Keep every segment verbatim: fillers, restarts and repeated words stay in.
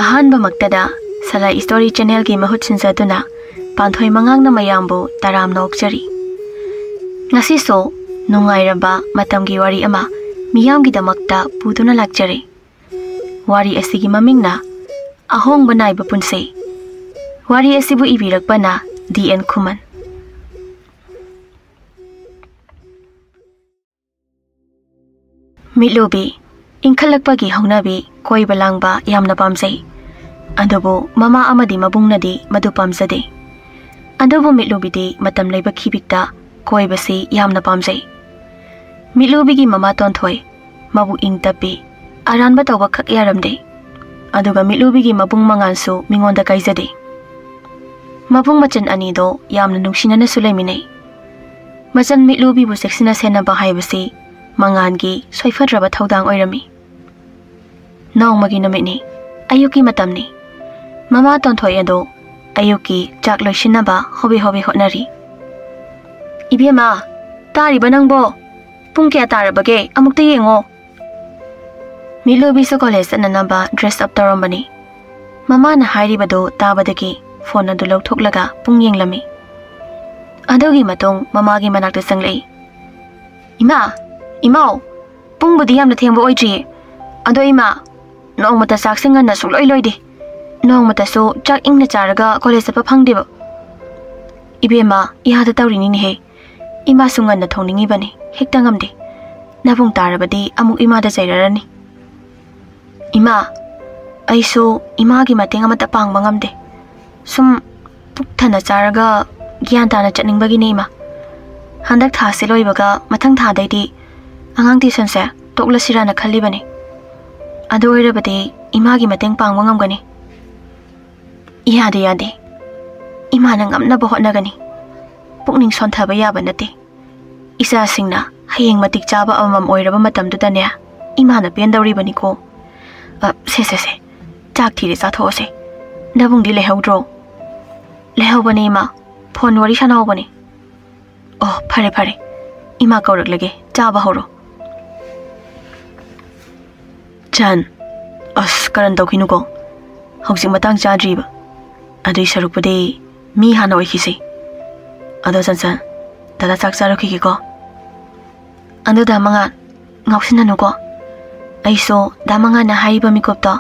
ꯑꯍꯥꯟꯕꯃꯛꯇꯗ ꯁꯂꯥꯏ story ꯆꯦꯅꯦꯜꯒꯤ ꯃꯍꯨꯠ ꯁꯤꯟꯖꯗꯨꯅ ꯄꯥꯟꯊꯣꯏ ꯃꯉꯥꯡꯅ ꯃꯌꯥꯝꯕꯨ ꯇꯔꯥꯝꯅ ꯑꯣꯛꯆꯔꯤ꯫ ꯉꯁꯤꯁꯨ ꯅꯨꯡꯉꯥꯏꯔꯕ ꯃꯇꯝꯒꯤ ꯋꯥꯔꯤ ꯑꯃ ꯃꯤꯌꯥꯝꯒꯤꯗꯃꯛꯇ ꯄꯨꯗꯨꯅ ꯂꯥꯛꯆꯔꯤ꯫ ꯋꯥꯔꯤ ꯑꯁꯤꯒꯤ ꯃꯃꯤꯡꯅ ꯑꯍꯣꯡꯕ ꯅꯥꯏꯕ ꯄꯨꯟꯁꯤ꯫ ꯋꯥꯔꯤ ꯑꯁꯤꯕꯨ ꯏꯕꯤꯔꯛꯄꯅ ꯗꯤ ꯑꯦꯟ ꯈꯨꯃꯟ꯫ ꯃꯤꯠꯂꯨꯕꯤ, ꯏꯟꯈꯠꯂꯛꯄꯒꯤ ꯍꯧꯅꯕꯤ ꯀꯣꯏꯕ ꯂꯥꯡꯕ ꯌꯥꯝꯅ ꯄꯥꯝꯖꯩ꯫ ꯑꯗꯨꯕꯨ ꯃꯃꯥ ꯑꯃꯗꯤ ꯃꯕꯨꯡꯅꯗꯤ ꯃꯗꯨ ꯄꯥꯝꯖꯗꯦ꯫ ꯑꯗꯨꯕꯨ ꯃꯤꯠꯂꯨꯕꯤꯗꯤ ꯃꯇꯝ ꯂꯩꯕ ꯈꯤꯕꯤꯛꯇ ꯀꯣꯏꯕꯁꯤ ꯌꯥꯝꯅ ꯄꯥꯝꯖꯩ꯫ ꯃꯤꯠꯂꯨꯕꯤꯒꯤ ꯃꯃꯥ ꯇꯣꯟꯊꯣꯏ ꯃꯕꯨꯛ ꯏꯪ ꯇꯞꯄꯤ, ꯑꯔꯥꯟꯕ ꯇꯧꯕ ꯈꯛ ꯌꯥꯔꯝꯗꯦ꯫ ꯑꯗꯨꯒ ꯃꯤꯠꯂꯨꯕꯤꯒꯤ ꯃꯕꯨꯡ ꯃꯉꯥꯟꯁꯨ ꯃꯤꯉꯣꯟꯗ ꯀꯥꯏꯖꯗꯦ꯫ ꯃꯕꯨꯡ ꯃꯆꯟ ꯑꯅꯤꯗꯣ ꯌꯥꯝꯅ ꯅꯨꯡꯁꯤꯅꯅꯁꯨ ꯂꯩꯃꯤꯟꯅꯩ꯫ ꯃꯆꯟ ꯃꯤꯠꯂꯨꯕꯤꯕꯨ ꯆꯦꯛꯁꯤꯟꯅ ꯁꯦꯟꯅꯕ ꯍꯥꯏꯕꯁꯤ ꯃꯉꯥꯟꯒꯤ ꯁꯣꯏꯐꯗ꯭ꯔꯕ ꯊꯧꯗꯥꯡ ꯑꯣꯏꯔꯝꯃꯤ꯫ ꯅꯣꯡꯃꯒꯤ ꯅꯨꯃꯤꯠꯅꯤ, ꯑꯌꯨꯛꯀꯤ ꯃꯇꯝꯅꯤ꯫ ꯃꯃꯥ ꯇꯣꯟꯊꯣꯏ ꯑꯗꯣ ꯑꯌꯨꯛꯀꯤ ꯆꯥꯛ ꯂꯣꯏꯁꯤꯟꯅꯕ ꯍꯣꯕꯦ ꯍꯣꯕꯦ ꯍꯣꯠꯅꯔꯤ꯫ "ꯏꯕꯦꯝꯃ, ꯇꯥꯔꯤꯕ ꯅꯪꯕꯣ? ꯄꯨꯡ ꯀꯌꯥ ꯇꯥꯔꯕꯒꯦ? ꯑꯃꯨꯛꯇ ꯌꯦꯡꯉꯣ꯫" ꯃꯤꯠꯂꯨꯕꯤꯁꯨ ꯀꯣꯂꯦꯖ ꯆꯠꯅꯅꯕ ꯗ꯭ꯔꯦꯁ ꯑꯞ ꯇꯧꯔꯝꯕꯅꯤ꯫ ꯃꯃꯥꯅ ꯍꯥꯏꯔꯤꯕꯗꯨ ꯇꯥꯕꯗꯒꯤ ꯐꯣꯟ ꯑꯗꯨ ꯂꯧꯊꯣꯛꯂꯒ ꯄꯨꯡ ꯌꯦꯡꯂꯝꯃꯤ꯫ ꯑꯗꯨꯒꯤ ꯃꯇꯨꯡ ꯃꯃꯥꯒꯤ ꯃꯅꯥꯛꯇ ꯆꯪꯂꯛꯏ꯫ "ꯏꯃꯥ, ꯏꯃꯥꯎ, ꯄꯨꯡꯕꯨꯗꯤ ꯌꯥꯝꯅ ꯊꯦꯡꯕ ꯑꯣꯏꯗ꯭ꯔꯤꯌꯦ꯫ ꯑꯗꯣ ꯏꯃꯥ, ꯅꯣꯡꯃꯇ ꯆꯥꯛꯁꯦ ꯉꯟꯅ ꯁꯨꯡꯂꯣꯏ ꯂꯣꯏꯗꯦ꯫ ꯅꯣꯡꯃꯇꯁꯨ ꯆꯥꯛ ꯏꯪꯅ ꯆꯥꯔꯒ ꯀꯣꯂꯦꯖ ꯆꯠꯄ ꯐꯪꯗꯦꯕ꯫" "ꯏꯕꯦꯝꯃ, ꯏꯌꯥꯗ ꯇꯧꯔꯤꯅꯤꯅꯦꯍꯦ꯫ ꯏꯃꯥꯁꯨ ꯉꯟꯅ ꯊꯣꯡꯅꯤꯡꯉꯤꯕꯅꯤ, ꯍꯦꯛꯇ ꯉꯝꯗꯦ꯫ ꯅꯕꯨꯡ ꯇꯥꯔꯕꯗꯤ ꯑꯃꯨꯛ ꯏꯃꯥꯗ ꯆꯩꯔꯔꯅꯤ꯫" "ꯏꯃꯥ, ꯑꯩꯁꯨ ꯏꯃꯥꯒꯤ ꯃꯇꯦꯡ ꯑꯃꯠꯇ ꯄꯥꯡꯕ ꯉꯝꯗꯦ꯫ ꯁꯨꯝ ꯄꯨꯛ ꯊꯟꯅ ꯆꯥꯔꯒ ꯒ꯭ꯌꯥꯟ ꯇꯥꯅ ꯆꯠꯅꯤꯡꯕꯒꯤꯅꯦ ꯏꯃꯥ꯫ ꯍꯟꯗꯛ ꯊꯥꯁꯦ ꯂꯣꯏꯕꯒ ꯃꯊꯪ ꯊꯥꯗꯩꯗꯤ ꯑꯉꯥꯡ ꯇ꯭ꯌꯨꯁꯟꯁꯦ ꯇꯣꯛꯂꯁꯤꯔꯥꯅ ꯈꯜꯂꯤꯕꯅꯤ꯫ ꯑꯗꯨ ꯑꯣꯏꯔꯕꯗꯤ ꯏꯃꯥꯒꯤ ꯃꯇꯦꯡ ꯄꯥꯡꯕ ꯉꯝꯒꯅꯤ꯫" "ꯌꯥꯗꯦ, ꯌꯥꯗꯦ꯫ ꯏꯃꯥꯅ ꯉꯝꯅꯕ ꯍꯣꯠꯅꯒꯅꯤ꯫ ꯄꯨꯛꯅꯤꯡ ꯁꯣꯟꯊꯕ ꯌꯥꯕ ꯅꯠꯇꯦ꯫ ꯏꯆꯥꯁꯤꯡꯅ ꯍꯌꯦꯡ ꯃꯇꯤꯛ ꯆꯥꯕ ꯑꯃꯃꯝ ꯑꯣꯏꯔꯕ ꯃꯇꯝꯗꯨꯗꯅꯦ, ꯏꯃꯥꯅ ꯄꯦꯟꯗꯧꯔꯤꯕꯅꯤꯀꯣ꯫ ꯑ, ꯁꯦ, ꯁꯦ, ꯁꯦ, ꯆꯥꯛ ꯊꯤꯔꯦ, ꯆꯥꯊꯣꯛꯑꯁꯦ꯫ ꯅꯕꯨꯡꯗꯤ ꯂꯩꯍꯧꯗ꯭ꯔꯣ?" "ꯂꯩꯍꯧꯕꯅꯦ ꯏꯃꯥ, ꯐꯣꯟ ꯋꯥꯔꯤ ꯁꯥꯟꯅꯍꯧꯕꯅꯦ꯫" "ꯑꯣ, ꯐꯔꯦ, ꯐꯔꯦ꯫ ꯏꯃꯥ ꯀꯧꯔꯛꯂꯒꯦ, ꯆꯥꯕ ꯍꯧꯔꯣ꯫" "ꯆꯟ, ꯑꯁ, ꯀꯔꯟ ꯇꯧꯈꯤꯅꯨꯀꯣ꯫ ꯍꯧꯖꯤꯛ ꯃꯇꯥꯡ ꯆꯥꯗ꯭ꯔꯤꯕ꯫ ꯑꯗꯨꯏ ꯁꯔꯨꯛꯄꯨꯗꯤ ꯃꯤ ꯍꯥꯟꯅ ꯑꯣꯏꯈꯤꯁꯤ꯫ ꯑꯗꯣ ꯆꯟꯆꯟ, ꯗꯥꯗꯥ ꯆꯥꯛ ꯆꯥꯔꯨꯈꯤꯒꯦꯀꯣ꯫ ꯑꯗꯣ ꯗꯥ ꯃꯉꯥꯜ, ꯉꯥꯎꯁꯤꯟꯅꯅꯨꯀꯣ꯫ ꯑꯩꯁꯨ ꯗꯥ ꯃꯉꯥꯜꯅ ꯍꯥꯏꯔꯤꯕ ꯃꯤꯀꯨꯞꯇꯣ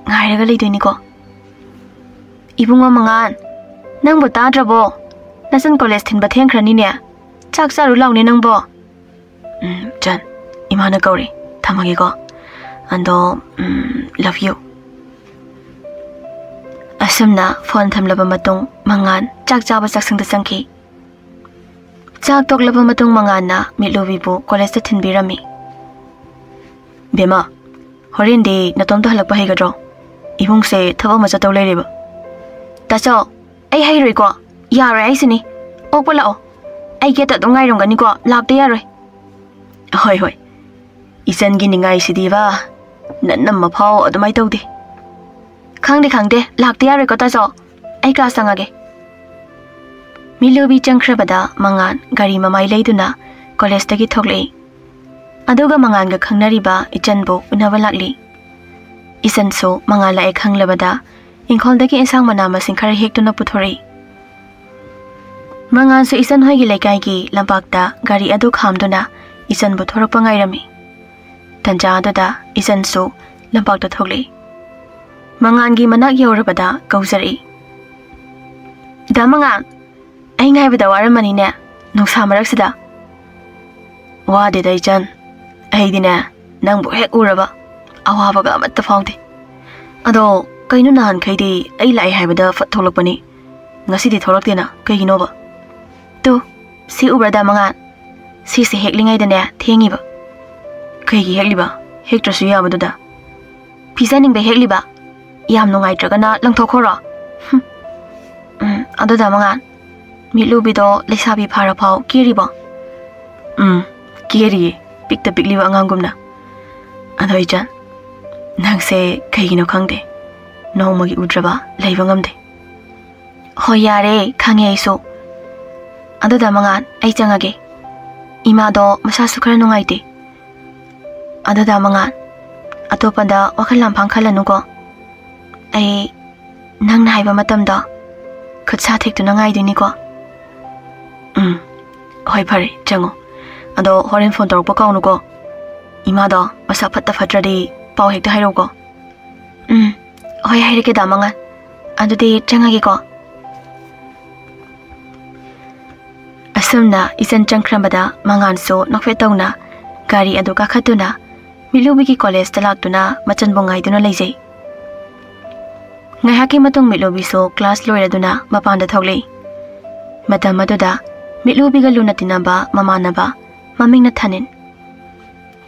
ꯉꯥꯏꯔꯒ ꯂꯩꯗꯣꯏꯅꯤꯀꯣ꯫ ꯏꯕꯨꯡꯉꯣ ꯃꯉꯥꯜ, ꯅꯪꯕꯨ ꯇꯥꯗ꯭ꯔꯕꯣ? ꯅꯆꯟ ꯀꯣꯂꯦꯖ ꯊꯤꯟꯕ ꯊꯦꯡꯈ꯭ꯔꯅꯤꯅꯦ꯫ ꯆꯥꯛ ꯆꯥꯔꯨ ꯂꯥꯎꯅꯦ ꯅꯪꯕꯣ꯫ ꯎꯝ, ꯆꯟ, ꯏꯃꯥꯅ ꯀꯧꯔꯤ꯫ ꯊꯝꯃꯒꯦꯀꯣ꯫ ꯑꯗꯣ, ꯎꯝ, love you꯫ ꯑꯁꯨꯝꯅ ꯐꯣꯟ ꯊꯝꯂꯕ ꯃꯇꯨꯡ ꯃꯉꯥꯜ ꯆꯥꯛ ꯆꯥꯕ ꯆꯥꯛꯁꯪꯗ ꯆꯪꯈꯤ꯫ ꯆꯥꯛ ꯇꯣꯛꯂꯕ ꯃꯇꯨꯡ ꯃꯉꯥꯜꯅ ꯃꯤꯠꯂꯨꯕꯤꯕꯨ ꯀꯣꯂꯦꯖꯇ ꯊꯤꯟꯕꯤꯔꯝꯃꯤ꯫ "ꯕꯦꯝꯃ, ꯍꯣꯔꯦꯟꯗꯤ ꯅꯇꯣꯝꯇ ꯍꯜꯂꯛꯄ ꯍꯩꯒꯗ꯭ꯔꯣ? ꯏꯃꯨꯡꯁꯦ ꯊꯕꯛ ꯑꯃ ꯆꯠꯇꯧ ꯂꯩꯔꯦꯕ꯫" "ꯇꯥꯆꯧ, ꯑꯩ ꯍꯩꯔꯣꯏꯀꯣ꯫ ꯌꯥꯔꯣꯏ ꯍꯥꯏꯁꯤꯅꯤ꯫ ꯑꯣꯛꯄ ꯂꯥꯛꯑꯣ꯫ ꯑꯩ ꯒꯦꯠꯇ ꯑꯗꯨꯝ ꯉꯥꯏꯔꯝꯒꯅꯤꯀꯣ꯫ ꯂꯥꯛꯇ ꯌꯥꯔꯣꯏ꯫" "ꯍꯣꯏ, ꯍꯣꯏ꯫ ꯏꯆꯟꯒꯤ ꯅꯤꯡꯉꯥꯏꯁꯤꯗꯤꯕ, ꯅꯟꯅꯝꯃ ꯐꯥꯎ ꯑꯗꯨꯃꯥꯏ ꯇꯧꯗꯦ꯫" "ꯈꯪꯗꯦ, ꯈꯪꯗꯦ꯫ ꯂꯥꯛꯇ ꯌꯥꯔꯣꯏꯀꯣ ꯇꯥꯆꯧ꯫ ꯑꯩ ꯀ꯭ꯂꯥꯁ ꯆꯪꯉꯒꯦ꯫" ꯃꯤꯠꯂꯨꯕꯤ ꯆꯪꯈ꯭ꯔꯕꯗ ꯃꯉꯥꯜ ꯒꯥꯔꯤ ꯃꯃꯥꯏ ꯂꯩꯗꯨꯅ ꯀꯣꯂꯦꯖꯇꯒꯤ ꯊꯣꯛꯂꯛꯏ꯫ ꯑꯗꯨꯒ ꯃꯉꯥꯜꯒ ꯈꯪꯅꯔꯤꯕ ꯏꯆꯟꯕꯨ ꯎꯅꯕ ꯂꯥꯛꯂꯤ꯫ ꯏꯆꯟꯁꯨ ꯃꯉꯥꯜ ꯂꯥꯛꯑꯦ ꯈꯪꯂꯕꯗ ꯏꯪꯈꯣꯜꯗꯒꯤ ꯏꯟꯁꯥꯡ ꯃꯅꯥ ꯃꯁꯤꯡ ꯈꯔ ꯍꯦꯛꯇꯨꯅ ꯄꯨꯊꯣꯔꯛꯏ꯫ ꯃꯉꯥꯜꯁꯨ ꯏꯆꯟ ꯍꯣꯏꯒꯤ ꯂꯩꯀꯥꯏꯒꯤ ꯂꯝꯄꯥꯛꯇ ꯒꯥꯔꯤ ꯑꯗꯨ ꯈꯥꯝꯗꯨꯅ ꯏꯆꯟꯕꯨ ꯊꯣꯔꯛꯄ ꯉꯥꯏꯔꯝꯃꯤ꯫ ꯇꯟꯖꯥ ꯑꯗꯨꯗ ꯏꯆꯟꯁꯨ ꯂꯝꯄꯥꯛꯇ ꯊꯣꯛꯂꯛꯏ꯫ ꯃꯉꯥꯜꯒꯤ ꯃꯅꯥꯛ ꯌꯧꯔꯕꯗ ꯀꯧꯖꯔꯛꯏ꯫ "ꯗꯥ ꯃꯉꯥꯜ, ꯑꯩ ꯉꯥꯏꯕꯗ ꯋꯥꯔꯝꯃꯅꯤꯅꯦ, ꯅꯨꯡꯁꯥ ꯃꯔꯛꯁꯤꯗ꯫" "ꯋꯥꯗꯦꯗ ꯏꯆꯟ, ꯑꯩꯗꯤꯅꯦ ꯅꯪꯕꯨ ꯍꯦꯛ ꯎꯔꯕ ꯑꯋꯥꯕꯒ ꯑꯃꯠꯇ ꯐꯥꯎꯗꯦ꯫ ꯑꯗꯣ ꯀꯩꯅꯣ, ꯅꯍꯥꯟꯈꯩꯗꯤ ꯑꯩ ꯂꯥꯛꯑꯦ ꯍꯥꯏꯕꯗ ꯐꯠ ꯊꯣꯛꯂꯛꯄꯅꯤ, ꯉꯁꯤꯗꯤ ꯊꯣꯛꯂꯛꯇꯦꯅ, ꯀꯩꯒꯤꯅꯣꯕ?" "ꯇꯨ, ꯁꯤ ꯎꯕ꯭ꯔꯥ ꯗꯥ ꯃꯉꯥꯜ? ꯁꯤꯁꯦ ꯍꯦꯛꯂꯤꯉꯩꯗꯅꯦ ꯊꯦꯡꯉꯤꯕ꯫" "ꯀꯩꯒꯤ ꯍꯦꯛꯂꯤꯕ? ꯍꯦꯛꯇ꯭ꯔꯁꯨ ꯌꯥꯕꯗꯨꯗ꯫" "ꯄꯤꯖꯅꯤꯡꯕ ꯍꯦꯛꯂꯤꯕ꯫ ꯌꯥꯝ ꯅꯨꯡꯉꯥꯏꯇ꯭ꯔꯒꯅ ꯂꯪꯊꯣꯛꯈꯣꯔꯣ?" "ꯍꯨꯝ꯫ ꯎꯝ, ꯑꯗꯣ ꯗꯥ ꯃꯉꯥꯜ, ꯃꯤꯠꯂꯨꯕꯤꯗꯣ ꯂꯩꯁꯥꯕꯤ ꯐꯥꯔꯐꯥꯎ ꯀꯦꯔꯤꯕꯣ?" "ꯎꯝ, ꯀꯦꯔꯤꯌꯦ, ꯄꯤꯛꯇ ꯄꯤꯛꯂꯤꯕ ꯑꯉꯥꯡꯒꯨꯝꯅ꯫ ꯑꯗꯣ ꯏꯆꯟ, ꯅꯪꯁꯦ ꯀꯩꯒꯤꯅꯣ ꯈꯪꯗꯦ, ꯅꯣꯡꯃꯒꯤ ꯎꯗ꯭ꯔꯕ ꯂꯩꯕ ꯉꯝꯗꯦ꯫" "ꯍꯣꯏ, ꯌꯥꯔꯦ, ꯈꯪꯉꯦ ꯑꯩꯁꯨ꯫ ꯑꯗꯣ ꯗꯥ ꯃꯉꯥꯜ, ꯑꯩ ꯆꯪꯉꯒꯦ꯫ ꯏꯃꯥꯗꯣ ꯃꯁꯥꯁꯨ ꯈꯔ ꯅꯨꯡꯉꯥꯏꯇꯦ꯫ ꯑꯗꯣ ꯗꯥ ꯃꯉꯥꯜ, ꯑꯇꯣꯞꯄꯗ ꯋꯥꯈꯜ ꯂꯥꯝꯐꯥꯡ ꯈꯜꯂꯅꯨꯀꯣ꯫ ꯑꯩ ꯅꯪꯅ ꯍꯥꯏꯕ ꯃꯇꯝꯗꯣ ꯈꯨꯠ ꯁꯥ ꯊꯦꯛꯇꯨꯅ ꯉꯥꯏꯗꯣꯏꯅꯤꯀꯣ꯫ ꯎꯝ, ꯍꯣꯏ, ꯐꯔꯦ, ꯆꯪꯉꯣ꯫ ꯑꯗꯣ ꯍꯣꯔꯦꯟ ꯐꯣꯟ ꯇꯧꯔꯛꯄ ꯀꯥꯎꯅꯨꯀꯣ꯫ ꯏꯃꯥꯗꯣ ꯃꯁꯥ ꯐꯠꯇ ꯐꯠꯇ꯭ꯔꯗꯤ ꯄꯥꯎ ꯍꯦꯛꯇ ꯍꯥꯏꯔꯛꯎꯀꯣ꯫ ꯎꯝ, ꯍꯣꯏ, ꯍꯥꯏꯔꯛꯀꯦꯗ, ꯃꯉꯥꯜ꯫ ꯑꯗꯨꯗꯤ ꯆꯪꯉꯒꯦꯀꯣ꯫ ꯑꯁꯨꯝꯅ ꯏꯆꯟ ꯆꯪꯈ꯭ꯔꯕꯗ ꯃꯉꯥꯜꯁꯨ ꯅꯣꯛꯐꯦꯠ ꯇꯧꯅ ꯒꯥꯔꯤ ꯑꯗꯨ ꯀꯥꯈꯠꯇꯨꯅ ꯃꯤꯠꯂꯨꯕꯤꯒꯤ ꯀꯣꯂꯦꯖꯇ ꯂꯥꯛꯇꯨꯅ ꯃꯆꯟꯕꯨ ꯉꯥꯏꯗꯨꯅ ꯂꯩꯖꯩ꯫ ꯉꯥꯏꯍꯥꯛꯀꯤ ꯃꯇꯨꯡ ꯃꯤꯠꯂꯨꯕꯤꯁꯨ ꯀ꯭ꯂꯥꯁ ꯂꯣꯏꯔꯗꯨꯅ ꯃꯄꯥꯟꯗ ꯊꯣꯛꯂꯛꯏ꯫ ꯃꯇꯝ ꯑꯗꯨꯗ ꯃꯤꯠꯂꯨꯕꯤꯒ ꯂꯨꯅ ꯇꯤꯟꯅꯕ ꯃꯃꯥꯟꯅꯕ ꯃꯃꯤꯡꯅ ꯊꯥꯅꯤꯜ꯫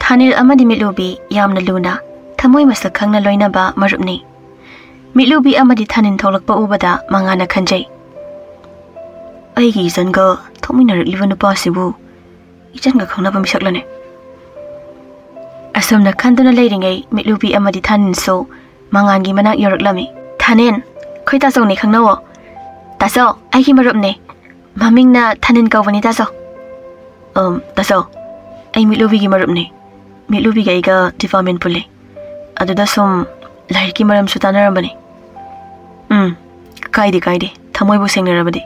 ꯊꯥꯅꯤꯜ ꯑꯃꯗꯤ ꯃꯤꯠꯂꯨꯕꯤ ꯌꯥꯝꯅ ꯂꯨꯅ ꯊꯃꯣꯏ ꯃꯁꯛ ꯈꯪꯅ ꯂꯣꯏꯅꯕ ꯃꯔꯨꯞꯅꯤ꯫ ꯃꯤꯠꯂꯨꯕꯤ ꯑꯃꯗꯤ ꯊꯥꯅꯤꯜ ꯊꯣꯛꯂꯛꯄ ꯎꯕꯗ ꯃꯉꯥꯜꯅ ꯈꯟꯖꯩ, "ꯑꯩꯒꯤ ꯏꯆꯟꯒ ꯊꯣꯛꯃꯤꯟꯅꯔꯛꯂꯤꯕ ꯅꯨꯄꯥꯁꯤꯕꯨ ꯏꯆꯟꯒ ꯈꯪꯅꯕ ꯃꯤꯁꯛꯂꯅꯦ?" ꯑꯁꯨꯝꯅ ꯈꯟꯗꯨꯅ ꯂꯩꯔꯤꯉꯩ ꯃꯤꯠꯂꯨꯕꯤ ꯑꯃꯗꯤ ꯊꯥꯅꯤꯜꯁꯨ ꯃꯉꯥꯜꯒꯤ ꯃꯅꯥꯛ ꯌꯧꯔꯛꯂꯝꯃꯤ꯫ "ꯊꯥꯅꯤꯜ, ꯑꯩꯈꯣꯏ ꯇꯥꯆꯧꯅꯦ, ꯈꯪꯅꯧꯋꯣ꯫ ꯇꯥꯆꯧ, ꯑꯩꯒꯤ ꯃꯔꯨꯞꯅꯦ꯫ ꯃꯃꯤꯡꯅ ꯊꯥꯅꯤꯜ ꯀꯧꯕꯅꯤ, ꯇꯥꯆꯧ꯫" "ꯑꯝ, ꯇꯥꯆꯧ, ꯑꯩ ꯃꯤꯠꯂꯨꯕꯤꯒꯤ ꯃꯔꯨꯞꯅꯦ꯫ ꯃꯤꯠꯂꯨꯕꯤꯒ ꯑꯩꯒ ꯗꯤꯄꯥꯔꯠꯃꯦꯟ ꯄꯨꯜꯂꯦ꯫ ꯑꯗꯨꯗ ꯁꯨꯝ ꯂꯥꯏꯔꯤꯛꯀꯤ ꯃꯔꯝꯁꯨ ꯇꯥꯟꯅꯔꯝꯕꯅꯤ꯫" "ꯎꯝ, ꯀꯥꯏꯗꯦ, ꯀꯥꯏꯗꯦ, ꯊꯃꯣꯏꯕꯨ ꯁꯦꯡꯅꯔꯕꯗꯤ꯫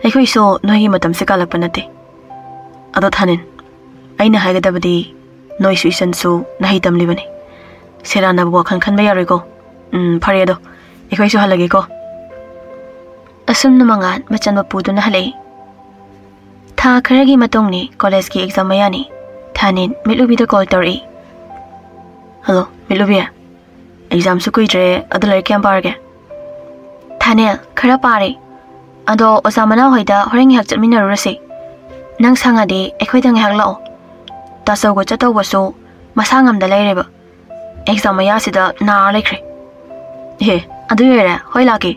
ꯑꯩꯈꯣꯏꯁꯨ ꯅꯣꯏꯒꯤ ꯃꯇꯝꯁꯦ ꯀꯥꯜꯂꯛꯄ ꯅꯠꯇꯦ꯫ ꯑꯗꯣ ꯊꯥꯅꯤꯜ, ꯑꯩꯅ ꯍꯥꯏꯒꯗꯕꯗꯤ ꯅꯣꯏꯁꯨ ꯏꯆꯟꯁꯨ ꯅꯍꯩ ꯇꯝꯂꯤꯕꯅꯤ꯫ ꯁꯦꯔꯥꯟꯅꯕ ꯋꯥꯈꯜ ꯈꯟꯕ ꯌꯥꯔꯣꯏꯀꯣ꯫ ꯎꯝ, ꯐꯔꯦ ꯑꯗꯣ, ꯑꯩꯈꯣꯏꯁꯨ ꯍꯜꯂꯒꯦꯀꯣ꯫" ꯑꯁꯨꯝꯅ ꯃꯉꯥꯜ ꯃꯆꯟꯕꯨ ꯄꯨꯗꯨꯅ ꯍꯜꯂꯛꯏ꯫ ꯊꯥ ꯈꯔꯒꯤ ꯃꯇꯨꯡꯅꯤ, ꯀꯣꯂꯦꯖꯀꯤ ꯑꯦꯛꯖꯥꯝ ꯃꯌꯥꯅꯤ꯫ ꯊꯥꯅꯤꯜ ꯃꯤꯠꯂꯨꯕꯤꯗ ꯀꯣꯜ ꯇꯧꯔꯛꯏ꯫ "ꯍꯜꯂꯣ, ꯃꯤꯠꯂꯨꯕꯤ꯫ ꯑꯦꯛꯖꯥꯝꯁꯨ ꯀꯨꯏꯗ꯭ꯔꯦ, ꯑꯗꯨ ꯂꯥꯏꯔꯤꯛ ꯀꯌꯥꯝ ꯄꯥꯔꯒꯦ?" "ꯊꯥꯅꯤꯜ, ꯈꯔ ꯄꯥꯔꯦ꯫ ꯑꯗꯣ ꯑꯣꯖꯥ ꯃꯅꯥꯎ ꯍꯣꯏꯗ ꯍꯣꯔꯦꯟ ꯉꯥꯏꯍꯥꯛ ꯆꯠꯃꯤꯟꯅꯔꯨꯔꯁꯤ꯫ ꯅꯪ ꯁꯪꯉꯗꯤ ꯑꯩꯈꯣꯏꯗ ꯉꯥꯏꯍꯥꯛ ꯂꯥꯛꯑꯣ꯫ ꯇꯥꯆꯧꯒ ꯆꯠꯇꯧꯕꯁꯨ ꯃꯁꯥ ꯉꯝꯗ ꯂꯩꯔꯦꯕ꯫ ꯑꯦꯛꯖꯥꯝ ꯃꯌꯥꯁꯤꯗ ꯅꯥꯔ ꯂꯩꯈ꯭ꯔꯦ꯫" "ꯑꯦ, ꯑꯗꯨ ꯑꯣꯏꯔꯦ, ꯍꯣꯏ, ꯂꯥꯛꯀꯦ꯫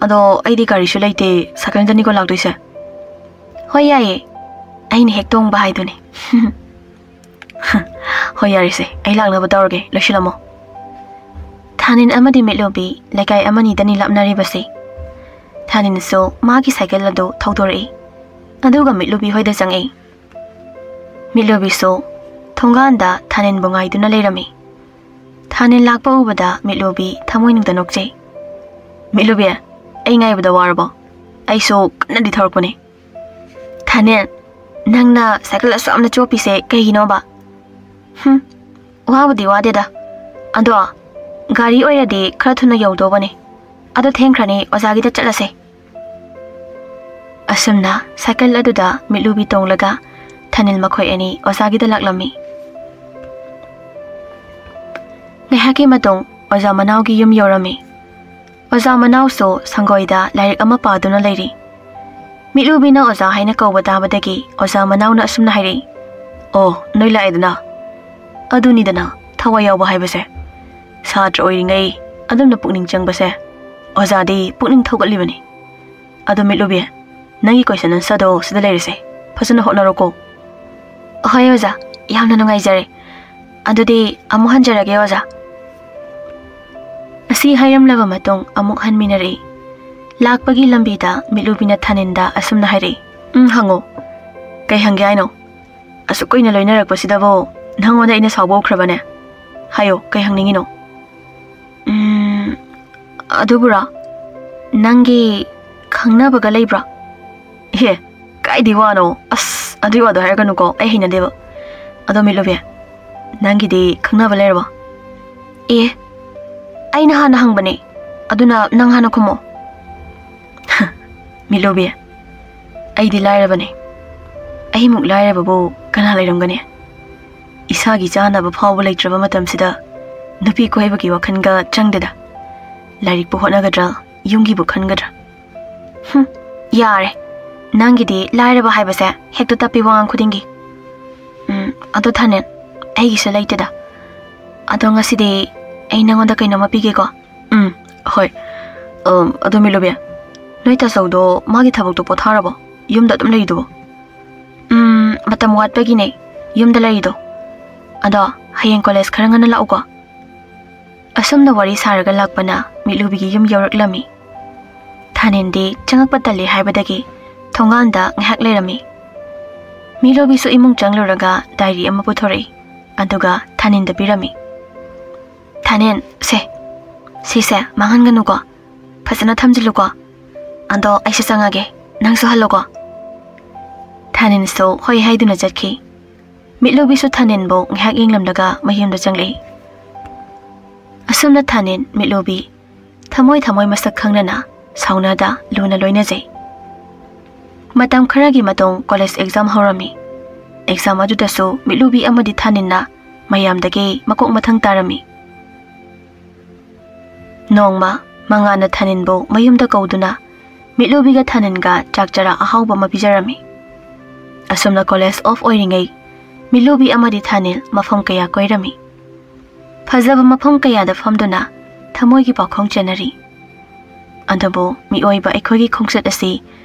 ꯑꯗꯣ ꯑꯩꯗꯤ ꯒꯥꯔꯤꯁꯨ ꯂꯩꯇꯦ, ꯁꯥꯏꯀꯜꯗꯅꯤꯀꯣ ꯂꯥꯛꯇꯣꯏꯁꯦ꯫" "ꯍꯣꯏ, ꯌꯥꯏꯌꯦ, ꯑꯩꯅ ꯍꯦꯛ ꯇꯣꯡꯕ ꯍꯥꯏꯗꯨꯅꯤ꯫" "ꯍꯣꯏ, ꯌꯥꯔꯦꯁꯦ, ꯑꯩ ꯂꯥꯛꯅꯕ ꯇꯧꯔꯒꯦ, ꯂꯣꯏꯁꯤꯜꯂꯝꯃꯣ꯫" ꯊꯥꯅꯤꯜ ꯑꯃꯗꯤ ꯃꯤꯠꯂꯨꯕꯤ ꯂꯩꯀꯥꯏ ꯑꯃꯅꯤꯗꯅꯤ ꯂꯥꯞꯅꯔꯤꯕꯁꯦ꯫ ꯊꯥꯅꯤꯜꯁꯨ ꯃꯥꯒꯤ ꯁꯥꯏꯀꯜ ꯑꯗꯨ ꯊꯧꯗꯣꯔꯛꯏ, ꯑꯗꯨꯒ ꯃꯤꯠꯂꯨꯕꯤ ꯍꯣꯏꯗ ꯆꯪꯉꯛꯏ꯫ ꯃꯤꯠꯂꯨꯕꯤꯁꯨ ꯊꯣꯡꯒꯥꯟꯗ ꯊꯥꯅꯤꯜꯕꯨ ꯉꯥꯏꯗꯨꯅ ꯂꯩꯔꯝꯃꯤ꯫ ꯊꯥꯅꯤꯜ ꯂꯥꯛꯄ ꯎꯕꯗ ꯃꯤꯠꯂꯨꯕꯤ ꯊꯃꯣꯏꯅꯨꯡꯗ ꯅꯣꯛꯆꯩ꯫ "ꯃꯤꯠꯂꯨꯕꯤ, ꯑꯩ ꯉꯥꯏꯕꯗ ꯋꯥꯔꯕꯣ? ꯑꯩꯁꯨ ꯀꯟꯅꯗꯤ ꯊꯧꯔꯛꯄꯅꯦ꯫" "ꯊꯥꯅꯦꯜ, ꯅꯪꯅ ꯁꯥꯏꯀꯜ ꯑꯁꯨꯛ ꯌꯥꯝꯅ ꯆꯣꯞꯄꯤꯁꯦ ꯀꯩꯒꯤꯅꯣꯕ?" "ꯍꯨꯝ, ꯋꯥꯕꯨꯗꯤ ꯋꯥꯗꯦꯗ꯫ ꯑꯗꯣ ꯒꯥꯔꯤ ꯑꯣꯏꯔꯗꯤ ꯈꯔ ꯊꯨꯅ ꯌꯧꯗꯧꯕꯅꯦ꯫ ꯑꯗꯣ ꯊꯦꯡꯈ꯭ꯔꯅꯤ, ꯑꯣꯖꯥꯒꯤꯗ ꯆꯠꯂꯁꯦ꯫" ꯑꯁꯨꯝꯅ ꯁꯥꯏꯀꯜ ꯑꯗꯨꯗ ꯃꯤꯠꯂꯨꯕꯤ ꯇꯣꯡꯂꯒ ꯊꯥꯅꯦꯜ ꯃꯈꯣꯏ ꯑꯅꯤ ꯑꯣꯖꯥꯒꯤꯗ ꯂꯥꯛꯂꯝꯃꯤ꯫ ꯉꯥꯏꯍꯥꯛꯀꯤ ꯃꯇꯨꯡ ꯑꯣꯖꯥ ꯃꯅꯥꯎꯒꯤ ꯌꯨꯝ ꯌꯧꯔꯝꯃꯤ꯫ ꯑꯣꯖꯥ ꯃꯅꯥꯎꯁꯨ ꯁꯪꯒꯣꯏꯗ ꯂꯥꯏꯔꯤꯛ ꯑꯃ ꯄꯥꯗꯨꯅ ꯂꯩꯔꯤ꯫ ꯃꯤꯠꯂꯨꯕꯤꯅ ꯑꯣꯖꯥ ꯍꯥꯏꯅ ꯀꯧꯕ ꯇꯥꯕꯗꯒꯤ ꯑꯣꯖꯥ ꯃꯅꯥꯎꯅ ꯑꯁꯨꯝꯅ ꯍꯥꯏꯔꯛꯏ, "ꯑꯣ, ꯅꯣꯏ ꯂꯥꯛꯑꯦꯗꯅ? ꯑꯗꯨꯅꯤꯗꯅ ꯊꯋꯥꯏ ꯌꯥꯎꯕ ꯍꯥꯏꯕꯁꯦ꯫ ꯁꯥꯇ꯭ꯔ ꯑꯣꯏꯔꯤꯉꯩ ꯑꯗꯨꯝꯅ ꯄꯨꯛꯅꯤꯡ ꯆꯪꯕꯁꯦ ꯑꯣꯖꯥꯗꯤ ꯄꯨꯛꯅꯤꯡ ꯊꯧꯒꯠꯂꯤꯕꯅꯤ꯫ ꯑꯗꯣ ꯃꯤꯠꯂꯨꯕꯤ, ꯅꯪꯒꯤ ꯀꯣꯏꯁꯟ ꯑꯟꯁꯔꯗꯣ ꯁꯤꯗ ꯂꯩꯔꯦꯁꯦ꯫ ꯐꯖꯅ ꯍꯣꯠꯅꯔꯣꯀꯣ꯫" "ꯍꯣꯏ ꯑꯣꯖꯥ, ꯌꯥꯝꯅ ꯅꯨꯡꯉꯥꯏꯖꯔꯦ꯫ ꯑꯗꯨꯗꯤ ꯑꯃꯨꯛ ꯍꯟꯖꯔꯒꯦ ꯑꯣꯖꯥ꯫" ꯑꯁꯤ ꯍꯥꯏꯔꯝꯂꯕ ꯃꯇꯨꯡ ꯑꯃꯨꯛ ꯍꯟꯃꯤꯟꯅꯔꯛꯏ꯫ ꯂꯥꯛꯄꯒꯤ ꯂꯝꯕꯤꯗ ꯃꯤꯠꯂꯨꯕꯤꯅ ꯊꯥꯅꯤꯟꯗ ꯑꯁꯨꯝꯅ ꯍꯥꯏꯔꯛꯏ, "ꯎꯝ, ꯍꯪꯉꯣ꯫ ꯀꯩ ꯍꯪꯒꯦ ꯍꯥꯏꯅꯣ? ꯑꯁꯨꯛ ꯀꯨꯏꯅ ꯂꯣꯏꯅꯔꯛꯄꯁꯤꯗꯕꯨ ꯅꯪꯉꯣꯟꯗ ꯑꯩꯅ ꯁꯥꯎꯕ ꯎꯈ꯭ꯔꯕꯅꯦ? ꯍꯥꯏꯌꯣ, ꯀꯩ ꯍꯪꯅꯤꯡꯉꯤꯅꯣ?" "ꯎꯝ, ꯑꯗꯨꯕꯨꯔꯣ, ꯅꯪꯒꯤ ꯈꯪꯅꯕꯒ ꯂꯩꯕ꯭ꯔꯣ?" "ꯏꯍꯦ, ꯀꯥꯏꯗꯤ ꯋꯥꯅꯣ? ꯑꯁ, ꯑꯗꯨꯏ ꯋꯥꯗꯣ ꯍꯥꯏꯔꯛꯀꯅꯨꯀꯣ, ꯑꯩ ꯍꯩꯅꯗꯦꯕ꯫ ꯑꯗꯣ ꯃꯤꯠꯂꯨꯕꯤ, ꯅꯪꯒꯤꯗꯤ ꯈꯪꯅꯕ ꯂꯩꯔꯕꯣ?" "ꯑꯦ, ꯑꯩꯅ ꯍꯥꯟꯅ ꯍꯪꯕꯅꯦ, ꯑꯗꯨꯅ ꯅꯪ ꯍꯥꯟꯅ ꯈꯨꯝꯃꯣ꯫" "ꯃꯤꯠꯂꯨꯕꯤ, ꯑꯩꯗꯤ ꯂꯥꯏꯔꯕꯅꯦ꯫ ꯑꯩꯃꯨꯛ ꯂꯥꯏꯔꯕꯕꯨ ꯀꯅꯥ ꯂꯩꯔꯝꯒꯅꯤ? ꯏꯁꯥꯒꯤ ꯆꯥꯅꯕ ꯐꯥꯎꯕ ꯂꯩꯇ꯭ꯔꯕ ꯃꯇꯝꯁꯤꯗ ꯅꯨꯄꯤ ꯀꯣꯏꯕꯒꯤ ꯋꯥꯈꯜꯒ ꯆꯪꯗꯦꯗ꯫ ꯂꯥꯏꯔꯤꯛꯄꯨ ꯍꯣꯠꯅꯒꯗ꯭ꯔꯥ, ꯌꯨꯝꯒꯤꯕꯨ ꯈꯟꯒꯗ꯭ꯔꯥ? ꯍꯨꯝ, ꯌꯥꯔꯦ꯫ ꯅꯪꯒꯤꯗꯤ ꯂꯥꯏꯔꯕ ꯍꯥꯏꯕꯁꯦ ꯍꯦꯛꯇ ꯇꯞꯄꯤ ꯋꯥꯉꯥꯡ ꯈꯨꯗꯤꯡꯒꯤ꯫ ꯎꯝ, ꯑꯗꯣ ꯊꯥꯅꯦꯜ, ꯑꯩꯒꯤꯁꯨ ꯂꯩꯇꯦꯗ꯫ ꯑꯗꯣ ꯉꯁꯤꯗꯤ ꯑꯩ ꯅꯪꯉꯣꯟꯗ ꯀꯩꯅꯣꯝꯃ ꯄꯤꯒꯦꯀꯣ꯫" "ꯎꯝ, ꯍꯣꯏ꯫ ꯑꯝ, ꯑꯗꯣ ꯃꯤꯠꯂꯨꯕꯤ, ꯅꯣꯏ ꯇꯥꯆꯧꯗꯣ ꯃꯥꯒꯤ ꯊꯕꯛꯇꯣ ꯄꯣꯊꯥꯔꯕꯣ? ꯌꯨꯝꯗ ꯑꯗꯨꯝ ꯂꯩꯔꯤꯗꯨꯕꯣ?" "ꯎꯝ, ꯃꯇꯝ ꯋꯥꯠꯄꯒꯤꯅꯦ ꯌꯨꯝꯗ ꯂꯩꯔꯤꯗꯣ꯫ ꯑꯗꯣ ꯍꯌꯦꯡ ꯀꯣꯂꯦꯖ ꯈꯔ ꯉꯟꯅ ꯂꯥꯛꯎꯀꯣ꯫" ꯑꯁꯨꯝꯅ ꯋꯥꯔꯤ ꯁꯥꯔꯒ ꯂꯥꯛꯄꯅ ꯃꯤꯠꯂꯨꯕꯤꯒꯤ ꯌꯨꯝ ꯌꯧꯔꯛꯂꯝꯃꯤ꯫ ꯊꯥꯅꯤꯟꯗꯤ ꯆꯪꯉꯛꯄ ꯇꯜꯂꯤ ꯍꯥꯏꯕꯗꯒꯤ ꯊꯣꯡꯒꯥꯟꯗ ꯉꯥꯏꯍꯥꯛ ꯂꯩꯔꯝꯃꯤ꯫ ꯃꯤꯠꯂꯨꯕꯤꯁꯨ ꯏꯃꯨꯡ ꯆꯪꯂꯨꯔꯒ ꯗꯥꯏꯔꯤ ꯑꯃ ꯄꯨꯊꯣꯔꯛꯏ꯫ ꯑꯗꯨꯒ ꯊꯥꯅꯤꯟꯗ ꯄꯤꯔꯝꯃꯤ꯫ "ꯊꯥꯅꯤꯟ, ꯁꯦ, ꯁꯤꯁꯦ ꯃꯥꯡꯍꯟꯒꯅꯨꯀꯣ꯫ ꯐꯖꯅ ꯊꯝꯖꯤꯜꯂꯨꯀꯣ꯫ ꯑꯗꯣ ꯑꯩꯁꯨ ꯆꯪꯉꯒꯦ, ꯅꯪꯁꯨ ꯍꯜꯂꯣꯀꯣ꯫ ꯊꯥꯅꯤꯟꯁꯨ ꯍꯣꯏ ꯍꯥꯏꯗꯨꯅ ꯆꯠꯈꯤ꯫ ꯃꯤꯠꯂꯨꯕꯤꯁꯨ ꯊꯥꯅꯤꯟꯕꯨ ꯉꯥꯏꯍꯥꯛ ꯌꯦꯡꯂꯝꯂꯒ ꯃꯌꯨꯝꯗ ꯆꯪꯂꯛꯏ꯫ ꯑꯁꯨꯝꯅ ꯊꯥꯅꯤꯟ, ꯃꯤꯠꯂꯨꯕꯤ, ꯊꯃꯣꯏ ꯊꯃꯣꯏ ꯃꯁꯛ ꯈꯪꯅꯅ ꯁꯥꯎꯅꯗ ꯂꯨꯅ ꯂꯣꯏꯅꯖꯩ꯫ ꯃꯇꯝ ꯈꯔꯒꯤ ꯃꯇꯨꯡ ꯀꯣꯂꯦꯖ ꯑꯦꯛꯖꯥꯝ ꯍꯧꯔꯝꯃꯤ꯫ ꯑꯦꯛꯖꯥꯝ ꯑꯗꯨꯗꯁꯨ ꯃꯤꯠꯂꯨꯕꯤ ꯑꯃꯗꯤ ꯊꯥꯅꯤꯟꯅ ꯃꯌꯥꯝꯗꯒꯤ ꯃꯀꯣꯛ ꯃꯊꯪ ꯇꯥꯔꯝꯃꯤ꯫ ꯅꯣꯡꯃ ꯃꯉꯥꯟꯅ ꯊꯥꯅꯤꯟꯕꯨ ꯃꯌꯨꯝꯗ ꯀꯧꯗꯨꯅ ꯃꯤꯠꯂꯨꯕꯤꯒ ꯊꯥꯅꯤꯟꯒ ꯆꯥꯛ ꯆꯔꯥ ꯑꯍꯥꯎꯕ ꯑꯃ ꯄꯤꯖꯔꯝꯃꯤ꯫ ꯑꯁꯨꯝꯅ ꯀꯣꯂꯦꯖ ꯑꯣꯐ ꯑꯣꯏꯔꯤꯉꯩ ꯃꯤꯠꯂꯨꯕꯤ ꯑꯃꯗꯤ ꯊꯥꯅꯤꯟ ꯃꯐꯝ ꯀꯌꯥ ꯀꯣꯏꯔꯝꯃꯤ꯫ ꯐꯖꯕ ꯃꯐꯝ ꯀꯌꯥꯗ ꯐꯝꯗꯨꯅ ꯊꯃꯣꯏꯒꯤ ꯄꯥꯎꯈꯣꯡ ꯆꯦꯟꯅꯔꯤ꯫ ꯑꯗꯨꯕꯨ ꯃꯤꯑꯣꯏꯕ ꯑꯩꯈꯣꯏꯒꯤ ꯈꯣꯡꯆꯠ ꯑꯁꯤ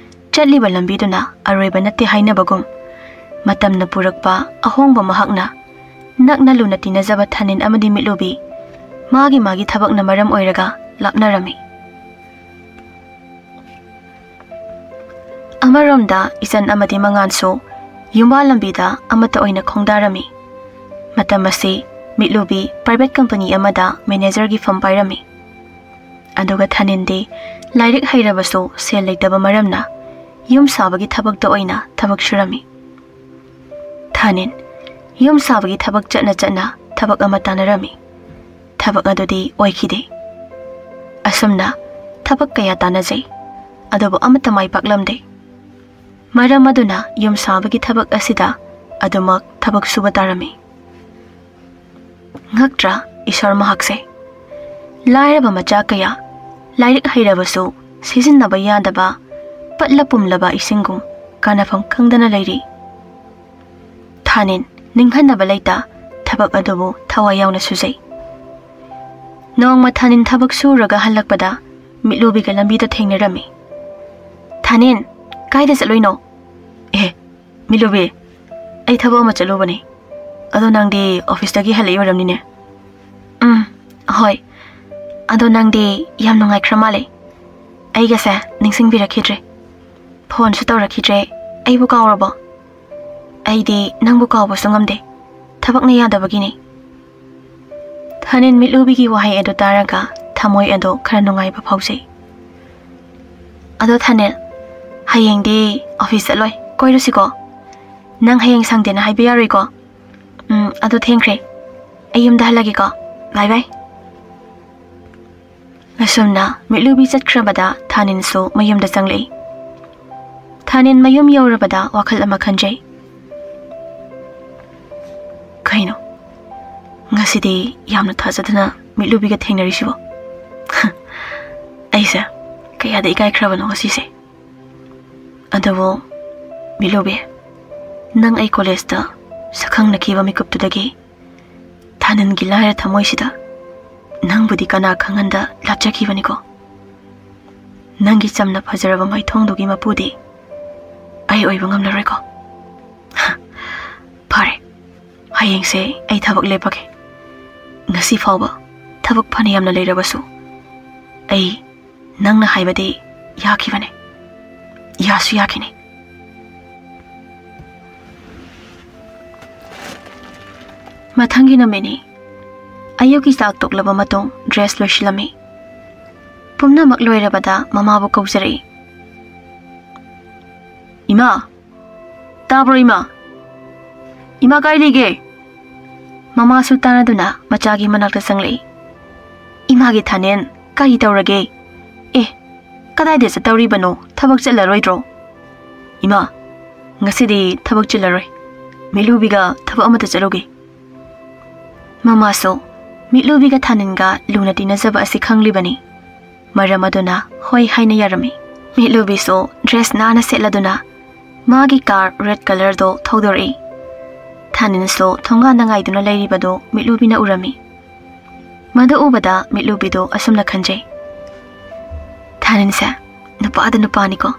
ꯆꯠꯂꯤꯕ ꯂꯝꯕꯤꯗꯨꯅ ꯑꯔꯣꯏꯕ ꯅꯠꯇꯦ ꯍꯥꯏꯅꯕꯒꯨꯝ, ꯃꯇꯝꯅ ꯄꯨꯔꯛꯄ ꯑꯍꯣꯡꯕ ꯃꯍꯥꯛꯅ ꯅꯛꯅ ꯂꯨꯅ ꯇꯤꯟꯅꯖꯕ ꯊꯥꯅꯤꯟ ꯑꯃꯗꯤ ꯃꯤꯠꯂꯨꯕꯤ ꯃꯥꯒꯤ ꯃꯥꯒꯤ ꯊꯕꯛꯅ ꯃꯔꯝ ꯑꯣꯏꯔꯒ ꯂꯥꯞꯅꯔꯝꯃꯤ꯫ ꯑꯃꯔꯣꯝꯗ ꯏꯆꯟ ꯑꯃꯗꯤ ꯃꯉꯥꯟꯁꯨ ꯌꯨꯝꯕꯥꯜ ꯂꯝꯕꯤꯗ ꯑꯃꯠꯇ ꯑꯣꯏꯅ ꯈꯣꯡꯗꯥꯔꯝꯃꯤ꯫ ꯃꯇꯝ ꯑꯁꯤ ꯃꯤꯠꯂꯨꯕꯤ ꯄ꯭ꯔꯥꯏꯚꯦꯠ ꯀꯝꯄꯅꯤ ꯑꯃꯗ ꯃꯦꯅꯦꯖꯔꯒꯤ ꯐꯝ ꯄꯥꯏꯔꯝꯃꯤ꯫ ꯑꯗꯨꯒ ꯊꯥꯅꯤꯟꯗꯤ ꯂꯥꯏꯔꯤꯛ ꯍꯩꯔꯕꯁꯨ ꯁꯦꯜ ꯂꯩꯇꯕ ꯃꯔꯝꯅ ꯌꯨꯝ ꯁꯥꯕꯒꯤ ꯊꯕꯛꯇ ꯑꯣꯏꯅ ꯊꯕꯛ ꯁꯨꯔꯝꯃꯤ꯫ ꯊꯥꯅꯤꯟ ꯌꯨꯝ ꯁꯥꯕꯒꯤ ꯊꯕꯛ ꯆꯠꯅ ꯆꯠꯅ ꯊꯕꯛ ꯑꯃ ꯇꯥꯟꯅꯔꯝꯃꯤ꯫ ꯊꯕꯛ ꯑꯗꯨꯗꯤ ꯑꯣꯏꯈꯤꯗꯦ꯫ ꯑꯁꯨꯝꯅ ꯊꯕꯛ ꯀꯌꯥ ꯇꯥꯟꯅꯖꯩ, ꯑꯗꯨꯕꯨ ꯑꯃꯠꯇ ꯃꯥꯏ ꯄꯥꯛꯂꯝꯗꯦ꯫ ꯃꯔꯝ ꯑꯗꯨꯅ ꯌꯨꯝ ꯁꯥꯕꯒꯤ ꯊꯕꯛ ꯑꯁꯤꯗ ꯑꯗꯨꯃꯛ ꯊꯕꯛ ꯁꯨꯕ ꯇꯥꯔꯝꯃꯤ꯫ ꯉꯛꯇ꯭ꯔꯥ ꯏꯁꯣꯔ ꯃꯍꯥꯛꯁꯦ? ꯂꯥꯏꯔꯕ ꯃꯆꯥ ꯀꯌꯥ ꯂꯥꯏꯔꯤꯛ ꯍꯩꯔꯕꯁꯨ ꯁꯤꯖꯤꯟꯅꯕ ꯌꯥꯗꯕ ꯄꯠꯂ ꯄꯨꯝꯂꯕ ꯏꯁꯤꯡꯒꯨꯝ ꯀꯥꯟꯅꯐꯝ ꯈꯪꯗꯅ ꯂꯩꯔꯤ꯫ ꯊꯥꯅꯤꯟ ꯅꯤꯡꯍꯟꯅꯕ ꯂꯩꯇ ꯊꯕꯛ ꯑꯗꯨꯕꯨ ꯊꯋꯥꯏ ꯌꯥꯎꯅ ꯁꯨꯖꯩ꯫ ꯅꯣꯡꯃ ꯊꯥꯅꯤꯟ ꯊꯕꯛ ꯁꯨꯔꯒ ꯍꯜꯂꯛꯄꯗ ꯃꯤꯠꯂꯨꯕꯤꯒ ꯂꯝꯕꯤꯗ ꯊꯦꯡꯅꯔꯝꯃꯤ꯫ "ꯊꯥꯅꯤꯟ, ꯀꯥꯏꯗ ꯆꯠꯂꯨꯏꯅꯣ?" "ꯑꯦ, ꯃꯤꯠꯂꯨꯕꯤ, ꯑꯩ ꯊꯕꯛ ꯑꯃ ꯆꯠꯂꯨꯕꯅꯤ꯫ ꯑꯗꯣ ꯅꯪꯗꯤ ꯑꯣꯐꯤꯁꯇꯒꯤ ꯍꯜꯂꯛꯏ ꯑꯣꯏꯔꯝꯅꯤꯅꯦ?" "ꯎꯝ, ꯍꯣꯏ꯫ ꯑꯗꯣ ꯅꯪꯗꯤ ꯌꯥꯝ ꯅꯨꯡꯉꯥꯏꯈ꯭ꯔ ꯃꯥꯜꯂꯦ꯫ ꯑꯩꯒꯁꯦ ꯅꯤꯡꯁꯤꯡꯕꯤꯔꯛꯈꯤꯗ꯭ꯔꯦ꯫ ꯐꯣꯟꯁꯨ ꯇꯧꯔꯛꯈꯤꯗ꯭ꯔꯦ꯫ ꯑꯩꯕꯨ ꯀꯥꯎꯔꯕꯣ?" "ꯑꯩꯗꯤ ꯅꯪꯕꯨ ꯀꯥꯎꯕꯁꯨ ꯉꯝꯗꯦ꯫ ꯊꯕꯛꯅ ꯌꯥꯗꯕꯒꯤꯅꯤ꯫" ꯊꯥꯅꯤꯟ ꯃꯤꯠꯂꯨꯕꯤꯒꯤ ꯋꯥꯍꯩ ꯑꯗꯨ ꯇꯥꯔꯒ ꯊꯃꯣꯏ ꯑꯗꯨ ꯈꯔ ꯅꯨꯡꯉꯥꯏꯕ ꯐꯥꯎꯖꯩ꯫ ꯑꯗꯣ ꯊꯥꯅꯤꯜ, ꯍꯌꯦꯡꯗꯤ ꯑꯣꯐꯤꯁ ꯆꯠꯂꯣꯏ, ꯀꯣꯏꯔꯨꯁꯤꯀꯣ? ꯅꯪ ꯍꯌꯦꯡ ꯁꯪꯗꯦꯅ ꯍꯥꯏꯕ ꯌꯥꯔꯣꯏꯀꯣ? ꯎꯝ, ꯑꯗꯣ ꯊꯦꯡꯈ꯭ꯔꯦ, ꯑꯩ ꯌꯨꯝꯗ ꯍꯜꯂꯒꯦꯀꯣ꯫ ꯕꯥꯏ ꯕꯥꯏ꯫ ꯑꯁꯨꯝꯅ ꯃꯤꯠꯂꯨꯕꯤ ꯆꯠꯈ꯭ꯔꯕꯗ ꯊꯥꯅꯤꯟꯁꯨ ꯃꯌꯨꯝꯗ ꯆꯪꯂꯛꯏ꯫ ꯊꯥꯅꯤꯟ ꯃꯌꯨꯝ ꯌꯧꯔꯕꯗ ꯋꯥꯈꯜ ꯑꯃ ꯈꯟꯖꯩ꯫ ꯀꯩꯅꯣ? ꯉꯁꯤꯗꯤ ꯌꯥꯝꯅ ꯊꯥꯖꯗꯅ ꯃꯤꯠꯂꯨꯕꯤꯒ ꯊꯦꯡꯅꯔꯤꯁꯤꯕꯣ? ꯑꯩꯁꯦ ꯀꯌꯥꯗ ꯏꯀꯥꯏꯈ꯭ꯔꯕꯅꯣ ꯉꯁꯤꯁꯦ꯫ ꯑꯗꯨꯕꯨ ꯃꯤꯠꯂꯨꯕꯤ, ꯅꯪ ꯑꯩ ꯀꯣꯂꯦꯖꯇ ꯁꯛꯈꯪꯅꯈꯤꯕ ꯃꯤꯀꯨꯞꯇꯨꯗꯒꯤ ꯊꯥꯅꯤꯟꯒꯤ ꯂꯥꯏꯔ ꯊꯃꯣꯏꯁꯤꯗ ꯅꯪꯕꯨꯗꯤ ꯀꯅꯥ ꯈꯪꯍꯟꯗ ꯂꯥꯠꯆꯈꯤꯕꯅꯤꯀꯣ꯫ ꯅꯪꯒꯤ ꯆꯝꯅ ꯐꯖꯔꯕ ꯃꯥꯏꯊꯣꯡꯗꯨꯒꯤ ꯃꯄꯨꯗꯤ ꯑꯩ ꯑꯣꯏꯕ ꯉꯝꯂꯔꯣꯏꯀꯣ꯫ ꯐꯔꯦ, ꯍꯌꯦꯡꯁꯦ ꯑꯩ ꯊꯕꯛ ꯂꯦꯞꯄꯒꯦ꯫ ꯉꯁꯤ ꯐꯥꯎꯕ ꯊꯕꯛ ꯐꯅ ꯌꯥꯝꯅ ꯂꯩꯔꯕꯁꯨ ꯑꯩ ꯅꯪꯅ ꯍꯥꯏꯕꯗꯤ ꯌꯥꯈꯤꯕꯅꯦ, ꯌꯥꯁꯨ ꯌꯥꯈꯤꯅꯤ꯫ ꯃꯊꯪꯒꯤ ꯅꯨꯃꯤꯠꯅꯤ꯫ ꯑꯌꯨꯛꯀꯤ ꯆꯥꯛ ꯇꯣꯛꯂꯕ ꯃꯇꯨꯡ ꯗ꯭ꯔꯦꯁ ꯂꯣꯏꯁꯤꯜꯂꯝꯃꯤ꯫ ꯄꯨꯝꯅꯃꯛ ꯂꯣꯏꯔꯕꯗ ꯃꯃꯥꯕꯨ ꯀꯧꯖꯔꯛꯏ꯫ "ꯏꯃꯥ! ꯇꯥꯕ꯭ꯔꯣ ꯏꯃꯥ? ꯏꯃꯥ ꯀꯥꯏ ꯂꯩꯒꯦ?" ꯃꯃꯥꯁꯨ ꯇꯥꯅꯗꯨꯅ ꯃꯆꯥꯒꯤ ꯃꯅꯥꯛꯇ ꯆꯪꯂꯛꯏ꯫ "ꯏꯃꯥꯒꯤ ꯊꯥꯅꯦꯟ, ꯀꯔꯤ ꯇꯧꯔꯒꯦ? ꯑꯦ, ꯀꯗꯥꯏꯗ ꯆꯠꯇꯧꯔꯤꯕꯅꯣ? ꯊꯕꯛ ꯆꯠꯂꯔꯣꯏꯗ꯭ꯔꯣ?" "ꯏꯃꯥ, ꯉꯁꯤꯗꯤ ꯊꯕꯛ ꯆꯤꯜꯂꯔꯣꯏ꯫ ꯃꯤꯠꯂꯨꯕꯤꯒ ꯊꯕꯛ ꯑꯃꯠꯇ ꯆꯠꯂꯨꯒꯦ꯫" ꯃꯃꯥꯁꯨ ꯃꯤꯠꯂꯨꯕꯤꯒ ꯊꯥꯅꯤꯟꯒ ꯂꯨꯅ ꯇꯤꯟꯅꯖꯕ ꯑꯁꯤ ꯈꯪꯂꯤꯕꯅꯤ꯫ ꯃꯔꯝ ꯑꯗꯨꯅ ꯍꯣꯏ ꯍꯥꯏꯅ ꯌꯥꯔꯝꯃꯤ꯫ ꯃꯤꯠꯂꯨꯕꯤꯁꯨ ꯗ꯭ꯔꯦꯁ ꯅꯥꯟꯅ ꯁꯦꯠꯂꯗꯨꯅ ꯃꯥꯒꯤ ꯀꯥꯔ ꯔꯦꯗ ꯀꯂꯔꯗꯣ ꯊꯧꯗꯣꯔꯛꯏ꯫ ꯊꯥꯅꯤꯟꯁꯨ ꯊꯣꯡꯒꯥꯟꯗ ꯉꯥꯏꯗꯨꯅ ꯂꯩꯔꯤꯕꯗꯨ ꯃꯤꯠꯂꯨꯕꯤꯅ ꯎꯔꯝꯃꯤ꯫ ꯃꯗꯨ ꯎꯕꯗ ꯃꯤꯠꯂꯨꯕꯤꯗꯨ ꯑꯁꯨꯝꯅ ꯈꯟꯖꯩ, "ꯊꯥꯅꯤꯟꯁꯦ ꯅꯨꯄꯥꯗ ꯅꯨꯄꯥꯅꯤꯀꯣ꯫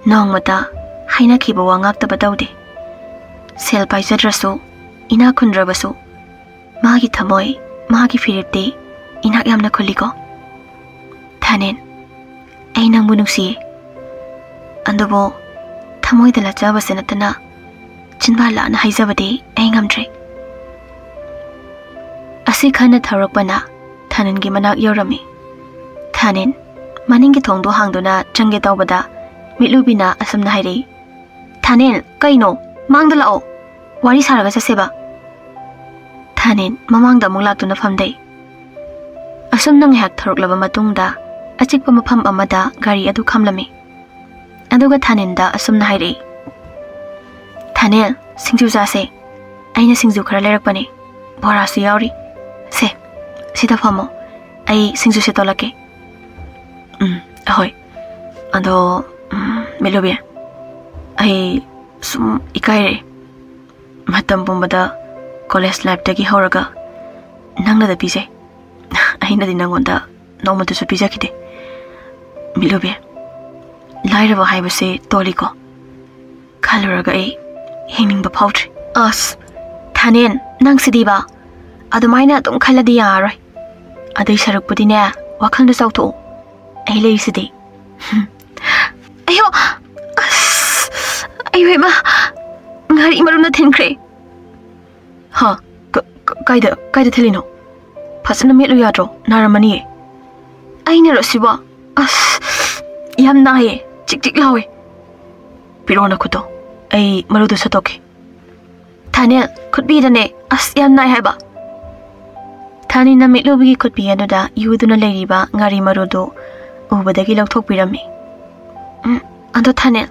ꯅꯣꯡꯃꯇ ꯍꯥꯏꯅꯈꯤꯕ ꯋꯥ ꯉꯥꯛꯇꯕ ꯇꯧꯗꯦ꯫ ꯁꯦꯜ ꯄꯥꯏꯖꯗ꯭ꯔꯁꯨ, ꯏꯅꯥꯛ ꯈꯨꯟꯗ꯭ꯔꯕꯁꯨ, ꯃꯥꯒꯤ ꯊꯃꯣꯏ, ꯃꯥꯒꯤ ꯐꯤꯔꯦꯞꯇꯤ ꯏꯅꯥꯛ ꯌꯥꯝꯅ ꯈꯨꯜꯂꯤꯀꯣ꯫ ꯊꯥꯅꯦꯟ, ꯑꯩ ꯅꯪꯕꯨ ꯅꯨꯡꯁꯤꯌꯦ꯫ ꯑꯗꯨꯕꯨ ꯊꯃꯣꯏꯗ ꯂꯥꯠꯆꯕꯁꯦ ꯅꯠꯇꯅ ꯆꯤꯟꯕꯥꯟ ꯂꯥꯟꯅ ꯍꯥꯏꯖꯕꯗꯤ ꯑꯩ ꯉꯝꯗ꯭ꯔꯦ꯫" ꯑꯁꯤ ꯈꯟꯅ ꯊꯧꯔꯛꯄꯅ ꯊꯥꯅꯤꯟꯒꯤ ꯃꯅꯥꯛ ꯌꯧꯔꯝꯃꯤ꯫ "ꯊꯥꯅꯤꯟ, ꯃꯅꯤꯡꯒꯤ ꯊꯣꯡꯗꯣ ꯍꯥꯡꯗꯨꯅ ꯆꯪꯒꯦ ꯇꯧꯕꯗ ꯃꯤꯠꯂꯨꯕꯤꯅ ꯑꯁꯨꯝꯅ ꯍꯥꯏꯔꯛꯏ, "ꯊꯥꯅꯦꯜ, ꯀꯩꯅꯣ? ꯃꯥꯡꯗ ꯂꯥꯛꯑꯣ, ꯋꯥꯔꯤ ꯁꯥꯔꯒ ꯆꯠꯁꯦꯕ꯫" ꯊꯥꯅꯦꯜ ꯃꯃꯥꯡꯗ ꯑꯃꯨꯛ ꯂꯥꯛꯇꯨꯅ ꯐꯝꯗꯩ꯫ ꯑꯁꯨꯝꯅ ꯉꯥꯏꯍꯥꯛ ꯊꯧꯔꯛꯂꯕ ꯃꯇꯨꯡꯗ ꯑꯆꯤꯛꯄ ꯃꯐꯝ ꯑꯃꯗ ꯒꯥꯔꯤ ꯑꯗꯨ ꯈꯥꯝꯂꯝꯃꯤ꯫ ꯑꯗꯨꯒ ꯊꯥꯅꯦꯜꯗ ꯑꯁꯨꯝꯅ ꯍꯥꯏꯔꯛꯏ, "ꯊꯥꯅꯦꯜ, ꯁꯤꯡꯖꯨ ꯆꯥꯁꯦ꯫ ꯑꯩꯅ ꯁꯤꯡꯖꯨ ꯈꯔ ꯂꯩꯔꯛꯄꯅꯦ, ꯕꯣꯔꯥꯁꯨ ꯌꯥꯎꯔꯤ꯫ ꯁꯦ, ꯁꯤꯗ ꯐꯝꯃꯣ, ꯑꯩ ꯁꯤꯡꯖꯨ ꯁꯦꯠꯇꯣꯛꯂꯛꯀꯦ꯫" "ꯎꯝ, ꯑꯍꯣꯏ꯫ ꯑꯗꯣ, ꯎꯝ, ꯃꯤꯠꯂꯨꯕꯤ, ꯑꯩ ꯁꯨꯝ ꯏꯀꯥꯏꯔꯛꯑꯦ꯫ ꯃꯇꯝ ꯄꯨꯝꯕꯗ ꯀꯣꯂꯦꯖ ꯂꯥꯏꯐꯇꯒꯤ ꯍꯧꯔꯒ ꯅꯪꯅꯗ ꯄꯤꯖꯩ꯫ ꯑꯩꯅꯗꯤ ꯅꯪꯉꯣꯟꯗ ꯅꯣꯡꯃꯇꯁꯨ ꯄꯤꯖꯈꯤꯗꯦ꯫ ꯃꯤꯠꯂꯨꯕꯤ, ꯂꯥꯏꯔꯕ ꯍꯥꯏꯕꯁꯦ ꯇꯣꯜꯂꯤꯀꯣ꯫ ꯈꯜꯂꯨꯔꯒ ꯑꯩ ꯍꯤꯡꯅꯤꯡꯕ ꯐꯥꯎꯗ꯭ꯔꯦ꯫" "ꯑꯁ, ꯊꯥꯅꯦꯜ, ꯅꯪꯁꯤꯗꯤꯕ꯫ ꯑꯗꯨꯃꯥꯏꯅ ꯑꯗꯨꯝ ꯈꯜꯂꯗꯤ ꯌꯥꯔꯔꯣꯏ꯫ ꯑꯗꯨꯏ ꯁꯔꯨꯛꯄꯨꯗꯤꯅꯦ, ꯋꯥꯈꯜꯗꯣ ꯆꯥꯎꯊꯣꯛꯑꯣ꯫ ꯑꯩ ꯂꯩꯔꯤꯁꯤꯗꯤ꯫" "ꯑꯌꯣ! ꯑꯁ! ꯑꯌꯣ ꯏꯃꯥ! ꯉꯥꯔꯤ ꯃꯔꯨꯅ ꯊꯤꯟꯈ꯭ꯔꯦ꯫" "ꯍꯥ? ꯀ-, ꯀ-, ꯀꯥꯏꯗ, ꯀꯥꯏꯗ ꯊꯤꯜꯂꯤꯅꯣ? ꯐꯖꯅ ꯃꯦꯠꯂꯨ ꯌꯥꯗ꯭ꯔꯣ? ꯅꯥꯔꯝꯃꯅꯤꯌꯦ꯫" "ꯑꯩꯅꯔꯣ ꯁꯤꯕꯣ? ꯑꯁ! ꯌꯥꯝ ꯅꯥꯏꯌꯦ, ꯆꯤꯛ ꯆꯤꯛ ꯂꯥꯎꯋꯦ꯫" "ꯄꯤꯔꯛꯑꯣ ꯅꯈꯨꯠꯇꯣ, ꯑꯩ ꯃꯔꯨꯗꯨ ꯁꯠꯇꯣꯛꯀꯦ꯫" "ꯊꯥꯅꯦꯜ, ꯈꯨꯠꯄꯤꯗꯅꯦ, ꯑꯁ, ꯌꯥꯝ ꯅꯥꯏ ꯍꯥꯏꯕ꯫" ꯊꯥꯅꯦꯜꯅ ꯃꯤꯠꯂꯨꯕꯤꯒꯤ ꯈꯨꯠꯄꯤ ꯑꯗꯨꯗ ꯌꯨꯗꯨꯅ ꯂꯩꯔꯤꯕ ꯉꯥꯔꯤ ꯃꯔꯨꯗꯨ ꯎꯕꯗꯒꯤ ꯂꯧꯊꯣꯛꯄꯤꯔꯝꯃꯤ꯫ "ꯎꯝ, ꯑꯗꯣ ꯊꯥꯅꯦꯜ,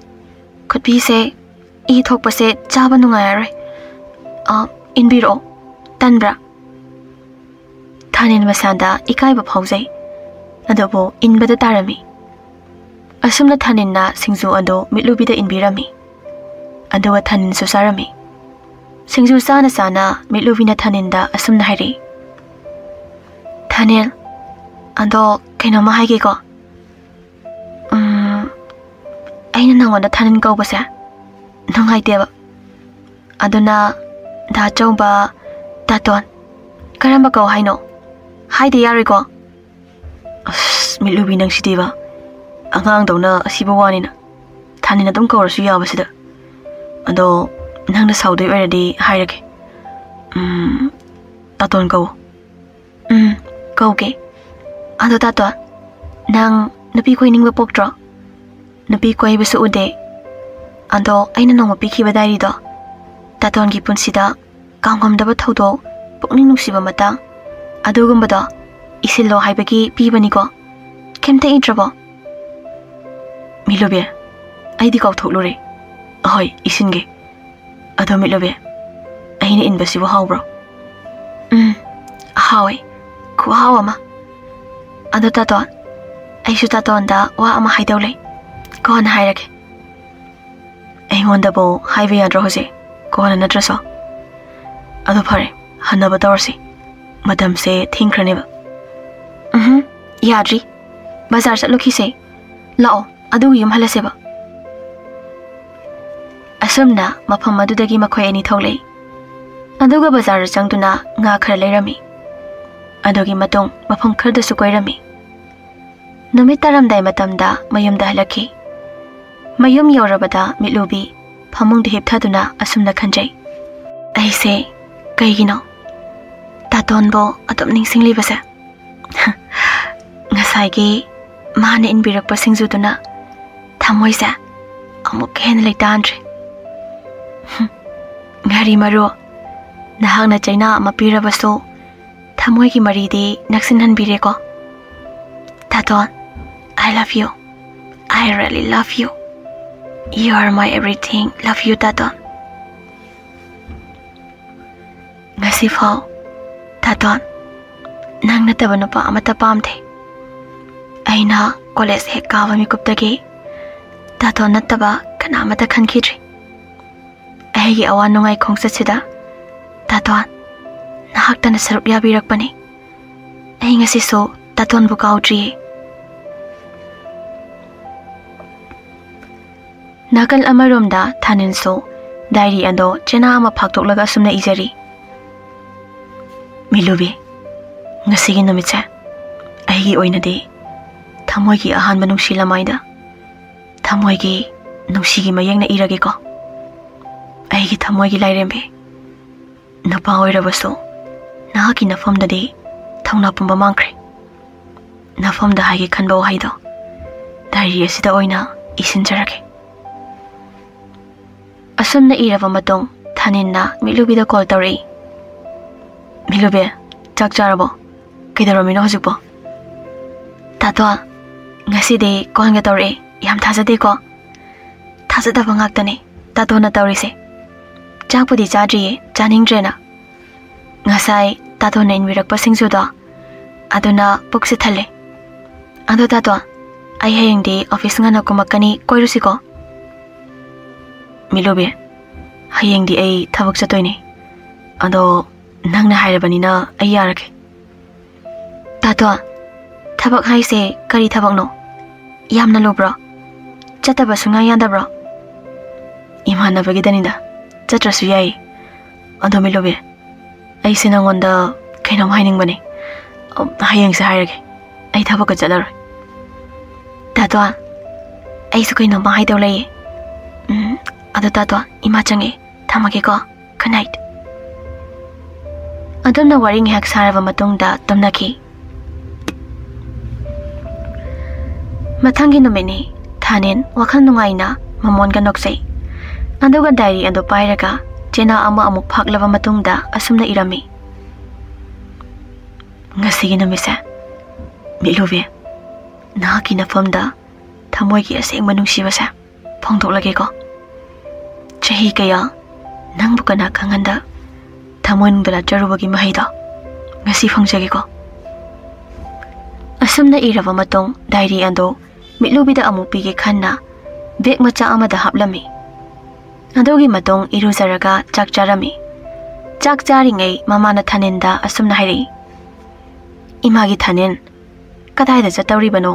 ꯈꯨꯠꯄꯤꯁꯦ ꯏ ꯊꯣꯛꯄꯁꯦ ꯆꯥꯕ ꯅꯨꯡꯉꯥꯏꯔꯔꯣꯏ꯫ ꯑ, ꯏꯟꯕꯤꯔꯛꯑꯣ꯫ ꯇꯟꯕ꯭ꯔꯥ?" ꯊꯥꯅꯦꯜ ꯃꯁꯥꯗ ꯏꯀꯥꯏꯕ ꯐꯥꯎꯖꯩ, ꯑꯗꯨꯕꯨ ꯏꯟꯕꯗ ꯇꯥꯔꯝꯃꯤ꯫ ꯑꯁꯨꯝꯅ ꯊꯥꯅꯦꯜꯅ ꯁꯤꯡꯖꯨ ꯑꯗꯨ ꯃꯤꯠꯂꯨꯕꯤꯗ ꯏꯟꯕꯤꯔꯝꯃꯤ꯫ ꯑꯗꯨꯒ ꯊꯥꯅꯦꯜꯁꯨ ꯆꯥꯔꯝꯃꯤ꯫ ꯁꯤꯡꯖꯨ ꯆꯥꯅ ꯆꯥꯅ ꯃꯤꯠꯂꯨꯕꯤꯅ ꯊꯥꯅꯦꯜꯗ ꯑꯁꯨꯝꯅ ꯍꯥꯏꯔꯛꯏ, "ꯊꯥꯅꯦꯜ, ꯑꯗꯣ ꯀꯩꯅꯣꯝꯃ ꯍꯥꯏꯒꯦꯀꯣ꯫ ꯎꯝ, ꯑꯩꯅ ꯅꯪꯉꯣꯟꯗ ꯊꯥꯅꯤꯟ ꯀꯧꯕꯁꯦ ꯅꯨꯡꯉꯥꯏꯇꯦꯕ꯫ ꯑꯗꯨꯅ ꯗꯥ ꯆꯧꯕ, ꯗꯥꯇꯣꯟ, ꯀꯔꯝꯕ ꯀꯧ ꯍꯥꯏꯅꯣ? ꯍꯥꯏꯗ ꯌꯥꯔꯣꯏꯀꯣ?" "ꯑꯁ, ꯃꯤꯠꯂꯨꯕꯤ ꯅꯪꯁꯤꯗꯤꯕ꯫ ꯑꯉꯥꯡꯗꯧꯅ ꯑꯁꯤꯕ ꯋꯥꯅꯤꯅ꯫ ꯊꯥꯅꯤꯟ ꯑꯗꯨꯝ ꯀꯧꯔꯁꯨ ꯌꯥꯕꯁꯤꯗ꯫ ꯑꯗꯣ ꯅꯪꯅ ꯁꯥꯎꯗꯣꯏ ꯑꯣꯏꯔꯗꯤ ꯍꯥꯏꯔꯒꯦ꯫ ꯎꯝ, ꯗꯥꯇꯣꯟ ꯀꯧ꯫" "ꯎꯝ, ꯀꯧꯒꯦ꯫ ꯑꯗꯣ ꯗꯥꯇꯣꯟ, ꯅꯪ ꯅꯨꯄꯤ ꯀꯣꯏꯅꯤꯡꯕ ꯄꯣꯛꯇ꯭ꯔꯣ? ꯅꯨꯄꯤ ꯀꯣꯏꯕꯁꯨ ꯎꯗꯦ꯫ ꯑꯗꯣ ꯑꯩꯅ ꯅꯣꯡꯃ ꯄꯤꯈꯤꯕ ꯗꯥꯏꯔꯤꯗꯣ, ꯇꯥꯇꯣꯟꯒꯤ ꯄꯨꯟꯁꯤꯗ ꯀꯥꯎꯉꯝꯗꯕ ꯊꯧꯗꯣꯛ, ꯄꯨꯛꯅꯤꯡ ꯅꯨꯡꯁꯤꯕ ꯃꯇꯥꯡ, ꯑꯗꯨꯒꯨꯝꯕꯗꯣ ꯏꯁꯤꯜꯂꯣ ꯍꯥꯏꯕꯒꯤ ꯄꯤꯕꯅꯤꯀꯣ꯫ ꯀꯩꯝꯇ ꯏꯗ꯭ꯔꯕꯣ? ꯃꯤꯂꯨꯕꯤ, ꯑꯩꯗꯤ ꯀꯥꯎꯊꯣꯛꯂꯨꯔꯦ꯫ ꯑꯍꯣꯏ, ꯏꯁꯤꯟꯒꯦ꯫ ꯑꯗꯣ ꯃꯤꯂꯨꯕꯤ, ꯑꯩꯅ ꯏꯟꯕꯁꯤꯕꯨ ꯍꯥꯎꯕ꯭ꯔꯣ? ꯎꯝ, ꯍꯥꯎꯋꯦ꯫ ꯈꯨꯍꯥꯎ ꯑꯃ꯫ ꯑꯗꯣ ꯇꯥꯇꯣꯟ, ꯑꯩꯁꯨ ꯇꯥꯇꯣꯟꯗ ꯋꯥ ꯑꯃ ꯍꯥꯏꯗꯧ ꯂꯩ꯫ ꯀꯣꯟꯅ ꯍꯥꯏꯔꯒꯦ꯫ ꯑꯩꯉꯣꯟꯗꯕꯨ ꯍꯥꯏꯕ ꯌꯥꯗ꯭ꯔꯣ ꯍꯧꯖꯤꯛ? ꯀꯣꯟꯅ ꯅꯠꯇ꯭ꯔꯁꯨ? ꯑꯗꯨ ꯐꯔꯦ, ꯍꯟꯅꯕ ꯇꯧꯔꯁꯤ꯫ ꯃꯇꯝꯁꯦ ꯊꯦꯡꯈ꯭ꯔꯅꯦꯕ꯫ ꯎꯝꯍꯨꯝ, ꯌꯥꯗ꯭ꯔꯤ꯫ ꯕꯖꯥꯔ ꯆꯠꯂꯨꯈꯤꯁꯦ꯫ ꯂꯥꯛꯑꯣ, ꯑꯗꯨꯒ ꯌꯨꯝ ꯍꯜꯂꯁꯦꯕ꯫ ꯑꯁꯨꯝꯅ ꯃꯐꯝ ꯑꯗꯨꯗꯒꯤ ꯃꯈꯣꯏ ꯑꯅꯤ ꯊꯣꯛꯂꯛꯏ꯫ ꯑꯗꯨꯒ ꯕꯖꯥꯔꯗ ꯆꯪꯗꯨꯅ ꯉꯥ ꯈꯔ ꯂꯩꯔꯝꯃꯤ꯫ ꯑꯗꯨꯒꯤ ꯃꯇꯨꯡ ꯃꯐꯝ ꯈꯔꯗꯁꯨ ꯀꯣꯏꯔꯝꯃꯤ꯫ ꯅꯨꯃꯤꯠ ꯇꯥꯔꯝꯗꯥꯏ ꯃꯇꯝꯗ ꯃꯌꯨꯝꯗ ꯍꯜꯂꯛꯈꯤ꯫ ꯃꯌꯨꯝ ꯌꯧꯔꯕꯗ ꯃꯤꯠꯂꯨꯕꯤ ꯐꯃꯨꯡꯗ ꯍꯤꯞꯊꯗꯨꯅ ꯑꯁꯨꯝꯅ ꯈꯟꯖꯩ, "ꯑꯩꯁꯦ ꯀꯩꯒꯤꯅꯣ ꯇꯥꯇꯣꯟꯕꯨ ꯑꯗꯨꯝ ꯅꯤꯡꯁꯤꯡꯂꯤꯕꯁꯦ?" ꯉꯁꯥꯏꯒꯤ ꯃꯥꯅ ꯏꯟꯕꯤꯔꯛꯄ ꯁꯤꯡꯖꯨꯗꯨꯅ ꯊꯃꯣꯏꯁꯦ ꯑꯃꯨꯛ ꯍꯦꯟꯅ ꯂꯩꯇꯥꯟꯗ꯭ꯔꯦ꯫ ꯍꯨꯝ, ꯉꯥꯔꯤ ꯃꯔꯨ, ꯅꯍꯥꯛꯅ ꯆꯩꯅꯥ ꯑꯃ ꯄꯤꯔꯕꯁꯨ ꯊꯃꯣꯏꯒꯤ ꯃꯔꯤꯗꯤ ꯅꯛꯁꯤꯟꯍꯟꯕꯤꯔꯦꯀꯣ꯫ ꯇꯥꯇꯣꯟ, I love you. I really love you. You are my everything. Love you, ꯇꯥꯇꯣꯟ꯫ ꯉꯁꯤꯐꯥꯎ ꯇꯥꯇꯣꯟ, ꯅꯪ ꯅꯠꯇꯕ ꯅꯨꯄꯥ ꯑꯃꯠꯇ ꯄꯥꯝꯗꯦ꯫ ꯑꯩꯅ ꯀꯣꯂꯦꯖ ꯍꯦꯛ ꯀꯥꯕ ꯃꯤꯀꯨꯞꯇꯒꯤ ꯇꯥꯇꯣꯟ ꯅꯠꯇꯕ ꯀꯅꯥ ꯑꯃꯠꯇ ꯈꯟꯈꯤꯗ꯭ꯔꯤ꯫ ꯑꯩꯒꯤ ꯑꯋꯥ ꯅꯨꯡꯉꯥꯏ ꯈꯣꯡꯆꯠꯁꯤꯗ ꯇꯥꯇꯣꯟ, ꯅꯍꯥꯛꯇꯅ ꯁꯔꯨꯛ ꯌꯥꯕꯤꯔꯛꯄꯅꯤ꯫ ꯑꯩ ꯉꯁꯤꯁꯨ ꯇꯥꯇꯣꯟꯕꯨ ꯀꯥꯎꯗ꯭ꯔꯤꯌꯦ꯫ ꯅꯥꯀꯜ ꯑꯃꯔꯣꯝꯗ ꯊꯥꯅꯤꯜꯁꯨ ꯗꯥꯏꯔꯤ ꯑꯗꯣ ꯆꯦꯅꯥ ꯑꯃ ꯐꯥꯛꯇꯣꯛꯂꯒ ꯑꯁꯨꯝꯅ ꯏꯖꯔꯤ, "ꯃꯤꯂꯨꯕꯤ, ꯉꯁꯤꯒꯤ ꯅꯨꯃꯤꯠꯁꯦ ꯑꯩꯒꯤ ꯑꯣꯏꯅꯗꯤ ꯊꯃꯣꯏꯒꯤ ꯑꯍꯥꯟꯕ ꯅꯨꯡꯁꯤ ꯂꯃꯥꯏꯗ ꯊꯃꯣꯏꯒꯤ ꯅꯨꯡꯁꯤꯒꯤ ꯃꯌꯦꯛꯅ ꯏꯔꯒꯦꯀꯣ꯫ ꯑꯩꯒꯤ ꯊꯃꯣꯏꯒꯤ ꯂꯥꯏꯔꯦꯝꯕꯤ, ꯅꯨꯄꯥ ꯑꯣꯏꯔꯕꯁꯨ ꯅꯍꯥꯛꯀꯤ ꯅꯐꯝꯗꯗꯤ ꯊꯧꯅꯥ ꯄꯨꯝꯕ ꯃꯥꯡꯈ꯭ꯔꯦ꯫ ꯅꯐꯝꯗ ꯍꯥꯏꯒꯦ ꯈꯟꯕ ꯋꯥꯍꯩꯗꯣ ꯗꯥꯏꯔꯤ ꯑꯁꯤꯗ ꯑꯣꯏꯅ ꯏꯁꯤꯟꯖꯔꯒꯦ꯫ ꯑꯁꯨꯝꯅ ꯏꯔꯕ ꯃꯇꯨꯡ ꯊꯥꯅꯤꯟꯅ ꯃꯤꯠꯂꯨꯕꯤꯗ ꯀꯣꯜ ꯇꯧꯔꯛꯏ꯫ "ꯃꯤꯠꯂꯨꯕꯤ, ꯆꯥꯛ ꯆꯥꯔꯕꯣ? ꯀꯩꯗꯧꯔꯝꯃꯤꯅꯣ ꯍꯧꯖꯤꯛꯄꯣ?" "ꯇꯥꯇꯣ, ꯉꯁꯤꯗꯤ ꯀꯣꯟꯒ ꯇꯧꯔꯛꯑꯦ, ꯌꯥꯝ ꯊꯥꯖꯗꯦꯀꯣ?" "ꯊꯥꯖꯗꯕ ꯉꯥꯛꯇꯅꯦ ꯇꯥꯇꯣꯅ ꯇꯧꯔꯤꯁꯦ꯫ ꯆꯥꯛꯄꯨꯗꯤ ꯆꯥꯗ꯭ꯔꯤꯌꯦ, ꯆꯥꯅꯤꯡꯗ꯭ꯔꯦꯅ꯫ ꯉꯁꯥꯏ ꯇꯥꯇꯣꯅ ꯏꯟꯕꯤꯔꯛꯄ ꯁꯤꯡꯖꯨꯗꯣ, ꯑꯗꯨꯅ ꯄꯨꯛꯁꯦ ꯊꯜꯂꯦ꯫ ꯑꯗꯣ ꯇꯥꯇꯣ, ꯑꯩ ꯍꯌꯦꯡꯗꯤ ꯑꯣꯐꯤꯁ ꯉꯟꯅ ꯀꯨꯝꯃꯛꯀꯅꯤ, ꯀꯣꯏꯔꯨꯁꯤꯀꯣ?" "ꯃꯤꯠꯂꯨꯕꯤ, ꯍꯌꯦꯡꯗꯤ ꯑꯩ ꯊꯕꯛ ꯆꯠꯇꯣꯏꯅꯦ꯫ ꯑꯗꯣ ꯅꯪꯅ ꯍꯥꯏꯔꯕꯅꯤꯅ ꯑꯩ ꯌꯥꯔꯒꯦ꯫" "ꯇꯥꯇꯣ, ꯊꯕꯛ ꯍꯥꯏꯁꯦ ꯀꯔꯤ ꯊꯕꯛꯅꯣ? ꯌꯥꯝꯅ ꯂꯨꯕ꯭ꯔꯣ? ꯆꯠꯇꯕ ꯁꯨꯡꯌꯥ ꯌꯥꯗꯕ꯭ꯔꯣ?" "ꯏꯃꯥꯟꯅꯕꯒꯤꯗꯅꯤꯗ, ꯆꯠꯇ꯭ꯔꯁꯨ ꯌꯥꯏꯌꯦ꯫ ꯑꯗꯣ ꯃꯤꯠꯂꯨꯕꯤ, ꯑꯩꯁꯦ ꯅꯪꯉꯣꯟꯗ ꯀꯩꯅꯣꯝ ꯍꯥꯏꯅꯤꯡꯕꯅꯦ꯫ ꯑ, ꯍꯌꯦꯡꯁꯦ ꯍꯥꯏꯔꯒꯦ, ꯑꯩ ꯊꯕꯛꯀ ꯆꯠꯂꯔꯣꯏ꯫" "ꯇꯥꯇꯣ, ꯑꯩꯁꯨ ꯀꯩꯅꯣꯝꯃ ꯍꯥꯏꯗꯧ ꯂꯩꯌꯦ꯫ ꯎꯝ, ꯑꯗꯣ ꯇꯥꯇꯣ, ꯏꯃꯥ ꯆꯪꯉꯛꯑꯦ, ꯊꯝꯃꯒꯦꯀꯣ꯫ Good night꯫" ꯑꯗꯨꯝꯅ ꯋꯥꯔꯤ ꯉꯥꯏꯍꯥꯛ ꯁꯥꯔꯕ ꯃꯇꯨꯡꯗ ꯇꯨꯝꯅꯈꯤ꯫ ꯃꯊꯪꯒꯤ ꯅꯨꯃꯤꯠꯅꯤ꯫ ꯊꯥꯅꯤꯟ ꯋꯥꯈꯜ ꯅꯨꯡꯉꯥꯏꯅ ꯃꯃꯣꯟꯒ ꯅꯣꯛꯆꯩ꯫ ꯑꯗꯨꯒ ꯗꯥꯏꯔꯤ ꯑꯗꯨ ꯄꯥꯏꯔꯒ ꯆꯦꯅꯥ ꯑꯃ ꯑꯃꯨꯛ ꯐꯥꯛꯂꯕ ꯃꯇꯨꯡꯗ ꯑꯁꯨꯝꯅ ꯏꯔꯝꯃꯤ: "ꯉꯁꯤꯒꯤ ꯅꯨꯃꯤꯠꯁꯦ, ꯃꯤꯠꯂꯨꯕꯤ, ꯅꯍꯥꯛꯀꯤ ꯅꯐꯝꯗ ꯊꯃꯣꯏꯒꯤ ꯑꯁꯦꯡꯕ ꯅꯨꯡꯁꯤꯕꯁꯦ ꯐꯣꯡꯗꯣꯛꯂꯒꯦꯀꯣ꯫ ꯆꯍꯤ ꯀꯌꯥ ꯅꯪꯕꯨ ꯀꯅꯥ ꯈꯪꯍꯟꯗ ꯊꯃꯣꯏꯅꯨꯡꯗ ꯂꯥꯠꯆꯔꯨꯕꯒꯤ ꯃꯍꯩꯗꯣ ꯉꯁꯤ ꯐꯪꯖꯒꯦꯀꯣ꯫" ꯑꯁꯨꯝꯅ ꯏꯔꯕ ꯃꯇꯨꯡ ꯗꯥꯏꯔꯤ ꯑꯗꯨ ꯃꯤꯠꯂꯨꯕꯤꯗ ꯑꯃꯨꯛ ꯄꯤꯒꯦ ꯈꯟꯅ ꯕꯦꯒ ꯃꯆꯥ ꯑꯃꯗ ꯍꯥꯞꯂꯝꯃꯤ꯫ ꯑꯗꯨꯒꯤ ꯃꯇꯨꯡ ꯏꯔꯨꯖꯔꯒ ꯆꯥꯛ ꯆꯥꯔꯝꯃꯤ꯫ ꯆꯥꯛ ꯆꯥꯔꯤꯉꯩ ꯃꯃꯥꯅ ꯊꯥꯅꯤꯟꯗ ꯑꯁꯨꯝꯅ ꯍꯥꯏꯔꯛꯏ: "ꯏꯃꯥꯒꯤ ꯊꯥꯅꯤꯟ, ꯀꯗꯥꯏꯗ ꯆꯠꯇꯧꯔꯤꯕꯅꯣ?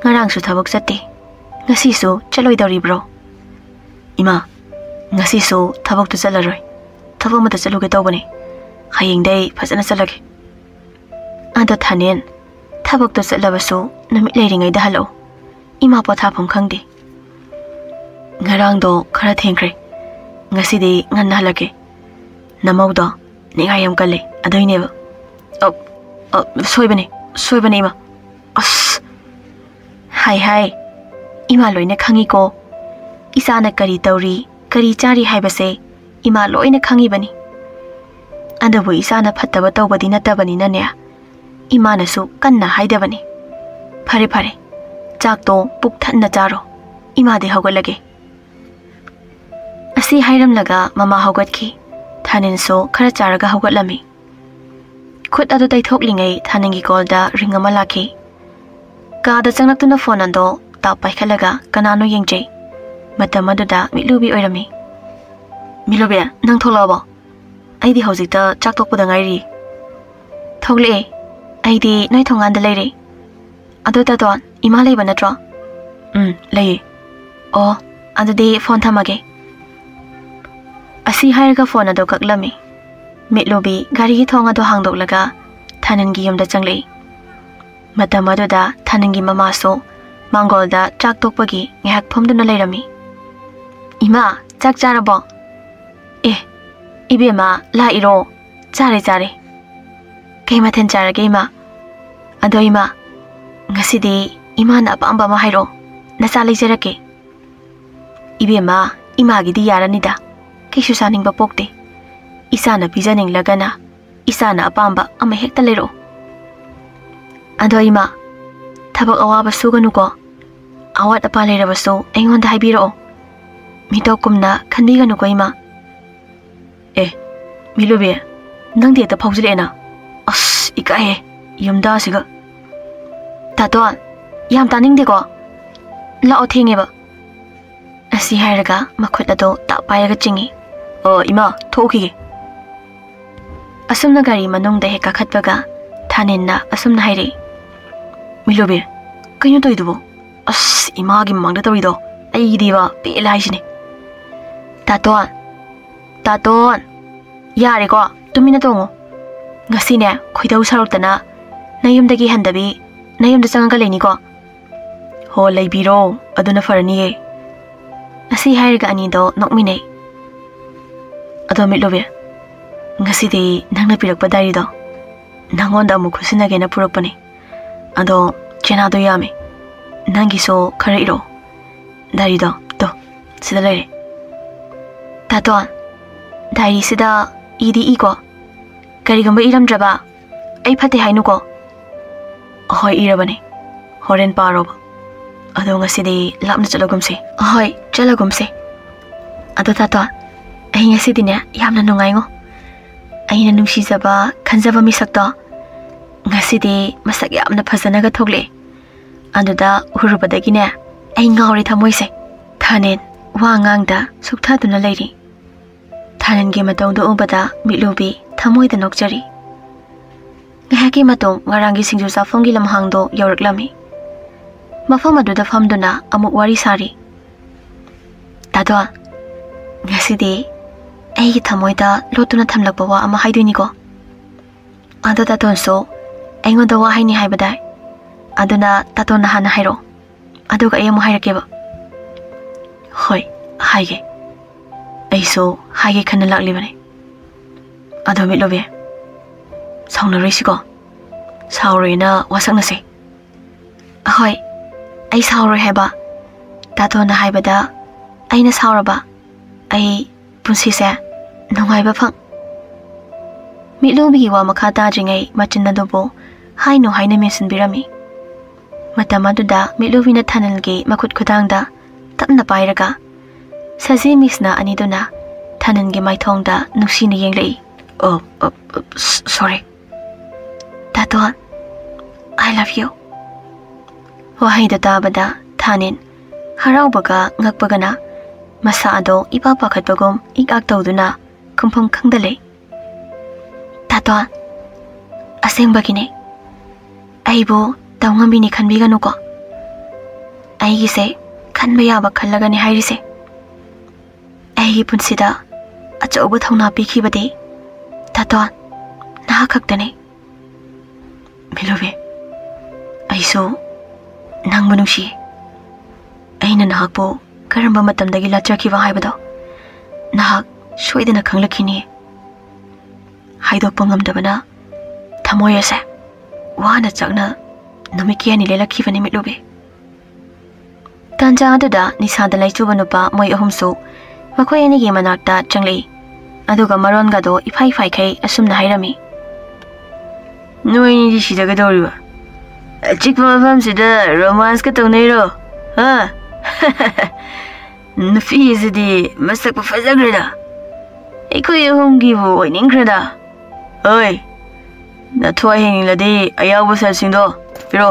ꯉꯔꯥꯡꯁꯨ ꯊꯕꯛ ꯆꯠꯇꯦ, ꯉꯁꯤꯁꯨ ꯆꯠꯂꯣꯏꯗꯧꯔꯤꯕ꯭ꯔꯣ?" "ꯏꯃꯥ, ꯉꯁꯤꯁꯨ ꯊꯕꯛꯇꯨ ꯆꯠꯂꯔꯣꯏ, ꯊꯕꯛ ꯑꯃꯗ ꯆꯠꯂꯨꯒꯦ ꯇꯧꯕꯅꯤ꯫ ꯍꯌꯦꯡꯗꯩ ꯐꯖꯅ ꯆꯠꯂꯒꯦ꯫" "ꯑꯗꯣ ꯊꯥꯅꯦꯟ, ꯊꯕꯛꯇꯣ ꯆꯠꯂꯕꯁꯨ ꯅꯨꯃꯤꯠ ꯂꯩꯔꯤꯉꯩꯗ ꯍꯜꯂꯛꯎ꯫ ꯏꯃꯥ ꯄꯣꯊꯥꯐꯝ ꯈꯪꯗꯦ꯫" "ꯉꯔꯥꯡꯗꯣ ꯈꯔ ꯊꯦꯡꯈ꯭ꯔꯦ, ꯉꯁꯤꯗꯤ ꯉꯟꯅ ꯍꯜꯂꯛꯀꯦ꯫ ꯅꯃꯧꯗꯣ ꯅꯤꯡꯉꯥꯏ ꯌꯥꯝ ꯀꯜꯂꯦ, ꯑꯗꯨꯏꯅꯦꯕ꯫ ꯑ, ꯑ, ꯁꯣꯏꯕꯅꯦ, ꯁꯣꯏꯕꯅꯦ, ꯏꯃꯥ꯫ ꯑꯁ!" ꯑꯩ ꯍꯥꯏ, ꯏꯃꯥ ꯂꯣꯏꯅ ꯈꯪꯉꯤꯀꯣ꯫ ꯏꯆꯥꯅ ꯀꯔꯤ ꯇꯧꯔꯤ, ꯀꯔꯤ ꯆꯥꯔꯤ ꯍꯥꯏꯕꯁꯦ ꯏꯃꯥ ꯂꯣꯏꯅ ꯈꯪꯉꯤꯕꯅꯤ꯫ ꯑꯗꯨꯕꯨ ꯏꯆꯥꯅ ꯐꯠꯇꯕ ꯇꯧꯕꯗꯤ ꯅꯠꯇꯕꯅꯤꯅꯅꯦ, ꯏꯃꯥꯅꯁꯨ ꯀꯟꯅ ꯍꯥꯏꯗꯕꯅꯤ꯫ ꯐꯔꯦ, ꯐꯔꯦ, ꯆꯥꯛꯇꯣ ꯄꯨꯛ ꯊꯟꯅ ꯆꯥꯔꯣ꯫ ꯏꯃꯥꯗꯤ ꯍꯧꯒꯠꯂꯒꯦ꯫ ꯑꯁꯤ ꯍꯥꯏꯔꯝꯂꯒ ꯃꯃꯥ ꯍꯧꯒꯠꯈꯤ꯫ ꯊꯥꯅꯤꯟꯁꯨ ꯈꯔ ꯆꯥꯔꯒ ꯍꯧꯒꯠꯂꯝꯃꯤ꯫ ꯈꯨꯠ ꯑꯗꯨ ꯇꯩꯊꯣꯛꯂꯤꯉꯩ ꯊꯥꯅꯤꯟꯒꯤ ꯀꯣꯜꯗ ꯔꯤꯡ ꯑꯃ ꯂꯥꯛꯈꯤ꯫ ꯀꯥꯗ ꯆꯪꯂꯛꯇꯨꯅ ꯐꯣꯟ ꯑꯗꯣ ꯇꯞ ꯄꯥꯏꯈꯠꯂꯒ ꯀꯅꯥꯅꯣ ꯌꯦꯡꯖꯩ꯫ ꯃꯇꯝ ꯑꯗꯨꯗ ꯃꯤꯠꯂꯨꯕꯤ ꯑꯣꯏꯔꯝꯃꯤ꯫ "ꯃꯤꯠꯂꯨꯕꯤ, ꯅꯪ ꯊꯣꯛꯂꯛꯑꯕꯣ? ꯑꯩꯗꯤ ꯍꯧꯖꯤꯛꯇ ꯆꯥꯛ ꯇꯣꯛꯄꯗ ꯉꯥꯏꯔꯤ꯫" "ꯊꯣꯛꯂꯛꯑꯦ꯫ ꯑꯩꯗꯤ ꯅꯣꯏ ꯊꯣꯡꯒꯥꯟꯗ ꯂꯩꯔꯦ꯫ ꯑꯗꯣ ꯇꯥꯇꯣꯟ, ꯏꯃꯥ ꯂꯩꯕ ꯅꯠꯇ꯭ꯔꯣ?" "ꯎꯝ, ꯂꯩꯌꯦ꯫" "ꯑꯣ, ꯑꯗꯨꯗꯤ ꯐꯣꯟ ꯊꯝꯃꯒꯦ꯫" ꯑꯁꯤ ꯍꯥꯏꯔꯒ ꯐꯣꯟ ꯑꯗꯨ ꯀꯛꯂꯝꯃꯤ꯫ ꯃꯤꯠꯂꯨꯕꯤ ꯒꯥꯔꯤꯒꯤ ꯊꯣꯡ ꯑꯗꯨ ꯍꯥꯡꯗꯣꯛꯂꯒ ꯊꯥꯅꯤꯟꯒꯤ ꯌꯨꯝꯗ ꯆꯪꯂꯛꯏ꯫ ꯃꯇꯝ ꯑꯗꯨꯗ ꯊꯥꯅꯤꯟꯒꯤ ꯃꯃꯥꯁꯨ ꯃꯥꯡꯒꯣꯜꯗ ꯆꯥꯛ ꯇꯣꯛꯄꯒꯤ ꯉꯥꯏꯍꯥꯛ ꯐꯝꯗꯨꯅ ꯂꯩꯔꯝꯃꯤ꯫ "ꯏꯃꯥ, ꯆꯥꯛ ꯆꯥꯔꯕꯣ?" "ꯑꯦ, ꯏꯕꯦꯝꯃ, ꯂꯥꯛꯏꯔꯣ? ꯆꯥꯔꯦ, ꯆꯥꯔꯦ꯫" "ꯀꯩ ꯃꯊꯦꯜ ꯆꯥꯔꯒꯦ, ꯏꯃꯥ?" "ꯑꯗꯣ ꯏꯃꯥ, ꯉꯁꯤꯗꯤ ꯏꯃꯥꯅ ꯑꯄꯥꯝꯕ ꯑꯃ ꯍꯥꯏꯔꯛꯑꯣ, ꯅꯆꯥ ꯂꯩꯖꯔꯛꯀꯦ꯫" "ꯏꯕꯦꯝꯃ, ꯏꯃꯥꯒꯤꯗꯤ ꯌꯥꯔꯅꯤꯗ, ꯀꯩꯁꯨ ꯆꯥꯅꯤꯡꯕ ꯄꯣꯛꯇꯦ꯫ ꯏꯆꯥꯅ ꯄꯤꯖꯅꯤꯡꯂꯒꯅ ꯏꯆꯥꯅ ꯑꯄꯥꯝꯕ ꯑꯃ ꯍꯦꯛꯇ ꯂꯩꯔꯛꯑꯣ꯫" "ꯑꯗꯣ ꯏꯃꯥ, ꯊꯕꯛ ꯑꯋꯥꯕ ꯁꯨꯒꯅꯨꯀꯣ꯫ ꯑꯋꯥꯠ ꯑꯄꯥ ꯂꯩꯔꯕꯁꯨ ꯑꯩꯉꯣꯟꯗ ꯍꯥꯏꯕꯤꯔꯛꯑꯣ꯫ ꯃꯤꯇꯣꯞ ꯀꯨꯝꯅ ꯈꯟꯕꯤꯒꯅꯨꯀꯣ, ꯏꯃꯥ꯫" "ꯑꯦ, ꯃꯤꯂꯨꯕꯤ, ꯅꯪꯗꯤ ꯍꯦꯛꯇ ꯐꯥꯎꯖꯤꯜꯂꯛꯑꯦꯅ꯫ ꯑꯁ, ꯏꯀꯥꯏꯍꯦ, ꯌꯨꯝꯗꯥꯁꯤꯒ꯫" "ꯇꯥꯇꯣꯟ, ꯌꯥꯝ ꯇꯥꯅꯤꯡꯗꯦꯀꯣ꯫ ꯂꯥꯛꯑꯣ, ꯊꯦꯡꯉꯦꯕ꯫" ꯑꯁꯤ ꯍꯥꯏꯔꯒ ꯃꯈꯨꯠ ꯑꯗꯣ ꯇꯥꯞ ꯄꯥꯏꯔꯒ ꯆꯤꯡꯏ꯫ "ꯑꯣ, ꯏꯃꯥ, ꯊꯣꯛꯎꯈꯤꯒꯦ꯫" ꯑꯁꯨꯝꯅ ꯒꯥꯔꯤ ꯃꯅꯨꯡꯗ ꯍꯦꯛ ꯀꯥꯈꯠꯄꯒ ꯊꯥꯅꯤꯟꯅ ꯑꯁꯨꯝꯅ ꯍꯥꯏꯔꯛꯏ꯫ "ꯃꯤꯂꯨꯕꯤ, ꯀꯩꯅꯣ ꯇꯧꯔꯤꯗꯨꯕꯣ? ꯑꯁ, ꯏꯃꯥꯒꯤ ꯃꯃꯥꯡꯗ ꯇꯧꯔꯤꯗꯣ ꯑꯩꯒꯤꯗꯤꯕ ꯄꯦꯜꯂꯦ ꯍꯥꯏꯁꯤꯅꯦ꯫" "ꯇꯥꯇꯣꯟ, ꯇꯥꯇꯣꯟ, ꯌꯥꯔꯦꯀꯣ, ꯇꯨꯃꯤꯟꯅ ꯇꯣꯡꯉꯣ꯫ ꯉꯁꯤꯅꯦ, ꯈꯣꯏꯗꯧ ꯁꯥꯎꯔꯛꯇꯅ ꯅꯌꯨꯝꯗꯒꯤ ꯍꯟꯗꯕꯤ ꯅꯌꯨꯝꯗ ꯆꯪꯉꯒ ꯂꯩꯅꯤꯀꯣ꯫" "ꯍꯣ, ꯂꯩꯕꯤꯔꯣ, ꯑꯗꯨꯅ ꯐꯔꯅꯤꯌꯦ꯫" ꯑꯁꯤ ꯍꯥꯏꯔꯒ ꯑꯅꯤꯗꯣ ꯅꯣꯛꯃꯤꯟꯅꯩ꯫ "ꯑꯗꯣ ꯃꯤꯠꯂꯨꯕꯤ, ꯉꯁꯤꯗꯤ ꯅꯪꯅ ꯄꯤꯔꯛꯄ ꯗꯥꯏꯔꯤꯗꯣ ꯅꯪꯉꯣꯟꯗ ꯑꯃꯨꯛ ꯈꯨꯠꯁꯤꯟꯅꯒꯦꯅ ꯄꯨꯔꯛꯄꯅꯦ꯫ ꯑꯗꯣ ꯆꯦꯅꯥꯗꯣ ꯌꯥꯝꯃꯦ꯫ ꯅꯪꯒꯤꯁꯨ ꯈꯔ ꯏꯔꯛꯑꯣ꯫ ꯗꯥꯏꯔꯤꯗꯣ ꯇꯣ, ꯁꯤꯗ ꯂꯩꯔꯦ꯫ ꯇꯥꯇꯣꯟ, ꯗꯥꯏꯔꯤꯁꯤꯗ ꯏꯗꯤ ꯏꯀꯣ꯫ ꯀꯔꯤꯒꯨꯝꯕ ꯏꯔꯝꯗ꯭ꯔꯕ ꯑꯩ ꯐꯠꯇꯦ ꯍꯥꯏꯅꯨꯀꯣ꯫ ꯍꯣꯏ, ꯏꯔꯕꯅꯦ꯫ ꯍꯣꯔꯦꯟ ꯄꯥꯔꯣꯕ꯫ ꯑꯗꯣ ꯉꯁꯤꯗꯤ ꯂꯥꯞꯅ ꯆꯠꯂꯒꯨꯝꯁꯦ꯫ ꯍꯣꯏ, ꯆꯠꯂꯒꯨꯝꯁꯦ꯫ ꯑꯗꯣ ꯇꯥꯇꯣꯟ, ꯑꯩ ꯉꯁꯤꯗꯤꯅꯦ ꯌꯥꯝꯅ ꯅꯨꯡꯉꯥꯏꯉꯣ꯫ ꯑꯩꯅ ꯅꯨꯡꯁꯤꯖꯕ, ꯈꯟꯖꯕ ꯃꯤꯁꯛꯇꯣ ꯉꯁꯤꯗꯤ ꯃꯁꯛ ꯌꯥꯝꯅ ꯐꯖꯅꯒ ꯊꯣꯛꯂꯛꯑꯦ꯫ ꯑꯗꯨꯗ ꯎꯔꯨꯕꯗꯒꯤꯅꯦ ꯑꯩ ꯉꯥꯎꯔꯦ ꯊꯃꯣꯏꯁꯦ꯫ ꯊꯥꯅꯦꯟ ꯋꯥ ꯉꯥꯡꯗ ꯁꯨꯛꯊꯗꯨꯅ ꯂꯩꯔꯤ꯫ ꯊꯥꯅꯦꯟꯒꯤ ꯃꯇꯧꯗꯨ ꯎꯕꯗ ꯃꯤꯠꯂꯨꯕꯤ ꯊꯃꯣꯏꯗ ꯅꯣꯛꯆꯔꯤ꯫ ꯉꯥꯏꯍꯥꯛꯀꯤ ꯃꯇꯨꯡ ꯉꯔꯥꯡꯒꯤ ꯁꯤꯡꯖꯨ ꯆꯥꯐꯝꯒꯤ ꯂꯝꯍꯥꯡꯗꯣ ꯌꯧꯔꯛꯂꯝꯃꯤ꯫ ꯃꯐꯝ ꯑꯗꯨꯗ ꯐꯝꯗꯨꯅ ꯑꯃꯨꯛ ꯋꯥꯔꯤ ꯁꯥꯔꯤ꯫ ꯇꯥꯇꯣꯟ, ꯉꯁꯤꯗꯤ ꯑꯩꯒꯤ ꯊꯃꯣꯏꯗ ꯂꯣꯠꯇꯨꯅ ꯊꯝꯂꯛꯄ ꯋꯥ ꯑꯃ ꯍꯥꯏꯗꯣꯏꯅꯤꯀꯣ꯫ ꯑꯗꯣ ꯇꯥꯇꯣꯟꯁꯨ ꯑꯩꯉꯣꯟꯗ ꯋꯥ ꯍꯥꯏꯅꯤ ꯍꯥꯏꯕꯗꯥꯏ? ꯑꯗꯨꯅ ꯇꯥꯇꯣꯟꯅ ꯍꯥꯟꯅ ꯍꯥꯏꯔꯛꯑꯣ, ꯑꯗꯨꯒ ꯑꯩ ꯑꯃꯨꯛ ꯍꯥꯏꯔꯛꯀꯦꯕ꯫ ꯍꯣꯏ, ꯍꯥꯏꯒꯦ꯫ ꯑꯩꯁꯨ ꯍꯥꯏꯒꯦ ꯈꯟꯅ ꯂꯥꯛꯂꯤꯕꯅꯤ꯫ ꯑꯗꯣ ꯃꯤꯠꯂꯨꯕꯤ, ꯁꯥꯎꯅꯔꯣꯏꯁꯤꯀꯣ꯫ ꯁꯥꯎꯔꯣꯏꯅ ꯋꯥꯁꯛꯅꯁꯦ꯫ ꯍꯣꯏ, ꯑꯩ ꯁꯥꯎꯔꯣꯏ ꯍꯥꯏꯕ꯫ ꯇꯥꯇꯣꯟꯅ ꯍꯥꯏꯕꯗ ꯑꯩꯅ ꯁꯥꯎꯔꯕ, ꯑꯩ ꯄꯨꯟꯁꯤꯁꯦ ꯅꯨꯡꯉꯥꯏꯕ ꯐꯪ꯫ ꯃꯤꯠꯂꯨꯕꯤꯒꯤ ꯋꯥ ꯃꯈꯥ ꯇꯥꯗ꯭ꯔꯤꯉꯩ ꯃꯆꯤꯟ ꯑꯗꯨꯕꯨ ꯍꯥꯏꯅꯨ ꯍꯥꯏꯅ ꯃꯦꯟꯁꯤꯟꯕꯤꯔꯝꯃꯤ꯫ ꯃꯇꯝ ꯑꯗꯨꯗ ꯃꯤꯠꯂꯨꯕꯤꯅ ꯊꯥꯅꯦꯜꯒꯤ ꯃꯈꯨꯠ ꯈꯨꯗꯥꯡꯗ ꯇꯞꯅ ꯄꯥꯏꯔꯒ ꯁꯖꯤ ꯃꯤꯁꯅ ꯑꯅꯤꯗꯨꯅ ꯊꯥꯅꯦꯜꯒꯤ ꯃꯥꯏꯊꯣꯡꯗ ꯅꯨꯡꯁꯤꯅ ꯌꯦꯡꯂꯛꯏ꯫ ꯑꯣ, ꯑ, ꯑ, ꯁ-, sorry꯫ ꯇꯥꯇꯣꯟ, I love you꯫ ꯋꯥꯍꯩꯗꯨ ꯇꯥꯕꯗ ꯊꯥꯅꯦꯟ ꯍꯔꯥꯎꯕꯒ ꯉꯛꯄꯒꯅ ꯃꯁꯥ ꯑꯗꯣ ꯏꯄꯥ ꯄꯥꯈꯠꯄꯒꯨꯝ ꯏꯛ ꯏꯛ ꯇꯧꯗꯨꯅ ꯈꯨꯝꯐꯝ ꯈꯪꯗ ꯂꯩ꯫ ꯇꯥꯇꯣꯟ, ꯑꯁꯦꯡꯕꯒꯤꯅꯦ꯫ ꯑꯩꯕꯨ ꯇꯧꯉꯝꯕꯤꯅꯤ ꯈꯟꯕꯤꯒꯅꯨꯀꯣ꯫ ꯑꯩꯒꯤꯁꯦ ꯈꯟꯕ ꯌꯥꯕ ꯈꯜꯂꯒꯅꯤ ꯍꯥꯏꯔꯤꯁꯦ꯫ ꯑꯩꯒꯤ ꯄꯨꯟꯁꯤꯗ ꯑꯆꯧꯕ ꯊꯧꯅꯥ ꯄꯤꯈꯤꯕꯗꯤ ꯇꯥꯇꯣꯟ, ꯅꯍꯥꯛ ꯈꯛꯇꯅꯤ꯫ ꯃꯤꯂꯨꯕꯤ, ꯑꯩꯁꯨ ꯅꯪꯕꯨ ꯅꯨꯡꯁꯤ꯫ ꯑꯩꯅ ꯅꯍꯥꯛꯄꯨ ꯀꯔꯝꯕ ꯃꯇꯝꯗꯒꯤ ꯂꯥꯠꯆꯈꯤꯕ ꯍꯥꯏꯕꯗꯣ ꯅꯍꯥꯛ ꯁꯣꯏꯗꯅ ꯈꯪꯂꯛꯈꯤꯅꯤ꯫ ꯍꯥꯏꯗꯣꯛꯄ ꯉꯝꯗꯕꯅ ꯊꯃꯣꯏ ꯑꯁꯦ ꯋꯥꯅ ꯆꯥꯛꯅ ꯅꯨꯃꯤꯠ ꯀꯌꯥꯅꯤ ꯂꯦꯜꯂꯛꯈꯤꯕꯅꯤ, ꯃꯤꯠꯂꯨꯕꯤ꯫ ꯇꯥꯟꯖꯥ ꯑꯗꯨꯗ ꯅꯤꯁꯥꯗ ꯂꯩꯆꯨꯕ ꯅꯨꯄꯥ ꯃꯣꯏ ꯑꯍꯨꯝꯁꯨ ꯃꯈꯣꯏ ꯑꯅꯤꯒꯤ ꯃꯅꯥꯛꯇ ꯆꯪꯂꯛꯏ꯫ ꯑꯗꯨꯒ ꯃꯔꯣꯟꯒꯗꯣ ꯏꯐꯥꯏ ꯐꯥꯏꯈꯩ ꯑꯁꯨꯝꯅ ꯍꯥꯏꯔꯝꯃꯤ꯫ "ꯅꯣꯏ ꯑꯅꯤꯗꯤ ꯁꯤꯗ ꯀꯩꯗꯧꯔꯤꯕ? ꯑꯆꯤꯛꯄ ꯃꯐꯝꯁꯤꯗ ꯔꯣꯃꯥꯟꯁꯀ ꯇꯧꯅꯩꯔꯣ? ꯍꯥ? ꯅꯨꯄꯤꯁꯤꯗꯤ ꯃꯁꯛꯄꯨ ꯐꯖꯈ꯭ꯔꯦꯗ꯫ ꯑꯩꯈꯣꯏ ꯑꯍꯨꯝꯒꯤꯕꯨ ꯑꯣꯏꯅꯤꯡꯈ꯭ꯔꯦꯗ꯫ ꯍꯣꯏ, ꯅꯊ꯭ꯋꯥꯏ ꯍꯤꯡꯂꯗꯤ ꯑꯌꯥꯎꯕ ꯁꯦꯜꯁꯤꯡꯗꯣ ꯄꯤꯔꯣ꯫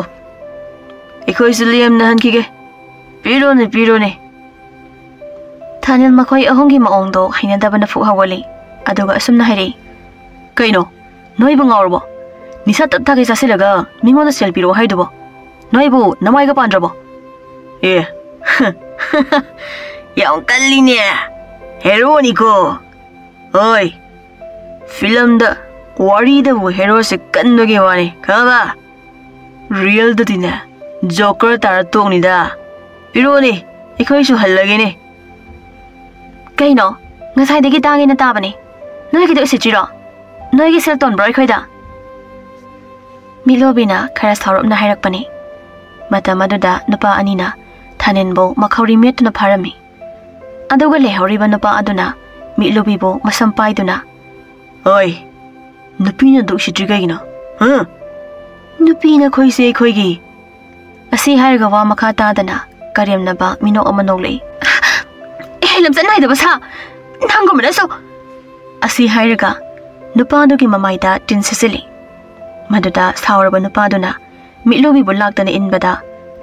ꯑꯩꯈꯣꯏꯁꯨ ꯂꯦꯝꯅ ꯍꯟꯈꯤꯒꯦ꯫ ꯄꯤꯔꯣꯅꯦ, ꯄꯤꯔꯣꯅꯦ꯫" ꯊꯥꯅꯤꯜ ꯃꯈꯣꯏ ꯑꯍꯨꯝꯒꯤ ꯃꯑꯣꯡꯗꯣ ꯍꯩꯅꯗꯕꯅ ꯐꯨꯛ ꯍꯧꯒꯠꯂꯤ꯫ ꯑꯗꯨꯒ ꯑꯁꯨꯝꯅ ꯍꯥꯏꯔꯛꯏ, "ꯀꯩꯅꯣ? ꯅꯣꯏꯕꯨ ꯉꯥꯎꯔꯕꯣ? ꯅꯤꯁꯥ ꯇꯞ ꯊꯥꯒꯩ ꯆꯥꯁꯤꯜꯂꯒ ꯃꯤꯉꯣꯟꯗ ꯁꯦꯜ ꯄꯤꯔꯛꯑꯣ ꯍꯥꯏꯗꯨꯕꯣ? ꯅꯣꯏꯕꯨ ꯅꯃꯥꯏꯒ ꯄꯥꯟꯗ꯭ꯔꯕꯣ?" "ꯑꯦ, ꯌꯥꯝ ꯀꯜꯂꯤꯅꯦ꯫ ꯍꯦꯔꯣꯅꯤꯀꯣ꯫ ꯍꯣꯏ, ꯐꯤꯂꯝꯗ, ꯋꯥꯔꯤꯗꯕꯨ ꯍꯦꯔꯣꯁꯦ ꯀꯟꯕꯒꯤ ꯋꯥꯅꯤ, ꯈꯪꯉꯕ? ꯔꯤꯌꯦꯜꯗꯗꯤꯅꯦ, ꯖꯣꯀꯔ ꯇꯥꯔ ꯇꯣꯛꯅꯤꯗ꯫ ꯄꯤꯔꯛꯑꯣꯅꯦ, ꯑꯩꯈꯣꯏꯁꯨ ꯍꯜꯂꯒꯦꯅꯦ꯫" "ꯀꯩꯅꯣ? ꯉꯁꯥꯏꯗꯒꯤ ꯇꯥꯒꯦꯅ ꯇꯥꯕꯅꯦ꯫ ꯅꯣꯏꯒꯤꯗꯤ ꯎꯁꯤꯠꯇ꯭ꯔꯤꯔꯣ? ꯅꯣꯏꯒꯤ ꯁꯦꯜ ꯇꯣꯟꯕ꯭ꯔꯣ ꯑꯩꯈꯣꯏꯗ?" ꯃꯤꯠꯂꯨꯕꯤꯅ ꯈꯔ ꯁꯥꯎꯔꯞꯅ ꯍꯥꯏꯔꯛꯄꯅꯤ꯫ ꯃꯇꯝ ꯑꯗꯨꯗ ꯅꯨꯄꯥ ꯑꯅꯤꯅ ꯊꯥꯅꯤꯟꯕꯨ ꯃꯈꯧꯔꯤ ꯃꯦꯠꯇꯨꯅ ꯐꯥꯔꯝꯃꯤ꯫ ꯑꯗꯨꯒ ꯂꯩꯍꯧꯔꯤꯕ ꯅꯨꯄꯥ ꯑꯗꯨꯅ ꯃꯤꯠꯂꯨꯕꯤꯕꯨ ꯃꯁꯝ ꯄꯥꯏꯗꯨꯅ, "ꯍꯣꯏ, ꯅꯨꯄꯤꯅ ꯑꯗꯨꯛ ꯎꯁꯤꯠꯇ꯭ꯔꯤ ꯀꯩꯒꯤꯅꯣ? ꯍꯥ? ꯅꯨꯄꯤ ꯅꯈꯣꯏꯁꯦ ꯑꯩꯈꯣꯏꯒꯤ꯫" ꯑꯁꯤ ꯍꯥꯏꯔꯒ ꯋꯥ ꯃꯈꯥ ꯇꯥꯗꯅ ꯀꯔꯦꯝꯅꯕ ꯃꯤꯅꯣꯛ ꯑꯃ ꯅꯣꯛꯂꯛꯏ꯫ "ꯑꯦ, ꯂꯝꯆꯠ ꯅꯥꯏꯗꯕ ꯁꯥ! ꯅꯪꯒꯨꯝꯕꯅꯁꯨ!" ꯑꯁꯤ ꯍꯥꯏꯔꯒ ꯅꯨꯄꯥꯗꯨꯒꯤ ꯃꯃꯥꯏꯗ ꯇꯤꯟ ꯁꯤꯠꯆꯤꯜꯂꯤ꯫ ꯃꯗꯨꯗ ꯁꯥꯎꯔꯕ ꯅꯨꯄꯥꯗꯨꯅ ꯃꯤꯠꯂꯨꯕꯤꯕꯨ ꯂꯥꯛꯇꯅ ꯏꯟꯕꯗ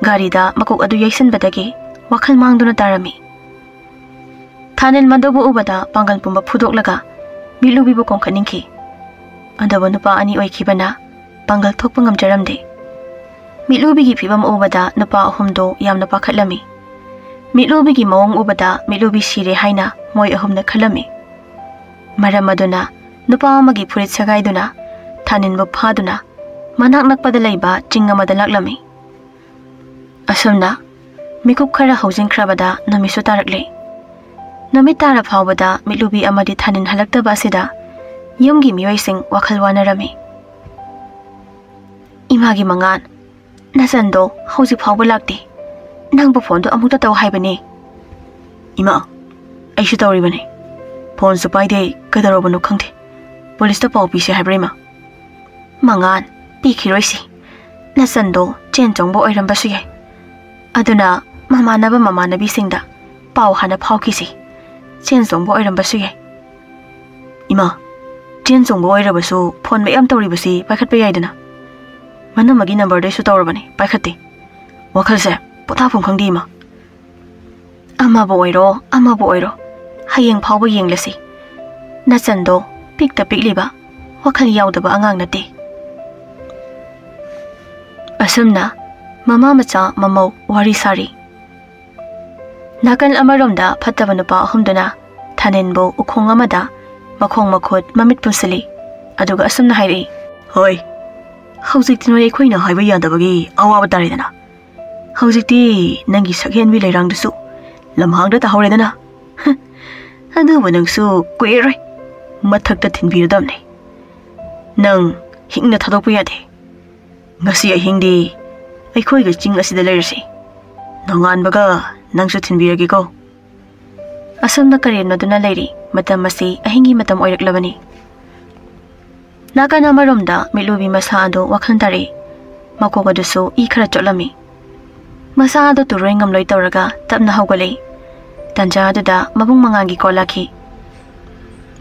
ꯒꯥꯔꯤꯗ ꯃꯀꯣꯛ ꯑꯗꯨ ꯌꯩꯁꯟꯕꯗꯒꯤ ꯋꯥꯈꯜ ꯃꯥꯡꯗꯨꯅ ꯇꯥꯔꯝꯃꯤ꯫ ꯊꯥꯅꯤꯜ ꯃꯗꯨꯕꯨ ꯎꯕꯗ ꯄꯥꯡꯒꯜ ꯄꯨꯝꯕ ꯐꯨꯗꯣꯛꯂꯒ ꯃꯤꯠꯂꯨꯕꯤꯕꯨ ꯀꯣꯡꯈꯠꯅꯤꯡꯈꯤ꯫ ꯑꯗꯨꯕꯨ ꯅꯨꯄꯥ ꯑꯅꯤ ꯑꯣꯏꯈꯤꯕꯅ ꯄꯥꯡꯒꯜ ꯊꯣꯛꯄ ꯉꯝꯖꯔꯝꯗꯦ꯫ ꯃꯤꯠꯂꯨꯕꯤꯒꯤ ꯐꯤꯕꯝ ꯎꯕꯗ ꯅꯨꯄꯥ ꯑꯍꯨꯝꯗꯨ ꯌꯥꯝꯅ ꯄꯥꯈꯠꯂꯝꯃꯤ꯫ ꯃꯤꯠꯂꯨꯕꯤꯒꯤ ꯃꯑꯣꯡ ꯎꯕꯗ ꯃꯤꯠꯂꯨꯕꯤ ꯁꯤꯔꯦ ꯍꯥꯏꯅ ꯃꯣꯏ ꯑꯍꯨꯝꯅ ꯈꯜꯂꯝꯃꯤ꯫ ꯃꯔꯝ ꯑꯗꯨꯅ ꯅꯨꯄꯥ ꯑꯃꯒꯤ ꯐꯨꯔꯤꯠ ꯁꯦꯒꯥꯏꯗꯨꯅ ꯊꯥꯅꯤꯟꯕꯨ ꯐꯥꯗꯨꯅ ꯃꯅꯥꯛ ꯅꯛꯄꯗ ꯂꯩꯕ ꯆꯤꯡ ꯑꯃꯗ ꯂꯥꯛꯂꯝꯃꯤ꯫ ꯑꯁꯨꯝꯅ ꯃꯤꯀꯨꯞ ꯈꯔ ꯍꯧꯖꯤꯟꯈ꯭ꯔꯕꯗ ꯅꯨꯃꯤꯠꯁꯨ ꯇꯥꯔꯛꯂꯦ꯫ ꯅꯨꯃꯤꯠ ꯇꯥꯔ ꯐꯥꯎꯕꯗ ꯃꯤꯠꯂꯨꯕꯤ ꯑꯃꯗꯤ ꯊꯥꯅꯤꯟ ꯍꯜꯂꯛꯇꯕ ꯑꯁꯤꯗ ꯌꯨꯝꯒꯤ ꯃꯤꯑꯣꯏꯁꯤꯡ ꯋꯥꯈꯜ ꯋꯥꯅꯔꯝꯃꯤ꯫ "ꯏꯃꯥꯒꯤ ꯃꯉꯥꯜ, ꯅꯆꯟꯗꯣ ꯍꯧꯖꯤꯛ ꯐꯥꯎꯕ ꯂꯥꯛꯇꯦ꯫ ꯅꯪꯕꯨ ꯐꯣꯟꯗꯣ ꯑꯃꯨꯛꯇ ꯇꯧ ꯍꯥꯏꯕꯅꯦ꯫ ꯏꯃꯥ, ꯑꯩꯁꯨ ꯇꯧꯔꯤꯕꯅꯦ꯫ ꯐꯣꯟꯁꯨ ꯄꯥꯏꯗꯦ, ꯀꯩꯗꯧꯔꯕꯅꯣ ꯈꯪꯗꯦ꯫ ꯄꯨꯂꯤꯁꯇ ꯄꯥꯎ ꯄꯤꯁꯦ ꯍꯥꯏꯕ꯭ꯔꯥ, ꯏꯃꯥ? ꯃꯉꯥꯟ, ꯄꯤꯈꯤꯔꯣꯏꯁꯤ꯫ ꯅꯆꯟꯗꯣ ꯆꯦꯟ ꯆꯣꯡꯕ ꯑꯣꯏꯔꯝꯕꯁꯨ ꯌꯥꯏ꯫ ꯑꯗꯨꯅ ꯃꯃꯥꯟꯅꯕ ꯃꯃꯥꯟꯅꯕꯤꯁꯤꯡꯗ ꯄꯥꯎ ꯍꯥꯟꯅ ꯐꯥꯎꯈꯤꯁꯤ꯫ ꯆꯦꯟ ꯆꯣꯡꯕ ꯑꯣꯏꯔꯝꯕꯁꯨ ꯌꯥꯏ꯫ ꯏꯃꯥ, ꯆꯦꯟ ꯆꯣꯡꯕ ꯑꯣꯏꯔꯕꯁꯨ ꯐꯣꯟ ꯃꯌꯥꯝ ꯇꯧꯔꯤꯕꯁꯤ ꯄꯥꯏꯈꯠꯄ ꯌꯥꯏꯗꯅ꯫ ꯃꯅꯝꯃꯒꯤ ꯅꯝꯕꯔꯗꯩꯁꯨ ꯇꯧꯔꯕꯅꯤ, ꯄꯥꯏꯈꯠꯇꯦ꯫ ꯋꯥꯈꯜꯁꯦ ꯄꯣꯊꯥꯐꯝ ꯈꯪꯗꯦ, ꯏꯃꯥ꯫ ꯑꯃꯕꯨ ꯑꯣꯏꯔꯣ, ꯑꯃꯕꯨ ꯑꯣꯏꯔꯣ, ꯍꯌꯦꯡ ꯐꯥꯎꯕ ꯌꯦꯡꯂꯁꯤ꯫ ꯅꯆꯟꯗꯣ ꯄꯤꯛꯇ ꯄꯤꯛꯂꯤꯕ, ꯋꯥꯈꯜ ꯌꯥꯎꯗꯕ ꯑꯉꯥꯡ ꯅꯠꯇꯦ꯫ ꯑꯁꯨꯝꯅ ꯃꯃꯥ ꯃꯆꯥ ꯃꯃꯧ ꯋꯥꯔꯤ ꯁꯥꯔꯤ꯫ ꯅꯥꯀꯜ ꯑꯃꯔꯣꯝꯗ ꯐꯠꯇꯕ ꯅꯨꯄꯥ ꯑꯍꯨꯝꯗꯨꯅ ꯊꯥꯅꯤꯟꯕꯨ ꯎꯈꯣꯡ ꯑꯃꯗ ꯃꯈꯣꯡ ꯃꯈꯨꯠ ꯃꯃꯤꯠ ꯄꯨꯟꯁꯤꯜꯂꯤ꯫ ꯑꯗꯨꯒ ꯑꯁꯨꯝꯅ ꯍꯥꯏꯔꯛꯏ, "ꯍꯣꯏ, ꯍꯧꯖꯤꯛꯇꯤ ꯅꯣꯏ ꯑꯩꯈꯣꯏꯅ ꯍꯥꯏꯕ ꯌꯥꯗꯕꯒꯤ ꯑꯋꯥꯕ ꯇꯥꯔꯦꯗꯅ꯫ ꯍꯧꯖꯤꯛꯇꯤ ꯅꯪꯒꯤ ꯁꯛꯍꯦꯟꯕꯤ ꯂꯩꯔꯥꯡꯗꯨꯁꯨ ꯂꯝꯍꯥꯡꯗ ꯇꯥꯍꯧꯔꯦꯗꯅ꯫ ꯑꯗꯨꯕꯨ ꯅꯪꯁꯨ ꯀꯨꯏꯔꯔꯣꯏ ꯃꯊꯛꯇ ꯊꯤꯟꯕꯤꯔꯗꯕꯅꯤ꯫ ꯅꯪ ꯍꯤꯡꯅ ꯊꯥꯗꯣꯛꯄ ꯌꯥꯗꯦ꯫ ꯉꯁꯤ ꯑꯍꯤꯡꯗꯤ ꯑꯩꯈꯣꯏꯒ ꯆꯤꯡ ꯑꯁꯤꯗ ꯂꯩꯔꯁꯤ꯫ ꯅꯣꯡꯉꯥꯟꯕꯒ ꯅꯪꯁꯨ ꯊꯤꯟꯕꯤꯔꯒꯦꯀꯣ꯫" ꯑꯁꯣꯝꯗ ꯀꯔꯦꯝꯅꯗꯨꯅ ꯂꯩꯔꯤ꯫ ꯃꯇꯝ ꯑꯁꯤ ꯑꯍꯤꯡꯒꯤ ꯃꯇꯝ ꯑꯣꯏꯔꯛꯂꯕꯅꯤ꯫ ꯅꯥꯀꯟ ꯑꯃꯔꯣꯝꯗ ꯃꯤꯠꯂꯨꯕꯤ ꯃꯁꯥ ꯑꯗꯨ ꯋꯥꯈꯜ ꯇꯥꯔꯛꯏ꯫ ꯃꯀꯣꯛ ꯑꯗꯨꯁꯨ ꯏ ꯈꯔ ꯆꯣꯠꯂꯝꯃꯤ꯫ ꯃꯁꯥ ꯑꯗꯨ ꯇꯨꯔꯣꯏ ꯉꯝꯂꯣꯏ ꯇꯧꯔꯒ ꯇꯞꯅ ꯍꯧꯒꯠꯂꯛꯏ꯫ ꯇꯟꯖꯥ ꯑꯗꯨꯗ ꯃꯕꯨꯡ ꯃꯉꯥꯜꯒꯤ ꯀꯣꯜ ꯂꯥꯛꯈꯤ꯫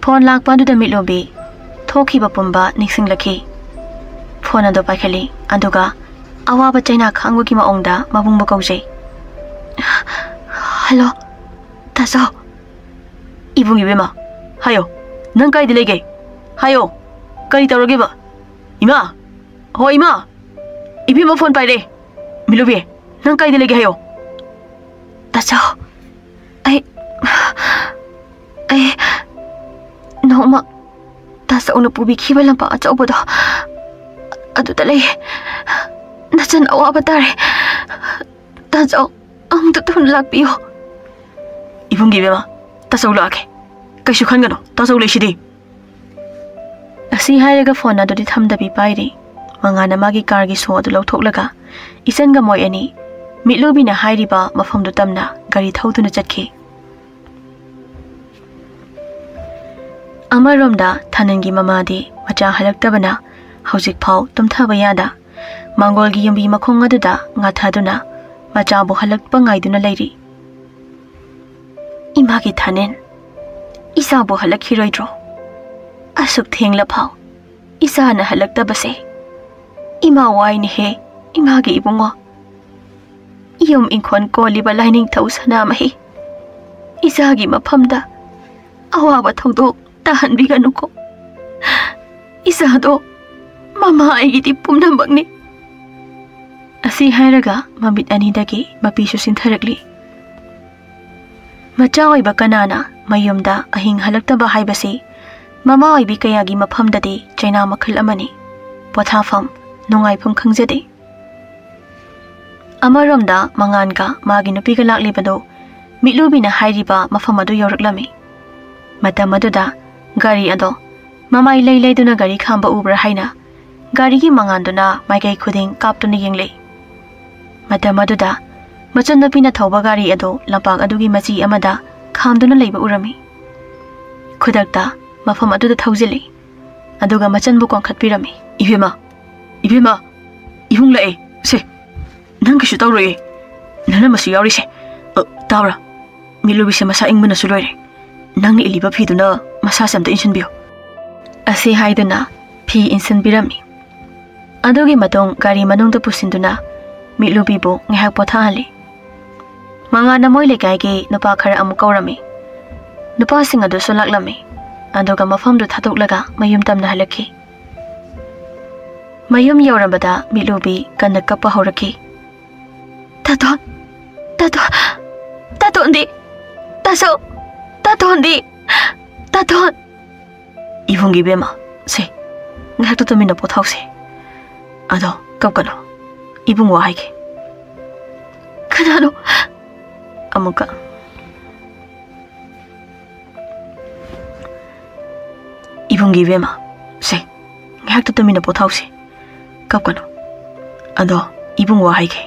ꯐꯣꯟ ꯂꯥꯛꯄ ꯑꯗꯨꯗ ꯃꯤꯠꯂꯨꯕꯤ ꯊꯣꯛꯈꯤꯕ ꯄꯨꯝꯕ ꯅꯤꯡꯁꯤꯡꯂꯛꯈꯤ꯫ ꯐꯣꯟ ꯑꯗꯨ ꯄꯥꯏꯈꯠꯂꯤ, ꯑꯗꯨꯒ ꯑꯋꯥꯕ ꯆꯩꯅꯥ ꯈꯥꯡꯕꯒꯤ ꯃꯑꯣꯡꯗ ꯃꯕꯨꯡꯕꯨ ꯀꯧꯖꯩ꯫ "ꯍꯜꯂꯣ, ꯇꯥꯆꯧ꯫" "ꯏꯕꯨꯡ ꯏꯕꯦꯝꯃ, ꯍꯥꯏꯌꯣ, ꯅꯪ ꯀꯥꯏꯗ ꯂꯩꯒꯦ? ꯍꯥꯏꯌꯣ, ꯀꯔꯤ ꯇꯧꯔꯒꯦꯕ? ꯏꯃꯥ, ꯍꯣ ꯏꯃꯥ, ꯏꯕꯦꯝꯃ ꯐꯣꯟ ꯄꯥꯏꯔꯦ꯫ ꯃꯤꯂꯨꯕꯤ, ꯅꯪ ꯀꯥꯏꯗ ꯂꯩꯒꯦ ꯍꯥꯏꯌꯣ꯫" "ꯇꯥꯆꯧ, ꯑꯩ, ꯑꯩ ꯅꯣꯡꯃ ꯇꯥꯆꯧꯅ ꯄꯨꯕꯤꯈꯤꯕ ꯂꯝꯄꯥꯛ ꯑꯆꯧꯕꯗꯣ ꯑꯗꯨꯗ ꯂꯩ꯫ ꯅꯆꯟ ꯑꯋꯥꯕ ꯇꯥꯔꯦ꯫ ꯇꯥꯆꯧ ꯑꯃꯨꯛꯇ ꯊꯨꯅ ꯂꯥꯛꯄꯤꯌꯨ꯫" "ꯏꯕꯨꯡꯒꯤ ꯏꯕꯦꯝꯃ, ꯇꯥꯆꯧ ꯂꯥꯛꯑꯒꯦ꯫ ꯀꯩꯁꯨ ꯈꯟꯒꯅꯨ, ꯇꯥꯆꯧ ꯂꯩꯁꯤꯗꯤ꯫" ꯑꯁꯤ ꯍꯥꯏꯔꯒ ꯐꯣꯟ ꯑꯗꯨꯗꯤ ꯊꯝꯗꯕꯤ ꯄꯥꯏꯔꯤ꯫ ꯃꯉꯥꯅ ꯃꯥꯒꯤ ꯀꯥꯔꯒꯤ ꯁꯣ ꯑꯗꯨ ꯂꯧꯊꯣꯛꯂꯒ ꯏꯆꯟꯒ ꯃꯣꯏ ꯑꯅꯤ ꯃꯤꯠꯂꯨꯕꯤꯅ ꯍꯥꯏꯔꯤꯕ ꯃꯐꯝꯗꯨ ꯇꯝꯅ ꯒꯥꯔꯤ ꯊꯧꯗꯨꯅ ꯆꯠꯈꯤ꯫ ꯑꯃꯔꯣꯝꯗ ꯊꯥꯅꯟꯒꯤ ꯃꯃꯥꯗꯤ ꯃꯆꯥ ꯍꯜꯂꯛꯇꯕꯅ ꯍꯧꯖꯤꯛꯐꯥꯎ ꯇꯨꯝꯊꯕ ꯌꯥꯗ ꯃꯥꯡꯒꯣꯜꯒꯤ ꯌꯨꯝꯕꯤ ꯃꯈꯣꯡ ꯑꯗꯨꯗ ꯉꯥꯊꯗꯨꯅ ꯃꯆꯥꯕꯨ ꯍꯜꯂꯛꯄ ꯉꯥꯏꯗꯨꯅ ꯂꯩꯔꯤ꯫ "ꯏꯃꯥꯒꯤ ꯊꯥꯅꯦꯟ, ꯏꯆꯥꯕꯨ ꯍꯜꯂꯛꯈꯤꯔꯣꯏꯗ꯭ꯔꯣ? ꯑꯁꯨꯛ ꯊꯦꯡꯂꯐꯥꯎ ꯏꯆꯥꯅ ꯍꯜꯂꯛꯇꯕꯁꯦ ꯏꯃꯥ ꯋꯥꯏꯅꯦꯍꯦ, ꯏꯃꯥꯒꯤ ꯏꯕꯨꯡꯉꯣ꯫ ꯏꯌꯨꯝ ꯏꯪꯈꯣꯜ ꯀꯣꯜꯂꯤꯕ ꯂꯥꯏꯅꯤꯡꯊꯧ ꯁꯅꯥꯃꯍꯤ, ꯏꯆꯥꯒꯤ ꯃꯐꯝꯗ ꯑꯋꯥꯕ ꯊꯧꯗꯣꯛ ꯇꯥꯍꯟꯕꯤꯒꯅꯨꯀꯣ꯫ ꯏꯆꯥꯗꯣ ꯃꯃꯥ ꯑꯩꯒꯤꯗꯤ ꯄꯨꯝꯅꯃꯛꯅꯤ"꯫ ꯑꯁꯤ ꯍꯥꯏꯔꯒ ꯃꯃꯤꯠ ꯑꯅꯤꯗꯒꯤ ꯃꯄꯤꯁꯨ ꯆꯤꯟꯊꯔꯛꯂꯤ꯫ ꯃꯆꯥ ꯑꯣꯏꯕ ꯀꯅꯥꯅ ꯃꯌꯨꯝꯗ ꯑꯍꯤꯡ ꯍꯜꯂꯛꯇꯕ ꯍꯥꯏꯕꯁꯤ ꯃꯃꯥ ꯑꯣꯏꯕꯤ ꯀꯌꯥꯒꯤ ꯃꯐꯝꯗꯗꯤ ꯆꯩꯅꯥ ꯃꯈꯜ ꯑꯃꯅꯤ꯫ ꯄꯣꯊꯥꯐꯝ, ꯅꯨꯡꯉꯥꯏꯐꯝ ꯈꯪꯖꯗꯦ꯫ ꯑꯃꯔꯣꯝꯗ ꯃꯉꯥꯟꯒ ꯃꯥꯒꯤ ꯅꯨꯄꯤꯒ ꯂꯥꯛꯂꯤꯕꯗꯨ ꯃꯤꯠꯂꯨꯕꯤꯅ ꯍꯥꯏꯔꯤꯕ ꯃꯐꯝ ꯑꯗꯨ ꯌꯧꯔꯛꯂꯝꯃꯤ꯫ ꯃꯇꯝ ꯑꯗꯨꯗ ꯒꯥꯔꯤ ꯑꯗꯣ ꯃꯃꯥꯏ ꯂꯩ ꯂꯩꯗꯨꯅ ꯒꯥꯔꯤ ꯈꯥꯝꯕ ꯎꯕ꯭ꯔꯥ ꯍꯥꯏꯅ ꯒꯥꯔꯤꯒꯤ ꯃꯉꯥꯟꯗꯨꯅ ꯃꯥꯏꯀꯩ ꯈꯨꯗꯤꯡ ꯀꯥꯞꯇꯨꯅ ꯌꯦꯡꯂꯛꯏ꯫ ꯃꯇꯝ ꯑꯗꯨꯗ ꯃꯆꯟꯅꯨꯄꯤꯅ ꯊꯧꯕ ꯒꯥꯔꯤ ꯑꯗꯨ ꯂꯝꯄꯥꯛ ꯑꯗꯨꯒꯤ ꯃꯆꯤ ꯑꯃꯗ ꯈꯥꯝꯗꯨꯅ ꯂꯩꯕ ꯎꯔꯝꯃꯤ꯫ ꯈꯨꯗꯛꯇ ꯃꯐꯝ ꯑꯗꯨꯗ ꯊꯧꯖꯤꯜꯂꯤ꯫ ꯑꯗꯨꯒ ꯃꯆꯟꯕꯨ ꯀꯣꯟꯈꯠꯄꯤꯔꯝꯃꯤ꯫ "ꯏꯕꯦꯝꯃ, ꯏꯕꯦꯝꯃ, ꯏꯕꯨꯡ ꯂꯥꯛꯑꯦ꯫ ꯁꯦ, ꯅꯪ ꯀꯩꯁꯨ ꯇꯧꯔꯣꯏꯌꯦ꯫ ꯅꯅꯝꯃꯁꯨ ꯌꯥꯎꯔꯤꯁꯦ꯫ ꯑ, ꯇꯥꯕ꯭ꯔꯥ? ꯃꯤꯠꯂꯨꯕꯤꯁꯦ ꯃꯁꯥ ꯏꯪꯕꯅꯁꯨ ꯂꯣꯏꯔꯦ꯫ ꯅꯪꯅ ꯏꯜꯂꯤꯕ ꯐꯤꯗꯨꯅ ꯃꯁꯥꯁꯦ ꯑꯝꯇ ꯏꯟꯁꯤꯟꯕꯤꯌꯨ"꯫ ꯑꯁꯤ ꯍꯥꯏꯗꯨꯅ ꯐꯤ ꯏꯟꯁꯤꯟꯕꯤꯔꯝꯃꯤ꯫ ꯑꯗꯨꯒꯤ ꯃꯇꯨꯡ ꯒꯥꯔꯤ ꯃꯅꯨꯡꯗ ꯄꯨꯁꯤꯟꯗꯨꯅ ꯃꯤꯠꯂꯨꯕꯤꯕꯨ ꯉꯥꯏꯍꯥꯛ ꯄꯣꯊꯥꯍꯜꯂꯤ꯫ ꯃꯉꯥꯟꯅ ꯃꯣꯏ ꯂꯩꯀꯥꯏꯒꯤ ꯅꯨꯄꯥ ꯈꯔ ꯑꯃꯨꯛ ꯀꯧꯔꯝꯃꯤ꯫ ꯅꯨꯄꯥꯁꯤꯡ ꯑꯗꯨꯁꯨ ꯂꯥꯛꯂꯝꯃꯤ꯫ ꯑꯗꯨꯒ ꯃꯐꯝꯗꯨ ꯊꯥꯗꯣꯛꯂꯒ ꯃꯌꯨꯝ ꯇꯝꯅ ꯍꯜꯂꯛꯈꯤ꯫ ꯃꯌꯨꯝ ꯌꯧꯔꯝꯕꯗ ꯃꯤꯠꯂꯨꯕꯤ ꯀꯟꯅ ꯀꯞꯄ ꯍꯧꯔꯛꯈꯤ꯫ "ꯇꯥꯇꯣꯟ, ꯇꯥꯇꯣꯟ, ꯇꯥꯇꯣꯟꯗꯤ, ꯇꯥꯆꯧ, ꯇꯥꯇꯣꯟꯗꯤ, ꯇꯥꯇꯣꯟ"꯫ "ꯏꯕꯨꯡꯒꯤ ꯏꯕꯦꯝꯃ, ꯁꯦ, ꯉꯥꯏꯍꯥꯛꯇ ꯇꯨꯃꯤꯟꯅ ꯄꯣꯊꯥꯎꯁꯦ꯫ ꯑꯗꯣ ꯀꯞꯀꯅꯨ, ꯏꯕꯨꯡ ꯋꯥ ꯍꯥꯏꯒꯦ"꯫ "ꯀꯅꯥꯅꯣ?" ꯑꯃꯨꯛꯀ꯫ "ꯏꯕꯨꯡꯒꯤ ꯏꯕꯦꯝꯃ, ꯁꯦ, ꯉꯥꯏꯍꯥꯛꯇ ꯇꯨꯃꯤꯟꯅ ꯄꯣꯊꯥꯎꯁꯦ꯫ ꯀꯞꯀꯅꯨ꯫ ꯑꯗꯣ ꯏꯕꯨꯡ ꯋꯥ ꯍꯥꯏꯒꯦ"꯫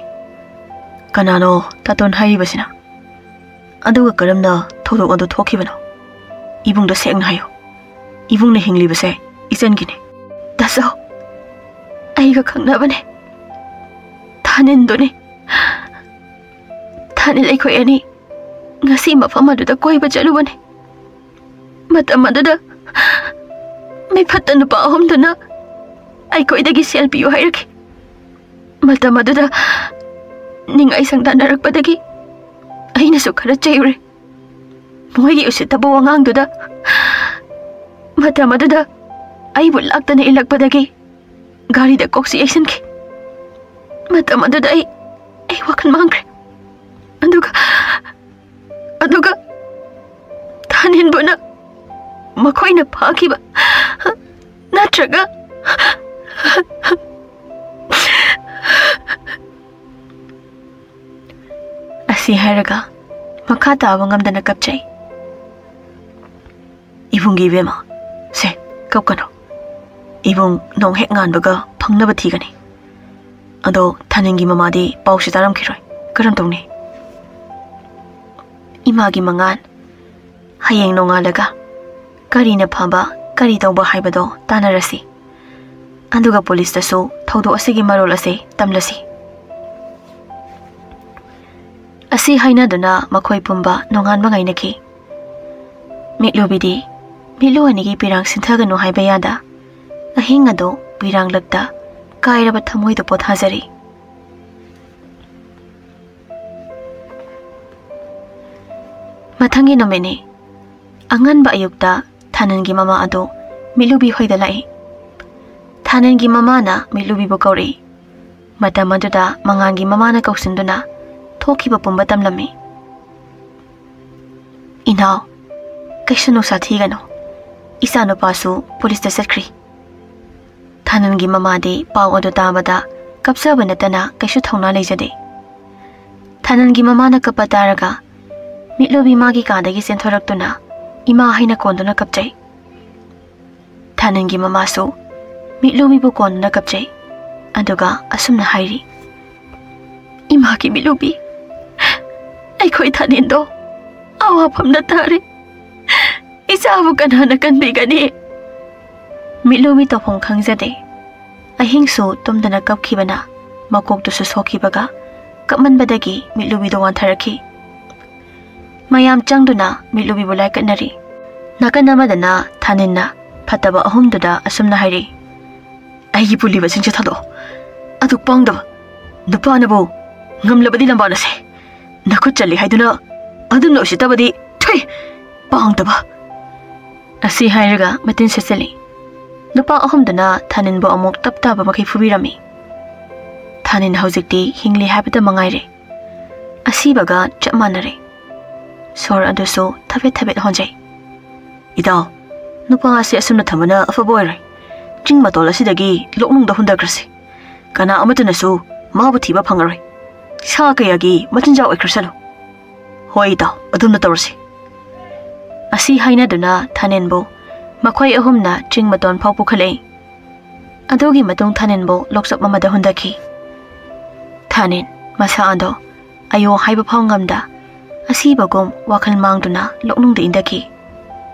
ꯀꯅꯥꯅꯣ ꯇꯥꯇꯣꯟ ꯍꯥꯏꯔꯤꯕꯁꯤꯅ? ꯑꯗꯨꯒ ꯀꯔꯝꯅ ꯊꯧꯗꯣꯛ ꯑꯗꯨ ꯊꯣꯛꯈꯤꯕꯅꯣ? ꯏꯕꯨꯡꯗ ꯁꯦꯡꯅ ꯍꯥꯏꯌꯨ꯫ ꯏꯕꯨꯡꯅ ꯍꯤꯡꯂꯤꯕꯁꯦ ꯏꯆꯟꯒꯤꯅꯤ꯫ ꯇꯥꯆꯧ, ꯑꯩꯒ ꯈꯪꯅꯕꯅꯦ꯫ ꯊꯥꯅꯤꯟꯗꯨꯅꯤ꯫ ꯊꯥꯅꯤꯜ ꯑꯩꯈꯣꯏ ꯑꯅꯤ ꯉꯁꯤ ꯃꯐꯝ ꯑꯗꯨꯗ ꯀꯣꯏꯕ ꯆꯠꯂꯨꯕꯅꯦ꯫ ꯃꯇꯝ ꯑꯗꯨꯗ ꯃꯤꯐꯠꯇ ꯅꯨꯄꯥ ꯑꯍꯨꯝꯗꯨꯅ ꯑꯩꯈꯣꯏꯗꯒꯤ ꯁꯦꯜ ꯄꯤꯌꯨ ꯍꯥꯏꯔꯛꯈꯤ꯫ ꯃꯇꯝ ꯑꯗꯨꯗ ꯅꯤꯡꯉꯥꯏ ꯁꯪꯗꯥꯅꯔꯛꯄꯗꯒꯤ ꯑꯩꯅꯁꯨ ꯈꯔ ꯆꯩꯔꯨꯔꯦ꯫ ꯃꯣꯏꯒꯤ ꯎꯁꯤꯠꯇꯕ ꯋꯥꯉꯥꯡꯗꯨꯗ ꯃꯇꯝ ꯑꯗꯨꯗ ꯑꯩꯕꯨ ꯂꯥꯛꯇꯅ ꯏꯜꯂꯛꯄꯗꯒꯤ ꯒꯥꯔꯤꯗ ꯀꯣꯛꯁꯤ ꯌꯩꯁꯟꯈꯤ꯫ ꯃꯇꯝ ꯑꯗꯨꯗ ꯑꯩ ꯑꯩ ꯋꯥꯈꯜ ꯃꯥꯡꯈ꯭ꯔꯦ꯫ ꯑꯗꯨꯒ ꯑꯗꯨꯒ ꯊꯥꯅꯤꯟꯕꯨꯅ ꯃꯈꯣꯏꯅ ꯐꯥꯈꯤꯕ ꯅꯠꯇ꯭ꯔꯒ ꯑꯁꯤ ꯍꯥꯏꯔꯒ ꯃꯈꯥ ꯇꯥꯕ ꯉꯝꯗꯅ ꯀꯞꯆꯩ꯫ ꯏꯕꯨꯡꯒꯤ ꯏꯕꯦꯝꯃ, ꯁꯦ, ꯀꯞꯀꯅꯨ꯫ ꯏꯕꯨꯡ ꯅꯣꯡ ꯍꯦꯛ ꯉꯥꯟꯕꯒ ꯐꯪꯅꯕ ꯊꯤꯒꯅꯤ꯫ ꯑꯗꯣ ꯊꯥꯅꯤꯟꯒꯤ ꯃꯃꯥꯗꯤ ꯄꯥꯎꯁꯤ ꯇꯥꯔꯝꯈꯤꯔꯣꯏ꯫ ꯀꯔꯝ ꯇꯧꯅꯤ? ꯏꯃꯥꯒꯤ ꯃꯉꯥꯜ, ꯍꯌꯦꯡ ꯅꯣꯡꯉꯥꯜꯂꯒ ꯀꯔꯤꯅ ꯐꯕ, ꯀꯔꯤ ꯇꯧꯕ ꯍꯥꯏꯕꯗꯣ ꯇꯥꯟꯅꯔꯁꯤ꯫ ꯑꯗꯨꯒ ꯄꯨꯂꯤꯁꯇꯁꯨ ꯊꯧꯗꯣꯛ ꯑꯁꯤꯒꯤ ꯃꯔꯣꯜ ꯑꯁꯤ ꯇꯝꯂꯁꯤ꯫ ꯑꯁꯤ ꯍꯥꯏꯅꯗꯨꯅ ꯃꯈꯣꯏ ꯄꯨꯝꯕ ꯅꯣꯡꯉꯥꯟꯕ ꯉꯥꯏꯅꯈꯤ꯫ ꯃꯤꯠꯂꯨꯕꯤꯗꯤ ꯃꯤꯠꯂꯨ ꯑꯅꯤꯒꯤ ꯄꯤꯔꯥꯡ ꯁꯤꯟꯊꯒꯅꯨ ꯍꯥꯏꯕ ꯌꯥꯗ ꯑꯍꯤꯡ ꯑꯗꯨ ꯄꯤꯔꯥꯡꯂꯛꯇ ꯀꯥꯏꯔꯕ ꯊꯃꯣꯏꯗ ꯄꯣꯊꯥꯖꯔꯤ꯫ ꯃꯊꯪꯒꯤ ꯅꯨꯃꯤꯠꯅꯤ꯫ ꯑꯉꯟꯕ ꯑꯌꯨꯛꯇ ꯊꯥꯅꯤꯟꯒꯤ ꯃꯃꯥ ꯑꯗꯨ ꯃꯤꯠꯂꯨꯕꯤ ꯍꯣꯏꯗ ꯂꯥꯛꯏ꯫ ꯊꯥꯅꯤꯟꯒꯤ ꯃꯃꯥꯅ ꯃꯤꯠꯂꯨꯕꯤꯕꯨ ꯀꯧꯔꯛꯏ꯫ ꯃꯇꯝ ꯑꯗꯨꯗ ꯃꯉꯥꯜꯒꯤ ꯃꯃꯥꯅ ꯀꯧꯁꯤꯟꯗꯨꯅ ꯊꯣꯛꯈꯤꯕ ꯄꯨꯝꯕ ꯇꯝꯂꯝꯃꯤ꯫ "ꯏꯅꯥꯎ, ꯀꯩꯁꯨ ꯅꯨꯡꯁꯥ ꯊꯤꯒꯅꯨ꯫ ꯏꯆꯥꯅꯨꯄꯥꯁꯨ ꯄꯨꯂꯤꯁꯇ ꯆꯠꯈ꯭ꯔꯤ꯫" ꯊꯥꯅꯤꯟꯒꯤ ꯃꯃꯥꯗꯤ ꯄꯥꯎ ꯑꯗꯨ ꯇꯥꯕꯗ ꯀꯞꯆꯕ ꯅꯠꯇꯅ ꯀꯩꯁꯨ ꯊꯧꯅꯥ ꯂꯩꯖꯗꯦ꯫ ꯊꯥꯅꯤꯟꯒꯤ ꯃꯃꯥꯅ ꯀꯞꯄ ꯇꯥꯔꯒ ꯃꯤꯠꯂꯨꯕꯤ ꯃꯥꯒꯤ ꯀꯥꯗꯒꯤ ꯆꯦꯟꯊꯣꯔꯛꯇꯨꯅ ꯏꯃꯥ ꯍꯥꯏꯅ ꯀꯣꯟꯗꯨꯅ ꯀꯞꯆꯩ꯫ ꯊꯥꯅꯤꯟꯒꯤ ꯃꯃꯥꯁꯨ ꯃꯤꯠꯂꯨꯕꯤꯕꯨ ꯀꯣꯟꯗꯨꯅ ꯀꯞꯆꯩ꯫ ꯑꯗꯨꯒ ꯑꯁꯨꯝꯅ ꯍꯥꯏꯔꯤ, "ꯏꯃꯥ, ꯃꯍꯥꯛꯀꯤ ꯃꯤꯠꯂꯨꯕꯤ, ꯑꯩꯈꯣꯏ ꯊꯥꯅꯤꯟꯗꯣ ꯑꯋꯥꯐꯝꯗ ꯇꯥꯔꯦ꯫ ꯏꯆꯥꯕꯨ ꯀꯅꯥꯅ ꯀꯟꯕꯤꯒꯅꯤ? ꯃꯤꯠꯂꯨꯕꯤ ꯇꯧꯐꯝ ꯈꯪꯖꯗꯦ꯫ ꯑꯍꯤꯡꯁꯨ ꯇꯨꯝꯗꯅ ꯀꯞꯈꯤꯕꯅ ꯃꯀꯣꯛꯇꯨꯁꯨ ꯁꯣꯛꯈꯤꯕꯒ ꯀꯞꯃꯟꯕꯗꯒꯤ ꯃꯤꯠꯂꯨꯕꯤꯗꯣ ꯋꯥꯟꯊꯔꯛꯈꯤ꯫ ꯃꯌꯥꯝ ꯆꯪꯗꯨꯅ ꯃꯤꯠꯂꯨꯕꯤꯕꯨ ꯂꯥꯏꯀꯠꯅꯔꯤ꯫ ꯅꯥꯀꯟ ꯑꯃꯗꯅ ꯊꯥꯅꯤꯟꯅ ꯐꯠꯇꯕ ꯑꯍꯨꯝꯗꯨꯗ ꯑꯁꯨꯝꯅ ꯍꯥꯏꯔꯤ, "ꯑꯩꯒꯤ ꯄꯨꯜꯂꯤꯕꯁꯤꯡꯁꯦ ꯊꯥꯗꯣꯛꯑꯣ꯫ ꯑꯗꯨꯛ ꯄꯥꯡꯗꯕ ꯅꯨꯄꯥꯅꯕꯨ ꯉꯝꯂꯕꯗꯤ ꯂꯝꯕꯥꯅꯁꯦ꯫ ꯅꯈꯨꯠ ꯆꯠꯂꯤ ꯍꯥꯏꯗꯨꯅ ꯑꯗꯨꯝꯅ ꯎꯁꯤꯠꯇꯕꯗꯤ ꯊꯨꯏ꯫ ꯄꯥꯡꯗꯕ!" ꯑꯁꯤ ꯍꯥꯏꯔꯒ ꯃꯇꯤꯟ ꯁꯦꯠꯆꯜꯂꯤ꯫ ꯅꯨꯄꯥ ꯑꯍꯨꯝꯗꯨꯅ ꯊꯥꯅꯤꯟꯕꯨ ꯑꯃꯨꯛ ꯇꯞ ꯇꯥꯕ ꯃꯈꯩ ꯐꯨꯕꯤꯔꯝꯃꯤ꯫ ꯊꯥꯅꯤꯟ ꯍꯧꯖꯤꯛꯇꯤ ꯍꯤꯡꯂꯤ ꯍꯥꯏꯕꯗ ꯃꯉꯥꯏꯔꯦ꯫ ꯑꯁꯤꯕꯒ ꯆꯞ ꯃꯥꯟꯅꯔꯦ꯫ ꯁꯣꯔ ꯑꯗꯨꯁꯨ ꯊꯕꯦꯠ ꯊꯕꯦꯠ ꯍꯣꯟꯖꯩ꯫ "ꯏꯇꯥꯎ, ꯅꯨꯄꯥ ꯑꯁꯤ ꯑꯁꯨꯝꯅ ꯊꯝꯕꯅ ꯑꯐꯕ ꯑꯣꯏꯔꯣꯏ꯫ ꯆꯤꯡ ꯃꯇꯣꯜ ꯑꯁꯤꯗꯒꯤ ꯂꯣꯛꯅꯨꯡꯗ ꯍꯨꯟꯊꯈ꯭ꯔꯁꯤ꯫ ꯀꯅꯥ ꯑꯃꯠꯇꯅꯁꯨ ꯃꯥꯕꯨ ꯊꯤꯕ ꯐꯪꯉꯔꯣꯏ꯫ ꯁꯥ ꯀꯌꯥꯒꯤ ꯃꯆꯤꯟꯖꯥꯛ ꯑꯣꯏꯈ꯭ꯔꯁꯅꯨ꯫" "ꯍꯣꯏ ꯏꯇꯥꯎ, ꯑꯗꯨꯝꯅ ꯇꯧꯔꯁꯤ꯫" ꯑꯁꯤ ꯍꯥꯏꯅꯗꯨꯅ ꯊꯥꯅꯦꯟꯕꯨ ꯃꯈꯣꯏ ꯑꯍꯨꯝꯅ ꯆꯤꯡ ꯃꯇꯣꯟ ꯐꯥꯎ ꯄꯨꯈꯠꯂꯛꯏ꯫ ꯑꯗꯨꯒꯤ ꯃꯇꯨꯡ ꯊꯥꯅꯦꯟꯕꯨ ꯂꯣꯛꯆꯞ ꯑꯃꯗ ꯍꯨꯟꯊꯈꯤ꯫ ꯊꯥꯅꯦꯟ ꯃꯁꯥ ꯑꯗꯣ ꯑꯌꯣ ꯍꯥꯏꯕ ꯐꯥꯎ ꯉꯝꯗ ꯑꯁꯤꯕꯒꯨꯝ ꯋꯥꯈꯜ ꯃꯥꯡꯗꯨꯅ ꯂꯣꯛꯅꯨꯡꯗ ꯏꯟꯊꯈꯤ꯫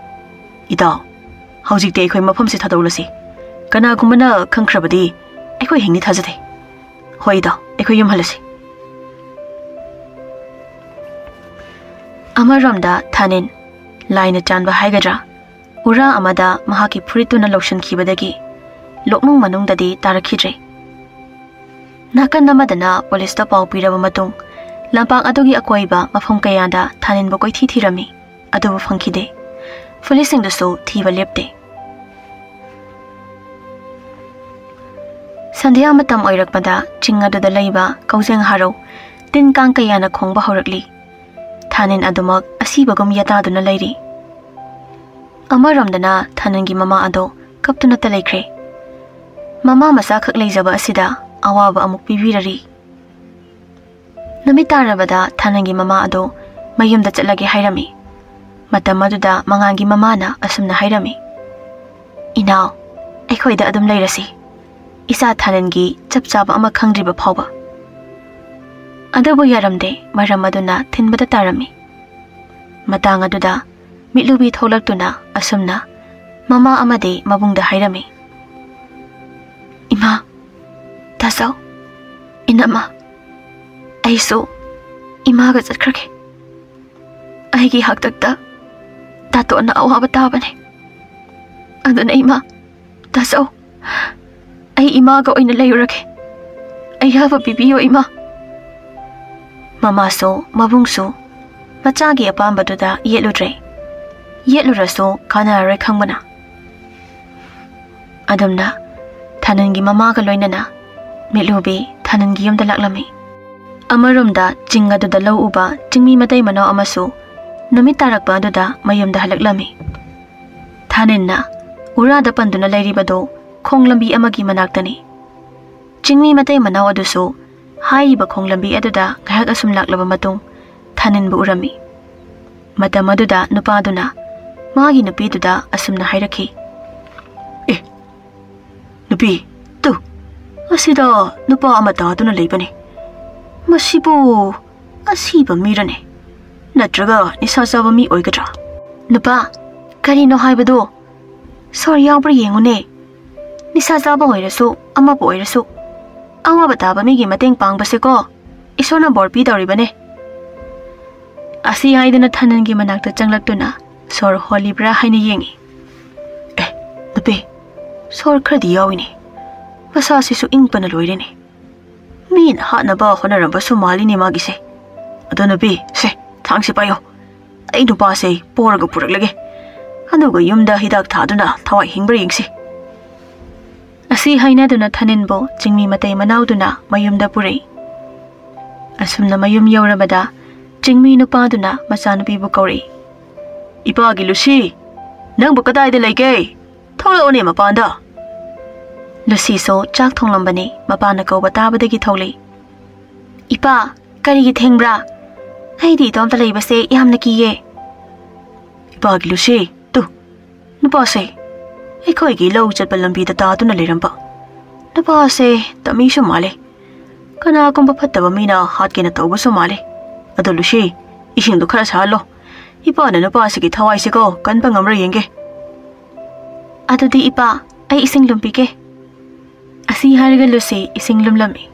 "ꯏꯇꯥꯎ, ꯍꯧꯖꯤꯛꯇꯤ ꯑꯩꯈꯣꯏ ꯃꯐꯝꯁꯤ ꯊꯥꯗꯣꯛꯂꯁꯤ꯫ ꯀꯅꯥꯒꯨꯝꯕꯅ ꯈꯪꯈ꯭ꯔꯕꯗꯤ ꯑꯩꯈꯣꯏ ꯍꯤꯡꯅꯤ ꯊꯥꯖꯗꯦ꯫ ꯍꯣꯏ ꯏꯇꯥꯎ, ꯑꯩꯈꯣꯏ ꯌꯨꯝ ꯍꯜꯂꯁꯤ꯫" ꯑꯃꯔꯣꯝꯗ ꯊꯥꯅꯤꯟ ꯂꯥꯏꯅ ꯆꯥꯟꯕ ꯍꯥꯏꯒꯗ꯭ꯔꯥ, ꯎꯔꯥ ꯑꯃꯗ ꯃꯍꯥꯛꯀꯤ ꯐꯨꯔꯤꯠꯇꯨꯅ ꯂꯧꯁꯤꯟꯈꯤꯕꯗꯒꯤ ꯂꯣꯛꯅꯨꯡ ꯃꯅꯨꯡꯗꯗꯤ ꯇꯥꯔꯛꯈꯤꯗ꯭ꯔꯦ꯫ ꯅꯥꯀꯟ ꯑꯃꯗꯅ ꯄꯨꯂꯤꯁꯇ ꯄꯥꯎ ꯄꯤꯔꯕ ꯃꯇꯨꯡ ꯂꯝꯄꯥꯛ ꯑꯗꯨꯒꯤ ꯑꯀꯣꯏꯕ ꯃꯐꯝ ꯀꯌꯥꯗ ꯊꯥꯅꯤꯟꯕꯨ ꯀꯣꯏꯊꯤ ꯊꯤꯔꯝꯃꯤ꯫ ꯑꯗꯨꯕꯨ ꯐꯪꯈꯤꯗꯦ꯫ ꯄꯨꯂꯤꯁꯁꯤꯡꯗꯨꯁꯨ ꯊꯤꯕ ꯂꯦꯞꯇꯦ꯫ ꯁꯟꯙ꯭ꯌꯥ ꯃꯇꯝ ꯑꯣꯏꯔꯛꯄꯗ ꯆꯤꯡ ꯑꯗꯨꯗ ꯂꯩꯕ ꯀꯧꯖꯦꯡ ꯍꯥꯔꯧ ꯇꯤꯟ ꯀꯥꯡ ꯀꯌꯥꯅ ꯈꯣꯡꯕ ꯍꯧꯔꯛꯂꯤ꯫ ꯊꯥꯅꯤꯟ ꯑꯗꯨꯃꯛ ꯑꯁꯤꯕꯒꯨꯝ ꯌꯥꯇꯥꯗꯨꯅ ꯂꯩꯔꯤ꯫ ꯑꯃꯔꯣꯝꯗꯅ ꯊꯥꯅꯤꯟꯒꯤ ꯃꯃꯥ ꯑꯗꯣ ꯀꯞꯇꯨꯅꯇ ꯂꯩꯈ꯭ꯔꯦ꯫ ꯃꯃꯥ ꯃꯆꯥꯈꯛ ꯂꯩꯖꯕ ꯑꯁꯤꯗ ꯑꯋꯥꯕ ꯑꯃꯨꯛ ꯄꯤꯕꯤꯔꯔꯤ꯫ ꯅꯨꯃꯤꯠ ꯇꯥꯔꯕꯗ ꯊꯥꯅꯤꯟꯒꯤ ꯃꯃꯥ ꯑꯗꯣ ꯃꯌꯨꯝꯗ ꯆꯠꯂꯒꯦ ꯍꯥꯏꯔꯝꯃꯤ꯫ ꯃꯇꯝ ꯑꯗꯨꯗ ꯃꯉꯥꯜꯒꯤ ꯃꯃꯥꯅ ꯑꯁꯨꯝꯅ ꯍꯥꯏꯔꯝꯃꯤ, "ꯏꯅꯥꯎ, ꯑꯩꯈꯣꯏꯗ ꯑꯗꯨꯝ ꯂꯩꯔꯁꯤ, ꯏꯆꯥ ꯊꯥꯅꯤꯟꯒꯤ ꯆꯞ ꯆꯥꯕ ꯑꯃ ꯈꯪꯗ꯭ꯔꯤꯕ ꯐꯥꯎꯕ꯫" ꯑꯗꯨꯕꯨ ꯌꯥꯔꯝꯗꯦ, ꯃꯔꯝ ꯑꯗꯨꯅ ꯊꯤꯟꯕꯗ ꯇꯥꯔꯝꯃꯤ꯫ ꯃꯇꯥꯡ ꯑꯗꯨꯗ ꯃꯤꯠꯂꯨꯕꯤ ꯊꯣꯛꯂꯛꯇꯨꯅ ꯑꯁꯨꯝꯅ ꯃꯃꯥ ꯑꯃꯗꯤ ꯃꯕꯨꯡꯗ ꯍꯥꯏꯔꯝꯃꯤ, "ꯏꯃꯥ, ꯇꯥꯖꯧ, ꯏꯅꯝꯃ, ꯑꯩꯁꯨ ꯏꯃꯥꯒ ꯆꯠꯈ꯭ꯔꯒꯦ꯫ ꯑꯩꯒꯤ ꯍꯥꯛꯇꯛꯇ ꯇꯥꯇꯣꯟꯅ ꯑꯋꯥꯕ ꯇꯥꯕꯅꯦ꯫ ꯑꯗꯨꯅ ꯏꯃꯥ, ꯇꯥꯖꯧ, ꯑꯩ ꯏꯃꯥꯒ ꯑꯣꯏꯅ ꯂꯩꯔꯨꯔꯒꯦ꯫ ꯑꯌꯥꯕ ꯄꯤꯕꯤꯌꯣ ꯏꯃꯥ꯫" ꯃꯃꯥꯁꯨ ꯃꯕꯨꯡꯁꯨ ꯃꯆꯥꯒꯤ ꯑꯄꯥꯝꯕꯗꯨꯗ ꯌꯦꯠꯂꯨꯗ꯭ꯔꯦ꯫ ꯌꯦꯠꯂꯨꯔꯁꯨ ꯀꯥꯟꯅꯔꯔꯣꯏ ꯈꯪꯕꯅ꯫ ꯑꯗꯨꯝꯅ ꯊꯥꯅꯤꯟꯒꯤ ꯃꯃꯥꯒ ꯂꯣꯏꯅꯅ ꯃꯤꯠꯂꯨꯕꯤ ꯊꯥꯅꯤꯟꯒꯤ ꯌꯨꯝꯗ ꯂꯥꯛꯂꯝꯃꯤ꯫ ꯑꯃꯔꯣꯝꯗ ꯆꯤꯡ ꯑꯗꯨꯗ ꯂꯧ ꯎꯕ ꯆꯤꯡꯃꯤ ꯃꯇꯩ ꯃꯅꯥꯎ ꯑꯃꯁꯨ ꯅꯨꯃꯤꯠ ꯇꯥꯔꯛꯄ ꯑꯗꯨꯗ ꯃꯌꯨꯝꯗ ꯍꯜꯂꯛꯂꯝꯃꯤ꯫ ꯊꯥꯅꯤꯟꯅ ꯎꯔꯥꯗ ꯄꯟꯗꯨꯅ ꯂꯩꯔꯤꯕꯗꯨ ꯈꯣꯡ ꯂꯝꯕꯤ ꯑꯃꯒꯤ ꯃꯅꯥꯛꯇꯅꯤ꯫ ꯆꯤꯡꯃꯤ ꯃꯇꯩ ꯃꯅꯥꯎ ꯑꯗꯨꯁꯨ ꯍꯥꯏꯔꯤꯕ ꯈꯣꯡ ꯂꯝꯕꯤ ꯑꯗꯨꯗ ꯉꯥꯏꯍꯥꯛ ꯑꯁꯨꯝ ꯂꯥꯛꯂꯕ ꯃꯇꯨꯡ ꯊꯥꯅꯤꯟꯕꯨ ꯎꯔꯝꯃꯤ꯫ ꯃꯇꯝ ꯑꯗꯨꯗ ꯅꯨꯄꯥꯗꯨꯅ ꯃꯥꯒꯤ ꯅꯨꯄꯤꯗꯨꯗ ꯑꯁꯨꯝꯅ ꯍꯥꯏꯔꯛꯈꯤ, "ꯑꯦ, ꯅꯨꯄꯤ, ꯇꯨ, ꯑꯁꯤꯗ ꯅꯨꯄꯥ ꯑꯃ ꯇꯥꯗꯨꯅ ꯂꯩꯕꯅꯤ꯫ ꯃꯁꯤꯕꯨ ꯑꯁꯤꯕ ꯃꯤꯔꯅꯦ? ꯅꯠꯇ꯭ꯔꯒ ꯅꯤꯁꯥ ꯆꯥꯕ ꯃꯤ ꯑꯣꯏꯒꯗ꯭ꯔꯥ?" "ꯅꯨꯄꯥ, ꯀꯔꯤꯅꯣ ꯍꯥꯏꯕꯗꯣ? ꯁꯣꯔ ꯌꯥꯎꯕ꯭ꯔꯥ ꯌꯦꯡꯉꯨꯅꯦ꯫ ꯅꯤꯁꯥ ꯆꯥꯕ ꯑꯣꯏꯔꯁꯨ, ꯑꯃꯕꯨ ꯑꯣꯏꯔꯁꯨ, ꯑꯋꯥꯕ ꯇꯥꯕ ꯃꯤꯒꯤ ꯃꯇꯦꯡ ꯄꯥꯡꯕꯁꯦꯀꯣ, ꯏꯁꯣꯔꯅ ꯕꯣꯔ ꯄꯤꯗꯧꯔꯤꯕꯅꯦ꯫" ꯑꯁꯤ ꯍꯥꯏꯗꯨꯅ ꯊꯥꯅꯤꯟꯒꯤ ꯃꯅꯥꯛꯇ ꯆꯪꯂꯛꯇꯨꯅ ꯁꯣꯔ ꯍꯣꯜꯂꯤꯕ꯭ꯔꯥ ꯍꯥꯏꯅ ꯌꯦꯡꯉꯤ꯫ "ꯑꯦ, ꯅꯨꯄꯤ, ꯁꯣꯔ ꯈꯔꯗꯤ ꯌꯥꯎꯏꯅꯦ꯫ ꯃꯁꯥꯁꯤꯁꯨ ꯏꯪꯄꯅ ꯂꯣꯏꯔꯦꯅꯦ꯫ ꯃꯤꯅ ꯍꯥꯠꯅꯕ ꯍꯣꯠꯅꯔꯝꯕꯁꯨ ꯃꯥꯜꯂꯤꯅꯦ ꯃꯥꯒꯤꯁꯦ꯫ ꯑꯗꯣ ꯅꯨꯄꯤ, ꯁꯦ, ꯊꯥꯡꯁꯦ ꯄꯥꯏꯌꯣ꯫ ꯑꯩ ꯅꯨꯄꯥꯁꯦ ꯄꯣꯔꯒ ꯄꯨꯔꯛꯂꯒꯦ꯫ ꯑꯗꯨꯒ ꯌꯨꯝꯗ ꯍꯤꯗꯥꯛ ꯊꯥꯗꯨꯅ ꯊꯋꯥꯏ ꯍꯤꯡꯕ꯭ꯔꯥ ꯌꯦꯡꯁꯤ꯫" ꯑꯁꯤ ꯍꯥꯏꯅꯗꯨꯅ ꯊꯥꯅꯤꯟꯕꯨ ꯆꯤꯡꯃꯤ ꯃꯇꯩ ꯃꯅꯥꯎꯗꯨꯅ ꯃꯌꯨꯝꯗ ꯄꯨꯔꯛꯏ꯫ ꯑꯁꯨꯝꯅ ꯃꯌꯨꯝ ꯌꯧꯔꯕꯗ ꯆꯤꯡꯃꯤ ꯅꯨꯄꯥꯗꯨꯅ ꯃꯆꯥꯅꯨꯄꯤꯕꯨ ꯀꯧꯔꯛꯏ꯫ "ꯏꯄꯥꯒꯤ ꯂꯨꯁꯤ, ꯅꯪꯕꯨ ꯀꯗꯥꯏꯗ ꯂꯩꯒꯦ? ꯊꯣꯛꯂꯛꯑꯣꯅꯦ ꯃꯄꯥꯟꯗ꯫" ꯂꯨꯁꯤꯁꯨ ꯆꯥꯛ ꯊꯣꯡꯂꯝꯕꯅꯤ, ꯃꯄꯥꯅ ꯀꯧꯕ ꯇꯥꯕꯗꯒꯤ ꯊꯣꯛꯂꯛꯏ꯫ "ꯏꯄꯥ, ꯀꯔꯤꯒꯤ ꯊꯦꯡꯕ꯭ꯔꯥ? ꯑꯩꯗꯤ ꯏꯇꯣꯝꯇ ꯂꯩꯕꯁꯦ ꯌꯥꯝꯅ ꯀꯤꯌꯦ꯫" "ꯏꯄꯥꯒꯤ ꯂꯨꯁꯤ, ꯇꯨ, ꯅꯨꯄꯥꯁꯦ ꯑꯩꯈꯣꯏꯒꯤ ꯂꯧ ꯆꯠꯄ ꯂꯝꯕꯤꯗ ꯇꯥꯗꯨꯅ ꯂꯩꯔꯝꯕ꯫ ꯅꯨꯄꯥꯁꯦ ꯇꯃꯤꯁꯨ ꯃꯥꯜꯂꯦ꯫ ꯀꯅꯥꯒꯨꯝꯕ ꯐꯠꯇꯕ ꯃꯤꯅ ꯍꯥꯠꯀꯦꯅ ꯇꯧꯕꯁꯨ ꯃꯥꯜꯂꯤ꯫ ꯑꯗꯣ ꯂꯨꯁꯤ, ꯏꯁꯤꯡꯗꯣ ꯈꯔ ꯁꯥꯍꯜꯂꯣ꯫ ꯏꯄꯥꯅ ꯅꯨꯄꯥ ꯑꯁꯤꯒꯤ ꯊꯋꯥꯏꯁꯤꯀꯣ ꯀꯟꯕ ꯉꯝꯕ꯭ꯔꯥ ꯌꯦꯡꯒꯦ꯫ "ꯑꯗꯨꯗꯤ ꯏꯄꯥ, ꯑꯩ ꯏꯁꯤꯡ ꯂꯨꯝꯕꯤꯒꯦ꯫" ꯑꯁꯤ ꯍꯥꯏꯔꯒ ꯂꯨꯁꯤ ꯏꯁꯤꯡ ꯂꯨꯝꯂꯝꯃꯤ꯫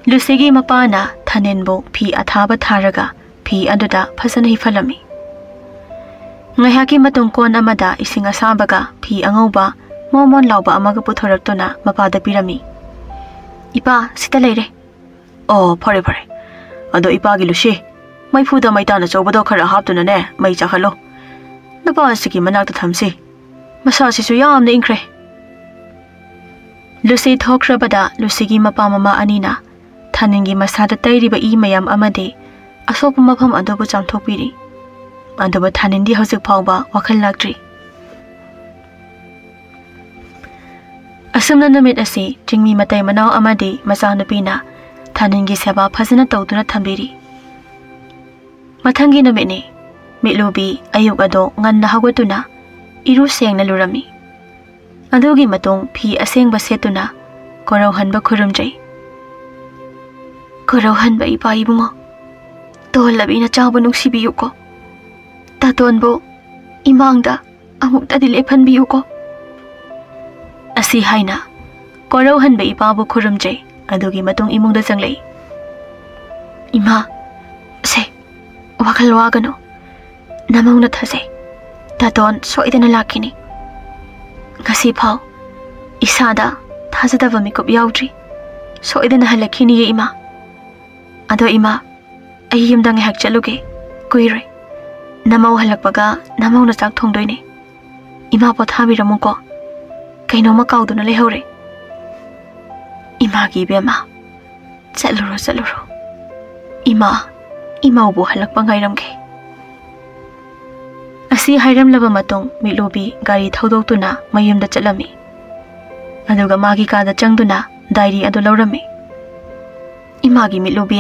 ꯂꯨꯁꯤꯒꯤ ꯃꯄꯥꯅ ꯊꯥꯅꯤꯟꯕꯨ ꯐꯤ ꯑꯊꯥꯕ ꯊꯥꯔꯒ ꯐꯤ ꯑꯗꯨꯗ ꯐꯖꯅ ꯍꯤꯐꯜꯂꯝꯃꯤ꯫ ꯉꯥꯏꯍꯥꯛꯀꯤ ꯃꯇꯨꯡ ꯀꯣꯟ ꯑꯃꯗ ꯏꯁꯤꯡ ꯑꯁꯥꯕꯒ ꯐꯤ ꯑꯉꯧꯕ ꯃꯣꯟ ꯃꯣꯟ ꯂꯥꯎꯕ ꯑꯃꯒ ꯄꯨꯊꯣꯔꯛꯇꯨꯅ ꯃꯄꯥꯗ ꯄꯤꯔꯝꯃꯤ꯫ "ꯏꯄꯥ, ꯁꯤꯗ ꯂꯩꯔꯦ꯫" "ꯑꯣ, ꯐꯔꯦ ꯐꯔꯦ꯫ ꯑꯗꯣ ꯏꯄꯥꯒꯤ ꯂꯨꯁꯤ, ꯃꯩꯐꯨꯗ ꯃꯩꯇꯥꯟ ꯑꯆꯧꯕꯗꯣ ꯈꯔ ꯍꯥꯞꯇꯨꯅꯅꯦ ꯃꯩ ꯆꯥꯛꯍꯜꯂꯣ꯫ ꯅꯨꯄꯥ ꯑꯁꯤꯒꯤ ꯃꯅꯥꯛꯇ ꯊꯝꯁꯤ꯫ ꯃꯁꯥꯁꯤꯁꯨ ꯌꯥꯝꯅ ꯏꯪꯈ꯭ꯔꯦ꯫" ꯂꯨꯁꯤ ꯊꯣꯛꯈ꯭ꯔꯕꯗ ꯂꯨꯁꯤꯒꯤ ꯃꯄꯥ ꯃꯃꯥ ꯑꯅꯤꯅ ꯊꯥꯅꯤꯟꯒꯤ ꯃꯁꯥꯗ ꯇꯩꯔꯤꯕ ꯏ ꯃꯌꯥꯝ ꯑꯃꯗꯤ ꯑꯁꯣꯛꯄ ꯃꯐꯝ ꯑꯗꯨꯕꯨ ꯆꯥꯝꯊꯣꯛꯄꯤꯔꯤ꯫ ꯑꯗꯨꯕꯨ ꯊꯥꯅꯤꯟꯗꯤ ꯍꯧꯖꯤꯛ ꯐꯥꯎꯕ ꯋꯥꯈꯜ ꯂꯥꯛꯇ꯭ꯔꯤ꯫ ꯑꯁꯨꯝꯅ ꯅꯨꯃꯤꯠ ꯑꯁꯤ ꯆꯤꯡꯃꯤ ꯃꯇꯩ ꯃꯅꯥꯎ ꯑꯃꯗꯤ ꯃꯆꯥꯅꯨꯄꯤꯅ ꯊꯥꯅꯤꯟꯒꯤ ꯁꯦꯕꯥ ꯐꯖꯅ ꯇꯧꯗꯨꯅ ꯊꯝꯕꯤꯔꯤ꯫ ꯃꯊꯪꯒꯤ ꯅꯨꯃꯤꯠꯅꯤ꯫ ꯃꯤꯠꯂꯨꯕꯤ ꯑꯌꯨꯛ ꯑꯗꯣ ꯉꯟꯅ ꯍꯧꯒꯠꯇꯨꯅ ꯏꯔꯨ ꯁꯦꯡꯅ ꯂꯨꯔꯝꯃꯤ꯫ ꯑꯗꯨꯒꯤ ꯃꯇꯨꯡ ꯐꯤ ꯑꯁꯦꯡꯕ ꯁꯦꯠꯇꯨꯅ ꯀꯣꯔꯧꯍꯟꯕ ꯈꯨꯔꯨꯝꯖꯩ꯫ "ꯀꯣꯔꯧꯍꯟꯕ ꯏꯄꯥ ꯏꯕꯨꯡꯉꯣ, ꯇꯣꯜꯂꯕꯤ ꯅꯆꯥꯕꯨ ꯅꯨꯡꯁꯤꯕꯤꯌꯨꯀꯣ꯫ ꯇꯥꯇꯣꯟꯕꯨ ꯏꯃꯥꯡꯗ ꯑꯃꯨꯛꯇꯗꯤ ꯂꯦꯞꯍꯟꯕꯤꯌꯨꯀꯣ꯫" ꯑꯁꯤ ꯍꯥꯏꯅ ꯀꯣꯔꯧꯍꯟꯕ ꯏꯄꯥꯕꯨ ꯈꯨꯔꯨꯝꯖꯩ꯫ ꯑꯗꯨꯒꯤ ꯃꯇꯨꯡ ꯏꯃꯨꯡꯗ ꯆꯪꯂꯛꯏ꯫ "ꯏꯃꯥ, ꯁꯦ, ꯋꯥꯈꯜ ꯋꯥꯒꯅꯨ꯫ ꯅꯃꯧꯅ ꯊꯥꯖꯩ꯫ ꯇꯥꯇꯣꯟ ꯁꯣꯏꯗꯅ ꯂꯥꯛꯈꯤꯅꯤ꯫ ꯉꯁꯤ ꯐꯥꯎ ꯏꯁꯥꯗ ꯊꯥꯖꯗꯕ ꯃꯤꯀꯨꯞ ꯌꯥꯎꯗ꯭ꯔꯤ꯫ ꯁꯣꯏꯗꯅ ꯍꯜꯂꯛꯈꯤꯅꯤꯌꯦ ꯏꯃꯥ꯫ ꯑꯗꯣ ꯏꯃꯥ, ꯑꯩ ꯌꯨꯝꯗ ꯉꯥꯏꯍꯥꯛ ꯆꯠꯂꯨꯒꯦ꯫ ꯀꯨꯏꯔꯣꯏ꯫ ꯅꯃꯧ ꯍꯜꯂꯛꯄꯒ ꯅꯃꯧꯅ ꯆꯥꯛ ꯊꯣꯡꯗꯣꯏꯅꯦ꯫ ꯏꯃꯥ ꯄꯣꯊꯥꯕꯤꯔꯝꯃꯨꯀꯣ꯫ ꯀꯩꯅꯣꯝꯃ ꯀꯥꯎꯗꯨꯅ ꯂꯩꯍꯧꯔꯦ꯫" "ꯏꯃꯥꯒꯤ ꯏꯕꯦꯝꯃ, ꯆꯠꯂꯨꯔꯣ, ꯆꯠꯂꯨꯔꯣ꯫ ꯏꯃꯥ, ꯏꯃꯧꯕꯨ ꯍꯜꯂꯛꯄ ꯉꯥꯏꯔꯝꯒꯦ꯫" ꯑꯁꯤ ꯍꯥꯏꯔꯝꯂꯕ ꯃꯇꯨꯡ ꯃꯤꯠꯂꯨꯕꯤ ꯒꯥꯔꯤ ꯊꯧꯗꯣꯛꯇꯨꯅ ꯃꯌꯨꯝꯗ ꯆꯠꯂꯝꯃꯤ꯫ ꯑꯗꯨꯒ ꯃꯥꯒꯤ ꯀꯥꯗ ꯆꯪꯗꯨꯅ ꯗꯥꯏꯔꯤ ꯑꯗꯨ ꯂꯧꯔꯝꯃꯤ꯫ "ꯏꯃꯥꯒꯤ ꯃꯤꯠꯂꯨꯕꯤ,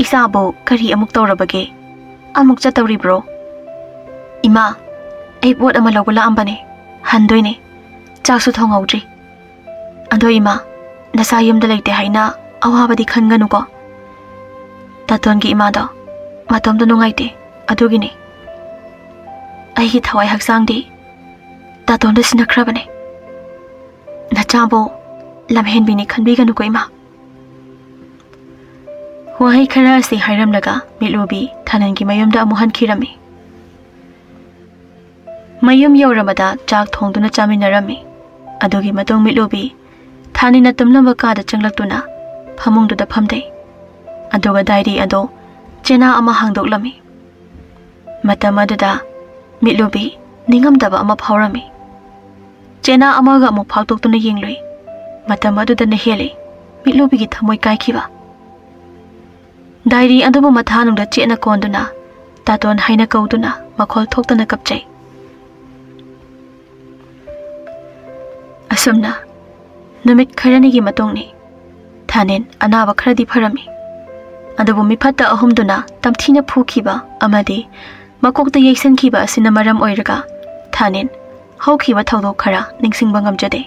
ꯏꯆꯥꯕꯨ ꯀꯔꯤ ꯑꯃꯨꯛ ꯇꯧꯔꯕꯒꯦ? ꯑꯃꯨꯛ ꯆꯠꯇꯧꯔꯤꯕ꯭ꯔꯣ?" "ꯏꯃꯥ, ꯑꯩ ꯄꯣꯠ ꯑꯃ ꯂꯧꯕ ꯂꯥꯛꯑꯝꯕꯅꯦ꯫ ꯍꯟꯗꯣꯏꯅꯦ꯫ ꯆꯥꯛꯁꯨ ꯊꯣꯡꯍꯧꯗ꯭ꯔꯤ꯫ ꯑꯗꯣ ꯏꯃꯥ, ꯅꯆꯥ ꯌꯨꯝꯗ ꯂꯩꯇꯦ ꯍꯥꯏꯅ ꯑꯋꯥꯕꯗꯤ ꯈꯟꯒꯅꯨꯀꯣ꯫ ꯇꯥꯇꯣꯟꯒꯤ ꯏꯃꯥꯗꯣ ꯃꯇꯣꯝꯇ ꯅꯨꯡꯉꯥꯏꯇꯦ, ꯑꯗꯨꯒꯤꯅꯤ꯫ ꯑꯩꯒꯤ ꯊꯋꯥꯏ ꯍꯛꯆꯥꯡꯗꯤ ꯇꯥꯇꯣꯟꯗ ꯁꯤꯟꯅꯈ꯭ꯔꯕꯅꯦ꯫ ꯅꯆꯥꯕꯨ ꯂꯝꯍꯦꯟꯕꯤꯅꯤ ꯈꯟꯕꯤꯒꯅꯨꯀꯣ, ꯏꯃꯥ꯫ ꯋꯥꯍꯩ ꯈꯔ ꯑꯁꯤ ꯍꯥꯏꯔꯝꯂꯒ ꯃꯤꯠꯂꯨꯕꯤ ꯊꯥꯅꯤꯟꯒꯤ ꯃꯌꯨꯝꯗ ꯑꯃꯨꯛ ꯍꯟꯈꯤꯔꯝꯃꯤ꯫ ꯃꯌꯨꯝ ꯌꯧꯔꯕꯗ ꯆꯥꯛ ꯊꯣꯡꯗꯨꯅ ꯆꯥꯃꯤꯟꯅꯔꯝꯃꯤ꯫ ꯑꯗꯨꯒꯤ ꯃꯇꯨꯡ ꯃꯤꯠꯂꯨꯕꯤ ꯊꯥꯅꯤꯟꯅ ꯇꯨꯝꯂꯝꯕ ꯀꯥꯗ ꯆꯪꯂꯛꯇꯨꯅ ꯐꯃꯨꯡꯗꯨꯗ ꯐꯝꯗꯩ꯫ ꯑꯗꯨꯒ ꯗꯥꯏꯔꯤ ꯑꯗꯨ ꯆꯦꯅꯥ ꯑꯃ ꯍꯥꯡꯗꯣꯛꯂꯝꯃꯤ꯫ ꯃꯇꯝ ꯑꯗꯨꯗ ꯃꯤꯠꯂꯨꯕꯤ ꯅꯤꯡꯉꯝꯗꯕ ꯑꯃ ꯐꯥꯎꯔꯝꯃꯤ꯫ ꯆꯦꯅꯥ ꯑꯃꯒ ꯑꯃꯨꯛ ꯐꯥꯛꯇꯣꯛꯇꯨꯅ ꯌꯦꯡꯂꯨꯏ꯫ ꯃꯇꯝ ꯑꯗꯨꯗꯅ ꯍꯦꯜꯂꯤ ꯃꯤꯠꯂꯨꯕꯤꯒꯤ ꯊꯃꯣꯏ ꯀꯥꯏꯈꯤꯕ꯫ ꯗꯥꯏꯔꯤ ꯑꯗꯨꯕꯨ ꯃꯊꯥꯅꯨꯡꯗ ꯆꯦꯠꯅ ꯀꯣꯟꯗꯨꯅ ꯇꯥꯇꯣꯟ ꯍꯥꯏꯅ ꯀꯧꯗꯨꯅ ꯃꯈꯣꯜ ꯊꯣꯛꯇꯅ ꯀꯞꯆꯩ꯫ ꯑꯁꯨꯝꯅ ꯅꯨꯃꯤꯠ ꯈꯔꯅꯤꯒꯤ ꯃꯇꯨꯡꯅꯤ꯫ ꯊꯥꯅꯤꯟ ꯑꯅꯥꯕ ꯈꯔꯗꯤ ꯐꯔꯝꯃꯤ꯫ ꯑꯗꯨꯕꯨ ꯃꯤꯐꯠꯇ ꯑꯍꯨꯝꯗꯨꯅ ꯇꯝꯊꯤꯅ ꯐꯨꯈꯤꯕ ꯑꯃꯗꯤ ꯃꯀꯣꯛꯇ ꯌꯩꯁꯟꯈꯤꯕ ꯑꯁꯤꯅ ꯃꯔꯝ ꯑꯣꯏꯔꯒ ꯊꯥꯅꯤꯟ ꯍꯧꯈꯤꯕ ꯊꯧꯗꯣꯛ ꯈꯔ ꯅꯤꯡꯁꯤꯡꯕ ꯉꯝꯖꯗꯦ꯫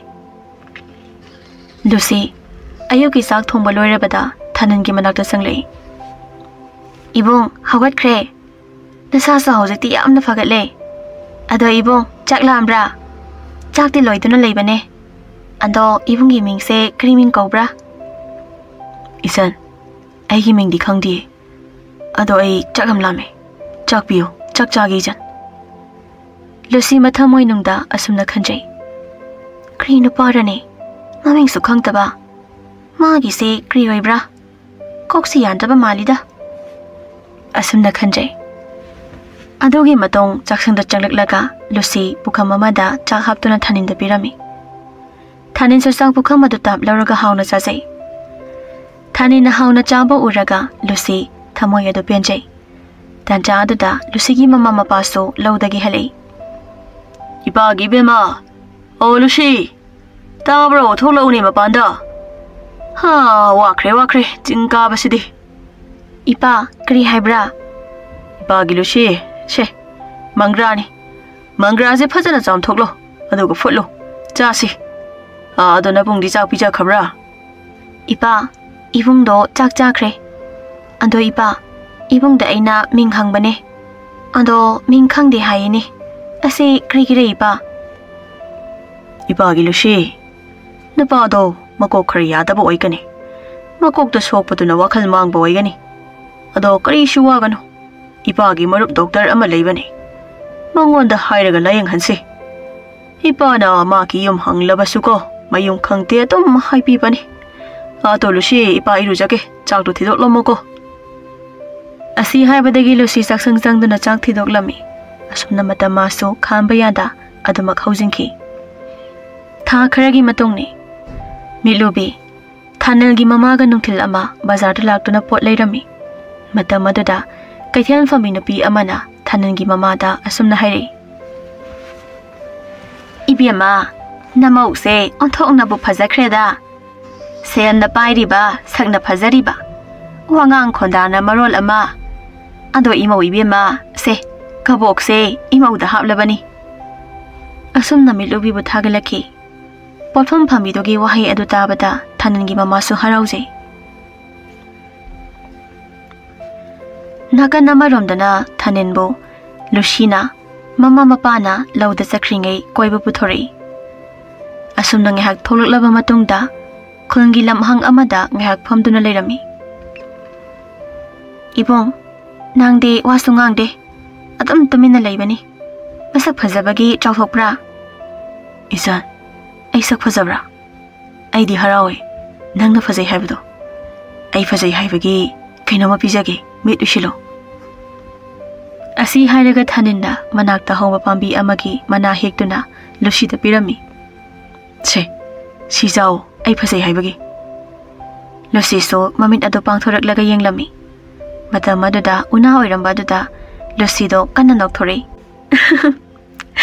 ꯂꯨꯁꯤ ꯑꯌꯨꯛꯀꯤ ꯆꯥꯛ ꯊꯣꯡꯕ ꯂꯣꯏꯔꯕꯗ ꯊꯥꯅꯤꯟꯒꯤ ꯃꯅꯥꯛꯇ ꯆꯪꯂꯛꯏ꯫ "ꯏꯕꯨꯡ, ꯍꯧꯒꯠꯈ꯭ꯔꯦ꯫ ꯅꯁꯥꯁꯨ ꯍꯧꯖꯤꯛꯇꯤ ꯌꯥꯝꯅ ꯐꯒꯠꯂꯦ꯫ ꯑꯗꯣ ꯏꯕꯨꯡ, ꯆꯥꯛ ꯂꯥꯝꯕ꯭ꯔꯥ? ꯆꯥꯛꯇꯤ ꯂꯣꯏꯗꯨꯅ ꯂꯩꯕꯅꯦ꯫ ꯑꯗꯣ ꯏꯕꯨꯡꯒꯤ ꯃꯤꯡꯁꯦ ꯀꯔꯤ ꯃꯤꯡ ꯀꯧꯕ꯭ꯔꯥ?" "ꯏꯆꯟ, ꯑꯩꯒꯤ ꯃꯤꯡꯗꯤ ꯈꯪꯗꯤꯌꯦ꯫ ꯑꯗꯣ ꯑꯩ ꯆꯥꯛ ꯌꯥꯝ ꯂꯥꯝꯃꯦ꯫ ꯆꯥꯛ ꯄꯤꯌꯨ, ꯆꯥꯛ ꯆꯥꯒꯦ ꯏꯆꯟ꯫" ꯂꯨꯁꯤ ꯃꯊꯃꯣꯏꯅꯨꯡꯗ ꯑꯁꯨꯝꯅ ꯈꯟꯖꯩ, "ꯀꯔꯤ ꯅꯨꯄꯥꯔꯅꯦ? ꯃꯃꯤꯡꯁꯨ ꯈꯪꯗꯕ꯫ ꯃꯥꯒꯤꯁꯦ ꯀꯔꯤ ꯑꯣꯏꯕ꯭ꯔꯥ? ꯀꯣꯛꯁꯤ ꯌꯥꯟꯗꯕ ꯃꯥꯜꯂꯤꯗ꯫" ꯑꯁꯨꯝꯅ ꯈꯟꯖꯩ꯫ ꯑꯗꯨꯒꯤ ꯃꯇꯨꯡ ꯆꯥꯛꯁꯪꯗ ꯆꯪꯂꯛꯂꯒ ꯂꯨꯁꯤ ꯄꯨꯈꯝ ꯑꯃꯗ ꯆꯥꯛ ꯍꯥꯞꯇꯨꯅ ꯊꯥꯅꯤꯟꯗ ꯄꯤꯔꯝꯃꯤ꯫ ꯊꯥꯅꯤꯟꯁꯨ ꯆꯥꯛ ꯄꯨꯈꯝ ꯑꯗꯨ ꯇꯥꯞ ꯂꯧꯔꯒ ꯍꯥꯎꯅ ꯆꯥꯖꯩ꯫ ꯊꯥꯅꯤꯟꯅ ꯍꯥꯎꯅ ꯆꯥꯕ ꯎꯔꯒ ꯂꯨꯁꯤ ꯊꯃꯣꯏ ꯑꯗꯨ ꯄꯦꯟꯖꯩ꯫ ꯇꯥꯟꯖꯥ ꯑꯗꯨꯗ ꯂꯨꯁꯤꯒꯤ ꯃꯃꯥ ꯃꯄꯥꯁꯨ ꯂꯧꯗꯒꯤ ꯍꯜꯂꯛꯏ꯫ "ꯏꯄꯥꯒꯤ ꯏꯕꯦꯝꯃ, ꯑꯣ ꯂꯨꯁꯤ, ꯇꯥꯕ꯭ꯔꯣ? ꯊꯣꯛꯂꯛꯎꯅꯦ ꯃꯄꯥꯟꯗ꯫ ꯍꯥ, ꯋꯥꯈ꯭ꯔꯦ, ꯋꯥꯈ꯭ꯔꯦ, ꯆꯤꯡ ꯀꯥꯕꯁꯤꯗꯤ꯫" "ꯏꯄꯥ, ꯀꯔꯤ ꯍꯥꯏꯕ꯭ꯔꯥ?" "ꯏꯄꯥꯒꯤ ꯂꯨꯁꯤ, ꯁꯦ, ꯃꯪꯒ꯭ꯔꯥꯅꯤ꯫ ꯃꯪꯒ꯭ꯔꯥꯁꯦ ꯐꯖꯅ ꯆꯥꯝꯊꯣꯛꯂꯣ, ꯑꯗꯨꯒ ꯐꯨꯠꯂꯣ, ꯆꯥꯁꯤ꯫ ꯑꯥ, ꯑꯗꯣ ꯅꯕꯨꯡꯗꯤ ꯆꯥꯛ ꯄꯤꯖꯈ꯭ꯔꯕ꯭ꯔꯥ?" "ꯏꯄꯥ, ꯏꯕꯨꯡꯗꯣ ꯆꯥꯛ ꯆꯥꯈ꯭ꯔꯦ꯫ ꯑꯗꯣ ꯏꯄꯥ, ꯏꯕꯨꯡꯗ ꯑꯩꯅ ꯃꯤꯡ ꯍꯪꯕꯅꯦ꯫ ꯑꯗꯣ ꯃꯤꯡ ꯈꯪꯗꯦ ꯍꯥꯏꯌꯦꯅꯦ꯫ ꯑꯁꯤ ꯀꯔꯤꯒꯤꯔ ꯏꯄꯥ? ꯏꯄꯥꯒꯤ ꯂꯨꯁꯤ, ꯅꯨꯄꯥꯗꯣ ꯃꯀꯣꯛ ꯈꯔ ꯌꯥꯗꯕ ꯑꯣꯏꯒꯅꯤ꯫ ꯃꯀꯣꯛꯇ ꯁꯣꯛꯄꯗꯨꯅ ꯋꯥꯈꯜ ꯃꯥꯡꯕ ꯑꯣꯏꯒꯅꯤ꯫ ꯑꯗꯣ ꯀꯔꯤꯁꯨ ꯋꯥꯒꯅꯨ꯫ ꯏꯄꯥꯒꯤ ꯃꯔꯨꯞ ꯗꯣꯛꯇꯔ ꯑꯃ ꯂꯩꯕꯅꯤ꯫ ꯃꯉꯣꯟꯗ ꯍꯥꯏꯔꯒ ꯂꯥꯌꯦꯡꯍꯟꯁꯤ꯫ ꯏꯄꯥꯅ ꯃꯥꯒꯤ ꯌꯨꯝ ꯍꯪꯂꯕꯁꯨꯀꯣ, ꯃꯌꯨꯝ ꯈꯪꯗꯦ ꯑꯗꯨꯝ ꯍꯥꯏꯕꯤꯕꯅꯤ꯫ ꯑꯥ, ꯇꯣ ꯂꯨꯁꯤ, ꯏꯄꯥ ꯏꯔꯨꯖꯒꯦ, ꯆꯥꯛꯇꯨ ꯊꯤꯗꯣꯛꯂꯝꯃꯣꯀꯣ꯫ ꯑꯁꯤ ꯍꯥꯏꯕꯗꯒꯤ ꯂꯨꯁꯤ ꯆꯥꯛꯁꯪ ꯆꯪꯗꯨꯅ ꯆꯥꯛ ꯊꯤꯗꯣꯛꯂꯝꯃꯤ꯫ ꯑꯁꯨꯝꯅ ꯃꯇꯝ ꯃꯥꯁꯨ ꯈꯥꯝꯕ ꯌꯥꯗ ꯑꯗꯨꯃꯛ ꯍꯧꯖꯤꯟꯈꯤ꯫ ꯊꯥ ꯈꯔꯒꯤ ꯃꯇꯨꯡꯅꯤ꯫ ꯃꯤꯠꯂꯨꯕꯤ, ꯊꯥꯅꯤꯜꯒꯤ ꯃꯃꯥꯒ ꯅꯨꯡꯊꯤꯜ ꯑꯃ ꯕꯖꯥꯔꯗ ꯂꯥꯛꯇꯨꯅ ꯄꯣꯠ ꯂꯩꯔꯝꯃꯤ꯫ ꯃꯇꯝ ꯑꯗꯨꯗ ꯀꯩꯊꯦꯜ ꯐꯝꯕꯤ ꯅꯨꯄꯤ ꯑꯃꯅ ꯊꯥꯅꯤꯜꯒꯤ ꯃꯃꯥꯗ ꯑꯁꯨꯝꯅ ꯍꯥꯏꯔꯛꯏ, "ꯏꯕꯦꯝꯃ, ꯅꯃꯧꯁꯦ ꯑꯣꯟꯊꯣꯛꯅꯕꯨ ꯐꯖꯈ꯭ꯔꯦꯗ꯫ ꯁꯦꯜꯅ ꯄꯥꯏꯔꯤꯕ, ꯁꯛꯅ ꯐꯖꯔꯤꯕ, ꯋꯥꯉꯥꯡ ꯈꯣꯟꯗꯥꯅ ꯃꯔꯣꯜ ꯑꯃ꯫ ꯑꯗꯣ ꯏꯃꯧ ꯏꯕꯦꯝꯃ, ꯁꯦ, ꯀꯕꯣꯛꯁꯦ ꯏꯃꯧꯗ ꯍꯥꯞꯂꯕꯅꯤ"꯫ ꯑꯁꯨꯝꯅ ꯃꯤꯠꯂꯨꯕꯤꯕꯨ ꯊꯥꯒꯠꯂꯛꯈꯤ꯫ ꯄꯣꯠꯐꯝ ꯐꯝꯕꯤꯗꯨꯒꯤ ꯋꯥꯍꯩ ꯑꯗꯨ ꯇꯥꯕꯗ ꯊꯥꯅꯤꯜꯒꯤ ꯃꯃꯥꯁꯨ ꯍꯔꯥꯎꯖꯩ꯫ ꯅꯥꯀꯟ ꯑꯃꯔꯣꯝꯗꯅ ꯊꯥꯅꯤꯜꯕꯨ ꯂꯨꯁꯤꯅ ꯃꯃꯥ ꯃꯄꯥꯅ ꯂꯧꯗ ꯆꯠꯈ꯭ꯔꯤꯉꯩ ꯀꯣꯏꯕ ꯄꯨꯊꯣꯔꯛꯏ꯫ ꯑꯁꯨꯝꯅ ꯉꯥꯏꯍꯥꯛ ꯊꯣꯛꯂꯛꯂꯕ ꯃꯇꯨꯡꯗ ꯈꯨꯜꯒꯤ ꯂꯝꯍꯥꯡ ꯑꯃꯗ ꯉꯥꯏꯍꯥꯛ ꯐꯝꯗꯨꯅ ꯂꯩꯔꯝꯃꯤ꯫ "ꯏꯕꯨꯡ, ꯅꯪꯗꯤ ꯋꯥꯁꯨ ꯉꯥꯡꯗꯦ, ꯑꯗꯨꯝ ꯇꯨꯃꯤꯟꯅ ꯂꯩꯕꯅꯤ꯫ ꯃꯁꯛ ꯐꯖꯕꯒꯤ ꯆꯥꯎꯊꯣꯛꯄ꯭ꯔꯥ?" "ꯏꯆꯟ, ꯑꯩ ꯁꯛ ꯐꯖꯕ꯭ꯔꯥ? ꯑꯩꯗꯤ ꯍꯔꯥꯎꯋꯦ ꯅꯪꯅ ꯐꯖꯩ ꯍꯥꯏꯕꯗꯣ꯫ ꯑꯩ ꯐꯖꯩ ꯍꯥꯏꯕꯒꯤ ꯀꯩꯅꯣꯝꯃ ꯄꯤꯖꯒꯦ, ꯃꯤꯠ ꯎꯏꯁꯤꯜꯂꯣ"꯫ ꯑꯁꯤ ꯍꯥꯏꯔꯒ ꯊꯥꯅꯤꯜꯅ ꯃꯅꯥꯛꯇ ꯍꯧꯕ ꯄꯥꯝꯕꯤ ꯑꯃꯒꯤ ꯃꯅꯥ ꯍꯦꯛꯇꯨꯅ ꯂꯨꯁꯤꯗ ꯄꯤꯔꯝꯃꯤ꯫ "ꯁꯦ, ꯁꯤ ꯆꯥꯎ, ꯑꯩ ꯐꯖꯩ ꯍꯥꯏꯕꯒꯤ"꯫ ꯂꯨꯁꯤꯁꯨ ꯃꯃꯤꯠ ꯑꯗꯨ ꯄꯥꯡꯊꯣꯔꯛꯂꯒ ꯌꯦꯡꯂꯝꯃꯤ꯫ ꯃꯇꯝ ꯑꯗꯨꯗ ꯎꯅꯥ ꯑꯣꯏꯔꯝꯕ ꯑꯗꯨꯗ ꯂꯨꯁꯤꯗꯣ ꯀꯟꯅ ꯅꯣꯛꯊꯣꯔꯛꯏ꯫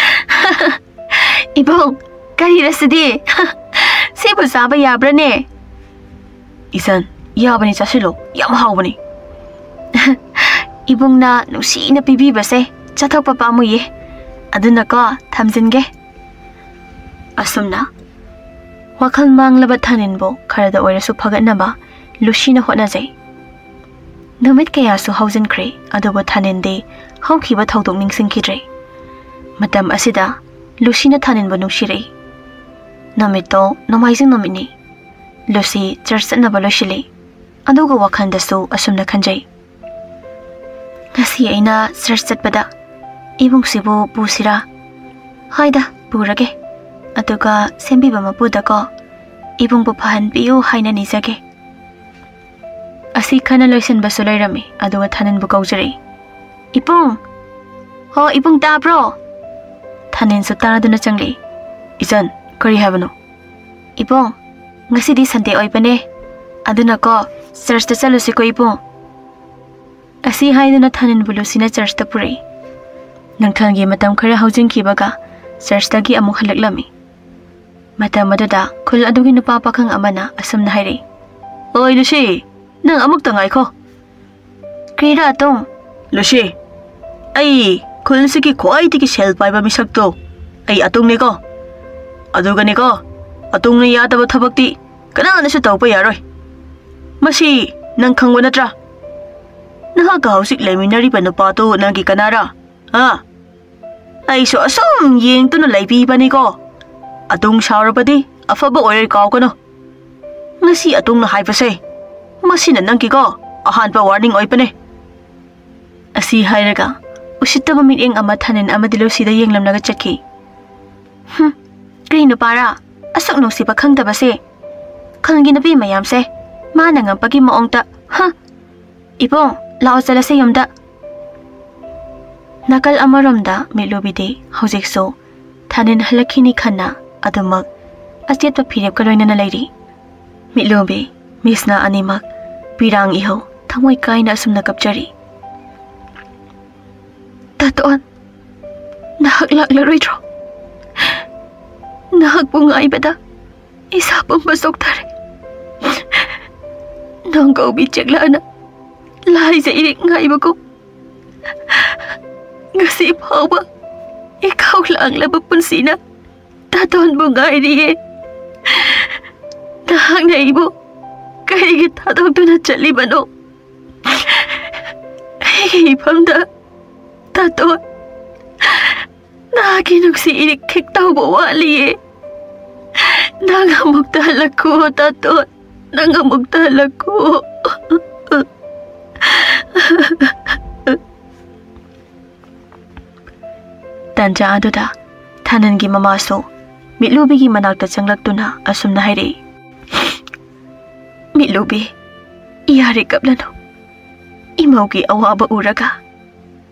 "ꯏꯕꯨꯡ, ꯀꯔꯤꯔ ꯁꯤꯗꯤ? ꯁꯤꯕꯨ ꯆꯥꯕ ꯌꯥꯕ꯭ꯔꯅꯦ?" "ꯏꯆꯟ, ꯌꯥꯕꯅꯤ, ꯆꯥꯁꯤꯜꯂꯣ, ꯌꯥꯝ ꯍꯥꯎꯕꯅꯤ"꯫ "ꯏꯕꯨꯡꯅ ꯅꯨꯡꯁꯤꯅ ꯄꯤꯕꯤꯕꯁꯦ ꯆꯥꯊꯣꯛꯄ ꯄꯥꯝꯃꯨꯏꯌꯦ꯫ ꯑꯗꯨꯅꯀꯣ, ꯊꯝꯖꯤꯟꯒꯦ"꯫ ꯑꯁꯨꯝꯅ ꯋꯥꯈꯜ ꯃꯥꯡꯂꯕ ꯊꯥꯅꯤꯜꯕꯨ ꯈꯔꯗ ꯑꯣꯏꯔꯁꯨ ꯐꯒꯠꯅꯕ ꯂꯨꯁꯤꯅ ꯍꯣꯠꯅꯖꯩ꯫ ꯅꯨꯃꯤꯠ ꯀꯌꯥꯁꯨ ꯍꯧꯖꯤꯟꯈ꯭ꯔꯦ, ꯑꯗꯨꯕꯨ ꯊꯥꯅꯤꯟꯗꯤ ꯍꯧꯈꯤꯕ ꯊꯧꯗꯣꯛ ꯅꯤꯡꯁꯤꯡꯈꯤꯗ꯭ꯔꯦ꯫ ꯃꯇꯝ ꯑꯁꯤꯗ ꯂꯨꯁꯤꯅ ꯊꯥꯅꯤꯟꯕꯨ ꯅꯨꯡꯁꯤꯔꯛꯏ꯫ ꯅꯨꯃꯤꯠꯇꯣ ꯅꯣꯡꯃꯥꯏꯖꯤꯡ ꯅꯨꯃꯤꯠꯅꯤ꯫ ꯂꯨꯁꯤ ꯆꯔꯆ ꯆꯠꯅꯕ ꯂꯣꯏꯁꯤꯜꯂꯤ꯫ ꯑꯗꯨꯒ ꯋꯥꯈꯜꯗꯁꯨ ꯑꯁꯨꯝꯅ ꯈꯟꯖꯩ, "ꯉꯁꯤ ꯑꯩꯅ ꯆꯔꯆ ꯆꯠꯄꯗ ꯏꯕꯨꯡꯁꯤꯕꯨ ꯄꯨꯁꯤꯔꯥ? ꯍꯣꯏꯗ, ꯄꯨꯔꯒꯦ꯫ ꯑꯗꯨꯒ ꯁꯦꯝꯕꯤꯕ ꯃꯄꯨꯗꯀꯣ, ꯏꯕꯨꯡꯕꯨ ꯐꯍꯟꯕꯤꯌꯨ ꯍꯥꯏꯅ ꯅꯤꯖꯒꯦ"꯫ ꯑꯁꯤ ꯈꯟꯅ ꯂꯣꯏꯁꯤꯟꯕꯁꯨ ꯂꯩꯔꯝꯃꯤ, ꯑꯗꯨꯒ ꯊꯥꯅꯤꯟꯕꯨ ꯀꯧꯖꯔꯛꯏ꯫ "ꯏꯕꯨꯡ! ꯍꯣ, ꯏꯕꯨꯡ, ꯇꯥꯕ꯭ꯔꯣ?" ꯊꯥꯅꯤꯟꯁꯨ ꯇꯥꯗꯨꯅ ꯆꯪꯂꯛꯏ꯫ "ꯏꯆꯟ, ꯀꯔꯤ ꯍꯥꯏꯕꯅꯣ?" "ꯏꯕꯨꯡ, ꯉꯁꯤꯗꯤ ꯁꯟꯗꯦ ꯑꯣꯏꯕꯅꯦ, ꯑꯗꯨꯅꯀꯣ, ꯆꯔꯆꯇ ꯆꯠꯂꯨꯁꯤꯀꯣ, ꯏꯕꯨꯡ"꯫ ꯑꯁꯤ ꯍꯥꯏꯗꯨꯅ ꯊꯥꯅꯤꯟꯕꯨ ꯂꯨꯁꯤꯅ ꯆꯔꯆꯇ ꯄꯨꯔꯛꯏ꯫ ꯅꯨꯡꯊꯪꯒꯤ ꯃꯇꯝ ꯈꯔ ꯍꯧꯖꯤꯟꯈꯤꯕꯒ ꯆꯔꯆꯇꯒꯤ ꯑꯃꯨꯛ ꯍꯜꯂꯛꯂꯝꯃꯤ꯫ ꯃꯇꯝ ꯑꯗꯨꯗ ꯈꯨꯜ ꯑꯗꯨꯒꯤ ꯅꯨꯄꯥ ꯄꯥꯈꯪ ꯑꯃꯅ ꯑꯁꯨꯝꯅ ꯍꯥꯏꯔꯛꯏ, "ꯑꯣꯏ ꯂꯨꯁꯤ, ꯅꯪ ꯑꯃꯨꯛꯇ ꯉꯥꯏꯈꯣ"꯫ "ꯀ꯭ꯔꯤꯔꯥ ꯑꯇꯣꯡ?" "ꯂꯨꯁꯤ, ꯑꯩ ꯈꯨꯜꯁꯤꯒꯤ ꯈ꯭ꯋꯥꯏꯗꯒꯤ ꯁꯦꯜ ꯄꯥꯏꯕ ꯃꯤꯁꯛꯇꯣ ꯑꯩ ꯑꯇꯣꯡꯅꯤꯀꯣ꯫ ꯑꯗꯨꯒꯅꯤꯀꯣ, ꯑꯇꯣꯡꯅ ꯌꯥꯗꯕ ꯊꯕꯛꯇꯤ ꯀꯅꯥꯅꯁꯨ ꯇꯧꯕ ꯌꯥꯔꯣꯏ꯫ ꯃꯁꯤ ꯅꯪ ꯈꯪꯕ ꯅꯠꯇ꯭ꯔꯥ? ꯅꯍꯥꯛꯀ ꯍꯧꯖꯤꯛ ꯂꯩꯃꯤꯟꯅꯔꯤꯕ ꯅꯨꯄꯥꯗꯨ ꯅꯪꯒꯤ ꯀꯅꯥꯔꯥ? ꯍꯥ? ꯑꯩꯁꯨ ꯑꯁꯨꯝ ꯌꯦꯡꯗꯨꯅ ꯂꯩꯕꯤꯕꯅꯤꯀꯣ꯫ ꯑꯇꯣꯡ ꯁꯥꯎꯔꯕꯗꯤ ꯑꯐꯕ ꯑꯣꯏꯔꯣꯏ, ꯀꯥꯎꯒꯅꯨ꯫ ꯉꯁꯤ ꯑꯇꯣꯡꯅ ꯍꯥꯏꯕꯁꯦ, ꯃꯁꯤꯅ ꯅꯪꯒꯤꯀꯣ ꯑꯍꯥꯟꯕ ꯋꯥꯔꯅꯤꯡ ꯑꯣꯏꯕꯅꯦ"꯫ ꯑꯁꯤ ꯍꯥꯏꯔꯒ ꯎꯁꯤꯠꯇꯕ ꯃꯤꯠꯌꯦꯡ ꯑꯃ ꯊꯥꯅꯤꯟ ꯑꯃꯗꯤ ꯂꯨꯁꯤꯗ ꯌꯦꯡꯂꯝꯂꯒ ꯆꯠꯈꯤ꯫ "ꯍꯨꯝ, ꯀꯔꯤ ꯅꯨꯄꯥꯔꯥ? ꯑꯁꯨꯛ ꯅꯨꯡꯁꯤꯕ ꯈꯪꯗꯕꯁꯦ꯫ ꯈꯨꯜꯒꯤ ꯅꯨꯄꯤ ꯃꯌꯥꯝꯁꯦ ꯃꯥꯅ ꯉꯝꯕꯒꯤ ꯃꯑꯣꯡꯗ, ꯍ! ꯏꯕꯨꯡ, ꯂꯥꯛꯑꯣ ꯆꯠꯂꯁꯦ ꯌꯨꯝꯗ"꯫ ꯅꯥꯀꯜ ꯑꯃꯔꯣꯝꯗ ꯃꯤꯠꯂꯨꯕꯤꯗꯤ ꯍꯧꯖꯤꯛꯁꯨ ꯊꯥꯅꯤꯟ ꯍꯜꯂꯛꯈꯤꯅꯤ ꯈꯟꯅ ꯑꯗꯨꯃꯛ ꯑꯆꯦꯠꯄ ꯐꯤꯔꯦꯞꯀ ꯂꯣꯏꯅꯅ ꯂꯩꯔꯤ꯫ ꯃꯤꯠꯂꯨꯕꯤ, ꯃꯤꯁꯅꯥ ꯑꯅꯤꯃꯛ ꯄꯤꯔꯥꯡ ꯏꯍꯧ ꯊꯃꯣꯏ ꯀꯥꯏꯅ ꯑꯁꯨꯝꯅ ꯀꯞꯆꯔꯤ꯫ "ꯇꯥꯇꯣꯟ, ꯅꯍꯥꯛ ꯂꯥꯛꯂꯔꯣꯏꯗ꯭ꯔꯣ? ꯅꯍꯥꯛꯄꯨ ꯉꯥꯏꯕꯗ ꯏꯁꯥ ꯄꯨꯝꯕ ꯆꯣꯛꯊꯔꯦ꯫ ꯅꯪ ꯀꯧꯕꯤ ꯆꯦꯛꯂꯛꯑꯅ ꯂꯥꯏꯖ ꯏꯔꯤꯛ ꯉꯥꯏꯕꯒꯨꯝ ꯉꯁꯤ ꯐꯥꯎꯕ ꯏꯈꯧ ꯂꯥꯡꯂꯕ ꯄꯨꯟꯁꯤꯅ ꯇꯥꯇꯣꯟꯕꯨ ꯉꯥꯏꯔꯤꯌꯦ꯫ ꯅꯍꯥꯛꯅ ꯑꯩꯕꯨ ꯀꯔꯤꯒꯤ ꯊꯥꯗꯣꯛꯇꯨꯅ ꯆꯠꯂꯤꯕꯅꯣ? ꯑꯩꯒꯤ ꯏꯐꯝꯗ ꯇꯥꯇꯣꯟ, ꯅꯍꯥꯛꯀꯤ ꯅꯨꯡꯁꯤ ꯏꯔꯤꯛ ꯈꯤꯛ ꯇꯧꯕ ꯋꯥꯠꯂꯤꯌꯦ꯫ ꯅꯪ ꯑꯃꯨꯛꯇ ꯍꯜꯂꯛꯈꯣ, ꯇꯥꯇꯣꯟ꯫ ꯅꯪ ꯑꯃꯨꯛꯇ ꯍꯜꯂꯛꯈꯣ꯫ ꯇꯥꯟꯖꯥ ꯑꯗꯨꯗ ꯊꯥꯅꯟꯒꯤ ꯃꯃꯥꯁꯨ ꯃꯤꯠꯂꯨꯕꯤꯒꯤ ꯃꯅꯥꯛꯇ ꯆꯪꯂꯛꯇꯨꯅ ꯑꯁꯨꯝꯅ ꯍꯥꯏꯔꯛꯏ, "ꯃꯤꯠꯂꯨꯕꯤ, ꯌꯥꯔꯦ ꯀꯞꯂꯅꯨ꯫ ꯏꯃꯧꯒꯤ ꯑꯋꯥꯕ ꯎꯔꯒ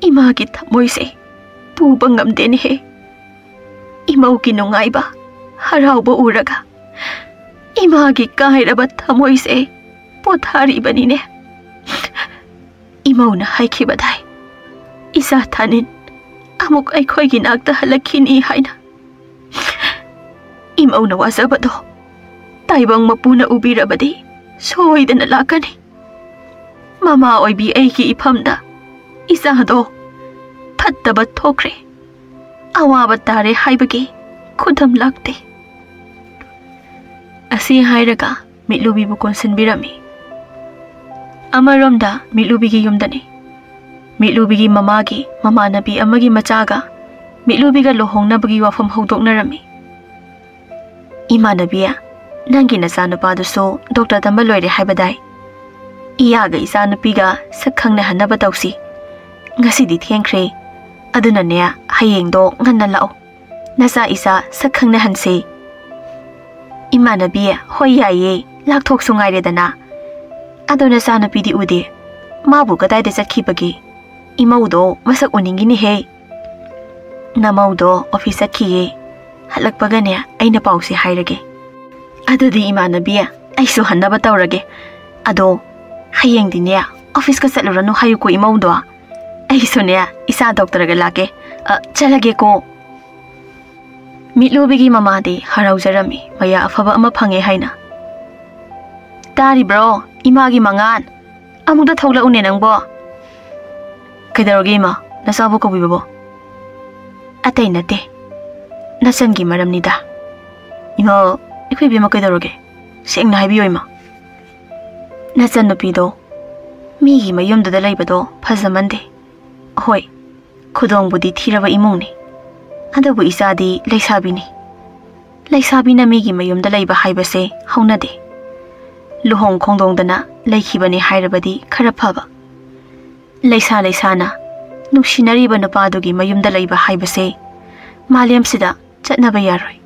ꯏꯃꯥꯒꯤ ꯊꯃꯣꯏꯁꯦ ꯄꯨꯕ ꯉꯝꯗꯦꯅꯦꯍꯦ꯫ ꯏꯃꯧꯒꯤ ꯅꯨꯡꯉꯥꯏꯕ, ꯍꯔꯥꯎꯕ ꯎꯔꯒ ꯏꯃꯥꯒꯤ ꯀꯥꯏꯔꯕ ꯊꯃꯣꯏꯁꯦ ꯄꯣꯊꯥꯔꯤꯕꯅꯤꯅꯦ꯫ ꯏꯃꯧꯅ ꯍꯥꯏꯈꯤꯕꯗꯥꯏ, ꯏꯆꯥ ꯊꯥꯅꯤꯟ ꯑꯃꯨꯛ ꯑꯩꯈꯣꯏꯒꯤ ꯅꯥꯛꯇ ꯍꯜꯂꯛꯈꯤꯅꯤ ꯍꯥꯏꯅ꯫ ꯏꯃꯧꯅ ꯋꯥꯖꯕꯗꯣ ꯇꯥꯏꯕꯪ ꯃꯄꯨꯅ ꯎꯕꯤꯔꯕꯗꯤ ꯁꯣꯏꯗꯅ ꯂꯥꯛꯀꯅꯤ꯫ ꯃꯃꯥ ꯑꯣꯏꯕꯤ ꯑꯩꯒꯤ ꯏꯐꯝꯗ ꯏꯆꯥꯗꯣ ꯐꯠꯇꯕ ꯊꯣꯛꯈ꯭ꯔꯦ, ꯑꯋꯥꯕ ꯇꯥꯔꯦ ꯍꯥꯏꯕꯒꯤ ꯈꯨꯗꯝ ꯂꯥꯛꯇꯦ"꯫ ꯑꯁꯤ ꯍꯥꯏꯔꯒ ꯃꯤꯠꯂꯨꯕꯤꯕꯨ ꯀꯣꯟꯁꯤꯟꯕꯤꯔꯝꯃꯤ꯫ ꯑꯃꯔꯣꯝꯗ ꯃꯤꯠꯂꯨꯕꯤꯒꯤ ꯌꯨꯝꯗꯅꯤ꯫ ꯃꯤꯠꯂꯨꯕꯤꯒꯤ ꯃꯃꯥꯒꯤ ꯃꯃꯥꯟꯅꯕꯤ ꯑꯃꯒꯤ ꯃꯆꯥꯒ ꯃꯤꯠꯂꯨꯕꯤꯒ ꯂꯨꯍꯣꯡꯅꯕꯒꯤ ꯋꯥꯐꯝ ꯍꯧꯗꯣꯛꯅꯔꯝꯃꯤ꯫ "ꯏꯃꯥꯟꯅꯕꯤ, ꯅꯪꯒꯤ ꯅꯆꯥꯅꯨꯄꯥꯗꯨꯁꯨ ꯗꯣꯛꯇꯔ ꯇꯝꯕ ꯂꯣꯏꯔꯦ ꯍꯥꯏꯕꯗꯥꯏ? ꯏꯌꯥꯒ ꯏꯆꯥꯅꯨꯄꯤꯒ ꯁꯛ ꯈꯪꯅꯍꯟꯅꯕ ꯇꯧꯁꯤ꯫ ꯉꯁꯤꯗꯤ ꯊꯦꯡꯈ꯭ꯔꯦ, ꯑꯗꯨꯅꯅꯦ, ꯍꯌꯦꯡꯗꯣ ꯉꯟꯅ ꯂꯥꯛꯑꯣ꯫ ꯅꯆꯥ ꯏꯆꯥ ꯁꯛ ꯈꯪꯅꯍꯟꯁꯦ"꯫ "ꯏꯃꯥꯟꯅꯕꯤ, ꯍꯣꯏ ꯌꯥꯏꯌꯦ, ꯂꯥꯛꯊꯣꯛꯁꯨ ꯉꯥꯏꯔꯦꯗꯅ꯫ ꯑꯗꯣ ꯅꯆꯥꯅꯨꯄꯤꯗꯤ ꯎꯗꯦ, ꯃꯥꯕꯨ ꯀꯗꯥꯏꯗ ꯆꯠꯈꯤꯕꯒꯦ? ꯏꯃꯧꯗꯣ ꯃꯁꯛ ꯎꯅꯤꯡꯉꯤꯅꯦꯍꯦ"꯫ "ꯅꯃꯧꯗꯣ ꯑꯣꯐꯤꯁ ꯆꯠꯈꯤꯌꯦ, ꯍꯜꯂꯛꯄꯒꯅꯦ ꯑꯩꯅ ꯄꯥꯎꯁꯦ ꯍꯥꯏꯔꯒꯦ"꯫ "ꯑꯗꯨꯗꯤ ꯏꯃꯥꯟꯅꯕꯤ, ꯑꯩꯁꯨ ꯍꯟꯅꯕ ꯇꯧꯔꯒꯦ꯫ ꯑꯗꯣ ꯍꯌꯦꯡꯗꯤꯅꯦ ꯑꯣꯐꯤꯁꯀ ꯆꯠꯂꯨꯔꯅꯨ ꯍꯥꯏꯌꯨꯀꯣ ꯏꯃꯧꯗꯣ꯫ ꯑꯩꯁꯨꯅꯦ ꯏꯆꯥ ꯗꯣꯛꯇꯔꯒ ꯂꯥꯛꯀꯦ꯫ ꯑ, ꯆꯠꯂꯒꯦꯀꯣ"꯫ ꯃꯤꯠꯂꯨꯕꯤꯒꯤ ꯃꯃꯥꯗꯤ ꯍꯔꯥꯎꯖꯔꯝꯃꯤ, ꯃꯌꯥ ꯑꯐꯕ ꯑꯃ ꯐꯪꯉꯦ ꯍꯥꯏꯅ꯫ "ꯇꯥꯔꯤꯕ꯭ꯔꯣ, ꯏꯃꯥꯒꯤ ꯃꯉꯥꯟ? ꯑꯃꯨꯛꯇ ꯊꯣꯛꯂꯛꯎꯅꯦ ꯅꯪꯕꯣ"꯫ "ꯀꯩꯗꯧꯔꯒꯦ ꯏꯃꯥ, ꯅꯆꯥꯕꯨ ꯀꯧꯕꯤꯕꯕꯣ?" "ꯑꯇꯩ ꯅꯠꯇꯦ, ꯅꯆꯟꯒꯤ ꯃꯔꯝꯅꯤꯗ"꯫ "ꯏꯃꯥ, ꯑꯩꯈꯣꯏ ꯏꯕꯦꯝꯃ ꯀꯩꯗꯧꯔꯒꯦ? ꯁꯦꯡꯅ ꯍꯥꯏꯕꯤꯌꯣ ꯏꯃꯥ"꯫ ꯅꯆꯟꯅꯨꯄꯤꯗꯣ ꯃꯤꯒꯤ ꯃꯌꯨꯝꯗꯨꯗ ꯂꯩꯕꯗꯣ ꯐꯖꯃꯟꯗꯦ꯫ ꯍꯣꯏ, ꯈꯨꯗꯣꯡꯕꯨꯗꯤ ꯊꯤꯔꯕ ꯏꯃꯨꯡꯅꯤ, ꯑꯗꯨꯕꯨ ꯏꯆꯥꯗꯤ ꯂꯩꯁꯥꯕꯤꯅꯤ꯫ ꯂꯩꯁꯥꯕꯤꯅ ꯃꯤꯒꯤ ꯃꯌꯨꯝꯗ ꯂꯩꯕ ꯍꯥꯏꯕꯁꯦ ꯍꯧꯅꯗꯦ꯫ ꯂꯨꯍꯣꯡ ꯈꯣꯡꯗꯣꯡꯗꯅ ꯂꯩꯈꯤꯕꯅꯤ ꯍꯥꯏꯔꯕꯗꯤ ꯈꯔ ꯐꯕ꯫ ꯂꯩꯁꯥ ꯂꯩꯁꯥꯅ ꯅꯨꯡꯁꯤꯅꯔꯤꯕ ꯅꯨꯄꯥꯗꯨꯒꯤ ꯃꯌꯨꯝꯗ ꯂꯩꯕ ꯍꯥꯏꯕꯁꯦ ꯃꯥꯂꯦꯝꯁꯤꯗ ꯆꯠꯅꯕ ꯌꯥꯔꯣꯏ꯫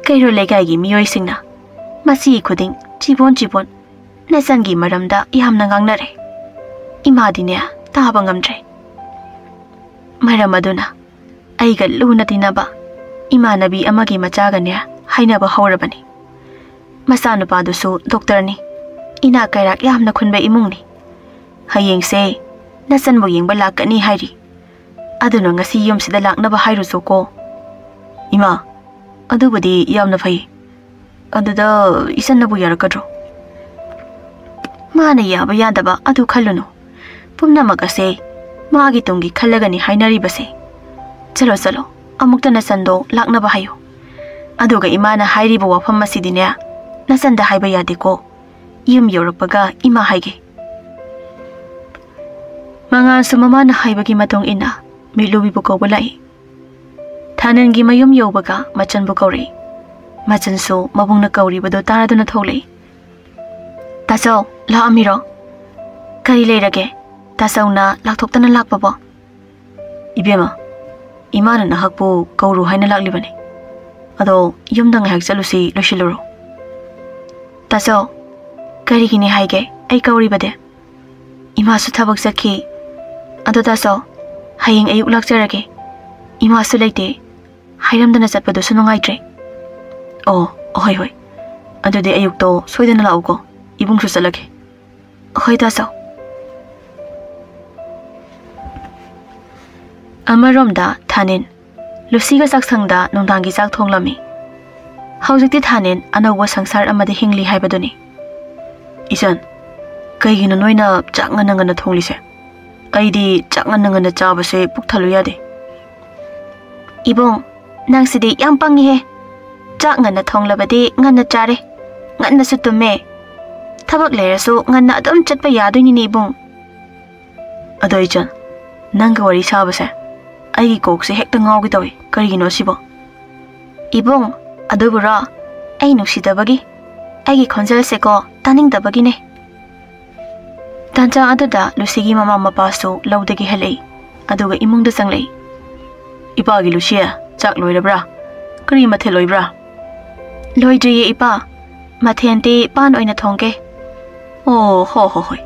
ꯀꯩꯔꯣꯜ ꯂꯩꯀꯥꯏꯒꯤ ꯃꯤꯑꯣꯏꯁꯤꯡꯅ ꯃꯆꯤ ꯈꯨꯗꯤꯡ ꯆꯤꯕꯣꯟ ꯆꯤꯕꯣꯟ ꯅꯆꯟꯒꯤ ꯃꯔꯝꯗ ꯌꯥꯝꯅ ꯉꯥꯡꯅꯔꯦ꯫ ꯏꯃꯥꯗꯤꯅꯦ, ꯇꯥꯕ ꯉꯝꯗ꯭ꯔꯦ꯫ ꯃꯔꯝ ꯑꯗꯨꯅ ꯑꯩꯒ ꯂꯨꯅ ꯇꯤꯟꯅꯕ ꯏꯃꯥꯟꯅꯕꯤ ꯑꯃꯒꯤ ꯃꯆꯥꯒꯅꯦ ꯍꯥꯏꯅꯕ ꯍꯧꯔꯕꯅꯤ꯫ ꯃꯆꯥꯅꯨꯄꯥꯗꯨꯁꯨ ꯗꯣꯛꯇꯔꯅꯤ꯫ ꯏꯅꯥꯛ ꯀꯩꯔꯥꯛ ꯌꯥꯝꯅ ꯈꯨꯟꯕ ꯏꯃꯨꯡꯅꯤ꯫ ꯍꯌꯦꯡꯁꯦ ꯅꯆꯟꯕꯨ ꯌꯦꯡꯕ ꯂꯥꯛꯀꯅꯤ ꯍꯥꯏꯔꯤ꯫ ꯑꯗꯨꯅ ꯉꯁꯤ ꯌꯨꯝꯁꯤꯗ ꯂꯥꯛꯅꯕ ꯍꯥꯏꯔꯨꯆꯣꯀꯣ꯫ ꯏꯃꯥ, ꯑꯗꯨꯕꯨꯗꯤ ꯌꯥꯝꯅ ꯐꯩ꯫ ꯑꯗꯨꯗ ꯏꯆꯟꯅꯕꯨ ꯌꯥꯔꯛꯀꯗ꯭ꯔꯣ? ꯃꯥꯅ ꯌꯥꯕ ꯌꯥꯗꯕ ꯑꯗꯨ ꯈꯜꯂꯨꯅꯨ꯫ ꯄꯨꯝꯅꯃꯛ ꯑꯁꯦ ꯃꯥꯒꯤ ꯇꯨꯡꯒꯤ ꯈꯜꯂꯒꯅꯤ ꯍꯥꯏꯅꯔꯤꯕꯁꯦ꯫ ꯆꯠꯂꯣ, ꯆꯠꯂꯣ, ꯑꯃꯨꯛꯇ ꯅꯆꯟꯗꯣ ꯂꯥꯛꯅꯕ ꯍꯥꯏꯌꯨ꯫ ꯑꯗꯨꯒ ꯏꯃꯥꯅ ꯍꯥꯏꯔꯤꯕ ꯋꯥꯐꯝ ꯑꯁꯤꯗꯤꯅꯦ, ꯅꯆꯟꯗ ꯍꯥꯏꯕ ꯌꯥꯗꯦꯀꯣ꯫ ꯌꯨꯝ ꯌꯧꯔꯛꯄꯒ ꯏꯃꯥ ꯍꯥꯏꯒꯦ꯫ ꯃꯉꯥꯜꯁꯨ ꯃꯃꯥꯅ ꯍꯥꯏꯕꯒꯤ ꯃꯇꯨꯡ ꯏꯟꯅ ꯃꯤꯠꯂꯨꯕꯤꯕꯨ ꯀꯧꯕ ꯂꯥꯛꯏ꯫ ꯊꯥꯅꯤꯜꯒꯤ ꯃꯌꯨꯝ ꯌꯧꯕꯒ ꯃꯆꯟꯕꯨ ꯀꯧꯔꯛꯏ꯫ ꯃꯆꯟꯁꯨ ꯃꯕꯨꯡꯅ ꯀꯧꯔꯤꯕꯗꯨ ꯇꯥꯔꯗꯨꯅ ꯊꯣꯛꯂꯛꯏ꯫ "ꯇꯥꯆꯧ, ꯂꯥꯛꯑꯝꯃꯤꯔꯣ? ꯀꯔꯤ ꯂꯩꯔꯒꯦ? ꯇꯥꯆꯧꯅ ꯂꯥꯛꯊꯣꯛꯇꯅ ꯂꯥꯛꯄꯕꯣ?" "ꯏꯕꯦꯝꯃ, ꯏꯃꯥꯅ ꯅꯍꯥꯛꯄꯨ ꯀꯧꯔꯨ ꯍꯥꯏꯅ ꯂꯥꯛꯂꯤꯕꯅꯤ꯫ ꯑꯗꯣ ꯌꯨꯝꯗ ꯉꯥꯏꯍꯥꯛ ꯆꯠꯂꯨꯁꯤ, ꯂꯣꯏꯁꯤꯜꯂꯨꯔꯣ꯫" "ꯇꯥꯆꯧ, ꯀꯔꯤꯒꯤꯅꯤ ꯍꯥꯏꯒꯦ ꯑꯩ ꯀꯧꯔꯤꯕꯗꯤ? ꯏꯃꯥꯁꯨ ꯊꯕꯛ ꯆꯠꯈꯤ꯫ ꯑꯗꯣ ꯇꯥꯆꯧ, ꯍꯌꯦꯡ ꯑꯌꯨꯛ ꯂꯥꯛꯆꯔꯒꯦ꯫ ꯏꯃꯥꯁꯨ ꯂꯩꯇꯦ, ꯍꯥꯏꯔꯝꯗꯅ ꯆꯠꯄꯗꯨꯁꯨ ꯅꯨꯡꯉꯥꯏꯇ꯭ꯔꯦ꯫" "ꯑꯣ, ꯍꯣꯏ, ꯍꯣꯏ꯫ ꯑꯗꯨꯗꯤ ꯑꯌꯨꯛꯇꯣ ꯁꯣꯏꯗꯅ ꯂꯥꯛꯎꯀꯣ꯫ ꯏꯕꯨꯡꯁꯨ ꯆꯠꯂꯒꯦ꯫" "ꯍꯣꯏ ꯇꯥꯆꯧ꯫" ꯑꯃꯔꯣꯝꯗ ꯊꯥꯅꯤꯜ ꯂꯨꯁꯤꯒ ꯆꯥꯛꯁꯪꯗ ꯅꯨꯡꯗꯥꯡꯒꯤ ꯆꯥꯛ ꯊꯣꯡꯂꯝꯃꯤ꯫ ꯍꯧꯖꯤꯛꯇꯤ ꯊꯥꯅꯤꯜ ꯑꯅꯧꯕ ꯁꯪꯁꯥꯔ ꯑꯃꯗ ꯍꯤꯡꯂꯤ ꯍꯥꯏꯕꯗꯨꯅꯤ꯫ "ꯏꯆꯟ, ꯀꯩꯒꯤꯅꯣ ꯅꯣꯏꯅ ꯆꯥꯛ ꯉꯟꯅ ꯉꯟꯅ ꯊꯣꯡꯂꯤꯁꯦ? ꯑꯩꯗꯤ ꯆꯥꯛ ꯉꯟꯅ ꯉꯟꯅ ꯆꯥꯕꯁꯦ ꯄꯨꯛ ꯊꯜꯂꯨ ꯌꯥꯗꯦ꯫" "ꯏꯕꯨꯡ, ꯅꯪꯁꯤꯗꯤ ꯌꯥꯝ ꯄꯪꯉꯤꯍꯦ꯫ ꯆꯥꯛ ꯉꯟꯅ ꯊꯣꯡꯂꯕꯗꯤ ꯉꯟꯅ ꯆꯥꯔꯦ, ꯉꯟꯅꯁꯨ ꯇꯨꯝꯃꯦ꯫ ꯊꯕꯛ ꯂꯩꯔꯁꯨ ꯉꯟꯅ ꯑꯗꯨꯝ ꯆꯠꯄ ꯌꯥꯗꯣꯏꯅꯤꯅꯦ, ꯏꯕꯨꯡ꯫ ꯑꯗꯣ ꯏꯆꯟ, ꯅꯪꯒ ꯋꯥꯔꯤ ꯁꯥꯕꯁꯦ ꯑꯩꯒꯤ ꯀꯣꯛꯁꯦ ꯍꯦꯛꯇ ꯉꯥꯎꯒꯦ ꯇꯧꯏ꯫ ꯀꯔꯤꯒꯤꯅꯣ ꯁꯤꯕꯣ? ꯏꯕꯨꯡ, ꯑꯗꯨꯕꯨꯔꯣ, ꯑꯩ ꯅꯨꯡꯁꯤꯗꯕꯒꯤ, ꯑꯩꯒꯤ ꯈꯣꯟꯖꯦꯜꯁꯦꯀꯣ ꯇꯥꯅꯤꯡꯗꯕꯒꯤꯅꯦ꯫ ꯇꯥꯟꯖꯥ ꯑꯗꯨꯗ ꯂꯨꯁꯤꯒꯤ ꯃꯃꯥ ꯃꯄꯥꯁꯨ ꯂꯧꯗꯒꯤ ꯍꯜꯂꯛꯏ꯫ ꯑꯗꯨꯒ ꯏꯃꯨꯡꯗ ꯆꯪꯂꯛꯏ꯫ "ꯏꯄꯥꯒꯤ ꯂꯨꯁꯤ, ꯆꯥꯛ ꯂꯣꯏꯔꯕ꯭ꯔꯥ? ꯀꯔꯤ ꯃꯊꯦꯜ ꯑꯣꯏꯕ꯭ꯔꯥ?" "ꯂꯣꯏꯗ꯭ꯔꯤꯌꯦ ꯏꯄꯥ, ꯃꯊꯦꯜꯗꯤ ꯄꯥꯟ ꯑꯣꯏꯅ ꯊꯣꯡꯒꯦ꯫" "ꯑꯣ, ꯍꯣ ꯍꯣ ꯍꯣꯏ,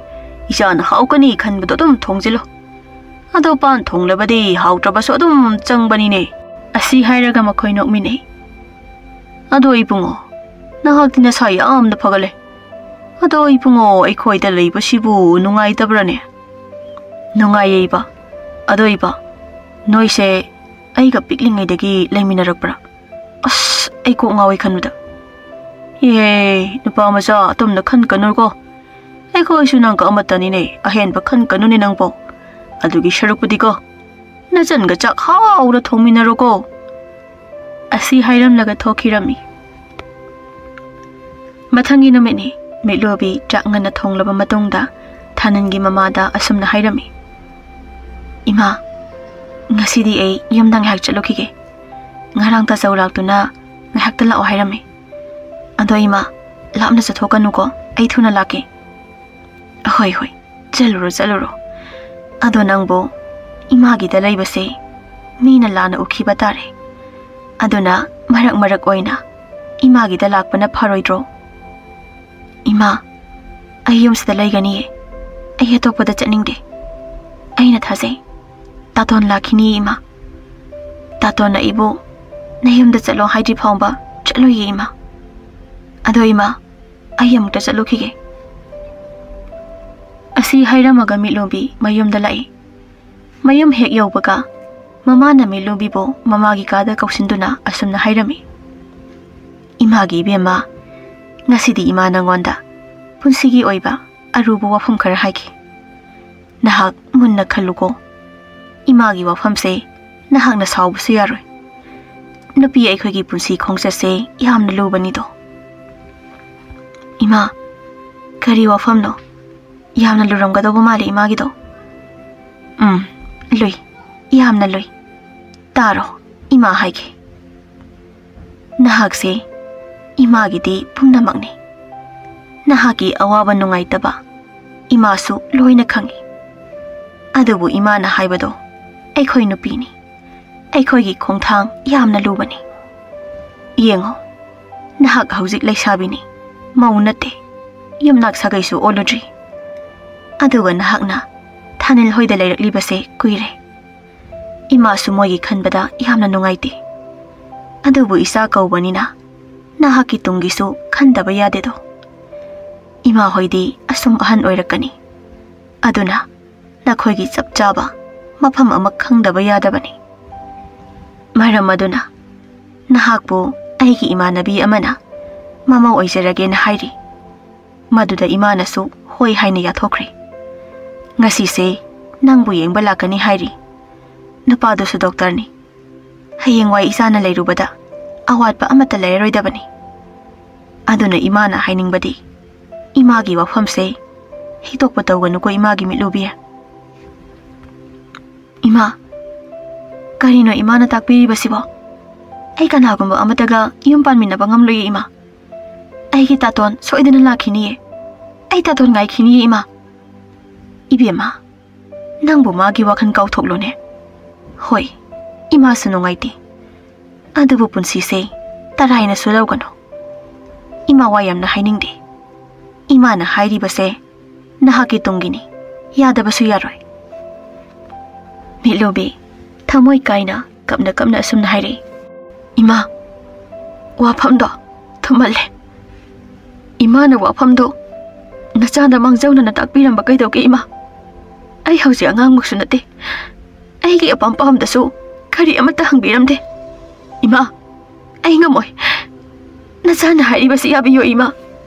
ꯏꯆꯥꯅ ꯍꯥꯎꯒꯅꯤ ꯈꯟꯕꯗꯣ ꯑꯗꯨꯝ ꯊꯣꯡꯖꯤꯜꯂꯣ꯫ ꯑꯗꯣ ꯄꯥꯟ ꯊꯣꯡꯂꯕꯗꯤ ꯍꯥꯎꯇ꯭ꯔꯕꯁꯨ ꯑꯗꯨꯝ ꯆꯪꯕꯅꯤꯅꯦ꯫" ꯑꯁꯤ ꯍꯥꯏꯔꯒ ꯃꯈꯣꯏ ꯅꯣꯛꯃꯤꯟꯅꯩ꯫ "ꯑꯗꯣ ꯏꯕꯨꯡꯉꯣ, ꯅꯍꯥꯛꯇꯤ ꯅꯁꯥ ꯌꯥꯝꯅ ꯐꯒꯠꯂꯦ꯫ ꯑꯗꯣ ꯏꯕꯨꯡꯉꯣ, ꯑꯩꯈꯣꯏꯗ ꯂꯩꯕꯁꯤꯕꯨ ꯅꯨꯡꯉꯥꯏꯇꯕ꯭ꯔꯥꯅꯦ?" "ꯅꯨꯡꯉꯥꯏꯌꯦ ꯏꯕꯥ꯫ ꯑꯗꯣ ꯏꯕꯥ, ꯅꯣꯏꯁꯦ ꯑꯩꯒ ꯄꯤꯛꯂꯤꯉꯩꯗꯒꯤ ꯂꯩꯃꯤꯟꯅꯔꯛꯄ꯭ꯔꯥ? ꯑꯁ, ꯑꯩ ꯀꯣꯛ ꯉꯥꯎꯏ ꯈꯟꯕꯗ꯫" "ꯏꯍꯦ, ꯅꯨꯄꯥ ꯃꯆꯥ, ꯑꯇꯨꯝꯅ ꯈꯟ ꯀꯅꯨꯀꯣ꯫ ꯑꯩꯈꯣꯏꯁꯨ ꯅꯪꯒ ꯑꯃꯠꯇꯅꯤꯅꯦ, ꯑꯍꯦꯟꯕ ꯈꯟ ꯀꯅꯨꯅꯦ ꯅꯪꯕꯣ꯫ ꯑꯗꯨꯒꯤ ꯁꯔꯨꯛꯄꯨꯗꯤꯀꯣ, ꯅꯆꯟꯒ ꯆꯥꯛ ꯍꯥꯎꯅ ꯊꯣꯡꯃꯤꯟꯅꯔꯣꯀꯣ꯫" ꯑꯁꯤ ꯍꯥꯏꯔꯝꯂꯒ ꯊꯣꯛꯈꯤꯔꯝꯃꯤ꯫ ꯃꯊꯪꯒꯤ ꯅꯨꯃꯤꯠꯅꯤ꯫ ꯃꯤꯠꯂꯨꯕꯤ ꯆꯥꯛ ꯉꯟꯅ ꯊꯣꯡꯂꯕ ꯃꯇꯨꯡꯗ ꯊꯥꯅꯟꯒꯤ ꯃꯃꯥꯗ ꯑꯁꯨꯝꯅ ꯍꯥꯏꯔꯝꯃꯤ, "ꯏꯃꯥ, ꯉꯁꯤꯗꯤ ꯑꯩ ꯌꯨꯝꯗ ꯉꯥꯏꯍꯥꯛ ꯆꯠꯂꯨꯈꯤꯒꯦ꯫ ꯉꯔꯥꯡ ꯇꯥꯆꯧ ꯂꯥꯛꯇꯨꯅ ꯉꯥꯏꯍꯥꯛꯇ ꯂꯥꯛꯑꯣ ꯍꯥꯏꯔꯝꯃꯤ꯫ ꯑꯗꯣ ꯏꯃꯥ, ꯂꯥꯞꯅ ꯆꯠꯊꯣꯛꯀꯅꯨꯀꯣ, ꯑꯩ ꯊꯨꯅ ꯂꯥꯛꯀꯦ꯫" "ꯍꯣꯏ, ꯍꯣꯏ, ꯆꯠꯂꯨꯔꯣ, ꯆꯠꯂꯨꯔꯣ꯫ ꯑꯗꯣ ꯅꯪꯕꯨ ꯏꯃꯥꯒꯤꯗ ꯂꯩꯕꯁꯦ ꯃꯤꯅ ꯂꯥꯟꯅ ꯎꯈꯤꯕ ꯇꯥꯔꯦ꯫ ꯑꯗꯨꯅ ꯃꯔꯛ ꯃꯔꯛ ꯑꯣꯏꯅ ꯏꯃꯥꯒꯤꯗ ꯂꯥꯛꯄꯅ ꯐꯔꯣꯏꯗ꯭ꯔꯣ?" "ꯏꯃꯥ, ꯑꯩ ꯌꯨꯝꯁꯤꯗ ꯂꯩꯒꯅꯤꯌꯦ꯫ ꯑꯩ ꯑꯇꯣꯞꯄꯗ ꯆꯠꯅꯤꯡꯗꯦ꯫ ꯑꯩꯅ ꯊꯥꯖꯩ꯫ ꯇꯥꯇꯣꯟ ꯂꯥꯛꯈꯤꯅꯤꯌꯦ ꯏꯃꯥ꯫ ꯇꯥꯇꯣꯟꯅ ꯑꯩꯕꯨ ꯅꯌꯨꯝꯗ ꯆꯠꯂꯣ ꯍꯥꯏꯗ꯭ꯔꯤ ꯐꯥꯎꯕ ꯆꯠꯂꯣꯏꯌꯦ ꯏꯃꯥ꯫ ꯑꯗꯣ ꯏꯃꯥ, ꯑꯩ ꯑꯃꯨꯛꯇ ꯆꯠꯂꯨꯈꯤꯒꯦ꯫" ꯑꯁꯤ ꯍꯥꯏꯔꯝꯃꯒ ꯃꯤꯠꯂꯨꯕꯤ ꯃꯌꯨꯝꯗ ꯂꯥꯛꯏ꯫ ꯃꯌꯨꯝ ꯍꯦꯛ ꯌꯧꯕꯒ ꯃꯃꯥꯅ ꯃꯤꯠꯂꯨꯕꯤꯕꯨ ꯃꯃꯥꯒꯤ ꯀꯥꯗ ꯀꯧꯁꯤꯟꯗꯨꯅ ꯑꯁꯨꯝꯅ ꯍꯥꯏꯔꯝꯃꯤ, "ꯏꯃꯥꯒꯤ ꯏꯕꯦꯝꯃ, ꯉꯁꯤꯗꯤ ꯏꯃꯥ ꯅꯉꯣꯟꯗ ꯄꯨꯟꯁꯤꯒꯤ ꯑꯣꯏꯕ ꯑꯔꯨꯕ ꯋꯥꯐꯝ ꯈꯔ ꯍꯥꯏꯒꯦ꯫ ꯅꯍꯥꯛ ꯃꯨꯟꯅ ꯈꯜꯂꯨꯀꯣ꯫ ꯏꯃꯥꯒꯤ ꯋꯥꯐꯝꯁꯦ ꯅꯍꯥꯛꯅ ꯁꯥꯎꯕꯁꯨ ꯌꯥꯔꯣꯏ꯫ ꯅꯨꯄꯤ ꯑꯩꯈꯣꯏꯒꯤ ꯄꯨꯟꯁꯤ ꯈꯣꯡꯆꯠꯁꯦ ꯌꯥꯝꯅ ꯂꯨꯕꯅꯤꯗꯣ꯫" "ꯏꯃꯥ, ꯀꯔꯤ ꯋꯥꯐꯝꯅꯣ? ꯌꯥꯝꯅ ꯂꯨꯔꯝꯒꯗꯧꯕ ꯃꯥꯜꯂꯤ ꯏꯃꯥꯒꯤꯗꯣ꯫ ꯎꯝ, ꯂꯨꯏ, ꯌꯥꯝꯅ ꯂꯨꯏ꯫ ꯇꯥꯔꯣ, ꯏꯃꯥ ꯍꯥꯏꯒꯦ꯫ ꯅꯍꯥꯛꯁꯦ ꯏꯃꯥꯒꯤꯗꯤ ꯄꯨꯝꯅꯃꯛꯅꯤ꯫ ꯅꯍꯥꯛꯀꯤ ꯑꯋꯥꯕ ꯅꯨꯡꯉꯥꯏꯇꯕ ꯏꯃꯥꯁꯨ ꯂꯣꯏꯅ ꯈꯪꯏ꯫ ꯑꯗꯨꯕꯨ ꯏꯃꯥꯅ ꯍꯥꯏꯕꯗꯣ ꯑꯩꯈꯣꯏ ꯅꯨꯄꯤꯅꯤ꯫ ꯑꯩꯈꯣꯏꯒꯤ ꯈꯣꯡꯊꯥꯡ ꯌꯥꯝꯅ ꯂꯨꯕꯅꯤ꯫ ꯌꯦꯡꯉꯣ, ꯅꯍꯥꯛ ꯍꯧꯖꯤꯛ ꯂꯩꯁꯥꯕꯤꯅꯤ, ꯃꯧ ꯅꯠꯇꯦ, ꯌꯨꯝꯅꯥꯛ ꯁꯥꯒꯩꯁꯨ ꯑꯣꯜꯂꯨꯗ꯭ꯔꯤ꯫ ꯑꯗꯨꯒ ꯅꯍꯥꯛꯅ ꯊꯥꯅꯤꯜ ꯍꯣꯏꯗ ꯂꯩꯔꯛꯂꯤꯕꯁꯦ ꯀꯨꯏꯔꯦ꯫ ꯏꯃꯥꯁꯨ ꯃꯣꯏꯒꯤ ꯈꯟꯕꯗ ꯌꯥꯝꯅ ꯅꯨꯡꯉꯥꯏꯇꯦ꯫ ꯑꯗꯨꯕꯨ ꯏꯆꯥ ꯀꯧꯕꯅꯤꯅ ꯅꯍꯥꯛꯀꯤ ꯇꯨꯡꯒꯤꯁꯨ ꯈꯟꯗꯕ ꯌꯥꯗꯦꯗꯣ꯫ ꯏꯃꯥ ꯍꯣꯏꯗꯤ ꯑꯁꯨꯝ ꯑꯍꯟ ꯑꯣꯏꯔꯛꯀꯅꯤ꯫ ꯑꯗꯨꯅ ꯅꯈꯣꯏꯒꯤ ꯆꯞ ꯆꯥꯕ ꯃꯐꯝ ꯑꯃ ꯈꯪꯗꯕ ꯌꯥꯗꯕꯅꯤ꯫ ꯃꯔꯝ ꯑꯗꯨꯅ ꯅꯍꯥꯛꯄꯨ ꯑꯩꯒꯤ ꯏꯃꯥꯟꯅꯕꯤ ꯑꯃꯅ ꯃꯃꯧ ꯑꯣꯏꯖꯔꯒꯦꯅ ꯍꯥꯏꯔꯤ꯫ ꯃꯗꯨꯗ ꯏꯃꯥꯅꯁꯨ ꯍꯣꯏ ꯍꯥꯏꯅ ꯌꯥꯊꯣꯛꯈ꯭ꯔꯦ꯫ ꯉꯁꯤꯁꯦ ꯅꯪꯕꯨ ꯌꯦꯡꯕ ꯂꯥꯛꯀꯅꯤ ꯍꯥꯏꯔꯤ꯫ ꯅꯨꯄꯥꯗꯨꯁꯨ ꯗꯣꯛꯇꯔꯅꯤ꯫ ꯍꯌꯦꯡꯋꯥꯏ ꯏꯆꯥꯅ ꯂꯩꯔꯨꯕꯗ ꯑꯋꯥꯠꯄ ꯑꯃꯠꯇ ꯂꯩꯔꯔꯣꯏꯗꯕꯅꯤ꯫ ꯑꯗꯨꯅ ꯏꯃꯥꯅ ꯍꯥꯏꯅꯤꯡꯕꯗꯤ, ꯏꯃꯥꯒꯤ ꯋꯥꯐꯝꯁꯦ ꯍꯤꯛꯇꯣꯛꯄ ꯇꯧꯒꯅꯨꯀꯣ ꯏꯃꯥꯒꯤ ꯃꯤꯠꯂꯨꯕꯤ꯫ ꯏꯃꯥ, ꯀꯔꯤꯅꯣ ꯏꯃꯥꯅ ꯇꯥꯛꯄꯤꯔꯤꯕꯁꯤꯕꯣ? ꯑꯩ ꯀꯅꯥꯒꯨꯝꯕ ꯑꯃꯠꯇꯒ ꯌꯨꯝ ꯄꯥꯟꯃꯤꯟꯅꯕ ꯉꯝꯂꯣꯏꯌꯦ ꯏꯃꯥ꯫ ꯑꯩꯒꯤ ꯇꯥꯇꯣꯟ ꯁꯣꯏꯗꯅ ꯂꯥꯛꯈꯤꯅꯤꯌꯦ꯫ ꯑꯩ ꯇꯥꯇꯣꯟ ꯉꯥꯏꯈꯤꯅꯤꯌꯦ ꯏꯃꯥ꯫ ꯏꯕꯦꯝꯃ, ꯅꯪꯕꯨ ꯃꯥꯒꯤ ꯋꯥꯈꯜ ꯀꯥꯎꯊꯣꯛꯂꯣꯅꯦ꯫ ꯍꯣꯏ, ꯏꯃꯥꯁꯨ ꯅꯨꯡꯉꯥꯏꯇꯦ꯫ ꯑꯗꯨꯕꯨ ꯄꯨꯟꯁꯤꯁꯦ ꯇꯔꯥꯏꯅꯁꯨ ꯂꯧꯒꯅꯨ꯫ ꯏꯃꯥ ꯋꯥ ꯌꯥꯝꯅ ꯍꯥꯏꯅꯤꯡꯗꯦ꯫ ꯏꯃꯥꯅ ꯍꯥꯏꯔꯤꯕꯁꯦ ꯅꯍꯥꯛꯀꯤ ꯇꯨꯡꯒꯤꯅꯤ꯫ ꯌꯥꯗꯕꯁꯨ ꯌꯥꯔꯣꯏ꯫ ꯃꯤꯠꯂꯨꯕꯤ ꯊꯃꯣꯏ ꯀꯥꯏꯅ ꯀꯞꯅ ꯀꯞꯅ ꯑꯁꯨꯝꯅ ꯍꯥꯏꯔꯛꯏ, "ꯏꯃꯥ, ꯋꯥꯐꯝꯗꯣ ꯊꯨꯝꯍꯜꯂꯦ꯫ ꯏꯃꯥꯅ ꯋꯥꯐꯝꯗꯣ ꯅꯆꯥꯗ ꯃꯥꯡꯖꯧꯅꯅ ꯇꯥꯛꯄꯤꯔꯝꯕ ꯀꯩꯗꯧꯒꯦ ꯏꯃꯥ? ꯑꯩ ꯍꯧꯖꯤꯛ ꯑꯉꯥꯡꯃꯛꯁꯨ ꯅꯠꯇꯦ꯫ ꯑꯩꯒꯤ ꯑꯄꯥꯝ ꯄꯥꯝꯗꯁꯨ ꯀꯔꯤ ꯑꯃꯠꯇ ꯍꯪꯕꯤꯔꯝꯗꯦ꯫ ꯏꯃꯥ, ꯑꯩ ꯉꯝꯃꯣꯏ꯫ ꯅꯆꯥꯅ ꯍꯥꯏꯔꯤꯕꯁꯤ ꯌꯥꯕꯤꯌꯨ ꯏꯃꯥ꯫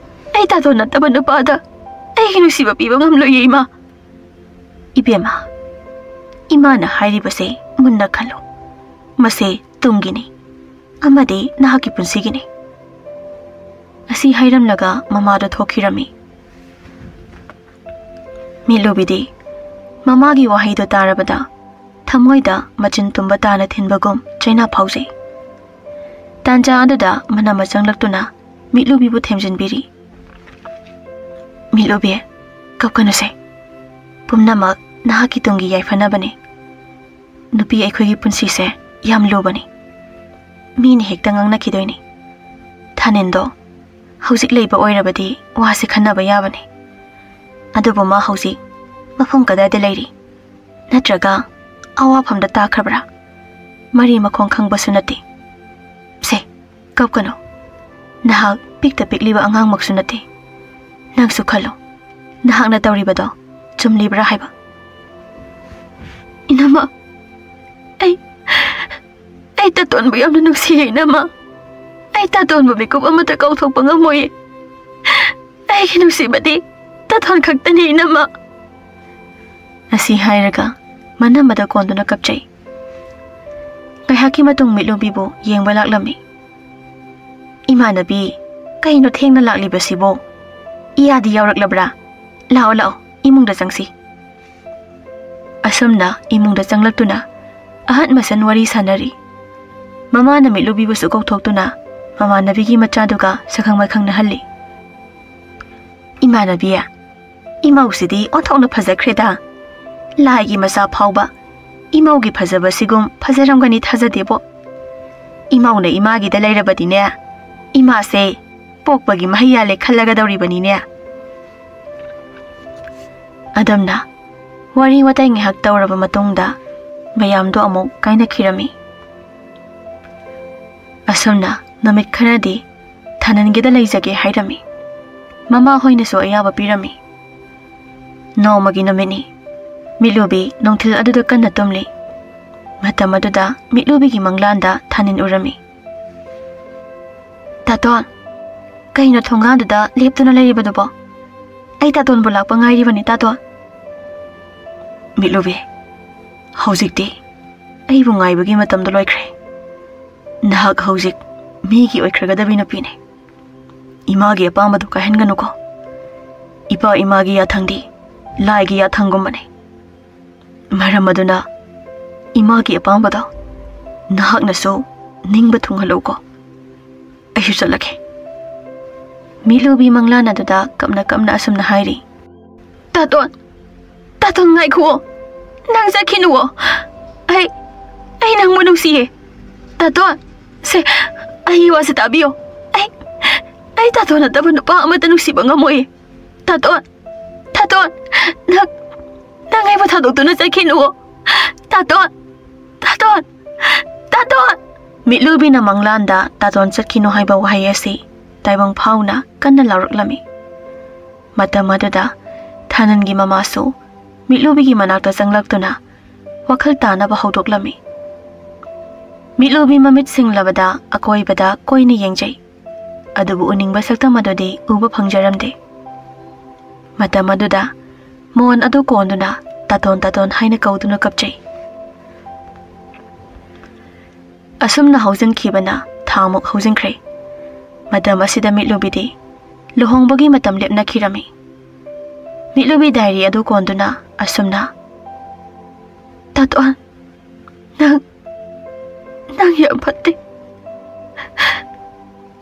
ꯑꯩ ꯇꯥꯗꯣ ꯅꯠꯇꯕ ꯅꯨꯄꯥꯗ ꯑꯩꯒꯤ ꯅꯨꯡꯁꯤꯕ ꯄꯤꯕ ꯉꯝꯂꯣꯏꯌꯦ ꯏꯃꯥ꯫" ꯏꯕꯦꯝꯃ, ꯏꯃꯥꯅ ꯍꯥꯏꯔꯤꯕꯁꯦ ꯃꯨꯟꯅ ꯈꯜꯂꯨ꯫ ꯃꯁꯦ ꯇꯨꯡꯒꯤꯅꯤ ꯑꯃꯗꯤ ꯅꯍꯥꯛꯀꯤ ꯄꯨꯟꯁꯤꯒꯤꯅꯤ꯫ ꯑꯁꯤ ꯍꯥꯏꯔꯝꯂꯒ ꯃꯃꯥꯗꯣ ꯊꯣꯛꯈꯤꯔꯝꯃꯤ꯫ ꯃꯤꯠꯂꯨꯕꯤꯗꯤ ꯃꯃꯥꯒꯤ ꯋꯥꯍꯩꯗꯣ ꯇꯥꯔꯕꯗ ꯊꯃꯣꯏꯗ ꯃꯆꯤꯟ ꯇꯨꯝꯕ ꯇꯥꯅ ꯊꯤꯟꯕꯒꯨꯝ ꯆꯩꯅꯥ ꯐꯥꯎꯖꯩ꯫ ꯇꯥꯟꯖꯥ ꯑꯗꯨꯗ ꯃꯅꯝꯃ ꯆꯪꯂꯛꯇꯨꯅ ꯃꯤꯠꯂꯨꯕꯤꯕꯨ ꯊꯦꯝꯖꯤꯟꯕꯤꯔꯤ꯫ "ꯃꯤꯠꯂꯨꯕꯤ, ꯀꯞꯀꯅꯨꯁꯦ꯫ ꯄꯨꯝꯅꯃꯛ ꯅꯍꯥꯛꯀꯤ ꯇꯨꯡꯒꯤ ꯌꯥꯏꯐꯅꯕꯅꯤ꯫ ꯅꯨꯄꯤ ꯑꯩꯈꯣꯏꯒꯤ ꯄꯨꯟꯁꯤꯁꯦ ꯌꯥꯝ ꯂꯨꯕꯅꯤ꯫ ꯃꯤꯅ ꯍꯦꯛꯇ ꯉꯥꯡꯅꯈꯤꯗꯣꯏꯅꯤ꯫ ꯊꯥꯅꯤꯟꯗꯣ ꯍꯧꯖꯤꯛ ꯂꯩꯕ ꯑꯣꯏꯔꯕꯗꯤ ꯋꯥꯁꯦ ꯈꯟꯅꯕ ꯌꯥꯕꯅꯤ꯫ ꯑꯗꯨꯕꯨ ꯃꯥ ꯍꯧꯖꯤꯛ ꯃꯐꯝ ꯀꯗꯥꯏꯗ ꯂꯩꯔꯤ? ꯅꯠꯇ꯭ꯔꯒ ꯑꯋꯥꯐꯝꯗ ꯇꯥꯈ꯭ꯔꯕ꯭ꯔꯥ? ꯃꯔꯤ ꯃꯈꯣꯡ ꯈꯪꯕꯁꯨ ꯅꯠꯇꯦ꯫ ꯁꯦ, ꯀꯞꯀꯅꯨ꯫ ꯅꯍꯥꯛ ꯄꯤꯛꯇ ꯄꯤꯛꯂꯤꯕ ꯑꯉꯥꯡꯃꯛꯁꯨ ꯅꯠꯇꯦ꯫ ꯅꯪꯁꯨ ꯈꯜꯂꯨ, ꯅꯍꯥꯛꯅ ꯇꯧꯔꯤꯕꯗꯣ ꯆꯨꯝꯂꯤꯕ꯭ꯔꯥ ꯍꯥꯏꯕ?" "ꯏꯅꯝꯃ, ꯑꯩ, ꯑꯩ ꯇꯥꯇꯣꯟꯕꯨ ꯌꯥꯝꯅ ꯅꯨꯡꯁꯤꯌꯦ, ꯏꯅꯝꯃ꯫ ꯑꯩ ꯇꯥꯇꯣꯟꯕꯨ ꯃꯤꯀꯨꯞ ꯑꯃꯠꯇ ꯀꯥꯎꯊꯣꯛꯄ ꯉꯝꯃꯣꯏꯌꯦ꯫ ꯑꯩꯒꯤ ꯅꯨꯡꯁꯤꯕꯗꯤ ꯇꯥꯇꯣꯟ ꯈꯛꯇꯅꯤ, ꯏꯅꯝꯃ꯫" ꯑꯁꯤ ꯍꯥꯏꯔꯒ ꯃꯅꯝꯃꯗ ꯀꯣꯟꯗꯨꯅ ꯀꯞꯆꯩ꯫ ꯉꯥꯏꯍꯥꯛꯀꯤ ꯃꯇꯨꯡ ꯃꯤꯠꯂꯨꯕꯤꯕꯨ ꯌꯦꯡꯕ ꯂꯥꯛꯂꯝꯃꯤ꯫ "ꯏꯃꯥꯟꯅꯕꯤ, ꯀꯩꯅꯣ ꯊꯦꯡꯅ ꯂꯥꯛꯂꯤꯕꯁꯤꯕꯣ? ꯏꯌꯥꯗꯤ ꯌꯥꯎꯔꯛꯂꯕ꯭ꯔꯥ? ꯂꯥꯛꯑꯣ, ꯂꯥꯛꯑꯣ, ꯏꯃꯨꯡꯗ ꯆꯪꯁꯤ꯫" ꯑꯁꯨꯝꯅ ꯏꯃꯨꯡꯗ ꯆꯪꯂꯛꯇꯨꯅ ꯑꯍꯟ ꯃꯁꯦꯟ ꯋꯥꯔꯤ ꯁꯥꯟꯅꯔꯤ꯫ ꯃꯃꯥꯅ ꯃꯤꯠꯂꯨꯕꯤꯕꯨꯁꯨ ꯀꯧꯊꯣꯛꯇꯨꯅ ꯃꯃꯥꯟꯅꯕꯤꯒꯤ ꯃꯆꯥꯗꯨꯒ ꯁꯛꯈꯪ ꯃꯥꯏꯈꯪꯅꯍꯜꯂꯤ꯫ "ꯏꯃꯥꯟꯅꯕꯤ, ꯏꯃꯧꯁꯤꯗꯤ ꯑꯣꯟꯊꯣꯛꯅ ꯐꯖꯈ꯭ꯔꯦꯗ꯫ ꯂꯥꯏꯒꯤ ꯃꯆꯥ ꯐꯥꯎꯕ ꯏꯃꯧꯒꯤ ꯐꯖꯕꯁꯤꯒꯨꯝ ꯐꯖꯔꯝꯒꯅꯤ ꯊꯥꯖꯗꯦꯕꯣ꯫ ꯏꯃꯧꯅ ꯏꯃꯥꯒꯤꯗ ꯂꯩꯔꯕꯗꯤꯅꯦ, ꯏꯃꯥꯁꯦ ꯄꯣꯛꯄꯒꯤ ꯃꯍꯩ ꯌꯥꯜꯂꯦ ꯈꯜꯂꯒꯗꯧꯔꯤꯕꯅꯤꯅꯦ꯫" ꯑꯗꯨꯝꯅ ꯋꯥꯔꯤ ꯋꯥꯇꯥꯏ ꯉꯥꯏꯍꯥꯛ ꯇꯧꯔꯕ ꯃꯇꯨꯡꯗ ꯃꯌꯥꯝꯗꯣ ꯑꯃꯨꯛ ꯀꯥꯏꯅꯈꯤꯔꯝꯃꯤ꯫ ꯑꯁꯨꯝꯅ ꯅꯨꯃꯤꯠ ꯈꯔꯗꯤ ꯊꯥꯅꯤꯟꯒꯤꯗ ꯂꯩꯖꯒꯦ ꯍꯥꯏꯔꯝꯃꯤ꯫ ꯃꯃꯥ ꯍꯣꯏꯅꯁꯨ ꯑꯌꯥꯕ ꯄꯤꯔꯝꯃꯤ꯫ ꯅꯣꯡꯃꯒꯤ ꯅꯨꯃꯤꯠꯅꯤ꯫ ꯃꯤꯠꯂꯨꯕꯤ ꯅꯨꯡꯊꯤꯜ ꯑꯗꯨꯗ ꯀꯟꯅ ꯇꯨꯝꯂꯤ꯫ ꯃꯇꯝ ꯑꯗꯨꯗ ꯃꯤꯠꯂꯨꯕꯤꯒꯤ ꯃꯪꯂꯥꯟꯗ ꯊꯥꯅꯤꯟ ꯎꯔꯝꯃꯤ꯫ "ꯇꯥꯇꯣꯟ, ꯀꯩꯅꯣ ꯊꯣꯡꯒꯥꯟꯗꯨꯗ ꯂꯦꯞꯇꯨꯅ ꯂꯩꯔꯤꯕꯗꯨꯕꯣ? ꯑꯩ ꯇꯥꯇꯣꯟꯕꯨ ꯂꯥꯛꯄ ꯉꯥꯏꯔꯤꯕꯅꯤ, ꯇꯥꯇꯣꯟ꯫" "ꯃꯤꯠꯂꯨꯕꯤ, ꯍꯧꯖꯤꯛꯇꯤ ꯑꯩꯕꯨ ꯉꯥꯏꯕꯒꯤ ꯃꯇꯝꯗꯣ ꯂꯣꯏꯈ꯭ꯔꯦ꯫ ꯅꯍꯥꯛ ꯍꯧꯖꯤꯛ ꯃꯤꯒꯤ ꯑꯣꯏꯈ꯭ꯔꯒꯗꯕꯤ ꯅꯨꯄꯤꯅꯤ꯫ ꯏꯃꯥꯒꯤ ꯑꯄꯥꯝꯕꯗꯨ ꯀꯥꯏꯍꯟꯒꯅꯨꯀꯣ꯫ ꯏꯄꯥ ꯏꯃꯥꯒꯤ ꯌꯥꯊꯪꯗꯤ ꯂꯥꯏꯒꯤ ꯌꯥꯊꯪꯒꯨꯝꯕꯅꯤ꯫ ꯃꯔꯝ ꯑꯗꯨꯅ ꯏꯃꯥꯒꯤ ꯑꯄꯥꯝꯕꯗꯣ ꯅꯍꯥꯛꯅꯁꯨ ꯅꯤꯡꯕ ꯊꯨꯡꯍꯜꯂꯨꯀꯣ꯫ ꯑꯩꯁꯨ ꯆꯠꯂꯒꯦ꯫" ꯃꯤꯠꯂꯨꯕꯤ ꯃꯪꯂꯥꯟ ꯑꯗꯨꯗ ꯀꯞꯅ ꯀꯞꯅ ꯑꯁꯨꯝꯅ ꯍꯥꯏꯔꯤ꯫ "ꯇꯥꯇꯣꯟ, ꯇꯥꯇꯣꯟ, ꯉꯥꯏꯈꯨꯑꯣ꯫ ꯅꯪ ꯆꯠꯈꯤꯅꯨꯑꯣ꯫ ꯑꯩ, ꯑꯩ ꯅꯪꯕꯨ ꯅꯨꯡꯁꯤꯌꯦ꯫ ꯇꯥꯇꯣꯟ, ꯁꯦ, ꯑꯩꯒꯤ ꯋꯥꯁꯦ ꯇꯥꯕꯤꯌꯣ꯫ ꯑꯩ, ꯑꯩ ꯇꯥꯇꯣꯟ ꯅꯠꯇꯕ ꯅꯨꯄꯥ ꯑꯃꯠꯇ ꯅꯨꯡꯁꯤꯕ ꯉꯝꯃꯣꯏꯌꯦ꯫ ꯇꯥꯇꯣꯟ, ꯇꯥꯇꯣꯟ, ꯅꯪ, ꯅꯪ ꯑꯩꯕꯨ ꯊꯥꯗꯣꯛꯇꯨꯅ ꯆꯠꯈꯤꯅꯨꯑꯣ꯫ ꯇꯥꯇꯣꯟ, ꯇꯥꯇꯣꯟ, ꯇꯥꯇꯣꯟ!" ꯃꯤꯠꯂꯨꯕꯤꯅ ꯃꯪꯂꯥꯟꯗ "ꯇꯥꯇꯣꯟ ꯆꯠꯈꯤꯅꯨ" ꯍꯥꯏꯕ ꯋꯥꯍꯩ ꯑꯁꯤ ꯇꯥꯏꯕꯪ ꯐꯥꯎꯅ ꯀꯟꯅ ꯂꯥꯎꯔꯛꯂꯝꯃꯤ꯫ ꯃꯇꯝ ꯑꯗꯨꯗ ꯊꯥꯅꯟꯒꯤ ꯃꯃꯥꯁꯨ ꯃꯤꯠꯂꯨꯕꯤꯒꯤ ꯃꯅꯥꯛꯇ ꯆꯪꯂꯛꯇꯨꯅ ꯋꯥꯈꯜ ꯇꯥꯅꯕ ꯍꯧꯗꯣꯛꯂꯝꯃꯤ꯫ ꯃꯤꯠꯂꯨꯕꯤ ꯃꯃꯤꯠ ꯁꯤꯡꯂꯕꯗ ꯑꯀꯣꯏꯕꯗ ꯀꯣꯏꯅ ꯌꯦꯡꯖꯩ꯫ ꯑꯗꯨꯕꯨ ꯎꯅꯤꯡꯕ ꯁꯛꯇꯝ ꯑꯗꯨꯗꯤ ꯎꯕ ꯐꯪꯖꯔꯝꯗꯦ꯫ ꯃꯇꯝ ꯑꯗꯨꯗ ꯃꯣꯟ ꯑꯗꯨ ꯀꯣꯟꯗꯨꯅ "ꯇꯥꯇꯣꯟ, ꯇꯥꯇꯣꯟ" ꯍꯥꯏꯅ ꯀꯧꯗꯨꯅ ꯀꯞꯆꯩ꯫ ꯑꯁꯨꯝꯅ ꯍꯧꯖꯤꯟꯈꯤꯕꯅ ꯊꯥꯃꯨꯛ ꯍꯧꯖꯤꯟꯈ꯭ꯔꯦ꯫ ꯃꯇꯝ ꯑꯁꯤꯗ ꯃꯤꯠꯂꯨꯕꯤꯗꯤ ꯂꯨꯍꯣꯡꯕꯒꯤ ꯃꯇꯝ ꯂꯦꯞꯅꯈꯤꯔꯝꯃꯤ꯫ ꯃꯤꯠꯂꯨꯕꯤ ꯗꯥꯏꯔꯤ ꯑꯗꯨ ꯀꯣꯟꯗꯨꯅ ꯑꯁꯨꯝꯅ, "ꯇꯥꯇꯣꯟ, ꯅꯪ, ꯅꯪ ꯌꯥꯝ ꯐꯠꯇꯦ꯫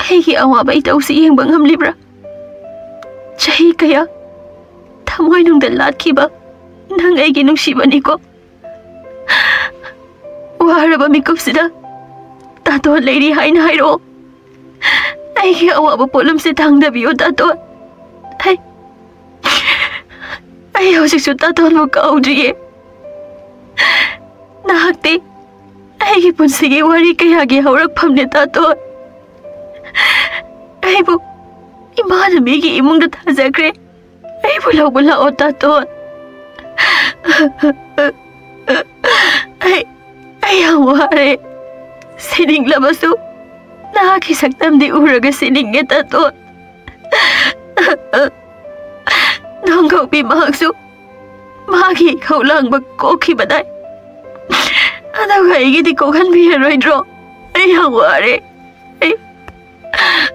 ꯑꯩꯒꯤ ꯑꯋꯥꯕ ꯏꯇꯧꯁꯤ ꯌꯦꯡꯕ ꯉꯝꯂꯤꯕ꯭ꯔꯥ? ꯆꯍꯤ ꯀꯌꯥ ꯊꯃꯣꯏꯅꯨꯡꯗ ꯂꯥꯠꯈꯤꯕ ꯅꯪ ꯑꯩꯒꯤ ꯅꯨꯡꯁꯤꯕꯅꯤꯀꯣ꯫ ꯋꯥꯔꯕ ꯃꯤꯀꯨꯞꯁꯤꯗ ꯇꯥꯇꯣꯟ ꯂꯩꯔꯤ ꯍꯥꯏꯅ ꯍꯥꯏꯔꯛꯑꯣ꯫ ꯑꯩꯒꯤ ꯑꯋꯥꯕ ꯄꯣꯠꯂꯨꯝꯁꯦ ꯊꯥꯡꯗꯕꯤꯌꯨ, ꯇꯥꯇꯣꯟ꯫ ꯑꯩ, ꯑꯩ ꯍꯧꯖꯤꯛꯁꯨ ꯇꯥꯇꯣꯟꯕꯨ ꯀꯥꯎꯗ꯭ꯔꯤꯌꯦ꯫ ꯅꯍꯥꯛꯇꯤ ꯑꯩꯒꯤ ꯄꯨꯟꯁꯤꯒꯤ ꯋꯥꯔꯤ ꯀꯌꯥꯒꯤ ꯍꯧꯔꯛꯐꯝꯅꯦ, ꯇꯥꯇꯣꯟ꯫ ꯑꯩꯕꯨ ꯏꯃꯥꯅ ꯃꯤꯒꯤ ꯏꯃꯨꯡꯗ ꯊꯥꯖꯈ꯭ꯔꯦ꯫ ꯑꯩꯕꯨ ꯂꯧꯕ ꯂꯥꯛꯑꯣ, ꯇꯥꯇꯣꯟ꯫ ꯑꯩ, ꯑꯩ ꯌꯥꯝ ꯋꯥꯔꯦ꯫ ꯁꯤꯅꯤꯡꯂꯕꯁꯨ ꯅꯍꯥꯛꯀꯤ ꯁꯛꯇꯝꯗꯤ ꯎꯔꯒ ꯁꯤꯅꯤꯡꯉꯦ, ꯇꯥꯇꯣꯟ꯫ ꯅꯣꯡꯒꯧꯕꯤ ꯃꯍꯥꯛꯁꯨ ꯃꯥꯒꯤ ꯏꯈꯧ ꯂꯥꯡꯕ ꯀꯣꯛꯈꯤꯕꯗꯥꯏ꯫ ꯑꯗꯨꯒ ꯑꯩꯒꯤꯗꯤ ꯀꯣꯛꯍꯟꯕꯤꯔꯔꯣꯏꯗ꯭ꯔꯣ? ꯑꯩ ꯌꯥꯝ ꯋꯥꯔꯦ꯫ ꯑꯩ,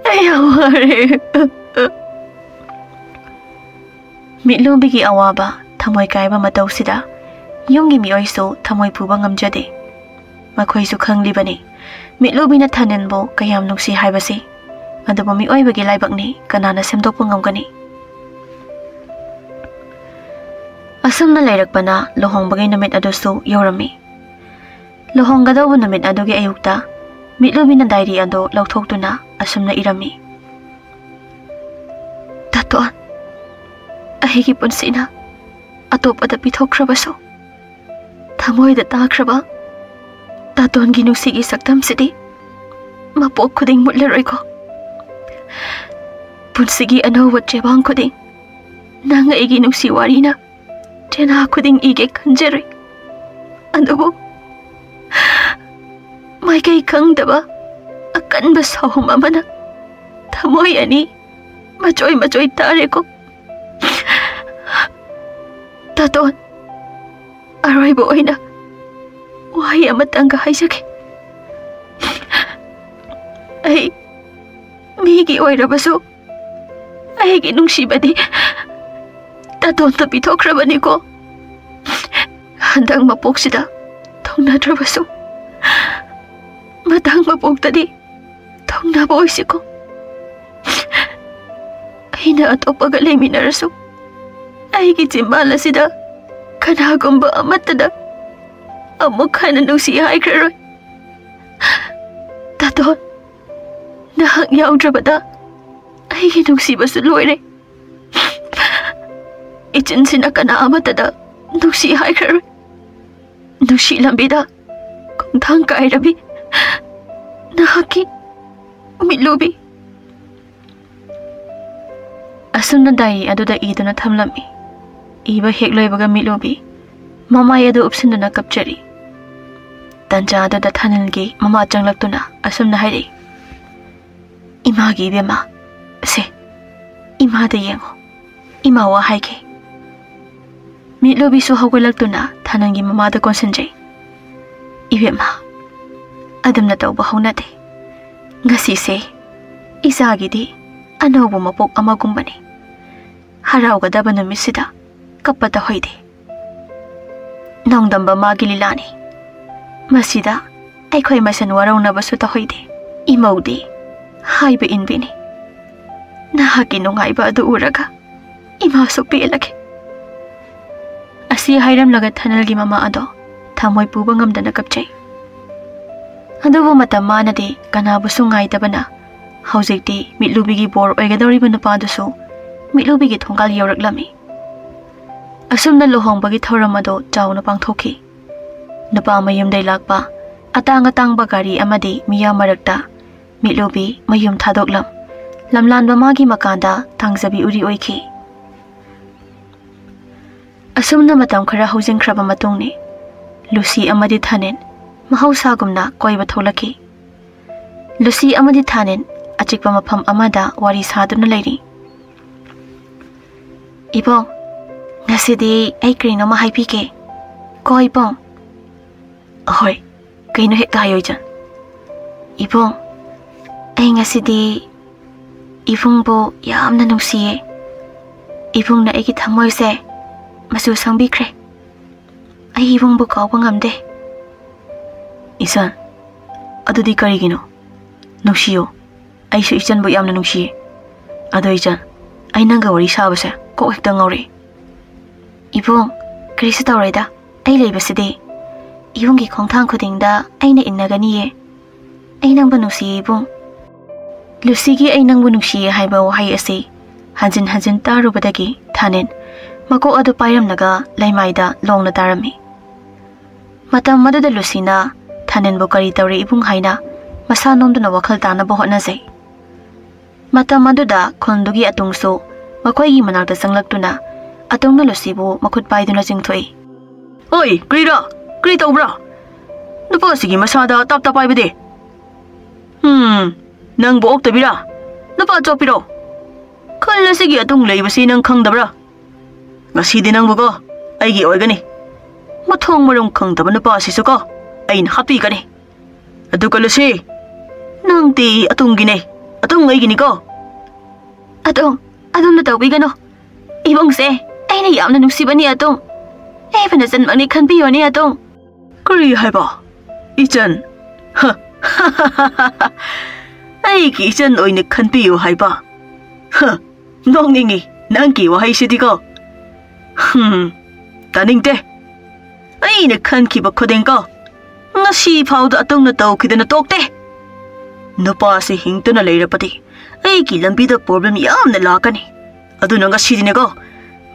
ꯑꯩ ꯌꯥꯝ ꯋꯥꯔꯦ꯫ ꯃꯤꯠꯂꯨꯕꯤꯒꯤ ꯑꯋꯥꯕ, ꯊꯃꯣꯏ ꯀꯥꯏꯕ ꯃꯇꯧꯁꯤꯗ ꯌꯨꯝꯒꯤ ꯃꯤꯑꯣꯏꯁꯨ ꯊꯃꯣꯏ ꯄꯨꯕ ꯉꯝꯖꯗꯦ꯫ ꯃꯈꯣꯏꯁꯨ ꯈꯪꯂꯤꯕꯅꯤ ꯃꯤꯠꯂꯨꯕꯤꯅ ꯊꯥꯅꯤꯜꯕꯨ ꯀꯌꯥꯝ ꯅꯨꯡꯁꯤ ꯍꯥꯏꯕꯁꯤ꯫ ꯑꯗꯨꯕꯨ ꯃꯤꯑꯣꯏꯕꯒꯤ ꯂꯥꯏꯕꯛꯅꯤ, ꯀꯅꯥꯅ ꯁꯦꯝꯗꯣꯛꯄ ꯉꯝꯒꯅꯤ? ꯑꯁꯨꯝꯅ ꯂꯩꯔꯛꯄꯅ ꯂꯨꯍꯣꯡꯕꯒꯤ ꯅꯨꯃꯤꯠ ꯑꯗꯨꯁꯨ ꯌꯧꯔꯝꯃꯤ꯫ ꯂꯨꯍꯣꯡꯒꯗꯧꯕ ꯅꯨꯃꯤꯠ ꯑꯗꯨꯒꯤ ꯑꯌꯨꯛꯇ ꯃꯤꯠꯂꯨꯕꯤꯅ ꯗꯥꯏꯔꯤ ꯑꯗꯨ ꯂꯧꯊꯣꯛꯇꯨꯅ ꯑꯁꯨꯝꯅ ꯏꯔꯝꯃꯤ: "ꯇꯥꯇꯣꯟ, ꯑꯩꯒꯤ ꯄꯨꯟꯁꯤꯅ ꯑꯇꯣꯞꯄꯗ ꯄꯤꯊꯣꯛꯈ꯭ꯔꯕꯁꯨ, ꯊꯃꯣꯏꯗ ꯇꯥꯈ꯭ꯔꯕ ꯇꯥꯇꯣꯟꯒꯤ ꯅꯨꯡꯁꯤꯒꯤ ꯁꯛꯇꯝꯁꯤꯗꯤ ꯃꯄꯣꯛ ꯈꯨꯗꯤꯡ ꯃꯨꯠꯂꯔꯣꯏꯀꯣ꯫ ꯄꯨꯟꯁꯤꯒꯤ ꯑꯅꯧꯕ ꯆꯦꯕꯥꯡ ꯈꯨꯗꯤꯡ ꯅꯪ ꯑꯩꯒꯤ ꯅꯨꯡꯁꯤ ꯋꯥꯔꯤꯅ ꯆꯦꯅꯥ ꯈꯨꯗꯤꯡ ꯏꯒꯦ ꯈꯟꯖꯔꯨꯏ꯫ ꯑꯗꯨꯕꯨ ꯃꯥꯏꯀꯩ ꯈꯪꯗꯕ ꯑꯀꯟꯕ ꯁꯥꯍꯨꯝ ꯑꯃꯅ ꯊꯃꯣꯏ ꯑꯅꯤ ꯃꯆꯣꯏ ꯃꯆꯣꯏ ꯇꯥꯔꯦꯀꯣ꯫ ꯇꯥꯇꯣꯟ, ꯑꯔꯣꯏꯕ ꯑꯣꯏꯅ ꯋꯥꯍꯩ ꯑꯃꯇꯪꯒ ꯍꯥꯏꯖꯒꯦ꯫ ꯑꯩ ꯃꯤꯒꯤ ꯑꯣꯏꯔꯕꯁꯨ ꯑꯩꯒꯤ ꯅꯨꯡꯁꯤꯕꯗꯤ ꯇꯥꯇꯣꯟꯗ ꯄꯤꯊꯣꯛꯈ꯭ꯔꯕꯅꯤꯀꯣ꯫ ꯍꯟꯗꯛ ꯃꯄꯣꯛꯁꯤꯗ ꯊꯨꯡꯅꯗ꯭ꯔꯕꯁꯨ, ꯃꯊꯪ ꯃꯄꯣꯛꯇꯗꯤ ꯊꯨꯡꯅꯕ ꯑꯣꯏꯁꯤꯀꯣ꯫ ꯑꯩꯅ ꯑꯇꯣꯞꯄꯒ ꯂꯩꯃꯤꯟꯅꯔꯁꯨ, ꯑꯩꯒꯤ ꯆꯤꯝꯕꯥꯜ ꯑꯁꯤꯗ ꯀꯅꯥꯒꯨꯝꯕ ꯑꯃꯠꯇꯗ ꯑꯃꯨꯛ ꯍꯟꯅ ꯅꯨꯡꯁꯤ ꯍꯥꯏꯈ꯭ꯔꯔꯣꯏ꯫ ꯇꯥꯇꯣꯟ, ꯅꯍꯥꯛ ꯌꯥꯎꯗ꯭ꯔꯕꯗ ꯑꯩꯒꯤ ꯅꯨꯡꯁꯤꯕꯁꯨ ꯂꯣꯏꯔꯦ꯫ ꯏꯆꯤꯟꯁꯤꯅ ꯀꯅꯥ ꯑꯃꯠꯇꯗ ꯅꯨꯡꯁꯤ ꯍꯥꯏꯈ꯭ꯔꯔꯣꯏ꯫ ꯅꯨꯡꯁꯤ ꯂꯝꯕꯤꯗ ꯈꯣꯡꯊꯥꯡ ꯀꯥꯏꯔꯕꯤ ꯅꯍꯥꯛꯀꯤ ꯃꯤꯠꯂꯨꯕꯤ꯫" ꯑꯁꯨꯝꯅ ꯗꯥꯏꯔꯤ ꯑꯗꯨꯗ ꯏꯗꯨꯅ ꯊꯝꯂꯝꯃꯤ꯫ ꯏꯕ ꯍꯦꯛ ꯂꯣꯏꯕꯒ ꯃꯤꯠꯂꯨꯕꯤ ꯃꯃꯥꯏ ꯑꯗꯨ ꯎꯞꯁꯤꯟꯗꯨꯅ ꯀꯞꯆꯔꯤ꯫ ꯇꯟꯖꯥ ꯑꯗꯨꯗ ꯊꯥꯅꯤꯜꯒꯤ ꯃꯃꯥ ꯆꯪꯂꯛꯇꯨꯅ ꯑꯁꯨꯝꯅ ꯍꯥꯏꯔꯛꯏ: "ꯏꯃꯥꯒꯤ ꯏꯕꯦꯝꯃ, ꯁꯦ, ꯏꯃꯥꯗ ꯌꯦꯡꯉꯣ, ꯏꯃꯥ ꯋꯥ ꯍꯥꯏꯒꯦ꯫" ꯃꯤꯠꯂꯨꯕꯤꯁꯨ ꯍꯧꯒꯠꯂꯛꯇꯨꯅ ꯊꯥꯅꯤꯜꯒꯤ ꯃꯃꯥꯗ ꯀꯣꯟꯁꯤꯟꯖꯩ꯫ "ꯏꯕꯦꯝꯃ, ꯑꯗꯨꯝꯅ ꯇꯧꯕ ꯍꯧꯅꯗꯦ꯫ ꯉꯁꯤꯁꯦ ꯏꯆꯥꯒꯤꯗꯤ ꯑꯅꯧꯕ ꯃꯄꯣꯛ ꯑꯃꯒꯨꯝꯕꯅꯤ꯫ ꯍꯔꯥꯎꯒꯗꯕ ꯅꯨꯃꯤꯠꯁꯤꯗ ꯀꯞꯄ ꯇꯧꯍꯩꯗꯦ꯫ ꯅꯣꯡꯗꯝꯕ ꯃꯥꯒꯤ ꯂꯤꯂꯥꯅꯤ꯫ ꯃꯁꯤꯗ ꯑꯩꯈꯣꯏ ꯃꯁꯦꯟ ꯋꯥꯔꯧꯅꯕꯁꯨ ꯇꯧꯍꯩꯗꯦ꯫ ꯏꯃꯧꯗꯤ ꯍꯥꯏꯕ ꯏꯟꯕꯤꯅꯤ꯫ ꯅꯍꯥꯛꯀꯤ ꯅꯨꯡꯉꯥꯏꯕ ꯑꯗꯨ ꯎꯔꯒ ꯏꯃꯥꯁꯨ ꯄꯦꯜꯂꯒꯦ꯫ ꯑꯁꯤ ꯍꯥꯏꯔꯝꯂꯒ ꯊꯥꯅꯦꯜꯒꯤ ꯃꯃꯥ ꯑꯗꯣ ꯊꯃꯣꯏ ꯄꯨꯕ ꯉꯝꯗꯅ ꯀꯞꯆꯩ꯫ ꯑꯗꯨꯕꯨ ꯃꯇꯝ ꯃꯥꯅꯗꯤ ꯀꯅꯥꯕꯨꯁꯨ ꯉꯥꯏꯗꯕꯅ ꯍꯧꯖꯤꯛꯇꯤ ꯃꯤꯠꯂꯨꯕꯤꯒꯤ ꯕꯣꯔ ꯑꯣꯏꯒꯗꯧꯔꯤꯕ ꯅꯨꯄꯥꯗꯨꯁꯨ ꯃꯤꯠꯂꯨꯕꯤꯒꯤ ꯊꯣꯡꯒꯥꯜ ꯌꯧꯔꯛꯂꯝꯃꯤ꯫ ꯑꯁꯨꯝꯅ ꯂꯨꯍꯣꯡꯕꯒꯤ ꯊꯧꯔꯝ ꯑꯗꯨ ꯆꯥꯎꯅ ꯄꯥꯡꯊꯣꯛꯈꯤ꯫ ꯅꯨꯄꯥ ꯃꯌꯨꯝꯗꯩ ꯂꯥꯛꯄ ꯑꯇꯥꯡ ꯑꯇꯥꯡꯕ ꯒꯥꯔꯤ ꯑꯃꯗꯤ ꯃꯤꯌꯥꯝ ꯃꯔꯛꯇ ꯃꯤꯠꯂꯨꯕꯤ ꯃꯌꯨꯝ ꯊꯥꯗꯣꯛꯂꯝ꯫ ꯂꯝꯂꯥꯟꯕ ꯃꯥꯒꯤ ꯃꯀꯥꯟꯗ ꯇꯥꯡꯖꯕꯤ ꯎꯔꯤ ꯑꯣꯏꯈꯤ꯫ ꯑꯁꯨꯝꯅ ꯃꯇꯝ ꯈꯔ ꯍꯧꯖꯤꯟꯈ꯭ꯔꯕ ꯃꯇꯨꯡꯅꯤ꯫ ꯂꯨꯁꯤ ꯑꯃꯗꯤ ꯊꯥꯅꯦꯟ ꯃꯍꯧꯁꯥꯒꯨꯝꯅ ꯀꯣꯏꯕ ꯊꯣꯛꯂꯛꯈꯤ꯫ ꯂꯨꯁꯤ ꯑꯃꯗꯤ ꯊꯥꯅꯦꯟ ꯑꯆꯤꯛꯄ ꯃꯐꯝ ꯑꯃꯗ ꯋꯥꯔꯤ ꯁꯥꯗꯨꯅ ꯂꯩꯔꯤ꯫ "ꯏꯕꯣꯡ, ꯉꯁꯤꯗꯤ ꯑꯩ ꯀꯔꯤꯅꯣꯃ ꯍꯥꯏꯕꯤꯒꯦ꯫ ꯀꯣ ꯏꯕꯣꯡ?" "ꯑꯍꯣꯏ, ꯀꯩꯅꯣ ꯍꯦꯛꯇ ꯍꯥꯏꯌꯣ ꯏꯆꯟ꯫" "ꯏꯕꯣꯡ, ꯑꯩ ꯉꯁꯤꯗꯤ ꯏꯕꯨꯡꯕꯨ ꯌꯥꯝꯅ ꯅꯨꯡꯁꯤꯌꯦ꯫ ꯏꯕꯨꯡꯅ ꯑꯩꯒꯤ ꯊꯃꯣꯏꯁꯦ ꯃꯆꯨ ꯁꯪꯕꯤꯈ꯭ꯔꯦ꯫ ꯑꯩ ꯏꯕꯨꯡꯕꯨ ꯀꯥꯎꯕ ꯉꯝꯗꯦ꯫" "ꯏꯆꯟ, ꯑꯗꯨꯗꯤ ꯀꯔꯤꯒꯤꯅꯣ? ꯅꯨꯡꯁꯤꯌꯣ꯫ ꯑꯩꯁꯨ ꯏꯆꯟꯕꯨ ꯌꯥꯝꯅ ꯅꯨꯡꯁꯤꯌꯦ꯫ ꯑꯗꯣ ꯏꯆꯟ, ꯑꯩ ꯅꯪꯒ ꯋꯥꯔꯤ ꯁꯥꯕꯁꯦ ꯀꯣꯛ ꯍꯦꯛꯇ ꯉꯥꯎꯔꯛꯏ꯫" "ꯏꯕꯨꯡ, ꯀꯔꯤꯁꯨ ꯇꯧꯔꯣꯏꯗ꯫ ꯑꯩ ꯂꯩꯕꯁꯤꯗꯤ꯫ ꯏꯕꯨꯡꯒꯤ ꯈꯣꯡꯊꯥꯡ ꯈꯨꯗꯤꯡꯗ ꯑꯩꯅ ꯏꯟꯅꯒꯅꯤꯌꯦ꯫ ꯑꯩ ꯅꯪꯕꯨ ꯅꯨꯡꯁꯤꯌꯦ ꯏꯕꯨꯡ꯫" ꯂꯨꯁꯤꯒꯤ "ꯑꯩ ꯅꯪꯕꯨ ꯅꯨꯡꯁꯤꯌꯦ" ꯍꯥꯏꯕ ꯋꯥꯍꯩ ꯑꯁꯤ ꯍꯟꯖꯤꯟ ꯍꯟꯖꯤꯟ ꯇꯥꯔꯨꯕꯗꯒꯤ ꯊꯥꯅꯦꯟ ꯃꯀꯣꯛ ꯑꯗꯨ ꯄꯥꯏꯔꯝꯂꯒ ꯂꯩꯃꯥꯏꯗ ꯂꯣꯡꯅ ꯇꯥꯔꯝꯃꯤ꯫ ꯃꯇꯝ ꯑꯗꯨꯗ ꯂꯨꯁꯤꯅ ꯊꯥꯅꯦꯟꯕꯨ "ꯀꯔꯤ ꯇꯧꯔꯦ ꯏꯕꯨꯡ?" ꯍꯥꯏꯅ ꯃꯁꯥ ꯅꯣꯝꯗꯨꯅ ꯋꯥꯈꯜ ꯇꯥꯅꯕ ꯍꯣꯠꯅꯖꯩ꯫ ꯃꯇꯝ ꯑꯗꯨꯗ ꯈꯨꯜꯗꯨꯒꯤ ꯑꯇꯣꯡꯁꯨ ꯃꯈꯣꯏꯒꯤ ꯃꯅꯥꯛꯇ ꯆꯪꯂꯛꯇꯨꯅ ꯑꯇꯣꯡꯅ ꯂꯨꯁꯤꯕꯨ ꯃꯈꯨꯠ ꯄꯥꯏꯗꯨꯅ ꯆꯤꯡꯊꯣꯛꯏ꯫ "ꯑꯣꯏ, ꯀ꯭ꯔꯤꯔꯥ? ꯀ꯭ꯔꯤ ꯇꯧꯕ꯭ꯔꯥ? ꯅꯨꯄꯥꯁꯤꯒꯤ ꯃꯁꯥꯗ ꯇꯥꯞ ꯇꯥꯞ ꯄꯥꯏꯕꯗꯤ? ꯍꯨꯝ, ꯅꯪꯕꯨ ꯑꯣꯛꯇꯕꯤꯔꯥ? ꯅꯨꯄꯥ ꯆꯣꯞꯄꯤꯔꯣ? ꯈꯨꯜ ꯑꯁꯤꯒꯤ ꯑꯇꯣꯡ ꯂꯩꯕꯁꯤ ꯅꯪ ꯈꯪꯗꯕ꯭ꯔꯥ? ꯉꯁꯤꯗꯤ ꯅꯪꯕꯨꯀꯣ ꯑꯩꯒꯤ ꯑꯣꯏꯒꯅꯤ꯫ ꯃꯊꯣꯡ ꯃꯔꯝ ꯈꯪꯗꯕ ꯅꯨꯄꯥꯁꯤꯁꯨꯀꯣ ꯑꯩꯅ ꯍꯥꯠꯄꯤꯒꯅꯤ꯫ ꯑꯗꯨꯒ ꯂꯨꯁꯤ, ꯅꯪꯗꯤ ꯑꯇꯣꯡꯒꯤꯅꯦ, ꯑꯇꯣꯡ ꯑꯩꯒꯤꯅꯤꯀꯣ꯫" "ꯑꯇꯣꯡ, ꯑꯗꯨꯝꯅ ꯇꯧꯕꯤꯒꯅꯨ꯫ ꯏꯕꯨꯡꯁꯦ ꯑꯩꯅ ꯌꯥꯝꯅ ꯅꯨꯡꯁꯤꯕꯅꯤ ꯑꯗꯨꯝ꯫ ꯑꯩꯕꯨ ꯅꯆꯟꯃꯛꯅꯤ ꯈꯟꯕꯤꯌꯣꯅꯦ ꯑꯗꯨꯝ꯫ ꯀꯔꯤ ꯍꯥꯏꯕ? ꯏꯆꯟ? ꯍ, ꯑꯩꯒꯤ ꯏꯆꯟ ꯑꯣꯏꯅ ꯈꯟꯕꯤꯌꯨ ꯍꯥꯏꯕ? ꯍ, ꯅꯣꯛꯅꯤꯡꯉꯤ ꯅꯪꯒꯤ ꯋꯥꯍꯩꯁꯤꯗꯤꯀꯣ꯫ ꯍꯝ, ꯇꯥꯅꯤꯡꯗꯦ꯫ ꯑꯩꯅ ꯈꯟꯈꯤꯕ ꯈꯨꯗꯤꯡꯀꯣ, ꯉꯁꯤ ꯐꯥꯎꯗ ꯑꯇꯨꯡꯅ ꯇꯧꯈꯤꯗꯅ ꯇꯣꯛꯇꯦ꯫ ꯅꯨꯄꯥꯁꯤ ꯍꯤꯡꯗꯨꯅ ꯂꯩꯔꯕꯗꯤ ꯑꯩꯒꯤ ꯂꯝꯕꯤꯗ ꯄ꯭ꯔꯣꯕ꯭ꯂꯦꯝ ꯌꯥꯝꯅ ꯂꯥꯛꯀꯅꯤ꯫ ꯑꯗꯨꯅ ꯉꯁꯤꯗꯤꯅꯦꯀꯣ,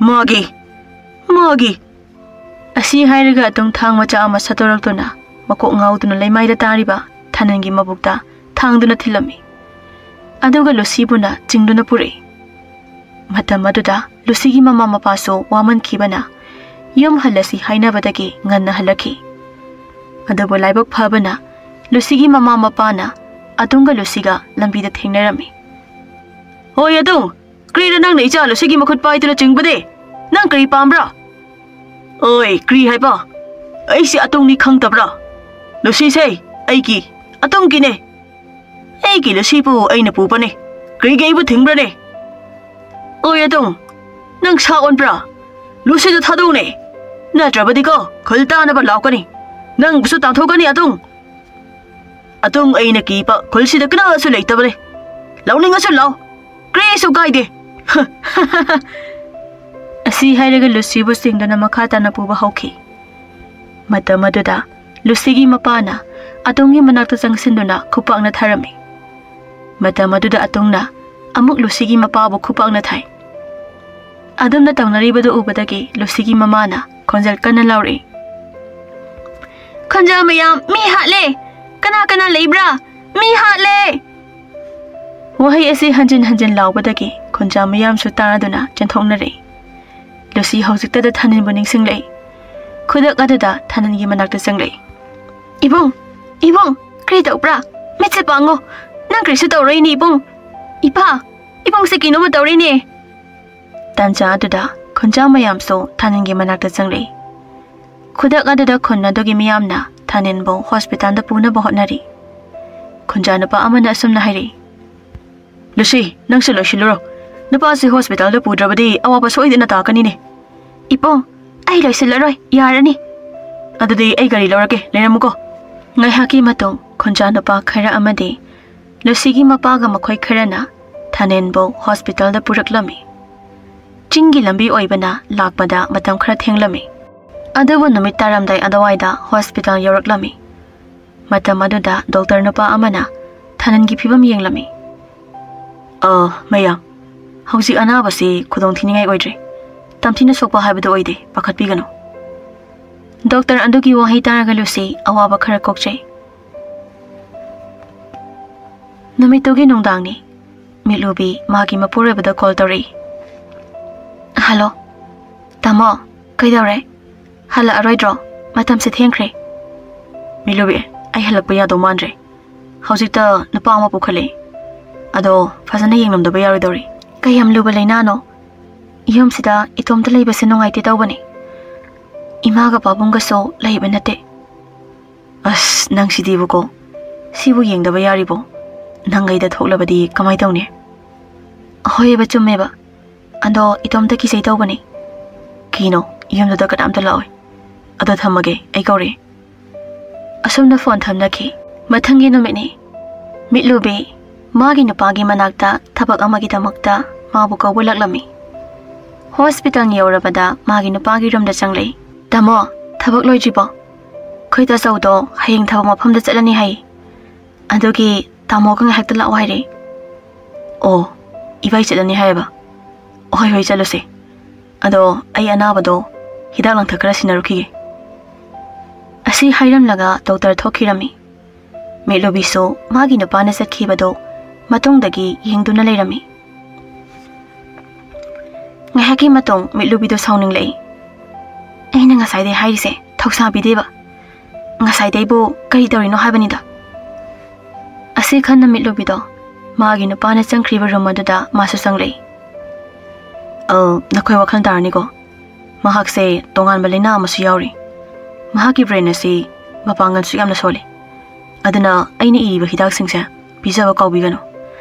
ꯃꯥꯒꯤ, ꯃꯥꯒꯤ꯫ ꯑꯁꯤ ꯍꯥꯏꯔꯒ ꯑꯇꯨꯡ ꯊꯥꯡ ꯃꯆꯥ ꯑꯃ ꯁꯠꯇꯣꯔꯛꯇꯨꯅ ꯃꯀꯣꯛ ꯉꯥꯎꯗꯨꯅ ꯂꯩꯃꯥꯏꯗ ꯇꯥꯔꯤꯕ ꯊꯥꯅꯟꯒꯤ ꯃꯕꯨꯛꯇ ꯊꯥꯡꯗꯨꯅ ꯊꯤꯜꯂꯝꯃꯤ꯫ ꯑꯗꯨꯒ ꯂꯨꯁꯤꯕꯨꯅ ꯆꯤꯡꯗꯨꯅ ꯄꯨꯔꯛꯏ꯫ ꯃꯇꯝ ꯑꯗꯨꯗ ꯂꯨꯁꯤꯒꯤ ꯃꯃꯥ ꯃꯄꯥꯁꯨ ꯋꯥꯃꯟꯈꯤꯕꯅ ꯌꯨꯝ ꯍꯜꯂꯁꯤ ꯍꯥꯏꯅꯕꯗꯒꯤ ꯉꯟꯅ ꯍꯜꯂꯛꯈꯤ꯫ ꯑꯗꯨꯕꯨ ꯂꯥꯏꯕꯛ ꯐꯕꯅ ꯂꯨꯁꯤꯒꯤ ꯃꯃꯥ ꯃꯄꯥꯅ ꯑꯇꯨꯡꯒ ꯂꯨꯁꯤꯒ ꯂꯝꯕꯤꯗ ꯊꯦꯡꯅꯔꯝꯃꯤ꯫ "ꯍꯣꯏ ꯑꯗꯨ, ꯀꯔꯤꯅꯣ ꯅꯪꯅ ꯏꯆꯥ ꯂꯨꯁꯤꯒꯤ ꯃꯈꯨꯠ ꯄꯥꯏꯗꯨꯅ ꯆꯤꯡꯕꯗꯤ? ꯅꯪ ꯀꯔꯤ ꯄꯥꯝꯕ꯭ꯔꯥ?" "ꯑꯣꯏ, ꯀꯔꯤ ꯍꯥꯏꯕ? ꯑꯩꯁꯦ ꯑꯇꯨꯡꯅꯤ ꯈꯪꯗꯕ꯭ꯔꯥ? ꯂꯨꯁꯤꯁꯦ ꯑꯩꯒꯤ, ꯑꯇꯨꯡꯒꯤꯅꯦ꯫ ꯑꯩꯒꯤ ꯂꯨꯁꯤꯕꯨ ꯑꯩꯅ ꯄꯨꯕꯅꯦ꯫ ꯀꯔꯤꯒꯤ ꯑꯩꯕꯨ ꯊꯤꯡꯕ꯭ꯔꯅꯦ?" "ꯑꯣꯏ ꯑꯇꯨꯡ, ꯅꯪ ꯁꯥ ꯑꯣꯟꯕ꯭ꯔꯥ? ꯂꯨꯁꯤꯗ ꯊꯥꯗꯧꯅꯦ꯫ ꯅꯠꯇ꯭ꯔꯕꯗꯤꯀꯣ ꯈꯨꯜ ꯇꯥꯅꯕ ꯂꯥꯎꯀꯅꯤ꯫ ꯅꯪꯕꯨꯁꯨ ꯇꯥꯟꯊꯣꯛꯀꯅꯤ ꯑꯇꯨꯡ꯫ ꯑꯇꯨꯡ ꯑꯩꯅ ꯀꯤꯕ ꯈꯨꯜꯁꯤꯗ ꯀꯅꯥꯁꯨ ꯂꯩꯇꯕꯅꯦ꯫ ꯂꯥꯎꯅꯤꯡꯉꯁꯨ ꯂꯥꯎ꯫ ꯀꯔꯤꯁꯨ ꯀꯥꯏꯗꯦ꯫" ꯑꯁꯤ ꯍꯥꯏꯔꯒ ꯂꯨꯁꯤꯕꯨ ꯆꯤꯡꯗꯨꯅ ꯃꯈꯥ ꯇꯥꯅ ꯄꯨꯕ ꯍꯧꯈꯤ꯫ ꯃꯇꯝ ꯑꯗꯨꯗ ꯂꯨꯁꯤꯒꯤ ꯃꯄꯥꯅ ꯑꯇꯨꯡꯒꯤ ꯃꯅꯥꯛꯇ ꯆꯪꯁꯤꯟꯗꯨꯅ ꯈꯨꯄꯥꯛꯅ ꯊꯥꯔꯝꯃꯤ꯫ ꯃꯇꯝ ꯑꯗꯨꯗ ꯑꯇꯨꯡꯅ ꯑꯃꯨꯛ ꯂꯨꯁꯤꯒꯤ ꯃꯄꯥꯕꯨ ꯈꯨꯄꯥꯛꯅ ꯊꯥꯏ꯫ ꯑꯗꯨꯝꯅ ꯇꯧꯅꯔꯤꯕꯗꯨ ꯎꯕꯗꯒꯤ ꯂꯨꯁꯤꯒꯤ ꯃꯃꯥꯅ ꯈꯣꯟꯖꯦꯜ ꯀꯟꯅ ꯂꯥꯎꯔꯛꯏ, "ꯈꯨꯟꯖꯥ ꯃꯌꯥꯝ, ꯃꯤ ꯍꯥꯠꯂꯦ! ꯀꯅꯥ ꯀꯅꯥ ꯂꯩꯕ꯭ꯔꯥ? ꯃꯤ ꯍꯥꯠꯂꯦ!" ꯋꯥꯍꯩ ꯑꯁꯤ ꯍꯟꯖꯤꯟ ꯍꯟꯖꯤꯟ ꯂꯥꯎꯕꯗꯒꯤ ꯈꯨꯟꯖꯥ ꯃꯌꯥꯝꯁꯨ ꯇꯥꯗꯨꯅ ꯆꯦꯟꯊꯣꯛꯅꯔꯛꯏ꯫ ꯂꯨꯁꯤ ꯍꯧꯖꯤꯛꯇꯗ ꯊꯥꯅꯤꯟꯕꯨ ꯅꯤꯡꯁꯤꯡꯂꯛꯏ꯫ ꯈꯨꯗꯛ ꯑꯗꯨꯗ ꯊꯥꯅꯤꯟꯒꯤ ꯃꯅꯥꯛꯇ ꯆꯪꯂꯛꯏ꯫ "ꯏꯕꯨꯡ, ꯏꯕꯨꯡ, ꯀꯔꯤ ꯇꯧꯕ꯭ꯔꯥ? ꯃꯤꯠꯁꯦ ꯄꯥꯡꯉꯣ꯫ ꯅꯪ ꯀꯔꯤꯁꯨ ꯇꯧꯔꯣꯏꯅꯦ ꯏꯕꯨꯡ꯫ ꯏꯄꯥ, ꯏꯕꯨꯡꯁꯦ ꯀꯩꯅꯣꯝꯃ ꯇꯧꯔꯦꯅꯦ꯫" ꯇꯥꯟꯖꯥ ꯑꯗꯨꯗ ꯈꯨꯟꯖꯥ ꯃꯌꯥꯝꯁꯨ ꯊꯥꯅꯤꯟꯒꯤ ꯃꯅꯥꯛꯇ ꯆꯪꯂꯛꯏ꯫ ꯈꯨꯗꯛ ꯑꯗꯨꯗ ꯈꯨꯟ ꯑꯗꯨꯒꯤ ꯃꯤꯌꯥꯝꯅ ꯊꯥꯅꯤꯟꯕꯨ ꯍꯣꯁꯄꯤꯇꯥꯜꯗ ꯄꯨꯅꯕ ꯍꯣꯠꯅꯔꯤ꯫ ꯈꯨꯟꯖꯥ ꯅꯨꯄꯥ ꯑꯃꯅ ꯑꯁꯨꯝꯅ ꯍꯥꯏꯔꯛꯏ, "ꯂꯨꯁꯤ, ꯅꯪꯁꯨ ꯂꯣꯏꯁꯤꯜꯂꯨꯔꯣ꯫ ꯅꯨꯄꯥꯁꯤ ꯍꯣꯁꯄꯤꯇꯥꯜꯗ ꯄꯨꯗ꯭ꯔꯕꯗꯤ ꯑꯋꯥꯕ ꯁꯣꯏꯗꯅ ꯇꯥꯀꯅꯤꯅꯦ꯫ ꯏꯄꯨ, ꯑꯩ ꯂꯣꯏꯁꯤꯜꯂꯔꯣꯏ, ꯌꯥꯔꯅꯤ꯫ ꯑꯗꯨꯗꯤ ꯑꯩ ꯒꯥꯔꯤ ꯂꯧꯔꯒꯦ, ꯂꯩꯔꯝꯃꯨꯀꯣ꯫ ꯉꯥꯏꯍꯥꯛꯀꯤ ꯃꯇꯨꯡ ꯈꯨꯟꯖꯥ ꯅꯨꯄꯥ ꯈꯔ ꯑꯃꯗꯤ ꯂꯨꯁꯤꯒꯤ ꯃꯄꯥꯒ ꯃꯈꯣꯏ ꯈꯔꯅ ꯊꯥꯅꯦꯟꯕꯨ ꯍꯣꯁꯄꯤꯇꯥꯜꯗ ꯄꯨꯔꯛꯂꯝꯃꯤ꯫ ꯆꯤꯡꯒꯤ ꯂꯝꯕꯤ ꯑꯣꯏꯕꯅ ꯂꯥꯛꯄꯗ ꯃꯇꯝ ꯈꯔ ꯊꯦꯡꯂꯝꯃꯤ꯫ ꯑꯗꯨꯕꯨ ꯅꯨꯃꯤꯠ ꯇꯥꯔꯝꯗꯥꯏ ꯑꯗꯨꯋꯥꯏꯗ ꯍꯣꯁꯄꯤꯇꯥꯜ ꯌꯧꯔꯛꯂꯝꯃꯤ꯫ ꯃꯇꯝ ꯑꯗꯨꯗ ꯗꯣꯛꯇꯔ ꯅꯨꯄꯥ ꯑꯃꯅ ꯊꯥꯅꯦꯟꯒꯤ ꯐꯤꯕꯝ ꯌꯦꯡꯂꯝꯃꯤ꯫ "ꯑ, ꯃꯌꯥꯝ, ꯍꯧꯖꯤꯛ ꯑꯅꯥꯕꯁꯤ ꯈꯨꯗꯣꯡ ꯊꯤꯅꯤꯡꯉꯥꯏ ꯑꯣꯏꯗ꯭ꯔꯦ꯫ ꯇꯝꯊꯤꯅ ꯁꯣꯛꯄ ꯍꯥꯏꯕꯗꯨ ꯑꯣꯏꯗꯦ, ꯄꯥꯈꯠꯄꯤꯒꯅꯨ"꯫ ꯗꯣꯛꯇꯔ ꯑꯗꯨꯒꯤ ꯋꯥꯍꯩ ꯇꯥꯔꯒ ꯂꯨꯁꯤ ꯑꯋꯥꯕ ꯈꯔ ꯀꯣꯛꯆꯩ꯫ ꯅꯨꯃꯤꯠꯇꯨꯒꯤ ꯅꯨꯡꯗꯥꯡꯅꯤ꯫ ꯃꯤꯠꯂꯨꯕꯤ ꯃꯥꯒꯤ ꯃꯄꯨꯔꯣꯏꯕꯗ ꯀꯣꯜ ꯇꯧꯔꯛꯏ꯫ "ꯍꯜꯂꯣ, ꯇꯥꯃꯣ, ꯀꯩꯗꯧꯔꯦ? ꯍꯜꯂꯛꯑꯔꯣꯏꯗ꯭ꯔꯣ? ꯃꯇꯝꯁꯦ ꯊꯦꯡꯈ꯭ꯔꯦ"꯫ "ꯃꯤꯠꯂꯨꯕꯤ, ꯑꯩ ꯍꯜꯂꯛꯄ ꯌꯥꯗꯧ ꯃꯥꯟꯗ꯭ꯔꯦ꯫ ꯍꯧꯖꯤꯛꯇ ꯅꯨꯄꯥ ꯑꯃ ꯄꯨꯈꯠꯂꯛꯏ꯫ ꯑꯗꯣ ꯐꯖꯅ ꯌꯦꯡꯂꯝꯗꯕ ꯌꯥꯔꯣꯏꯗꯧꯔꯤ"꯫ "ꯀꯌꯥꯝ ꯂꯨꯕ ꯂꯩꯅꯥꯅꯣ? ꯌꯨꯝꯁꯤꯗ ꯏꯇꯣꯝꯇ ꯂꯩꯕꯁꯦ ꯅꯨꯡꯉꯥꯏꯇꯦ ꯇꯧꯕꯅꯤ꯫ ꯏꯃꯥꯒ ꯄꯥꯕꯨꯡꯒꯁꯨ ꯂꯩꯕ ꯅꯠꯇꯦ"꯫ "ꯑꯁ, ꯅꯪꯁꯤꯗꯤꯕꯀꯣ꯫ ꯁꯤꯕꯨ ꯌꯦꯡꯗꯕ ꯌꯥꯔꯤꯕꯣ? ꯅꯪꯒꯩꯗ ꯊꯣꯛꯂꯕꯗꯤ ꯀꯃꯥꯏ ꯇꯧꯅꯤ?" "ꯍꯣꯏꯕ, ꯆꯨꯝꯃꯦꯕ꯫ ꯑꯗꯣ ꯏꯇꯣꯝꯇ ꯀꯤꯖꯩ ꯇꯧꯕꯅꯤ"꯫ "ꯀꯤꯅꯣ, ꯌꯨꯝꯗꯨꯗ ꯀꯅꯥꯝꯇ ꯂꯥꯛꯑꯣꯏ꯫ ꯑꯗꯣ ꯊꯝꯃꯒꯦ, ꯑꯩ ꯀꯧꯔꯛꯑꯦ"꯫ ꯑꯁꯣꯝꯗ ꯐꯣꯟ ꯊꯝꯅꯈꯤ꯫ ꯃꯊꯪꯒꯤ ꯅꯨꯃꯤꯠꯅꯤ꯫ ꯃꯤꯠꯂꯨꯕꯤ ꯃꯥꯒꯤ ꯅꯨꯄꯥꯒꯤ ꯃꯅꯥꯛꯇ ꯊꯕꯛ ꯑꯃꯒꯤꯗꯃꯛꯇ ꯃꯥꯕꯨ ꯀꯧꯕ ꯂꯥꯛꯂꯝꯃꯤ꯫ ꯍꯣꯁꯄꯤꯇꯥꯜ ꯌꯧꯔꯕꯗ ꯃꯥꯒꯤ ꯅꯨꯄꯥꯒꯤ ꯔꯨꯝꯗ ꯆꯪꯂꯛꯏ꯫ "ꯇꯥꯃꯣ, ꯊꯕꯛ ꯂꯣꯏꯗ꯭ꯔꯤꯕꯣ? ꯑꯩꯈꯣꯏ ꯇꯥꯆꯧꯗꯣ ꯍꯌꯦꯡ ꯊꯕꯛ ꯃꯐꯝꯗ ꯆꯠꯂꯅꯤ ꯍꯥꯏ꯫ ꯑꯗꯨꯒꯤ ꯇꯥꯃꯣꯒ ꯉꯥꯏꯍꯥꯛꯇ ꯂꯥꯛꯑꯣ ꯍꯥꯏꯔꯛꯏ"꯫ "ꯑꯣ, ꯏꯕꯥꯏ ꯆꯠꯂꯅꯤ ꯍꯥꯏꯌꯦꯕ? ꯍꯣꯏ, ꯍꯣꯏ, ꯆꯠꯂꯨꯁꯦ꯫ ꯑꯗꯣ ꯑꯩ ꯑꯅꯥꯕꯗꯣ ꯍꯤꯗꯥꯛ ꯂꯥꯡꯊꯛ ꯈꯔ ꯁꯤꯟꯅꯔꯨꯈꯤꯒꯦ"꯫ ꯑꯁꯤ ꯍꯥꯏꯔꯝꯂꯒ ꯗꯣꯛꯇꯔ ꯊꯣꯛꯈꯤꯔꯝꯃꯤ꯫ ꯃꯤꯠꯂꯨꯕꯤꯁꯨ ꯃꯥꯒꯤ ꯅꯨꯄꯥꯅ ꯆꯠꯈꯤꯕꯗꯣ ꯃꯇꯨꯡꯗꯒꯤ ꯌꯦꯡꯗꯨꯅ ꯂꯩꯔꯝꯃꯤ꯫ ꯉꯥꯏꯍꯥꯛꯀꯤ ꯃꯇꯨꯡ ꯃꯤꯠꯂꯨꯕꯤꯗꯣ ꯁꯥꯎꯅꯤꯡꯂꯛꯏ꯫ "ꯑꯩꯅ ꯉꯁꯥꯏꯗꯩ ꯍꯥꯏꯔꯤꯁꯦ ꯊꯧꯁꯥꯕꯤꯗꯦꯕ꯫ ꯉꯁꯥꯏꯗꯩꯕꯨ ꯀꯔꯤ ꯇꯧꯔꯤꯅꯣ ꯍꯥꯏꯕꯅꯤꯗ"꯫ ꯑꯁꯤ ꯈꯟꯅ ꯃꯤꯠꯂꯨꯕꯤꯗꯣ ꯃꯥꯒꯤ ꯅꯨꯄꯥꯅ ꯆꯪꯈ꯭ꯔꯤꯕ ꯔꯨꯝ ꯑꯗꯨꯗ ꯃꯥꯁꯨ ꯆꯪꯂꯛꯏ꯫ "ꯑ, ꯅꯈꯣꯏ ꯋꯥꯈꯜ ꯇꯥꯔꯅꯤꯀꯣ꯫ ꯃꯍꯥꯛꯁꯦ ꯇꯣꯉꯥꯟꯕ ꯂꯥꯏꯅꯥ ꯑꯃꯁꯨ ꯌꯥꯎꯔꯤ꯫ ꯃꯍꯥꯛꯀꯤ ꯕ꯭ꯔꯦꯟ ꯑꯁꯤ ꯃꯄꯥꯡꯒꯜꯁꯨ ꯌꯥꯝꯅ ꯁꯣꯜꯂꯤ꯫ ꯑꯗꯨꯅ ꯑꯩꯅ ꯏꯔꯤꯕ ꯍꯤꯗꯥꯛꯁꯤꯡꯁꯦ ꯄꯤꯖꯕ ꯀꯥꯎꯕꯤꯒꯅꯨ꯫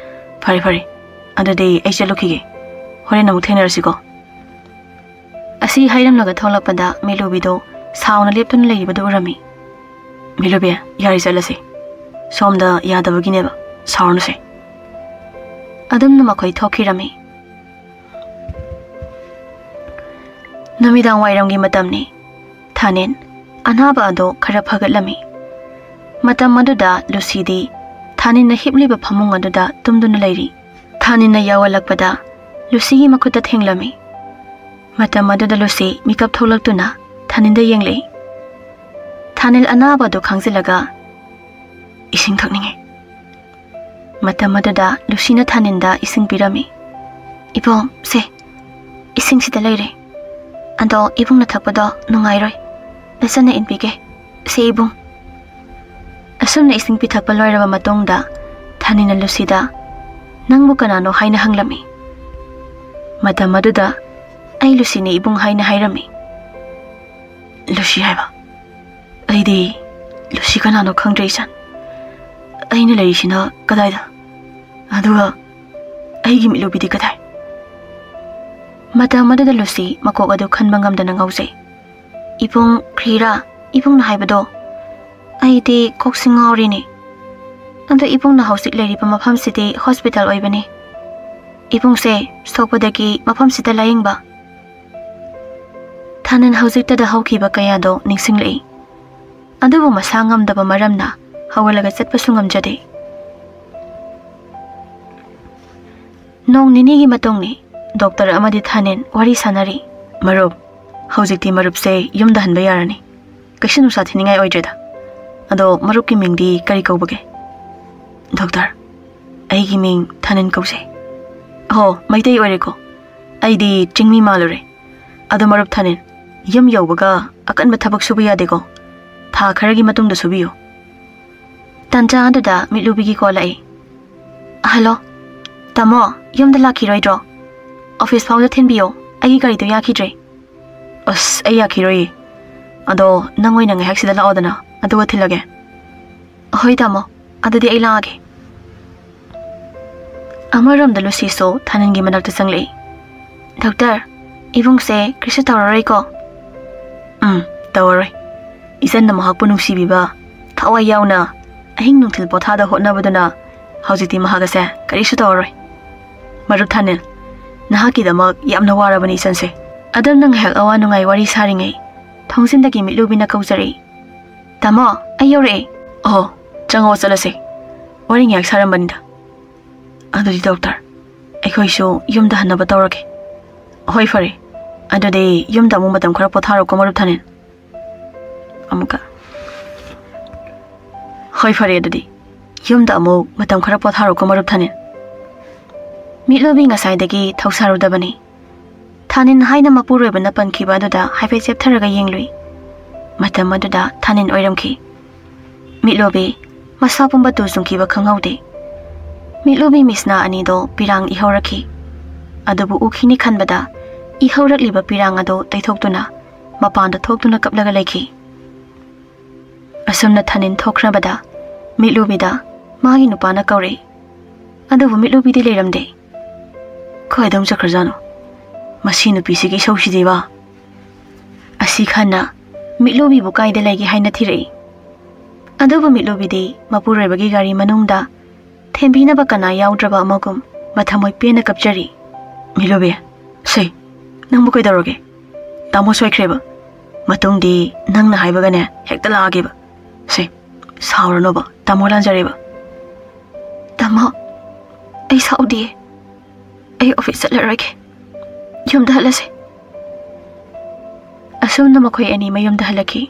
ꯐꯔꯦ, ꯐꯔꯦ꯫ ꯑꯗꯨꯗꯤ ꯑꯩ ꯆꯠꯂꯨꯈꯤꯒꯦ"꯫ ꯍꯣꯔꯦꯟ ꯑꯃꯨꯛ ꯊꯦꯡꯅꯔꯁꯤꯀꯣ꯫ ꯑꯁꯤ ꯍꯥꯏꯔꯝꯂꯒ ꯊꯣꯛꯂꯛꯄꯗ ꯃꯤꯠꯂꯨꯕꯤꯗꯨ ꯁꯥꯎꯅ ꯂꯦꯞꯇꯨꯅ ꯂꯩꯔꯤꯕꯗꯨ ꯎꯔꯝꯃꯤ꯫ "ꯃꯤꯠꯂꯨꯕꯤ, ꯌꯥꯔꯦ, ꯆꯠꯂꯁꯤ꯫ ꯁꯣꯝꯗ ꯌꯥꯗꯕꯒꯤꯅꯦꯕ, ꯁꯥꯎꯔꯅꯨꯁꯦ꯫" ꯑꯗꯨꯝꯅ ꯃꯈꯣꯏ ꯊꯣꯛꯈꯤꯔꯝꯃꯤ꯫ ꯅꯨꯃꯤꯗꯥꯡ ꯋꯥꯏꯔꯝꯒꯤ ꯃꯇꯝꯅꯤ꯫ ꯊꯥꯅꯤꯟ ꯑꯅꯥꯕ ꯑꯗꯨ ꯈꯔ ꯐꯒꯠꯂꯝꯃꯤ꯫ ꯃꯇꯝ ꯑꯗꯨꯗ ꯂꯨꯁꯤꯗꯤ ꯊꯥꯅꯤꯟꯅ ꯍꯤꯞꯂꯤꯕ ꯐꯃꯨꯡ ꯑꯗꯨꯗ ꯇꯨꯝꯗꯨꯅ ꯂꯩꯔꯤ꯫ ꯊꯥꯅꯤꯟꯅ ꯌꯥꯎꯍꯜꯂꯛꯄꯗ ꯂꯨꯁꯤꯒꯤ ꯃꯈꯨꯠꯇ ꯊꯦꯡꯂꯝꯃꯤ꯫ ꯃꯇꯝ ꯑꯗꯨꯗ ꯂꯨꯁꯤ ꯃꯤꯀꯞ ꯊꯣꯛꯂꯛꯇꯨꯅ ꯊꯥꯅꯤꯟꯗ ꯌꯦꯡꯂꯛꯏ꯫ ꯊꯥꯅꯤꯟ ꯑꯅꯥꯕ ꯑꯗꯨ ꯈꯥꯡꯖꯤꯜꯂꯒ, "ꯏꯁꯤꯡ ꯊꯛꯅꯤꯡꯉꯤ꯫" ꯃꯇꯝ ꯑꯗꯨꯗ ꯂꯨꯁꯤꯅ ꯊꯥꯅꯤꯟꯗ ꯏꯁꯤꯡ ꯄꯤꯔꯝꯃꯤ꯫ "ꯏꯕꯨꯡ, ꯁꯦ, ꯏꯁꯤꯡꯁꯤꯗ ꯂꯩꯔꯦ꯫ ꯑꯗꯣ ꯏꯕꯨꯡꯅ ꯊꯛꯄꯗꯣ ꯅꯨꯡꯉꯥꯏꯔꯣꯏ꯫ ꯅꯆꯟꯅ ꯏꯟꯕꯤꯒꯦ꯫ ꯁꯦ, ꯏꯕꯨꯡ꯫" ꯑꯁꯨꯝꯅ ꯏꯁꯤꯡ ꯄꯤꯊꯛꯄ ꯂꯣꯏꯔꯕ ꯃꯇꯨꯡꯗ ꯊꯥꯅꯤꯟꯅ ꯂꯨꯁꯤꯗ, "ꯅꯪꯕꯨ ꯀꯅꯥꯅꯣ?" ꯍꯥꯏꯅ ꯍꯪꯂꯝꯃꯤ꯫ ꯃꯇꯝ ꯑꯗꯨꯗ, "ꯑꯩ ꯂꯨꯁꯤꯅꯦ, ꯏꯕꯨꯡ" ꯍꯥꯏꯅ ꯍꯥꯏꯔꯝꯃꯤ꯫ "ꯂꯨꯁꯤ ꯍꯥꯏꯕ? ꯑꯩꯗꯤ ꯂꯨꯁꯤ ꯀꯅꯥꯅꯣ ꯈꯪꯗ꯭ꯔꯦ, ꯏꯆꯟ꯫ ꯑꯩꯅ ꯂꯩꯔꯤꯁꯤꯅ ꯀꯗꯥꯏꯗ? ꯑꯗꯨꯒ ꯑꯩꯒꯤ ꯃꯤꯠꯂꯨꯕꯤꯗꯤ ꯀꯗꯥꯏ?" ꯃꯇꯝ ꯑꯗꯨꯗ ꯂꯨꯁꯤ ꯃꯀꯣꯛ ꯑꯗꯨ ꯈꯟꯕ ꯉꯝꯗꯅ ꯉꯥꯎꯖꯩ꯫ "ꯏꯕꯨꯡ, ꯀ꯭ꯔꯤꯔꯥ ꯏꯕꯨꯡꯅ ꯍꯥꯏꯕꯗꯣ? ꯑꯩꯗꯤ ꯀꯣꯛꯁꯤ ꯉꯥꯎꯔꯤꯅꯦ꯫ ꯑꯗꯣ ꯏꯕꯨꯡꯅ ꯍꯧꯖꯤꯛ ꯂꯩꯔꯤꯕ ꯃꯐꯝꯁꯤꯗꯤ ꯍꯣꯁꯄꯤꯇꯥꯜ ꯑꯣꯏꯕꯅꯤ꯫ ꯏꯕꯨꯡꯁꯦ ꯁꯣꯛꯄꯗꯒꯤ ꯃꯐꯝꯁꯤꯗ ꯂꯥꯌꯦꯡꯕ꯫" ꯊꯥꯅꯤꯟ ꯍꯧꯖꯤꯛꯇꯗ ꯍꯧꯈꯤꯕ ꯀꯌꯥꯗꯣ ꯅꯤꯡꯁꯤꯡꯂꯛꯏ꯫ ꯑꯗꯨꯕꯨ ꯃꯁꯥ ꯉꯝꯗꯕ ꯃꯔꯝꯅ ꯍꯧꯒꯠꯂꯒ ꯆꯠꯄꯁꯨ ꯉꯝꯖꯗꯦ꯫ ꯅꯣꯡ ꯅꯤꯅꯤꯒꯤ ꯃꯇꯨꯡꯅꯤ꯫ ꯗꯣꯛꯇꯔ ꯑꯃꯗꯤ ꯊꯥꯅꯤꯟ ꯋꯥꯔꯤ ꯁꯥꯟꯅꯔꯤ꯫ "ꯃꯔꯨꯞ, ꯍꯧꯖꯤꯛꯇꯤ ꯃꯔꯨꯞꯁꯦ ꯌꯨꯝꯗ ꯍꯟꯕ ꯌꯥꯔꯅꯤ꯫ ꯀꯩꯁꯨ ꯅꯨꯡꯁꯥ ꯊꯤꯅꯤꯡꯉꯥꯏ ꯑꯣꯏꯗ꯭ꯔꯦꯗ꯫ ꯑꯗꯣ ꯃꯔꯨꯞꯀꯤ ꯃꯤꯡꯗꯤ ꯀꯔꯤ ꯀꯧꯕꯒꯦ?" "ꯗꯣꯛꯇꯔ, ꯑꯩꯒꯤ ꯃꯤꯡ ꯊꯥꯅꯤꯟ ꯀꯧꯖꯩ꯫" "ꯑꯣ, ꯃꯩꯇꯩ ꯑꯣꯏꯔꯦꯀꯣ꯫ ꯑꯩꯗꯤ ꯆꯤꯡꯃꯤ ꯃꯥꯜꯂꯨꯔꯦ꯫ ꯑꯗꯣ ꯃꯔꯨꯞ ꯊꯥꯅꯤꯟ, ꯌꯨꯝ ꯌꯧꯕꯒ ꯑꯀꯟꯕ ꯊꯕꯛ ꯁꯨꯕ ꯌꯥꯗꯦꯀꯣ꯫ ꯊꯥ ꯈꯔꯒꯤ ꯃꯇꯨꯡꯗ ꯁꯨꯕꯤꯌꯨ꯫" ꯇꯟꯖꯥ ꯑꯗꯨꯗ ꯃꯤꯠꯂꯨꯕꯤꯒꯤ ꯀꯣꯜ ꯂꯥꯛꯏ꯫ "ꯍꯜꯂꯣ, ꯇꯥꯃꯣ, ꯌꯨꯝꯗ ꯂꯥꯛꯈꯤꯔꯣꯏꯗ꯭ꯔꯣ? ꯑꯣꯐꯤꯁ ꯐꯥꯎꯗ ꯊꯤꯟꯕꯤꯌꯣ, ꯑꯩꯒꯤ ꯒꯥꯔꯤꯗꯣ ꯌꯥꯈꯤꯗ꯭ꯔꯦ꯫" "ꯑꯁ, ꯑꯩ ꯌꯥꯈꯤꯔꯣꯏꯌꯦ꯫ ꯑꯗꯣ ꯅꯪ ꯑꯣꯏꯅ ꯉꯥꯏꯍꯥꯛ ꯁꯤꯗ ꯂꯥꯛꯑꯣꯗꯅ, ꯑꯗꯨꯒ ꯊꯤꯜꯂꯒꯦ꯫" "ꯍꯣꯏ ꯇꯥꯃꯣ, ꯑꯗꯨꯗꯤ ꯑꯩ ꯂꯥꯛꯑꯒꯦ꯫" ꯑꯃꯔꯣꯝꯗ ꯂꯨꯁꯤꯁꯨ ꯊꯥꯅꯤꯟꯒꯤ ꯃꯅꯥꯛꯇ ꯆꯪꯂꯛꯏ꯫ ꯗꯣꯛꯇꯔ, ꯏꯕꯨꯡꯁꯦ ꯀꯔꯤꯁꯨ ꯇꯧꯔꯔꯣꯏꯀꯣ? ꯎꯝ, ꯇꯧꯔꯔꯣꯏ꯫ ꯏꯆꯟꯅ ꯃꯍꯥꯛꯄꯨ ꯅꯨꯡꯁꯤꯕꯤꯕ, ꯊꯋꯥꯏ ꯌꯥꯎꯅ ꯑꯍꯤꯡ ꯅꯨꯡꯊꯤꯜ ꯄꯣꯊꯥꯗ ꯍꯣꯠꯅꯕꯗꯨꯅ ꯍꯧꯖꯤꯛꯇꯤ ꯃꯍꯥꯛ ꯑꯁꯦ ꯀꯔꯤꯁꯨ ꯇꯧꯔꯔꯣꯏ꯫ ꯃꯔꯨꯞ ꯊꯥꯅꯤꯜ, ꯅꯍꯥꯛꯀꯤꯗꯃꯛ ꯌꯥꯝꯅ ꯋꯥꯔꯕꯅꯤ ꯏꯆꯟꯁꯦ꯫ ꯑꯗꯨꯝꯅ ꯉꯥꯏꯍꯥꯛ ꯑꯋꯥ ꯅꯨꯡꯉꯥꯏ ꯋꯥꯔꯤ ꯁꯥꯔꯤꯉꯩ ꯊꯣꯡꯖꯤꯟꯗꯒꯤ ꯃꯤꯠꯂꯨꯕꯤꯅ ꯀꯧꯖꯔꯛꯏ꯫ "ꯇꯥꯃꯣ, ꯑꯩ ꯌꯧꯔꯛꯑꯦ꯫" "ꯑꯣ, ꯆꯪꯉꯛꯑꯣ, ꯆꯠꯂꯁꯦ꯫ ꯋꯥꯔꯤ ꯉꯥꯏꯍꯥꯛ ꯁꯥꯔꯝꯕꯅꯤꯗ꯫ ꯑꯗꯨꯗꯤ ꯗꯣꯛꯇꯔ, ꯑꯩꯈꯣꯏꯁꯨ ꯌꯨꯝꯗ ꯍꯟꯅꯕ ꯇꯧꯔꯒꯦ꯫" "ꯍꯣꯏ, ꯐꯔꯦ꯫ ꯑꯗꯨꯗꯤ ꯌꯨꯝꯗ ꯑꯃꯨꯛ ꯃꯇꯝ ꯈꯔ ꯄꯣꯊꯥꯔꯣꯀꯣ, ꯃꯔꯨꯞ ꯊꯥꯅꯤꯜ꯫" ꯑꯃꯨꯛꯀ꯫ "ꯍꯣꯏ, ꯐꯔꯦ ꯑꯗꯨꯗꯤ꯫ ꯌꯨꯝꯗ ꯑꯃꯨꯛ ꯃꯇꯝ ꯈꯔ ꯄꯣꯊꯥꯔꯣꯀꯣ, ꯃꯔꯨꯞ ꯊꯥꯅꯤꯜ꯫" ꯃꯤꯠꯂꯨꯕꯤ ꯉꯁꯥꯏꯗꯒꯤ ꯊꯧꯁꯥꯔꯨꯗꯕꯅꯤ꯫ ꯊꯥꯅꯤꯜ ꯍꯥꯏꯅ ꯃꯄꯨꯔꯣꯏꯕꯅ ꯄꯟꯈꯤꯕ ꯑꯗꯨꯗ ꯍꯥꯏꯐꯦꯠ ꯆꯦꯞꯊꯔꯒ ꯌꯦꯡꯂꯨꯏ꯫ ꯃꯇꯝ ꯑꯗꯨꯗ ꯊꯥꯅꯤꯜ ꯑꯣꯏꯔꯝꯈꯤ꯫ ꯃꯤꯠꯂꯨꯕꯤ ꯃꯁꯥ ꯄꯨꯝꯕ ꯇꯨ ꯆꯨꯡꯈꯤꯕ ꯈꯪꯍꯧꯗꯦ꯫ ꯃꯤꯠꯂꯨꯕꯤ ꯃꯤꯁꯅꯥ ꯑꯅꯤꯗꯣ ꯄꯤꯔꯥꯡ ꯏꯍꯧꯔꯛꯈꯤ꯫ ꯑꯗꯨꯕꯨ ꯎꯈꯤꯅꯤ ꯈꯟꯕꯗ ꯏꯍꯧꯔꯛꯂꯤꯕ ꯄꯤꯔꯥꯡ ꯑꯗꯨ ꯇꯩꯊꯣꯛꯇꯨꯅ ꯃꯄꯥꯟꯗ ꯊꯣꯛꯇꯨꯅ ꯀꯞꯂꯒ ꯂꯩꯈꯤ꯫ ꯑꯁꯨꯝꯅ ꯊꯥꯅꯤꯜ ꯊꯣꯛꯈ꯭ꯔꯕꯗ ꯃꯤꯠꯂꯨꯕꯤꯗ ꯃꯥꯒꯤ ꯅꯨꯄꯥꯅ ꯀꯧꯔꯛꯏ꯫ ꯑꯗꯨꯕꯨ ꯃꯤꯠꯂꯨꯕꯤꯗꯤ ꯂꯩꯔꯝꯗꯦ꯫ "ꯀꯥꯏꯗ ꯑꯃꯨꯛ ꯆꯠꯈ꯭ꯔꯖꯥꯠꯅꯣ? ꯃꯁꯤ ꯅꯨꯄꯤꯁꯤꯒꯤ ꯏꯁꯧꯁꯤꯗꯤꯕ!" ꯑꯁꯤ ꯈꯟꯅ ꯃꯤꯠꯂꯨꯕꯤꯕꯨ ꯀꯥꯏꯗ ꯂꯩꯒꯦ ꯍꯥꯏꯅ ꯊꯤꯔꯛꯏ꯫ ꯑꯗꯨꯕꯨ ꯃꯤꯠꯂꯨꯕꯤꯗꯤ ꯃꯄꯨꯔꯣꯏꯕꯒꯤ ꯒꯥꯔꯤ ꯃꯅꯨꯡꯗ ꯊꯦꯝꯕꯤꯅꯕ ꯀꯅꯥ ꯌꯥꯎꯗ꯭ꯔꯕ ꯑꯃꯒꯨꯝ ꯃꯊꯃꯣꯏ ꯄꯦꯟꯅ ꯀꯞꯆꯔꯤ꯫ "ꯃꯤꯠꯂꯨꯕꯤ, ꯁꯦ, ꯅꯪꯕꯨ ꯀꯩꯗꯧꯔꯒꯦ? ꯇꯥꯃꯣ ꯁꯣꯏꯈ꯭ꯔꯦꯕ꯫ ꯃꯇꯨꯡꯗꯤ ꯅꯪꯅ ꯍꯥꯏꯕꯒꯅꯦ ꯍꯦꯛꯇ ꯂꯥꯛꯑꯒꯦꯕ꯫ ꯁꯦ, ꯁꯥꯎꯔꯅꯣꯕ, ꯇꯥꯃꯣ ꯂꯥꯟꯖꯔꯦꯕ꯫" "ꯇꯥꯃꯣ, ꯑꯩ ꯁꯥꯎꯗꯤꯌꯦ꯫ ꯑꯩ ꯑꯣꯐꯤꯁ ꯆꯠꯂꯔꯣꯏꯒꯦ꯫ ꯌꯨꯝꯗ ꯍꯜꯂꯁꯦ꯫" ꯑꯁꯨꯝꯅ ꯃꯈꯣꯏ ꯑꯅꯤ ꯃꯌꯨꯝꯗ ꯍꯜꯂꯛꯈꯤ꯫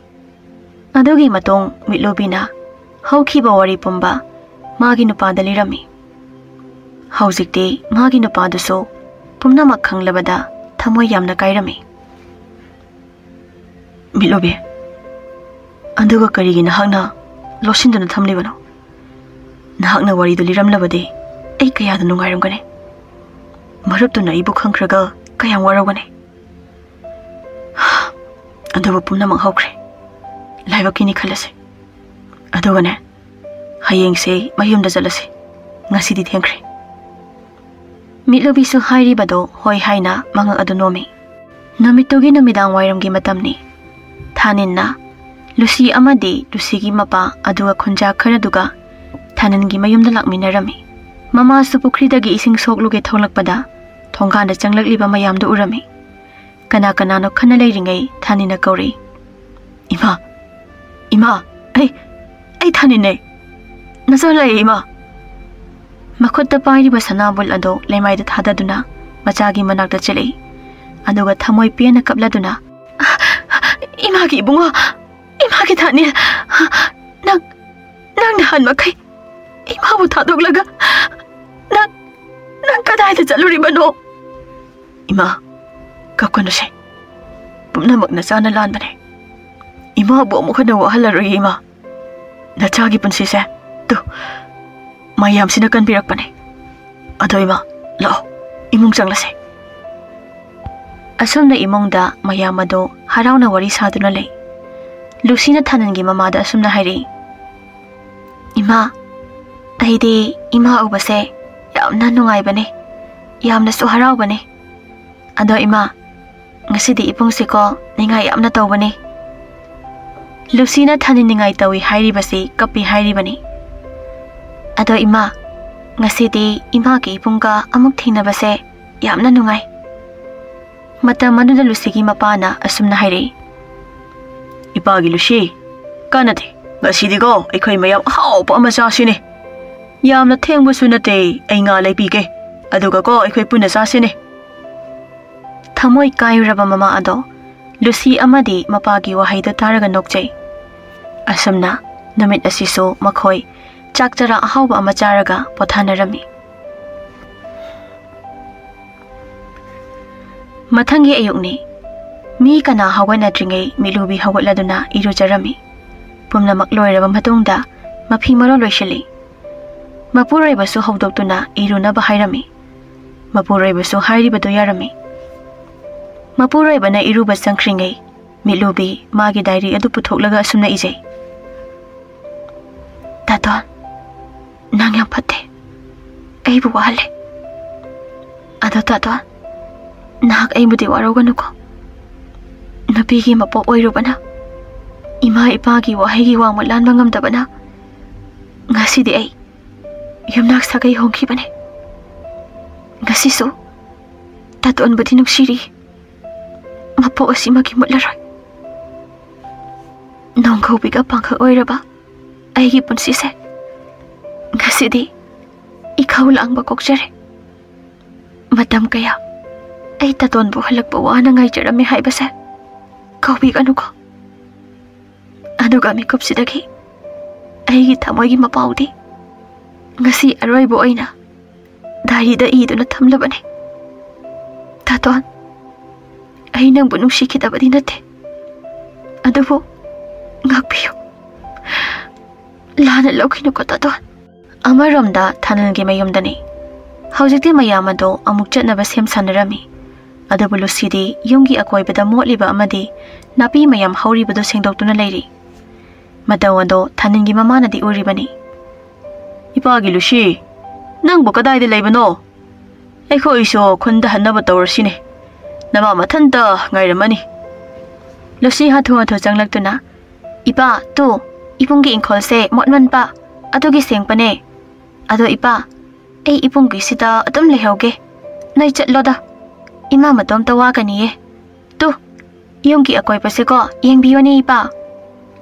ꯑꯗꯨꯒꯤ ꯃꯇꯨꯡ ꯃꯤꯠꯂꯨꯕꯤꯅ ꯍꯧꯈꯤꯕ ꯋꯥꯔꯤ ꯄꯨꯝꯕ ꯃꯥꯒꯤ ꯅꯨꯄꯥꯗ ꯂꯤꯔꯝꯃꯤ꯫ ꯍꯧꯖꯤꯛꯇꯤ ꯃꯥꯒꯤ ꯅꯨꯄꯥꯗꯨꯁꯨ ꯄꯨꯝꯅꯃꯛ ꯈꯪꯂꯕꯗ ꯊꯃꯣꯏ ꯌꯥꯝꯅ ꯀꯥꯏꯔꯝꯃꯤ꯫ "ꯃꯤꯠꯂꯨꯕꯤ, ꯑꯗꯨꯒ ꯀꯔꯤꯒꯤ ꯅꯍꯥꯛꯅ ꯂꯣꯠꯁꯤꯟꯗꯨꯅ ꯊꯝꯂꯤꯕꯅꯣ? ꯅꯍꯥꯛꯅ ꯋꯥꯔꯤꯗꯨ ꯂꯤꯔꯝꯂꯕꯗꯤ ꯑꯩ ꯀꯌꯥꯗ ꯅꯨꯡꯉꯥꯏꯔꯝꯒꯅꯤ꯫ ꯃꯔꯨꯞꯇꯨꯅ ꯑꯩꯕꯨ ꯈꯪꯈ꯭ꯔꯒ ꯀꯌꯥꯝ ꯋꯥꯔꯧꯒꯅꯤ꯫ ꯑꯗꯨꯕꯨ ꯄꯨꯝꯅꯃꯛ ꯍꯧꯈ꯭ꯔꯦ꯫ ꯂꯥꯏꯕꯛꯀꯤꯅꯤ ꯈꯜꯂꯁꯤ꯫ ꯑꯗꯨꯒꯅꯦ, ꯍꯌꯦꯡꯁꯦ ꯃꯌꯨꯝꯗ ꯆꯠꯂꯁꯤ꯫ ꯉꯁꯤꯗꯤ ꯊꯦꯡꯈ꯭ꯔꯦ꯫" ꯃꯤꯠꯂꯨꯕꯤꯁꯨ ꯍꯥꯏꯔꯤꯕꯗꯣ ꯍꯣꯏ ꯍꯥꯏꯅ ꯃꯉꯛ ꯑꯗꯨ ꯅꯣꯝꯃꯤ꯫ ꯅꯨꯃꯤꯠꯇꯨꯒꯤ ꯅꯨꯃꯤꯗꯥꯡ ꯋꯥꯏꯔꯝꯒꯤ ꯃꯇꯝꯅꯤ꯫ ꯊꯥꯅꯤꯟꯅ ꯂꯨꯁꯤ ꯑꯃꯗꯤ ꯂꯨꯁꯤꯒꯤ ꯃꯄꯥ ꯑꯗꯨꯒ ꯈꯨꯟꯖꯥ ꯈꯔꯗꯨꯒ ꯊꯥꯅꯤꯟꯒꯤ ꯃꯌꯨꯝꯗ ꯂꯥꯛꯃꯤꯟꯅꯔꯝꯃꯤ꯫ ꯃꯃꯥꯁꯨ ꯄꯨꯈ꯭ꯔꯤꯗꯒꯤ ꯏꯁꯤꯡ ꯁꯣꯛꯂꯨꯒꯦ ꯊꯣꯛꯂꯛꯄꯗ ꯊꯣꯡꯒꯥꯟꯗ ꯆꯪꯂꯛꯂꯤꯕ ꯃꯌꯥꯝꯗꯨ ꯎꯔꯝꯃꯤ꯫ ꯀꯅꯥ ꯀꯅꯥꯅꯣ ꯈꯟꯅ ꯂꯩꯔꯤꯉꯩ ꯊꯥꯅꯤꯟꯅ ꯀꯧꯔꯛꯏ, "ꯏꯃꯥ, ꯏꯃꯥ, ꯑꯩ, ꯑꯩ ꯊꯥꯅꯤꯟꯅꯦ꯫ ꯅꯆꯥ ꯂꯥꯛꯑꯦ, ꯏꯃꯥ!" ꯃꯈꯨꯠꯇ ꯄꯥꯏꯔꯤꯕ ꯁꯅꯥꯕꯨꯜ ꯑꯗꯨ ꯂꯩꯃꯥꯏꯗ ꯊꯥꯗꯗꯨꯅ ꯃꯆꯥꯒꯤ ꯃꯅꯥꯛꯇ ꯆꯦꯜꯂꯛꯏ꯫ ꯑꯗꯨꯒ ꯊꯃꯣꯏ ꯄꯦꯟꯅ ꯀꯞꯂꯗꯨꯅ, "ꯏꯃꯥꯒꯤ ꯏꯕꯨꯡꯉꯣ, ꯏꯃꯥꯒꯤ ꯊꯥꯅꯤꯟ, ꯅꯪ, ꯅꯪ ꯅꯍꯥꯟ ꯃꯈꯩ ꯏꯃꯥꯕꯨ ꯊꯥꯗꯣꯛꯂꯒ ꯅꯪ, ꯅꯪ ꯀꯗꯥꯏꯗ ꯆꯠꯂꯨꯔꯤꯕꯅꯣ?" "ꯏꯃꯥ, ꯀꯞꯀꯅꯨꯁꯦ꯫ ꯄꯨꯝꯅꯃꯛ ꯅꯆꯥꯅ ꯂꯥꯟꯕꯅꯦ꯫ ꯏꯃꯥꯕꯨ ꯑꯃꯨꯛ ꯍꯟꯅ ꯋꯥꯍꯜꯂꯔꯣꯏ, ꯏꯃꯥ꯫ ꯅꯆꯥꯒꯤ ꯄꯨꯟꯁꯤꯁꯦ, ꯇꯨ, ꯃꯌꯥꯝꯁꯤꯅ ꯀꯟꯕꯤꯔꯛꯄꯅꯦ꯫ ꯑꯗꯣ ꯏꯃꯥ, ꯂꯥꯛꯑꯣ, ꯏꯃꯨꯡ ꯆꯪꯂꯁꯦ꯫" ꯑꯁꯨꯝꯅ ꯏꯃꯨꯡꯗ ꯃꯌꯥꯝ ꯑꯗꯨ ꯍꯔꯥꯎꯅ ꯋꯥꯔꯤ ꯁꯥꯗꯨꯅ ꯂꯩ꯫ ꯂꯨꯁꯤꯅ ꯊꯥꯅꯤꯟꯒꯤ ꯃꯃꯥꯗ ꯑꯁꯨꯝꯅ ꯍꯥꯏꯔꯛꯏ, "ꯏꯃꯥ, ꯑꯩꯗꯤ ꯏꯃꯥ ꯎꯕꯁꯦ ꯌꯥꯝꯅ ꯅꯨꯡꯉꯥꯏꯕꯅꯦ, ꯌꯥꯝꯅꯁꯨ ꯍꯔꯥꯎꯕꯅꯦ꯫ ꯑꯗꯣ ꯏꯃꯥ, ꯉꯁꯤꯗꯤ ꯏꯕꯨꯡꯁꯤꯀꯣ ꯅꯤꯡꯉꯥꯏ ꯌꯥꯝꯅ ꯇꯧꯕꯅꯦ꯫" ꯂꯨꯁꯤꯅ ꯊꯥꯅꯤꯟ ꯅꯤꯡꯉꯥꯏ ꯇꯧꯏ ꯍꯥꯏꯔꯤꯕꯁꯤ ꯀꯞꯄꯤ ꯍꯥꯏꯔꯤꯕꯅꯤ꯫ "ꯑꯗꯣ ꯏꯃꯥ, ꯉꯁꯤꯗꯤ ꯏꯃꯥꯒꯤ ꯏꯕꯨꯡꯒ ꯑꯃꯨꯛ ꯊꯦꯡꯅꯕꯁꯦ ꯌꯥꯝꯅ ꯅꯨꯡꯉꯥꯏ꯫" ꯃꯇꯝ ꯑꯗꯨꯗ ꯂꯨꯁꯤꯒꯤ ꯃꯄꯥꯅ ꯑꯁꯨꯝꯅ ꯍꯥꯏꯔꯛꯏ, "ꯏꯄꯥꯒꯤ ꯂꯨꯁꯤ, ꯀꯥꯟꯅꯗꯦ꯫ ꯉꯁꯤꯗꯤꯀꯣ ꯑꯩꯈꯣꯏ ꯃꯌꯥꯝ ꯑꯍꯥꯎꯕ ꯑꯃ ꯆꯥꯁꯤꯅꯦ꯫ ꯌꯥꯝꯅ ꯊꯦꯡꯕꯁꯨ ꯅꯠꯇꯦ, ꯑꯩ ꯉꯥ ꯂꯩꯕꯤꯒꯦ꯫ ꯑꯗꯨꯒꯀꯣ ꯑꯩꯈꯣꯏ ꯄꯨꯟꯅ ꯆꯥꯁꯤꯅꯦ꯫" ꯊꯃꯣꯏ ꯀꯥꯏꯔꯕ ꯃꯃꯥ ꯑꯗꯣ ꯂꯨꯁꯤ ꯑꯃꯗꯤ ꯃꯄꯥꯒꯤ ꯋꯥꯍꯩꯗ ꯇꯥꯔꯒ ꯅꯣꯛꯆꯩ꯫ ꯑꯁꯨꯝꯅ ꯅꯨꯃꯤꯠ ꯑꯁꯤꯁꯨ ꯃꯈꯣꯏ ꯆꯥꯛ ꯆꯔꯥ ꯑꯍꯥꯎꯕ ꯑꯃ ꯆꯥꯔꯒ ꯄꯣꯊꯥꯅꯔꯝꯃꯤ꯫ ꯃꯊꯪꯒꯤ ꯑꯌꯨꯛꯅꯤ꯫ ꯃꯤ ꯀꯅꯥ ꯍꯧꯒꯠꯅꯗ꯭ꯔꯤꯉꯩ ꯃꯤꯠꯂꯨꯕꯤ ꯍꯧꯒꯠꯂꯗꯨꯅ ꯏꯔꯨꯖꯔꯝꯃꯤ꯫ ꯄꯨꯝꯅꯃꯛ ꯂꯣꯏꯔꯕ ꯃꯇꯨꯡꯗ ꯃꯐꯤ ꯃꯔꯣꯜ ꯂꯣꯏꯁꯤꯜꯂꯤ꯫ ꯃꯄꯨꯔꯣꯏꯕꯁꯨ ꯍꯧꯗꯣꯛꯇꯨꯅ ꯏꯔꯨꯅꯕ ꯍꯥꯏꯔꯝꯃꯤ꯫ ꯃꯄꯨꯔꯣꯏꯕꯁꯨ ꯍꯥꯏꯔꯤꯕꯗꯨ ꯌꯥꯔꯝꯃꯤ꯫ ꯃꯄꯨꯔꯣꯏꯕꯅ ꯏꯔꯨꯕ ꯆꯪꯈ꯭ꯔꯤꯉꯩ ꯃꯤꯠꯂꯨꯕꯤ ꯃꯥꯒꯤ ꯗꯥꯏꯔꯤ ꯑꯗꯨ ꯄꯨꯊꯣꯛꯂꯒ ꯑꯁꯨꯝꯅ ꯏꯖꯩ, "ꯇꯥꯇꯣꯟ, ꯅꯪ ꯌꯥꯝ ꯐꯠꯇꯦ꯫ ꯑꯩꯕꯨ ꯋꯥꯍꯜꯂꯦ꯫" ꯑꯗꯣ ꯇꯥꯇꯣꯟ, ꯅꯍꯥꯛ ꯑꯩꯕꯨꯗꯤ ꯋꯥꯔꯧꯒꯅꯨꯀꯣ꯫ ꯅꯨꯄꯤꯒꯤ ꯃꯄꯣꯛ ꯑꯣꯏꯔꯨꯕꯅ, ꯏꯃꯥ ꯏꯄꯥꯒꯤ ꯋꯥꯍꯩꯒꯤ ꯋꯥꯡꯃ ꯂꯥꯟꯕ ꯉꯝꯗꯕꯅ ꯉꯁꯤꯗꯤ ꯑꯩ ꯌꯨꯝꯅꯥꯛ ꯁꯥꯒꯩ ꯍꯣꯡꯈꯤꯕꯅꯦ꯫ ꯉꯁꯤꯁꯨ ꯇꯥꯇꯣꯟꯕꯨꯗꯤ ꯅꯨꯡꯁꯤꯔꯤ, ꯃꯄꯣꯛ ꯑꯁꯤꯃꯛꯀꯤ ꯃꯨꯠꯂꯔꯣꯏ꯫ ꯅꯣꯡꯒꯧꯕꯤꯒ ꯄꯥꯡꯈꯛ ꯑꯣꯏꯔꯕ ꯑꯩꯒꯤ ꯄꯨꯟꯁꯤꯁꯦ ꯉꯁꯤꯗꯤ ꯏꯈꯧ ꯂꯥꯡꯕ ꯀꯣꯛꯆꯔꯦ꯫ ꯃꯇꯝ ꯀꯌꯥ ꯑꯩ ꯇꯥꯇꯣꯟꯕꯨ ꯍꯜꯂꯛꯄ ꯋꯥꯅ ꯉꯥꯏꯖꯔꯝꯃꯤ ꯍꯥꯏꯕꯁꯦ ꯀꯧꯕꯤꯒꯅꯨꯀꯣ꯫ ꯑꯗꯨꯒ ꯃꯤꯀꯨꯞꯁꯤꯗꯒꯤ ꯑꯩꯒꯤ ꯊꯃꯣꯏꯒꯤ ꯃꯄꯥꯎꯗꯤ ꯉꯁꯤ ꯑꯔꯣꯏꯕ ꯑꯣꯏꯅ ꯗꯥꯏꯔꯤꯗ ꯏꯗꯨꯅ ꯊꯝꯂꯕꯅꯤ꯫ ꯇꯥꯇꯣꯟ, ꯑꯩ ꯅꯪꯕꯨ ꯅꯨꯡꯁꯤꯈꯤꯗꯕꯗꯤ ꯅꯠꯇꯦ, ꯑꯗꯨꯕꯨ ꯉꯥꯛꯄꯤꯌꯨ, ꯂꯥꯟꯅ ꯂꯧꯈꯤꯅꯨꯀꯣ ꯇꯥꯇꯣꯟ꯫ ꯑꯃꯔꯣꯝꯗ ꯊꯥꯅꯤꯜꯒꯤ ꯃꯌꯨꯝꯗꯅꯤ꯫ ꯍꯧꯖꯤꯛꯇꯤ ꯃꯌꯥꯝ ꯑꯗꯣ ꯑꯃꯨꯛ ꯆꯠꯅꯕ ꯁꯦꯝ ꯁꯥꯅꯔꯝꯃꯤ꯫ ꯑꯗꯨꯕꯨ ꯂꯨꯁꯤꯗꯤ ꯌꯨꯝꯒꯤ ꯑꯀꯣꯏꯕꯗ ꯃꯣꯠꯂꯤꯕ ꯑꯃꯗꯤ ꯅꯥꯄꯤ ꯃꯌꯥꯝ ꯍꯧꯔꯤꯕꯗꯨ ꯁꯦꯡꯗꯣꯛꯇꯨꯅ ꯂꯩꯔꯤ꯫ ꯃꯇꯧ ꯑꯗꯣ ꯊꯥꯅꯤꯜꯒꯤ ꯃꯃꯥꯅꯗꯤ ꯎꯔꯤꯕꯅꯤ꯫ "ꯏꯄꯥꯒꯤ ꯂꯨꯁꯤ, ꯅꯪꯕꯨ ꯀꯗꯥꯏꯗ ꯂꯩꯕꯅꯣ? ꯑꯩꯈꯣꯏꯁꯨ ꯈꯨꯟꯗ ꯍꯟꯅꯕ ꯇꯧꯔꯁꯤꯅꯦ꯫ ꯅꯃꯥ ꯃꯊꯟꯇ ꯉꯥꯏꯔꯝꯃꯅꯤ꯫" ꯂꯨꯁꯤ ꯍꯥꯊꯨ ꯍꯥꯊꯨ ꯆꯪꯂꯛꯇꯨꯅ, "ꯏꯄꯥ, ꯇꯨ, ꯏꯕꯨꯡꯒꯤ ꯏꯪꯈꯣꯜꯁꯦ ꯃꯣꯠꯃꯟꯕ ꯑꯗꯨꯒꯤ ꯁꯦꯡꯄꯅꯦ꯫ ꯑꯗꯣ ꯏꯄꯥ, ꯑꯩ ꯏꯕꯨꯡꯒꯤꯁꯤꯗ ꯑꯗꯨꯝ ꯂꯩꯍꯧꯒꯦ꯫ ꯅꯣꯏ ꯆꯠꯂꯣꯗ꯫ ꯏꯃꯥ ꯃꯇꯣꯝꯇ ꯋꯥꯒꯅꯤꯌꯦ꯫ ꯇꯨ, ꯌꯨꯝꯒꯤ ꯑꯀꯣꯏꯕꯁꯦꯀꯣ ꯌꯦꯡꯕꯤꯌꯣꯅꯦ ꯏꯄꯥ꯫"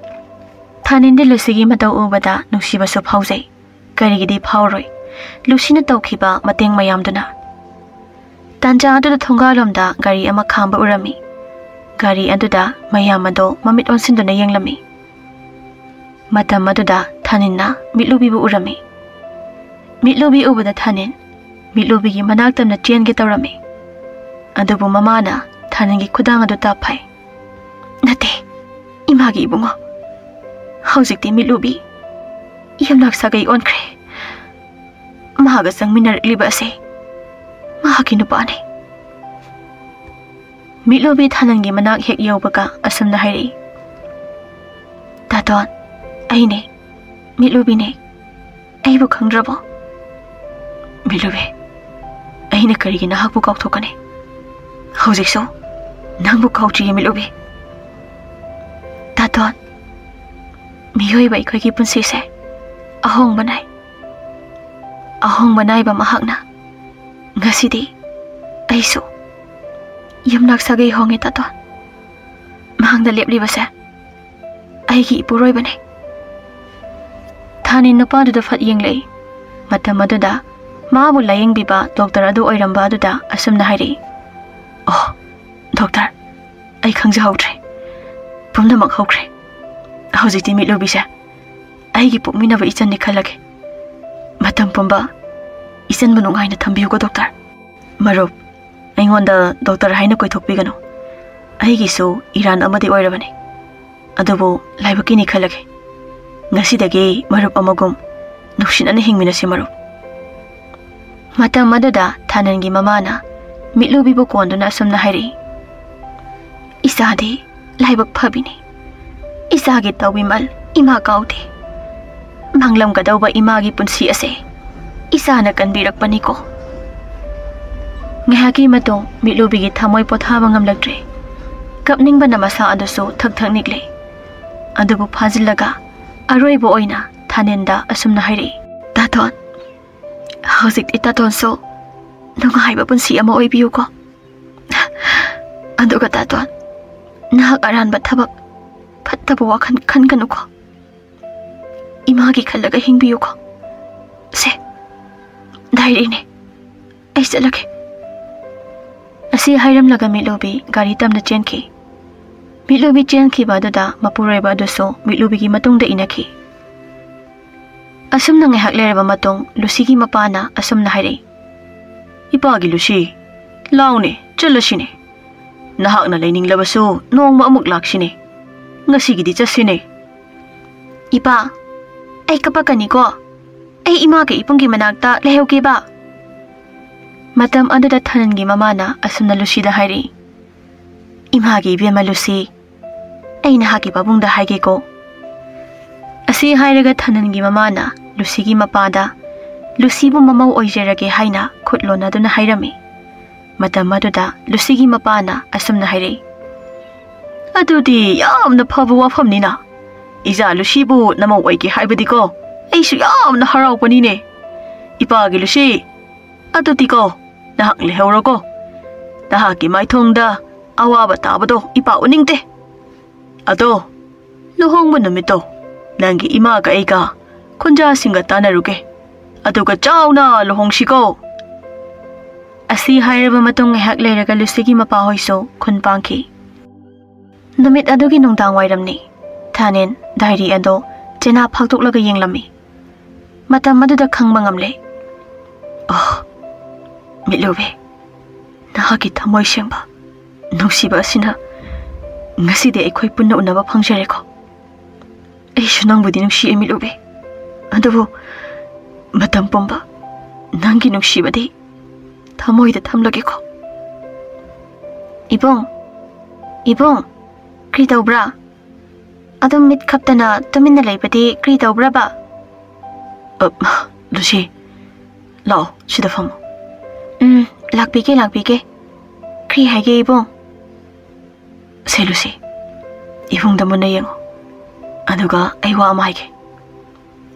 ꯊꯥꯅꯤꯟꯗꯤ ꯂꯨꯁꯤꯒꯤ ꯃꯇꯧ ꯎꯕꯗ ꯅꯨꯡꯁꯤꯕꯁꯨ ꯐꯥꯎꯖꯩ꯫ ꯀꯔꯤꯒꯤꯗꯤ ꯐꯥꯎꯔꯣꯏ? ꯂꯨꯁꯤꯅ ꯇꯧꯈꯤꯕ ꯃꯇꯦꯡ ꯃꯌꯥꯝꯗꯨꯅ꯫ ꯇꯥꯟꯖꯥ ꯑꯗꯨꯗ ꯊꯣꯡꯒꯥꯜꯂꯣꯝꯗ ꯒꯥꯔꯤ ꯑꯃ ꯈꯥꯝꯕ ꯎꯔꯝꯃꯤ꯫ ꯒꯥꯔꯤ ꯑꯗꯨꯗ ꯃꯌꯥꯝ ꯑꯗꯣ ꯃꯃꯤꯠ ꯑꯣꯟꯁꯤꯟꯗꯨꯅ ꯌꯦꯡꯂꯝꯃꯤ꯫ ꯃꯇꯝ ꯑꯗꯨꯗ ꯊꯥꯅꯤꯟꯅ ꯃꯤꯠꯂꯨꯕꯤꯕꯨ ꯎꯔꯝꯃꯤ꯫ ꯃꯤꯠꯂꯨꯕꯤ ꯎꯕꯗ ꯊꯥꯅꯤꯟ ꯃꯤꯠꯂꯨꯕꯤꯒꯤ ꯃꯅꯥꯛꯇꯝꯅ ꯆꯦꯟꯒꯦ ꯇꯧꯔꯝꯃꯤ꯫ ꯑꯗꯨꯕꯨ ꯃꯃꯥꯅ ꯊꯥꯅꯤꯟꯒꯤ ꯈꯨꯗꯥꯡ ꯑꯗꯨ ꯇꯥꯞꯐꯩ꯫ "ꯅꯠꯇꯦ, ꯏꯃꯥꯒꯤ ꯏꯕꯨꯡꯉꯣ꯫ ꯍꯧꯖꯤꯛꯇꯤ ꯃꯤꯠꯂꯨꯕꯤ ꯌꯨꯝꯅꯥꯛ ꯁꯥꯒꯩ ꯑꯣꯟꯈ꯭ꯔꯦ꯫ ꯃꯍꯥꯛꯀ ꯆꯪꯃꯤꯟꯅꯔꯛꯂꯤꯕ ꯑꯁꯦ ꯃꯍꯥꯛꯀꯤ ꯅꯨꯄꯥꯅꯤ꯫" ꯃꯤꯠꯂꯨꯕꯤ ꯊꯥꯅꯤꯟꯒꯤ ꯃꯅꯥꯛ ꯍꯦꯛ ꯌꯧꯕꯒ ꯑꯁꯨꯝꯅ ꯍꯥꯏꯔꯛꯏ, "ꯇꯥꯇꯣꯟ, ꯑꯩꯅꯦ, ꯃꯤꯠꯂꯨꯕꯤꯅꯦ꯫ ꯑꯩꯕꯨ ꯈꯪꯗ꯭ꯔꯕꯣ?" "ꯃꯤꯠꯂꯨꯕꯤ, ꯑꯩꯅ ꯀꯔꯤꯒꯤ ꯅꯍꯥꯛꯄꯨ ꯀꯥꯎꯊꯣꯛꯀꯅꯤ? ꯍꯧꯖꯤꯛꯁꯨ ꯅꯪꯕꯨ ꯀꯥꯎꯗ꯭ꯔꯤꯌꯦ, ꯃꯤꯠꯂꯨꯕꯤ꯫ ꯇꯥꯇꯣꯟ, ꯃꯤꯑꯣꯏꯕ ꯑꯩꯈꯣꯏꯒꯤ ꯄꯨꯟꯁꯤꯁꯦ ꯑꯍꯣꯡꯕ ꯅꯥꯏ꯫ ꯑꯍꯣꯡꯕ ꯅꯥꯏꯕ ꯃꯍꯥꯛꯅ ꯉꯁꯤꯗꯤ ꯑꯩꯁꯨ ꯌꯨꯝꯅꯥꯛ ꯁꯥꯒꯩ ꯍꯣꯡꯉꯦ, ꯇꯥꯇꯣꯟ꯫ ꯃꯥꯡꯗ ꯂꯦꯞꯂꯤꯕꯁꯦ ꯑꯩꯒꯤ ꯏꯄꯨꯔꯣꯏꯕꯅꯦ꯫ ꯊꯥꯅꯤꯟ ꯅꯨꯄꯥꯗꯨꯗ ꯐꯠ ꯌꯦꯡꯂꯛꯏ꯫ ꯃꯇꯝ ꯑꯗꯨꯗ ꯃꯥꯕꯨ ꯂꯥꯌꯦꯡꯕꯤꯕ ꯗꯣꯛꯇꯔ ꯑꯗꯨ ꯑꯣꯏꯔꯝꯕ ꯑꯗꯨꯗ ꯑꯁꯨꯝꯅ ꯍꯥꯏꯔꯛꯏ, "ꯑꯣ, ꯗꯣꯛꯇꯔ, ꯑꯩ ꯈꯪꯖꯍꯧꯗ꯭ꯔꯦ꯫ ꯄꯨꯝꯅꯃꯛ ꯍꯧꯈ꯭ꯔꯦ꯫ ꯍꯧꯖꯤꯛꯇꯤ ꯃꯤꯠꯂꯨꯕꯤꯁꯦ ꯑꯩꯒꯤ ꯄꯣꯛꯃꯤꯟꯅꯕ ꯏꯆꯟꯅꯤ ꯈꯜꯂꯒꯦ꯫ ꯃꯇꯝ ꯄꯨꯝꯕ ꯏꯆꯟꯕꯨ ꯅꯨꯡꯉꯥꯏꯅ ꯊꯝꯕꯤꯌꯨꯀꯣ, ꯗꯣꯛꯇꯔ꯫" ꯃꯔꯨꯞ, ꯑꯩꯉꯣꯟꯗ ꯗꯣꯛꯇꯔ ꯍꯥꯏꯅ ꯀꯣꯏꯊꯣꯛꯄꯤꯒꯅꯨ꯫ ꯑꯩꯒꯤꯁꯨ ꯏꯔꯥꯟ ꯑꯃꯗꯤ ꯑꯣꯏꯔꯕꯅꯤ꯫ ꯑꯗꯨꯕꯨ ꯂꯥꯏꯕꯛꯀꯤꯅꯤ ꯈꯜꯂꯒꯦ꯫ ꯉꯁꯤꯗꯒꯤ ꯃꯔꯨꯞ ꯑꯃꯒꯨꯝ ꯅꯨꯡꯁꯤꯅꯅ ꯍꯤꯡꯃꯤꯟꯅꯁꯤ, ꯃꯔꯨꯞ꯫ ꯃꯇꯝ ꯑꯗꯨꯗ ꯊꯥꯅꯟꯒꯤ ꯃꯃꯥꯅ ꯃꯤꯠꯂꯨꯕꯤꯕꯨ ꯀꯣꯟꯗꯨꯅ ꯑꯁꯨꯝꯅ ꯍꯥꯏꯔꯛꯏ, "ꯏꯆꯥꯗꯤ ꯂꯥꯏꯕꯛ ꯐꯕꯤꯅꯤ꯫ ꯏꯆꯥꯒꯤ ꯇꯧꯕꯤꯃꯜ ꯏꯃꯥ ꯀꯥꯎꯗꯦ꯫ ꯃꯥꯡꯂꯝꯒꯗꯧꯕ ꯏꯃꯥꯒꯤ ꯄꯨꯟꯁꯤ ꯑꯁꯦ ꯏꯆꯥꯅ ꯀꯟꯕꯤꯔꯛꯄꯅꯤꯀꯣ꯫" ꯉꯥꯏꯍꯥꯛꯀꯤ ꯃꯇꯨꯡ ꯃꯤꯠꯂꯨꯕꯤꯒꯤ ꯊꯃꯣꯏ ꯄꯣꯊꯥꯕ ꯉꯝꯂꯛꯇ꯭ꯔꯦ꯫ ꯀꯞꯅꯤꯡꯕꯅ ꯃꯁꯥ ꯑꯗꯨꯁꯨ ꯊꯛ ꯊꯛ ꯅꯤꯛꯂꯦ꯫ ꯑꯗꯨꯕꯨ ꯐꯥꯖꯤꯜꯂꯒ ꯑꯔꯣꯏꯕ ꯑꯣꯏꯅ ꯊꯥꯅꯦꯟꯗ ꯑꯁꯨꯝꯅ ꯍꯥꯏꯔꯛꯏ, "ꯇꯥꯇꯣꯟ, ꯍꯧꯖꯤꯛꯇꯤ ꯇꯥꯇꯣꯟꯁꯨ ꯅꯨꯡꯉꯥꯏꯕ ꯄꯨꯟꯁꯤ ꯑꯃ ꯑꯣꯏꯕꯤꯌꯨꯀꯣ꯫ ꯑꯗꯨꯒ ꯇꯥꯇꯣꯟ, ꯅꯍꯥꯛ ꯑꯔꯥꯟꯕ ꯊꯕꯛ, ꯐꯠꯇꯕ ꯋꯥꯈꯜ ꯈꯟꯒꯅꯨꯀꯣ꯫ ꯏꯃꯥꯒꯤ ꯈꯜꯂꯒ ꯍꯤꯡꯕꯤꯌꯨꯀꯣ꯫ ꯁꯦ, ꯗꯥꯏꯔꯤꯅꯦ, ꯑꯩ ꯆꯠꯂꯒꯦ꯫" ꯑꯁꯤ ꯍꯥꯏꯔꯝꯂꯒ ꯃꯤꯠꯂꯨꯕꯤ ꯒꯥꯔꯤ ꯇꯝꯅ ꯆꯦꯟꯈꯤ꯫ ꯃꯤꯠꯂꯨꯕꯤ ꯆꯦꯟꯈꯤꯕ ꯑꯗꯨꯗ ꯃꯄꯨꯔꯣꯏꯕ ꯑꯗꯨꯁꯨ ꯃꯤꯠꯂꯨꯕꯤꯒꯤ ꯃꯇꯨꯡꯗ ꯏꯟꯅꯈꯤ꯫ ꯑꯁꯨꯝꯅ ꯉꯥꯏꯍꯥꯛ ꯂꯩꯔꯕ ꯃꯇꯨꯡ ꯂꯨꯁꯤꯒꯤ ꯃꯄꯥꯅ ꯑꯁꯨꯝꯅ ꯍꯥꯏꯔꯛꯏ, "ꯏꯄꯥꯒꯤ ꯂꯨꯁꯤ, ꯂꯥꯎꯅꯦ, ꯆꯠꯂꯁꯤꯅꯦ꯫ ꯅꯍꯥꯛꯅ ꯂꯩꯅꯤꯡꯂꯕꯁꯨ ꯅꯣꯡꯃ ꯑꯃꯨꯛ ꯂꯥꯛꯁꯤꯅꯦ꯫ ꯉꯁꯤꯒꯤꯗꯤ ꯆꯠꯁꯤꯅꯦ꯫" "ꯏꯄꯥ, ꯑꯩ ꯀꯞꯄꯛꯀꯅꯤꯀꯣ꯫ ꯑꯩ ꯏꯃꯥꯒ ꯏꯕꯨꯡꯒꯤ ꯃꯅꯥꯛꯇ ꯂꯩꯍꯧꯒꯦꯕ꯫" ꯃꯇꯝ ꯑꯗꯨꯗ ꯊꯥꯅꯟꯒꯤ ꯃꯃꯥꯅ ꯑꯁꯨꯝꯅ ꯂꯨꯁꯤꯗ ꯍꯥꯏꯔꯛꯏ, "ꯏꯃꯥꯒꯤ ꯏꯕꯦꯝꯃ ꯂꯨꯁꯤ, ꯑꯩ ꯅꯍꯥꯛꯀꯤ ꯄꯥꯕꯨꯡꯗ ꯍꯥꯏꯒꯦꯀꯣ꯫" ꯑꯁꯤ ꯍꯥꯏꯔꯒ ꯊꯥꯅꯟꯒꯤ ꯃꯃꯥꯅ ꯂꯨꯁꯤꯒꯤ ꯃꯄꯥꯗ ꯂꯨꯁꯤꯕꯨ ꯃꯃꯧ ꯑꯣꯏꯖꯔꯒꯦ ꯍꯥꯏꯅ ꯈꯨꯠ ꯂꯣꯟꯅꯗꯨꯅ ꯍꯥꯏꯔꯝꯃꯤ꯫ ꯃꯇꯝ ꯑꯗꯨꯗ ꯂꯨꯁꯤꯒꯤ ꯃꯄꯥꯅ ꯑꯁꯨꯝꯅ ꯍꯥꯏꯔꯛꯏ, "ꯑꯗꯨꯗꯤ ꯌꯥꯝꯅ ꯐꯕ ꯋꯥꯐꯝꯅꯤꯅ꯫ ꯏꯆꯥ ꯂꯨꯁꯤꯕꯨ ꯅꯃꯧ ꯑꯣꯏꯒꯦ ꯍꯥꯏꯕꯗꯤꯀꯣ, ꯑꯩꯁꯨ ꯌꯥꯝꯅ ꯍꯔꯥꯎꯕꯅꯤꯅꯦ꯫ ꯏꯄꯥꯒꯤ ꯂꯨꯁꯤ, ꯑꯗꯨꯗꯤꯀꯣ, ꯅꯍꯥꯛ ꯂꯩꯍꯧꯔꯣꯀꯣ꯫ ꯅꯍꯥꯛꯀꯤ ꯃꯥꯏꯊꯣꯡꯗ ꯑꯋꯥꯕ ꯇꯥꯕꯗꯣ ꯏꯄꯥ ꯎꯅꯤꯡꯗꯦ꯫ ꯑꯗꯣ, ꯂꯨꯍꯣꯡꯕ ꯅꯨꯃꯤꯠꯇꯣ ꯅꯪꯒꯤ ꯏꯃꯥꯒ ꯑꯩꯒ ꯈꯨꯟꯖꯥꯁꯤꯡꯒ ꯇꯥꯟꯅꯔꯨꯒꯦ꯫ ꯑꯗꯨꯒ ꯆꯥꯎꯅ ꯂꯨꯍꯣꯡꯁꯤꯀꯣ꯫" ꯑꯁꯤ ꯍꯥꯏꯔꯕ ꯃꯇꯨꯡ ꯉꯥꯏꯍꯥꯛ ꯂꯩꯔꯒ ꯂꯨꯁꯤꯒꯤ ꯃꯄꯥꯍꯣꯏꯁꯨ ꯈꯨꯟ ꯄꯥꯡꯈꯤ꯫ ꯅꯨꯃꯤꯠ ꯑꯗꯨꯒꯤ ꯅꯨꯡꯗꯥꯡ ꯋꯥꯏꯔꯝꯅꯤ꯫ ꯊꯥꯅꯦꯟ ꯗꯥꯏꯔꯤ ꯑꯗꯣ ꯆꯦꯅꯥ ꯐꯥꯛꯇꯣꯛꯂꯒ ꯌꯦꯡꯂꯝꯃꯤ꯫ ꯃꯇꯝ ꯑꯗꯨꯗ ꯈꯪꯕ ꯉꯝꯂꯦ꯫ "ꯑꯣ, ꯃꯤꯠꯂꯨꯕꯤ, ꯅꯍꯥꯛꯀꯤ ꯊꯃꯣꯏ ꯁꯦꯡꯕ ꯅꯨꯡꯁꯤꯕ ꯑꯁꯤꯅ ꯉꯁꯤꯗꯤ ꯑꯩꯈꯣꯏ ꯄꯨꯟꯅ ꯎꯅꯕ ꯐꯪꯖꯔꯦꯀꯣ꯫ ꯑꯩꯁꯨ ꯅꯪꯕꯨꯗꯤ ꯅꯨꯡꯁꯤꯌꯦ ꯃꯤꯠꯂꯨꯕꯤ, ꯑꯗꯨꯕꯨ ꯃꯇꯝ ꯄꯨꯝꯕ ꯅꯪꯒꯤ ꯅꯨꯡꯁꯤꯕꯗꯤ ꯊꯃꯣꯏꯗ ꯊꯝꯂꯒꯦꯀꯣ꯫" "ꯏꯕꯨꯡ, ꯏꯕꯨꯡ, ꯀꯔꯤ ꯇꯧꯕ꯭ꯔꯥ? ꯑꯗꯨꯝ ꯃꯤꯠ ꯈꯞꯇꯅ ꯇꯨꯃꯤꯟꯅ ꯂꯩꯕꯗꯤ ꯀꯔꯤ ꯇꯧꯕ꯭ꯔꯕ?" "ꯑ, ꯂꯨꯁꯤ, ꯂꯥꯛꯑꯣ, ꯁꯤꯗ ꯐꯝꯃꯣ꯫" "ꯎꯝ, ꯂꯥꯛꯄꯤꯒꯦ, ꯂꯥꯛꯄꯤꯒꯦ꯫ ꯀꯔꯤ ꯍꯥꯏꯒꯦ ꯏꯕꯨꯡ?" "ꯁꯦ ꯂꯨꯁꯤ, ꯏꯕꯨꯡꯗ ꯃꯨꯟꯅ ꯌꯦꯡꯉꯣ꯫ ꯑꯗꯨꯒ ꯑꯩ ꯋꯥ ꯑꯃ ꯍꯥꯏꯒꯦ꯫"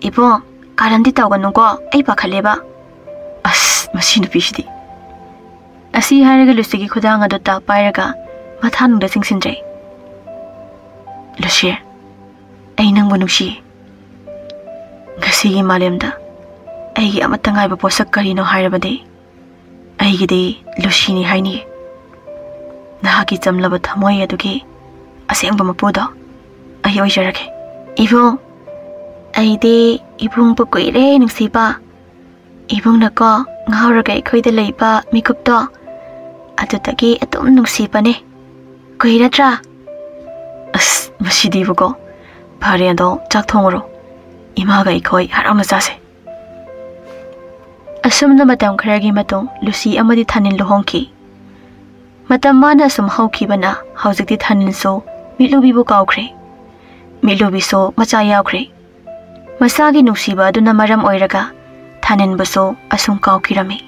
"ꯏꯕꯨꯡ, ꯀꯥꯔꯟꯗꯤ ꯇꯧꯒꯅꯨꯀꯣ, ꯑꯩ ꯄꯥꯈꯠꯂꯦꯕ꯫" "ꯑꯁ, ꯃꯁꯤ ꯅꯨꯄꯤꯁꯤꯗꯤ꯫" ꯑꯁꯤ ꯍꯥꯏꯔꯒ ꯂꯨꯁꯤꯒꯤ ꯈꯨꯗꯥꯡ ꯑꯗꯨ ꯇꯥꯛ ꯄꯥꯏꯔꯒ ꯃꯊꯥꯅꯨꯡꯗ ꯆꯤꯡꯁꯤꯟꯖꯩ꯫ "ꯂꯨꯁꯤ, ꯑꯩ ꯅꯪꯕꯨ ꯅꯨꯡꯁꯤ꯫ ꯉꯁꯤꯒꯤ ꯃꯥꯂꯦꯝꯗ ꯑꯩꯒꯤ ꯑꯃꯠꯇ ꯉꯥꯏꯕ ꯄꯣꯠꯁꯛ ꯀꯔꯤꯅꯣ ꯍꯥꯏꯔꯕꯗꯤ ꯑꯩꯒꯤꯗꯤ ꯂꯨꯁꯤꯅꯤ ꯍꯥꯏꯅꯤ꯫ ꯅꯍꯥꯛꯀꯤ ꯆꯝꯂꯕ ꯊꯃꯣꯏ ꯑꯗꯨꯒꯤ ꯑꯁꯦꯡꯕ ꯃꯄꯨꯗꯣ ꯑꯩ ꯑꯣꯏꯖꯔꯒꯦ꯫" "ꯏꯕꯨꯡ, ꯑꯩꯗꯤ ꯏꯕꯨꯡꯕꯨ ꯀꯨꯏꯔꯦ ꯅꯨꯡꯁꯤꯕ꯫ ꯏꯕꯨꯡꯅꯀꯣ ꯉꯥꯎꯔꯒ ꯑꯩꯈꯣꯏꯗ ꯂꯩꯕ ꯃꯤꯀꯨꯞꯇꯣ ꯑꯗꯨꯗꯒꯤ ꯑꯗꯨꯝ ꯅꯨꯡꯁꯤꯕꯅꯦ꯫ ꯀꯨꯏꯔꯗ꯭ꯔꯥ?" "ꯑꯁ, ꯃꯁꯤꯗꯤꯕꯀꯣ꯫ ꯐꯔꯦ ꯑꯗꯣ, ꯆꯥꯛ ꯊꯣꯡꯉꯨꯔꯣ꯫ ꯏꯃꯥꯒ ꯑꯩꯈꯣꯏ ꯍꯔꯥꯎꯅ ꯆꯥꯁꯦ꯫" ꯑꯁꯨꯝꯅ ꯃꯇꯝ ꯈꯔꯒꯤ ꯃꯇꯨꯡ ꯂꯨꯁꯤ ꯑꯃꯗꯤ ꯊꯥꯅꯤꯟ ꯂꯨꯍꯣꯡꯈꯤ꯫ ꯃꯇꯝ ꯃꯥꯅ ꯑꯁꯨꯝ ꯍꯧꯈꯤꯕꯅ ꯍꯧꯖꯤꯛꯇꯤ ꯊꯥꯅꯤꯟꯁꯨ ꯃꯤꯠꯂꯨꯕꯤꯕꯨ ꯀꯥꯎꯈ꯭ꯔꯦ꯫ ꯃꯤꯠꯂꯨꯕꯤꯁꯨ ꯃꯆꯥ ꯌꯥꯎꯈ꯭ꯔꯦ꯫ ꯃꯁꯥꯒꯤ ꯅꯨꯡꯁꯤꯕ ꯑꯗꯨꯅ ꯃꯔꯝ ꯑꯣꯏꯔꯒ ꯊꯥꯅꯤꯟꯕꯨꯁꯨ ꯑꯁꯨꯝ ꯀꯥꯎꯈꯤꯔꯝꯃꯤ꯫